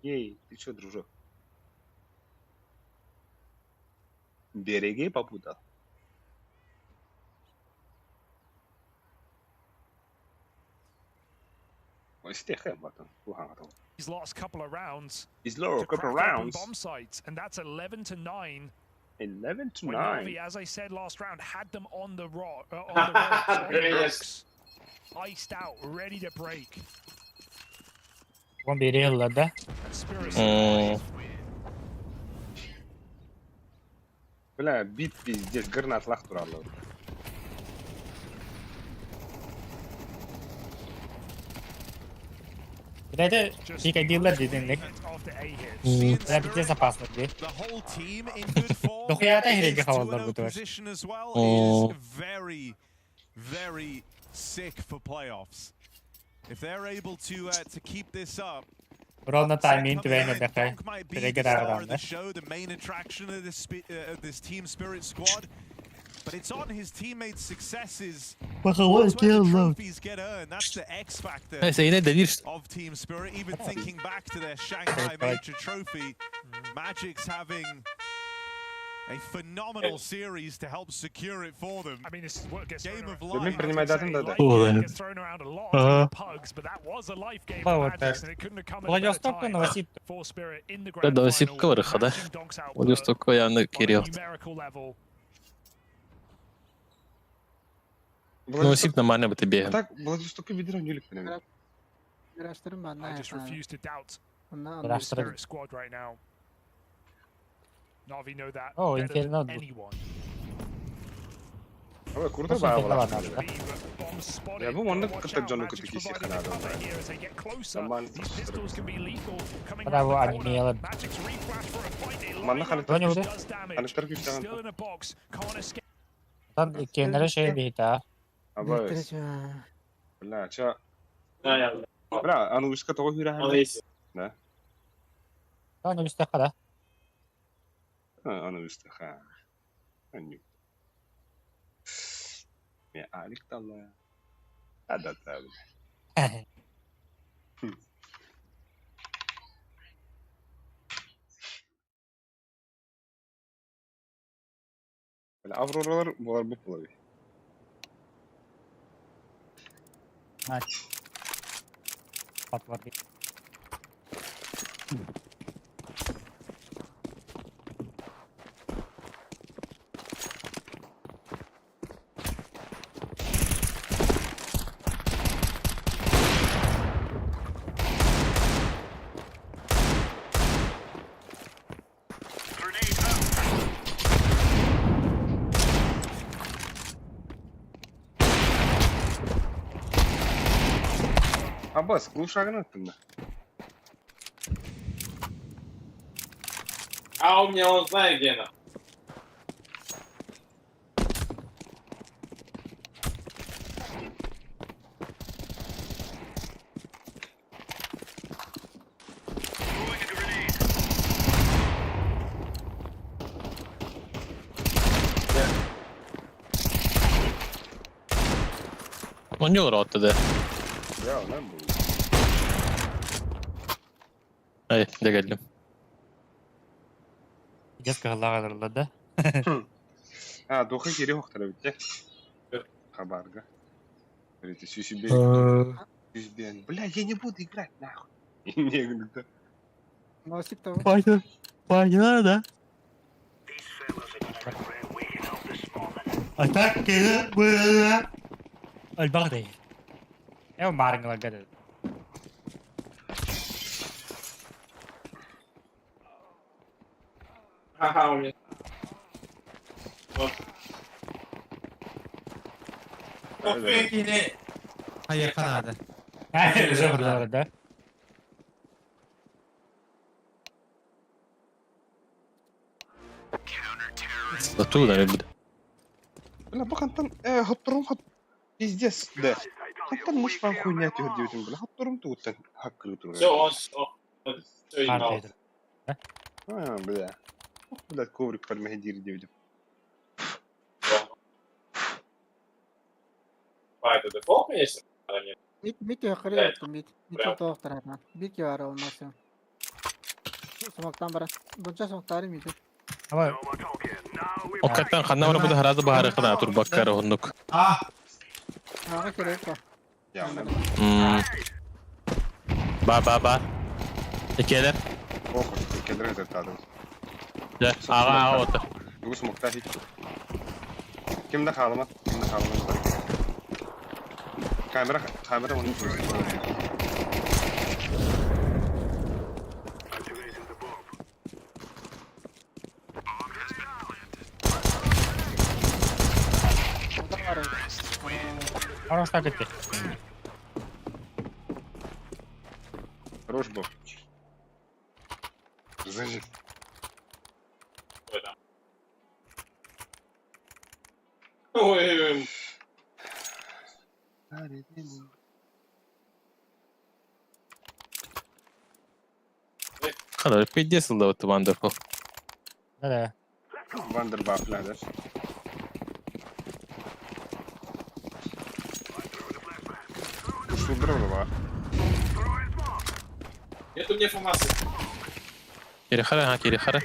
Ей, ты чё, дружок? Береги попутал. Ой, стеха, батон. These last couple of rounds He's low, to couple crack open rounds. bomb sites, and that's 11 to 9. 11 to When 9. Navi, as I said last round, had them on the rock, on the ropes, on the Yes. ropes, iced out, ready to break. Он берел, да? And Spirit Бля, бит пиздец, гранат туралы. Бля, пикадилла дедин. hit after A hit. Бля, пиздец опасно, где? The whole team in good form. Дохуя та His херге хавалдар 2-0 бутуар. position as well О. is very, very sick for playoffs. If they're able to keep this up, Ровно тайминг coming in, твоя дахай. Donk might be the Переграр star of раунд, the show, the main attraction of this team spirit squad. But it's on his teammates' successes. That's where the trophies get earned. That's the X factor Сейне дедир. of Team Spirit. Even thinking back to their Shanghai Major Trophy, Magic's having a phenomenal series to help secure it for them. I mean, this is what gets Game thrown of around. life. принимай датын да. Life О, game да. gets thrown around a lot Ага. in pugs, but that was a life game Ба, for вот Magic, так. and it couldn't have come at a better Владивостокка, time Новосиб. for Spirit in the Да, grand Новосибка final, вырыха, да? matching Donk's output Владивостокка явно on a Кирилл. numerical level. Ну, сип нормально бы тебе. Так, Владивостокка бидер ойнүүлүк мен. Гаражтарым I банна. just refuse to doubt Онна Гаражтары- Spirit squad right now. Navi know that Oh, better than Inferno. anyone. Aba курда Nasıl баа Inferno болар. бар надо? B, but bomb spotted. Я бу маннык Watch кытта out, дьону Magic's кытта киси provided ханада. the cover here as they get closer. Нормально. These pistols can be lethal. Coming Браво, round the corner. они Magic's reflash for a fight. They Манна line up, ханытар Тоня which уже? does damage. Ханытар He's күчтәгән. still in a box. Can't escape. Там кеннere şey bir daha. Аба. Бля, ча. Да, я, бля. Бля, аны үскә того хүрә. Он есть. Там üstte kadar. Аны үстә ха. Аны. Мен алик тала. Ада та. Бля, Авроралар булар бу булар. Pat var bir. Абас, глушагын аттым да. А у меня он знает где она. Он не урод тогда. Я, lan bu. Ай, дегелdim. Детская лағаларла да. А, духы кире хоқтара бітте. Хабарга. Говорите, сюсюбе. Сюсюбе. Бля, я не буду играть, нахуй. Не, говорю, да. Носип того. Пойду. Пойду, да. А так было. Албағдай. Эв марыңла гады. Ага, у меня. Вот. Кини хайа надо. Уже да. Оттуда не буде. Бля, бу хантан, хатторум хат... Пиздец, да. Хантан муж вам хуйня тюр диютин, бля. Хатторум тугуттан хаккыры тур. Все, он все ебал. Ардайды. А, бля. Ох, Бля, коврик подмахидир диютин. А, это дефолт, конечно? А, нет. Мит мит yukarı Evet. yaptım mit. Mit Bravo. tohtar hemen. Bir ki var olması. Smoke'tan bara. Bunca smoke'ları mıydı? Ama Hakikaten ханна бар буде гораздо багары хана тур баккара оннук. А, Ağa gerek var. Я, бля. Ба ба ба. Икелер. Ох, келдер өтер тадым. Да, ага ага отыр. Дугу смокта хит. Кимде халыма? Кимде халыма? Камера, камера оны O da var. Хорош так gitti. Хорош был. Зажиг. Ой, да. Ой, ой, ой. Хана пиздец да вот Wonderful. Да да. Вандербаф, да? Ушел Нет у меня фомасы. Кири хара, ха кири хара.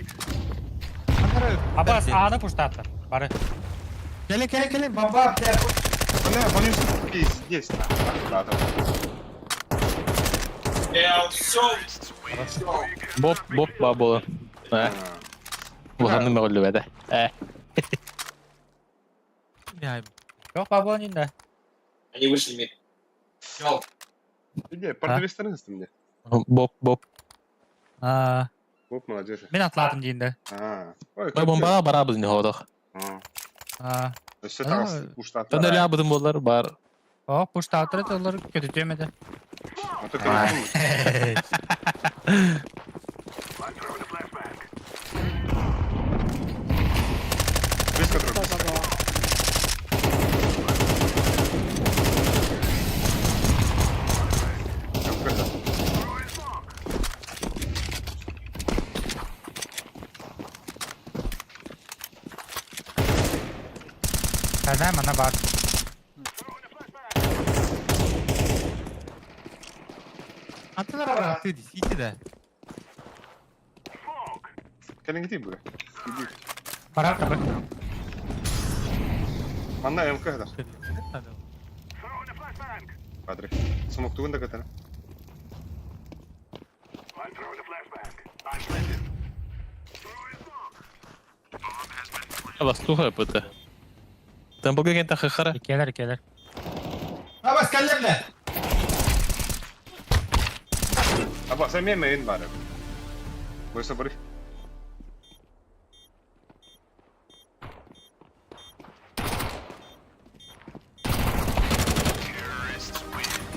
Абас аны пуштатты. Бары. Келин келин келин бомба. Бля, вони пиздец, нахуй. Да, да. Я все. Боп боп ба бола. Э, Улаханны мөгөллүбэдэ. Э. Не Yok babanın da. Они вышли мид. Йол. Иди, продавец мне. Боп, боп. А, Боп, молодежь. мен атлатым дейін А. Ой, Бай бомбаға барабыз не ходох. А. А, Өссө тағыс уштаттар. Тон эле абыдым болар бар. о, пуштаутыр олар көтүтөмеді. А то конечно. Близко друг. Кайда мана бар. Антылар бар ты сити да. Кэлин гити бу. Иди. Барар табы. Манна МК да. Падре. Смок тугун да катана. Ластуха пыта. Там бога кента хахара. Келер, келер. Абас кэллэ. Аба, сен мен мен бар. Бойса бары.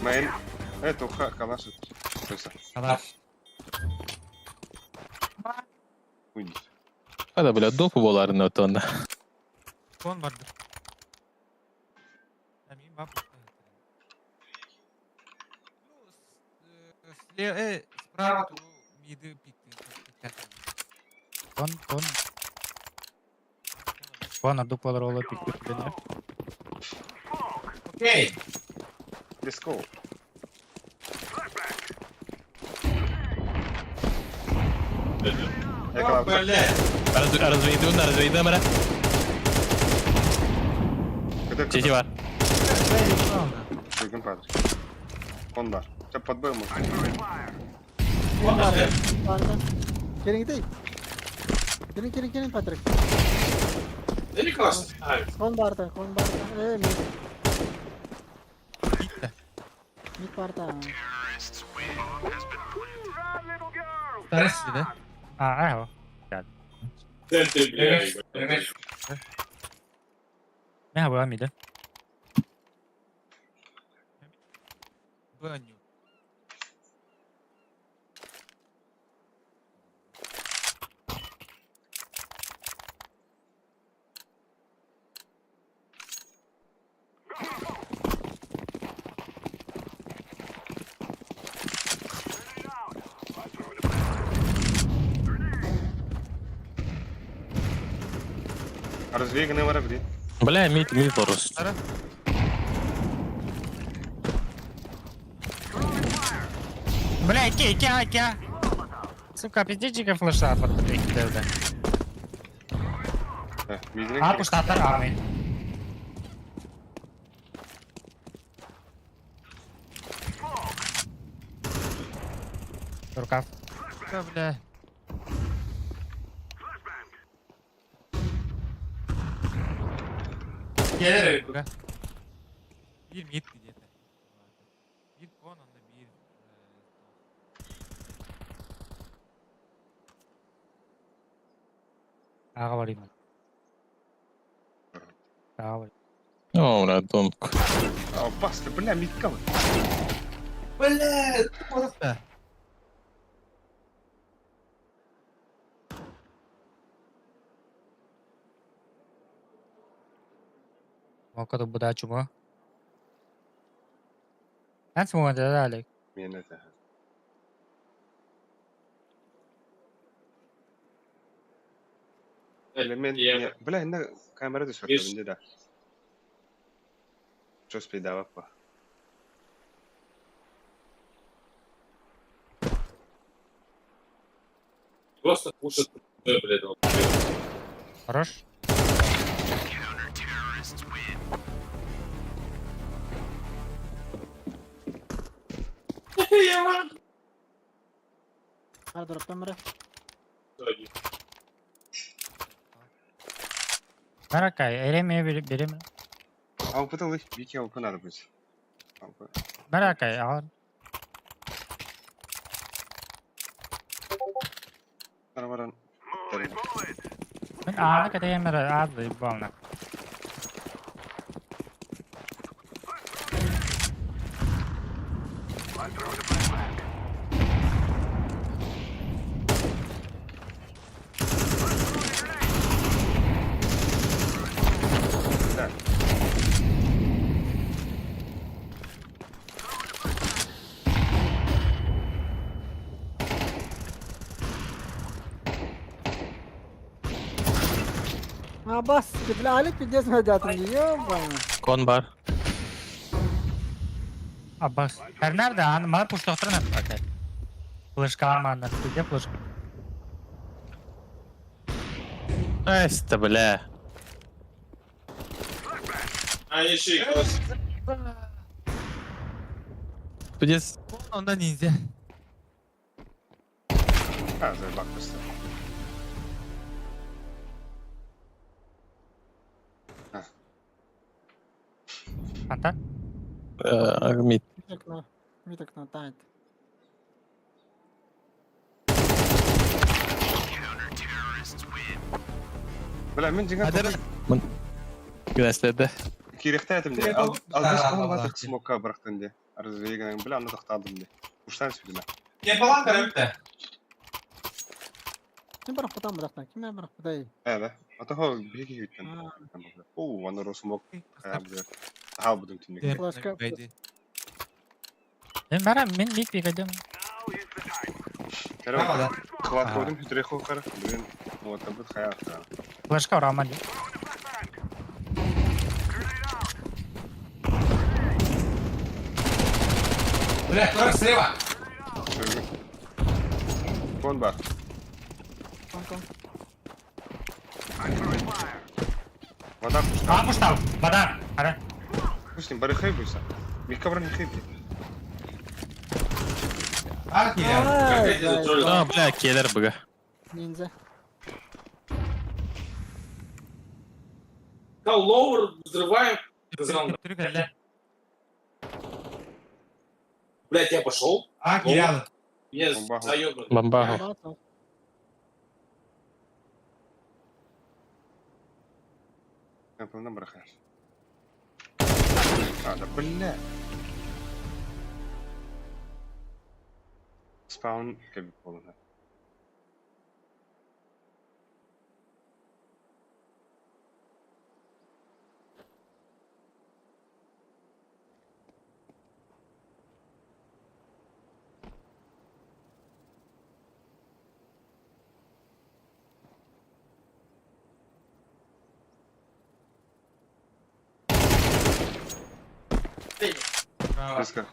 Мен. Это уха калаш. Бойса. Калаш. Уйди. Ада бля допу боларын отонда. Кон барды. Амин бап. Ну, слева, справа ту миды пикти. Кон, кон. Кон ордук болар олар пик. Окей. Let's go. О, бля. Развейду, развейду, мара. Чети бар. Бүгін падре. Кон бар. Чап подбой может. Барда. Келин гитей. Келин, келин, келин, Патрик. Да не классно. Кон барда, кон барда. Э, мид. Мид барда. Старайся, да? А, айо. Центр, блядь. Мен була миді. Баню. Развей гны мара, блин. Бля, мид, мид борус. Бля, ики, ики, ики. Сука, пиздечика флеша от да. Мидин. А, пуштатар армии. Рукав. Да, бля. Келер. Bir mid где-то. Bir кон, онда bir. Аға барайын. Аға барайын. О, бля, донк. А, баска, бля, мидка. Бля. Да. Мокоду будачу мо. Эн смогу да, Олег. Мен это. Бля, мен, бля, на камера түсіп менде да. Чё спидава па. Просто пушат, блядь. Хорош. Хар дроптан бара. Наракай, эреме береме. А опыт алый, вики опыт надо быть. Баракай, ал. Баран. Мен ааны кэтэйэммэр аат заебал. Да. А бас, ты бля, али пиздец надятым, ёбаный. Кон бар. Аббас. Her nerede? Аны мана пуштоқтырын. Окей. Флешка мана. Где флешка? Эста, бля. А, еще и класс. Пиздец. Онда ниндзя. А, заебак просто. Фанта? Мид. Мид окно. Мид окно, тает. Бля, мен жеңер Адара- Гнеследе. Кирехте этим де. Керек ол- Албис Да, кон да, батыр да. смокка бырақтан де. Арзыган, бля, аны тоқтадым де. Уштан сүдіме. Кемпалан көрөбүт. Ким барах потам барахтан? Ким барах потай? Ә, да. Атаға биге күттен. О, аны росмок. Хал будым түнек. Флешка. Мен бара, мен мид бекедім. Короче, хват қойдым, хүтіре қойқар. Бүгін вот бұт хаяқ. Флешка ұраман. Бля, турак слева. Кон бар. Кон, кон. Вода пушта. А, пуштал. Вода. Ара. Пусть бары хай буйса. Мика бран хай бли. А, киля. Ай, Опять этот блядь, Джоль. А, бля, келер быга. Ниндзя. Сказал, лоуэр, взрываем. Сказал, блядь, я пошел. А, киля. Меня Бомбаху. заебали. Бомбаху. Батл. Напевно, брахаш. А, да бля. Спаун кебі болуна. Близко.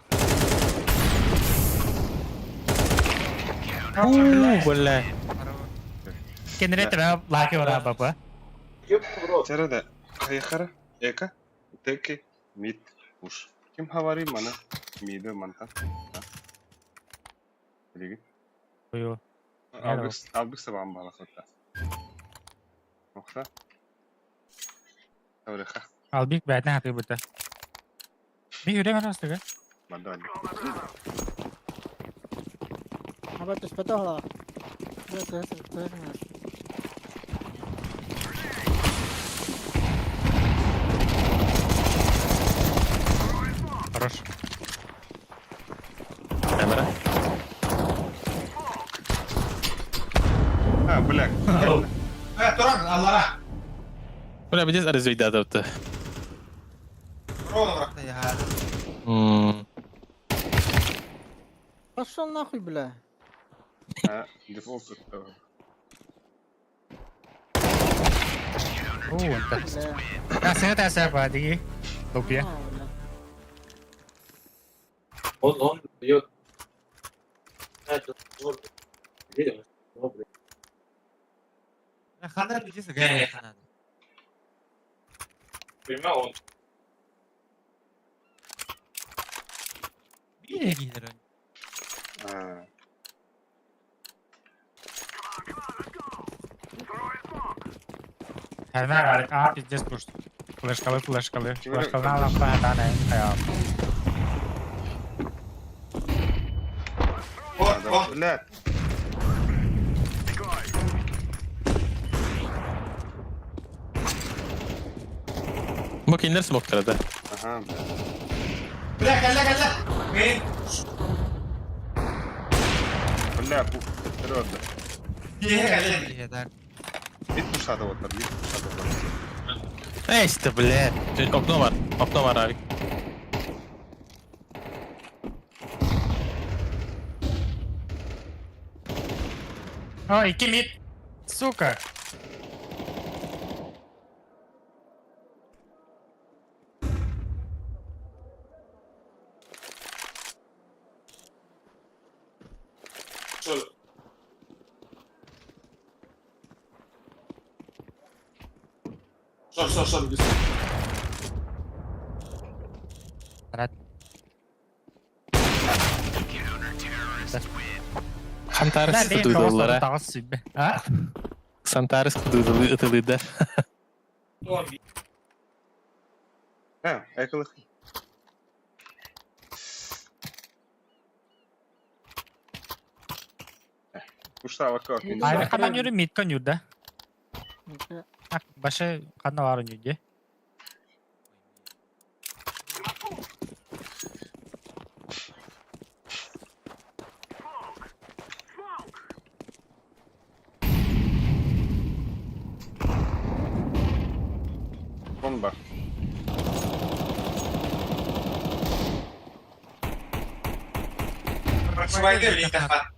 У, бля. Кенрет бә лаки ұра баба. Ёб в рот. Тереде кайхара эка теки мид уш. Ким хавари мана миды манта. Билеги. Ую. Албик албик сабам бала хатта. Охта. Тавреха. Албик бәтін хаты бұта. Би үрем арастыға. Манда. А бат түспөтө ола. Бля, сэ, сэ, сэ, сэ. Хорош. Камера. А, бля. Бля, турак, аллара. Бля, пиздец, арзыгда Ровно барахта я. Ммм. Пошел нахуй, бля. А, дефолт. Уу, онта. Бля. Сәт әсә ба диги. Лупия. А, бля. Он бьет. Это жорстко. Видимо, ну, блядь. Ханар пиздец, гая ханар. Понимал, он Били гидро. А, Хәрнәр а пиздец пушт. Флешкалы, флешкалы. Флешкалы лампа хатана. Блядь. Бу кинилэр смоктара да. Ага, бля. Бля, кэллэ, кэллэ. Мин. Бля, пух, төттөрү Киэһэ кэллэ. Так. Бит пушата оттар, бит пушата оттар. Эй, ты, блядь. Окно бар, окно бар, Авик. Ой, кимит. Сука. Что? Шор, шор, шор, без. Хантарыс тудууллара. Таҕыс сүбэ. А? Сантарыс ытылыйда. Э, эколых. Ушта вакка. Айры ханан yürü мид кон юрда. Башы ханна бар нүде. Кон бар. Прочувайте, блин, кафа.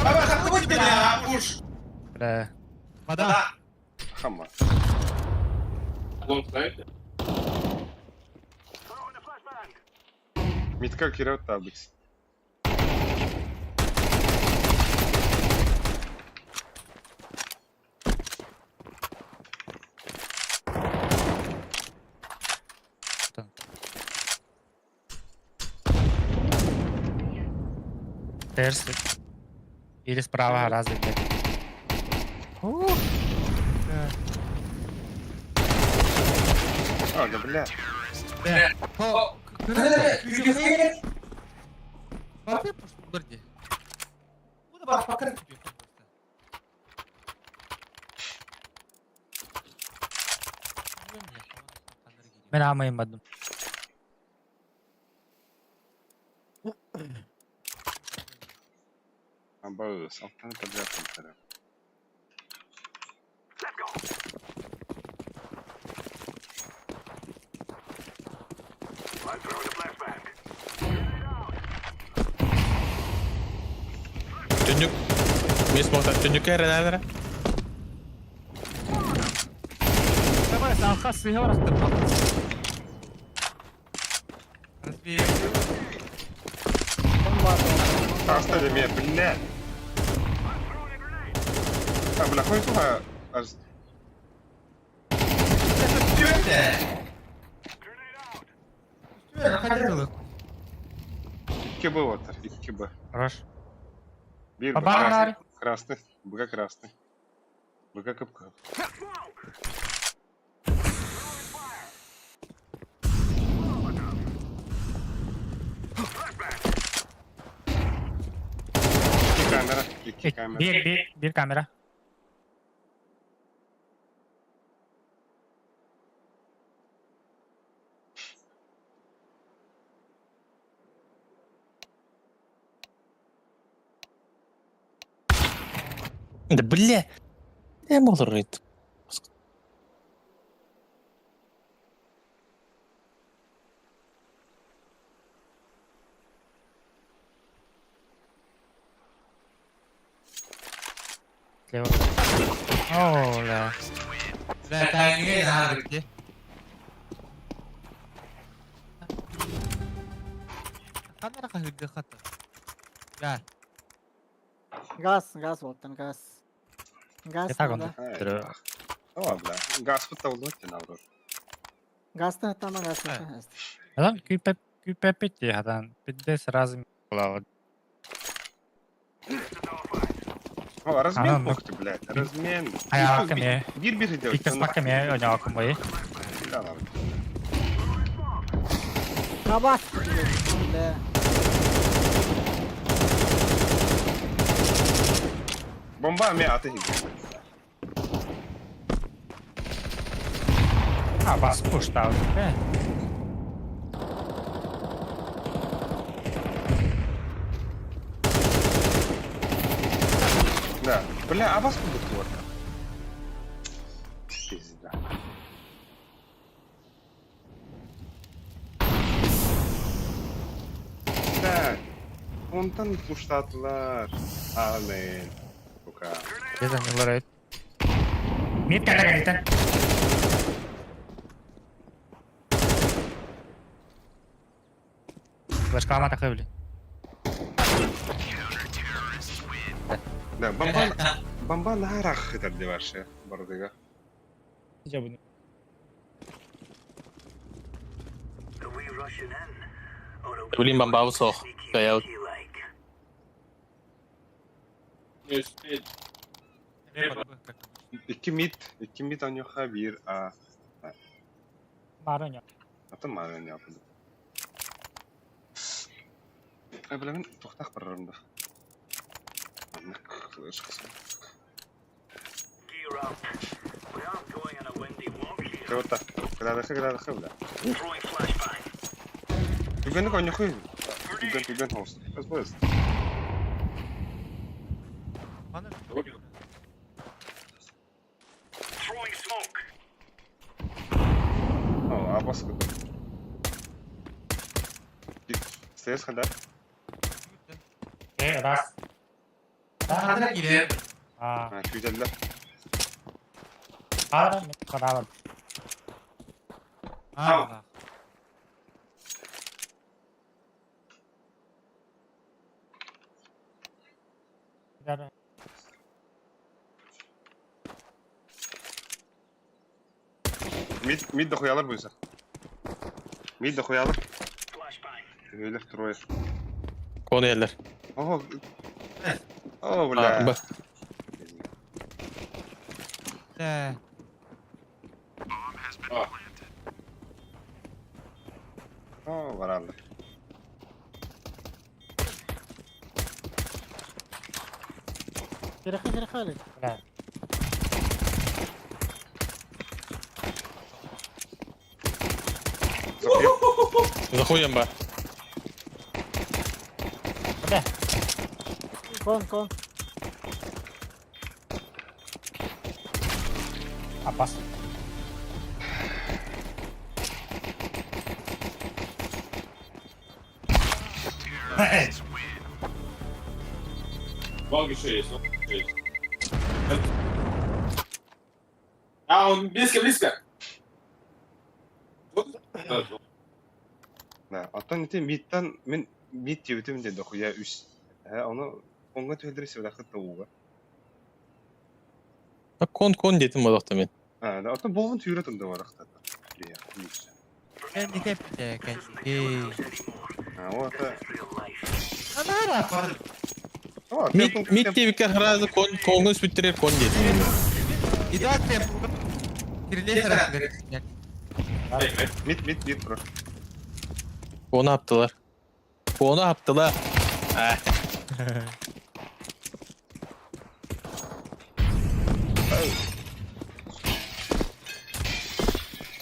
Баба, захватите меня, пуш. Бля. Вода. Хама. Лонг ставите? Митка кирет табикс. Терс. Или справа гораздо, блядь. Ух. А, да бля. О, Барды просто дии. Бу да бар бакыр Мен алмайым бадым. Абы, алтаны подряд контара. Түннүк. Мен смоктар түннүккэ эрэнэлэрэ. Давай, алқа сыйға барақтыр. Разбей. Таста ме, бля. А, бля, хуй туха. Аж Түөтэ. Ходил. икки Б оттар, икки Б. Хорош. Бир Б, Бабар. красный. Красный. БК красный. БК КПК. Икки камера, икки камера. Bir, bir, bir kamera. Да бля. Я болор. Слева. О, бля. Бля, тайминге наһаа дии. Ханна хаһыгы хата. Газ. Газ, газ болтан, газ. Газ. Это надо. О, бля. Газ фотовлотте наоборот. Газ там, газ. Адам күйпеп күйпепит хадан. Бидде сразу булава. О, размен ну. ух ты, блядь, размен. Ая, каме. Бир бир делать. Икки спакаме оняакым бой. Да, ладно. Кабас. Бля. Бомба эмиэ аты иһигэр. А, бас пуштал. Да. Бля, а вас куда туорка? Пизда. Так. Онтон пуштаатылар. Амен. Сука. Дезанилар. Мид ката калитен. Флешкалама такой, блин. Да, бомба, бомба нарах это для вашей бардыга. Блин, бомба усох. Кая Не успеть. Икки мид анюха бир, а... Марын Атын марын yapıldı. Ay бля, мен тоқтақ барарым да. Круто. Куда бля. Түгенік ойнақы. Түген, түген хост. Өз О, абас куда. Стресс хада. Раз. Хадра кире. А, А, күйдәлләр. Ара, карават. А. Мид, мид дохуялар буйса. Мид дохуялар. Öyle трое. Konu yerler. О, о, бля. Б. Да. О, баралар. Кирехи, кирехи элек. Бля. Захуем ба. Бля. Кон, кон. Апас. Баг еще есть. Он есть. А, он близко, близко. Вот. Да, вот. Да, оттон ити мидтан мен мид диэбитим диэн дохуя үс. Ону онга түһэлдэр сибэлэххит ууга. Кон кон детим бодохто мен. А, да, оттон болвун түйрө тында барахтата. Бля, хуйся. Кэнди кэпте, кэнди. А, вот. Анара, пар. О, Мид мид тебикер хразы кон конгун сүттүрер кон детим. Ида темп. Кириле Мид, мид, мид про. Оны аптылар. Оны аптылар.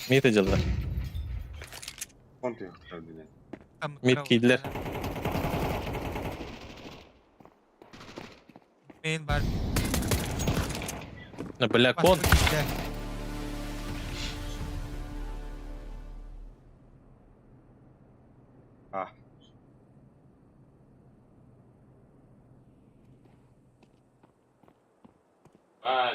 Мид ыжылдар. Кон түйөктөр билен. Мид кийдилер. Мейн бар. Бля, кон. А. А,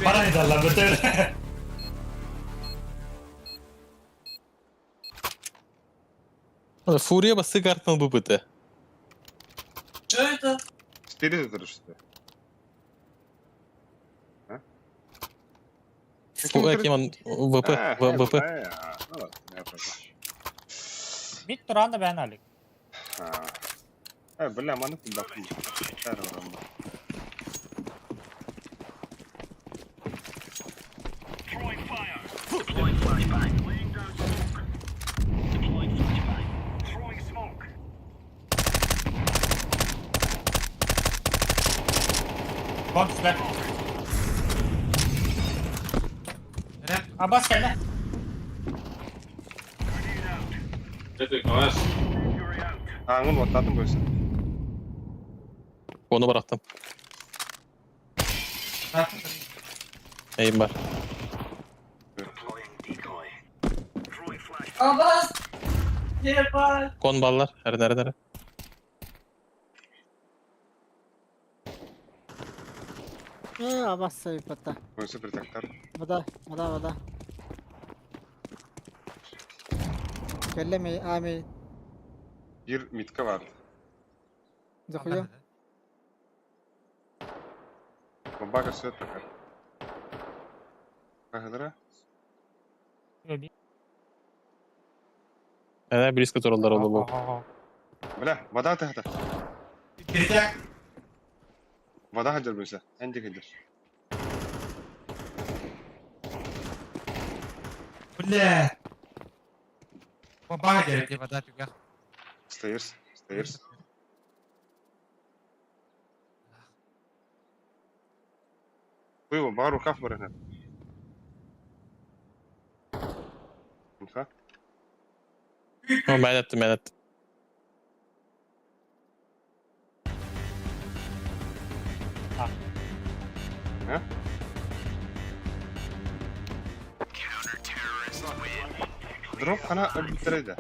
Бара не дала, бөтөр. Фурия басы картын бупыты. Что это? Четыре что? А? Киман ВП, ВП. Ну ладно, я понял. Мид туранда бән алик. А. Бля, маны куда. Bomb süper. Abbas geldi. Это класс. Аңын оттатын бөлсін. Onu bıraktım. Neyim var? Abbas! Ебать! Кон баллар. Her nere nere. Абас сайпата. Бөлсі бір тактар. Вода, вода, вода. Кэллэ ами Bir митка бар. захуя. Бомбага сөт такар. Кахыдыра. Nere близко тураллар oldu bu. Бля, вода тахта. Кирдяк. Вода хаджар бөлсі. Әнді хаджар. Бля. Бомба деревья, вода пигах. Стейрс, стейрс. Пиво, бар рукав барахна. Инфа. Ama ben ettim ben ettim. Дроп хана өлбүттерейді.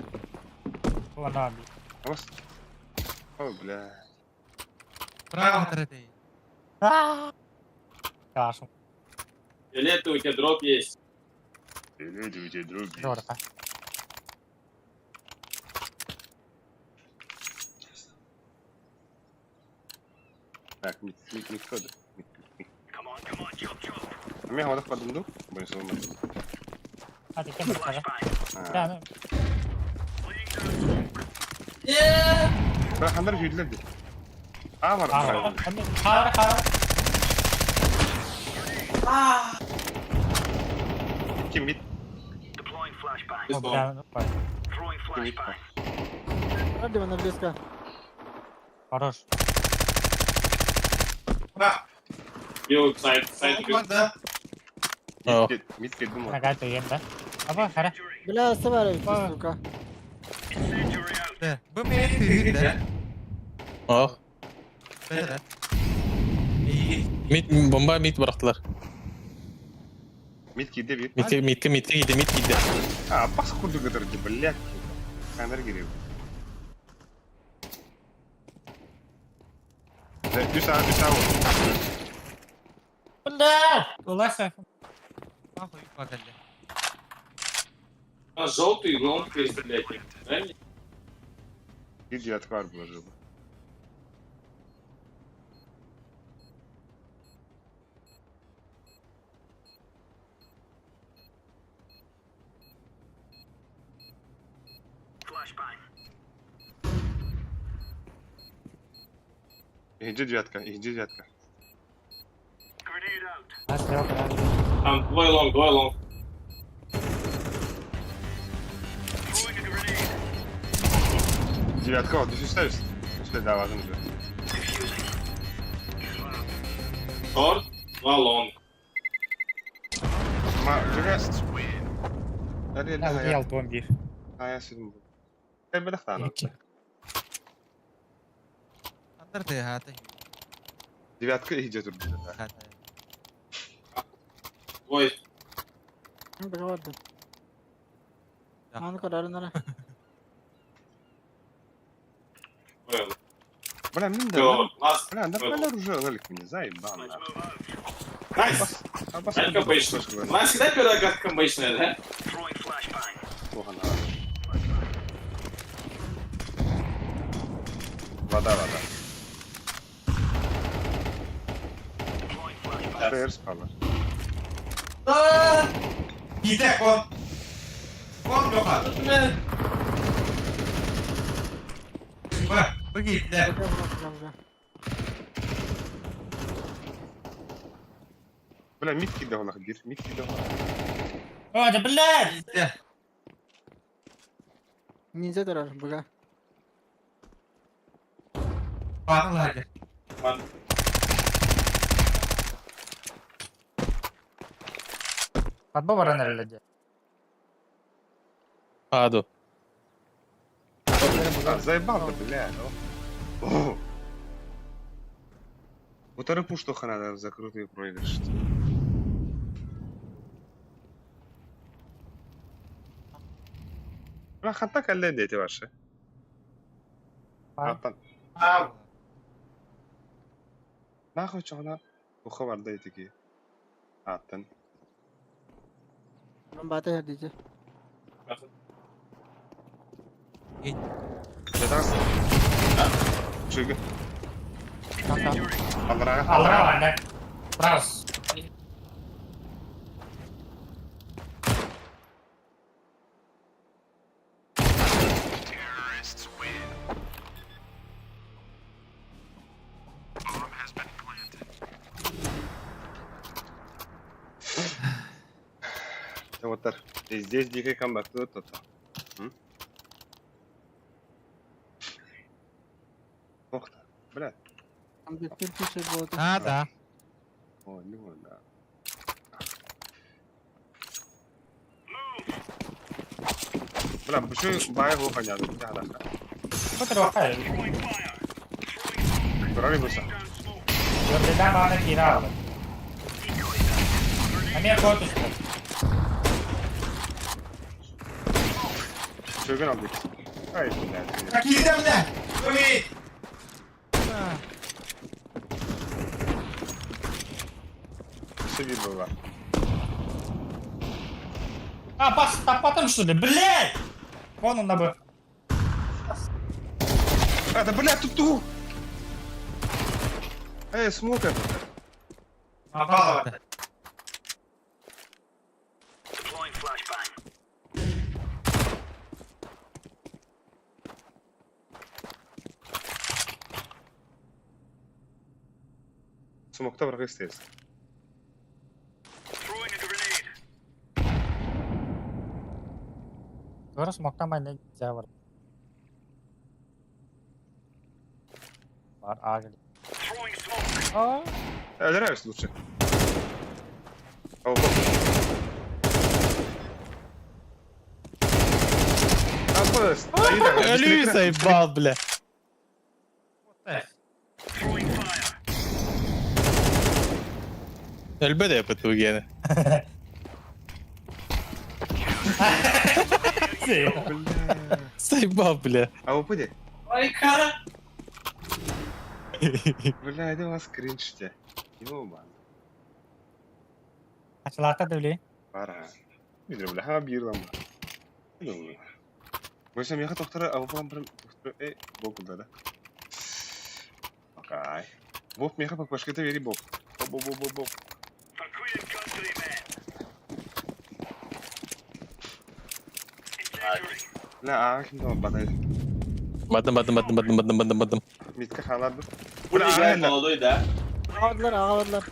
Ulan abi. Бас. О, бля. Браво, Тредей. Кашу. Фиолетовый, у тебя дроп есть. Люди, у тебя друг. Дорого. Так, мит, мит, мит коды. Мит, мит. Мен хавадах бадымду. Бойынша болмады. Hadi gel bakalım. Yani Бірақ хандар жүйділер де. А бар. Aa, Kara kara. Ким мит, Без бомб. ким мит. Ради она близко. Хорош. Белый сайт, сайт. Да. Oh. Мит, мит келдім ғой. Nagay yem ben. Ama kara. Бля, савара сука. Бу мен түйүн да. Oh. Бәле. Mid, bomba mid bıraktılar. Мит киді bir. Mid'e mid'e mid'e gidi mid gidi. А, бас курду көтөрдү, блядь. Хандар керек. Үс а, үс а. Bunda. Ulaşsa. Нахуй падали. А желтый, лонг есть, блядь. Правильно? Bir девятка бар бұл жолы. Иди девятка, иди девятка. Nasıl yok ya? Там двое лонг, двое лонг. Девятка, вот, ты ставишь? Что да, важно уже. Шорт, два лонг. Ма, жеге. Әре, Aldı aldı 11. Ая сүдім. Кәй біліқ İki. Андыр да хата. Девятка иди тұр дейді. Хата. Двое. Бля, Аны көрөр нара. Двое лонг. Бля, мен де. Всё, ласт. Бля, нормально оружие алып мне, заебал. Найс! Абас. Как обычно. У нас всегда первая катка обычная, да? Вода, вода. Stairs kalır. Кирдяк кон. Кон Леха. Б. Беги, бля. Бля, бля, бля. Бля, мид киді олақ, бір, мид киді олақ. О, да блядь! Ниндзя турар, быга. Баҕалаады. Подбо баран эрэллэр. Аду. А, заебал да, бля. ну. О. Утары пуштуха надо закрытый проигрыш. Бля, ханта калле дети ваши. Аттан. Нахуй чоғына ухы бар да итики. Аттан. Бата herdici. Жатаңыз. Чүгі. Алдыраға. Алра бар, Браус. Вот Здесь дикий комбат. Вот это. Ох ты, бля. Там bir kişi boldu. А, да. О, не да. Бля, почему бай его понятно, да, да. Котор Брали бы сам. Йордеда маны кира алды. Амир кот Чөгін алды. Ай, блядь. Киирдэ бля! Ой! Все было. А, пас, потом что ли? Блядь! Вон он на Б. А, да, блядь, тут ту! Эй, смок это. Попало. Смокта враг естественно. Дұрыс моқтамай не бар. Бар, А келді. А, Нравится лучше. О, вот. А, вот, Өлүү заебал, бля. Өлбө да yapıt гені. Заебал, бля. А упади. Ой, кара. Бля, это у вас кринж те. Его бан. Açılakta da Пора. Бля, бля, ха бир лам. Бойсам яха доктора, а оплан прям доктора, э, бок да да. Окей. Боб меха по башкета вери боб. Боб боб боб боб. Бля, а ким там батай. Бадым, бадым, бадым, бадым, бадым, бадым, бадым. Митка халады. Бля, играет молодой, да? Ağladılar, ağladılar.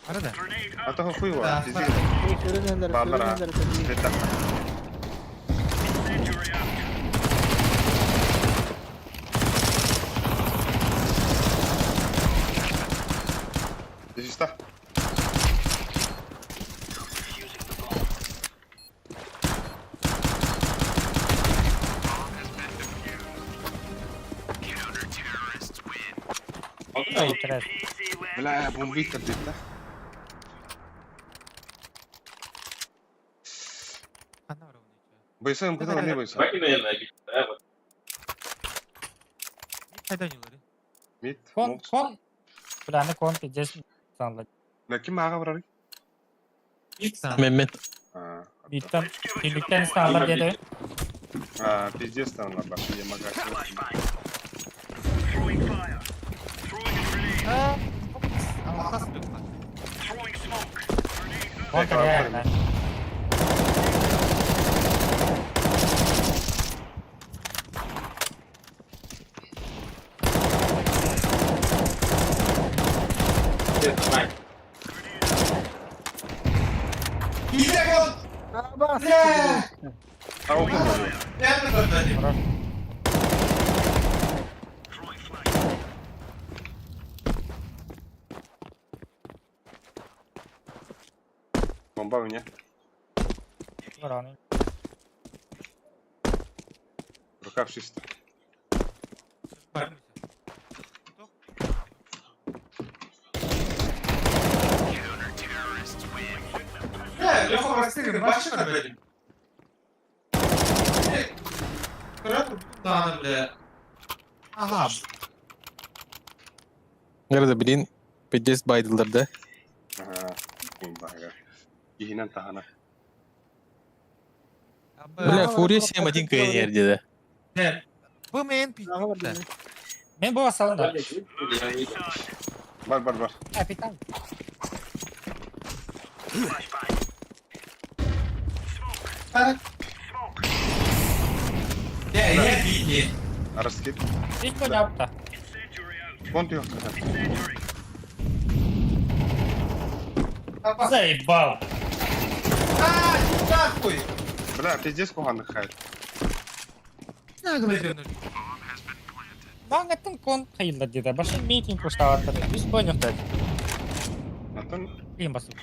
Арада. А то хуй его. Да, Sürünenler, Bağlar ha. sürünenler. Бета. Дежиста. Интерес. Бля, бомбит битта. Бойсам куда не бойсам. Давайте, наверное, да, вот. Мит. Кон, кон. Бля, кон пиздец. Санла. На ким ага брали? Мен, мен. А, Биттен, birlikten insanlar dedi. а, пиздец там на башне, я могу. Кон да. Нет, нормально. Киирдэ кол! Бля! А опен был. Я такой, блядь. Бомба у меня. Рано. Рука чисто. Бля, Леха, прости, бачишь, блядь? Да, бля. Ага. Nerede bilin? Пиздец байдылар да. Ага. Бомба. Ихинен тахана. Бля, Фурия 7-1 КНР деди. Бля, БМН пиздец. Мен була салында. Бар, бар, бар. Капитан. Бля, я видел. Раскид. Hiç böyle yaptı. Вон ты его. Заебал. А, нахуй! Бля, пиздец кухонных хайт. Маңаттан кон қайылдар деді. Башын митинг ұштаваттыр. Үс бойын ұқтады. Атын Ең басып.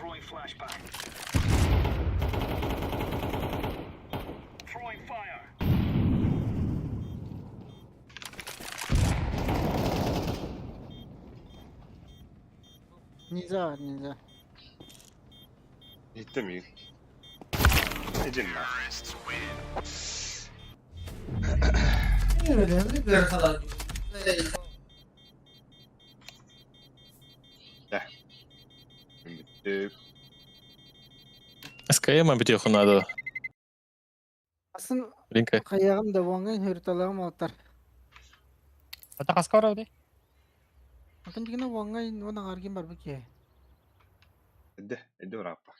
Нельзя, нельзя. Gitti mi? Edin lan. Bitti. СКМ бітех ұнады. Асын Линка. қаяғым да оңай, хүрталағым алтар. Ата қасқа орауды. Атын дегені оңай, оның арген бар беке. Eddi. Eddi orapa.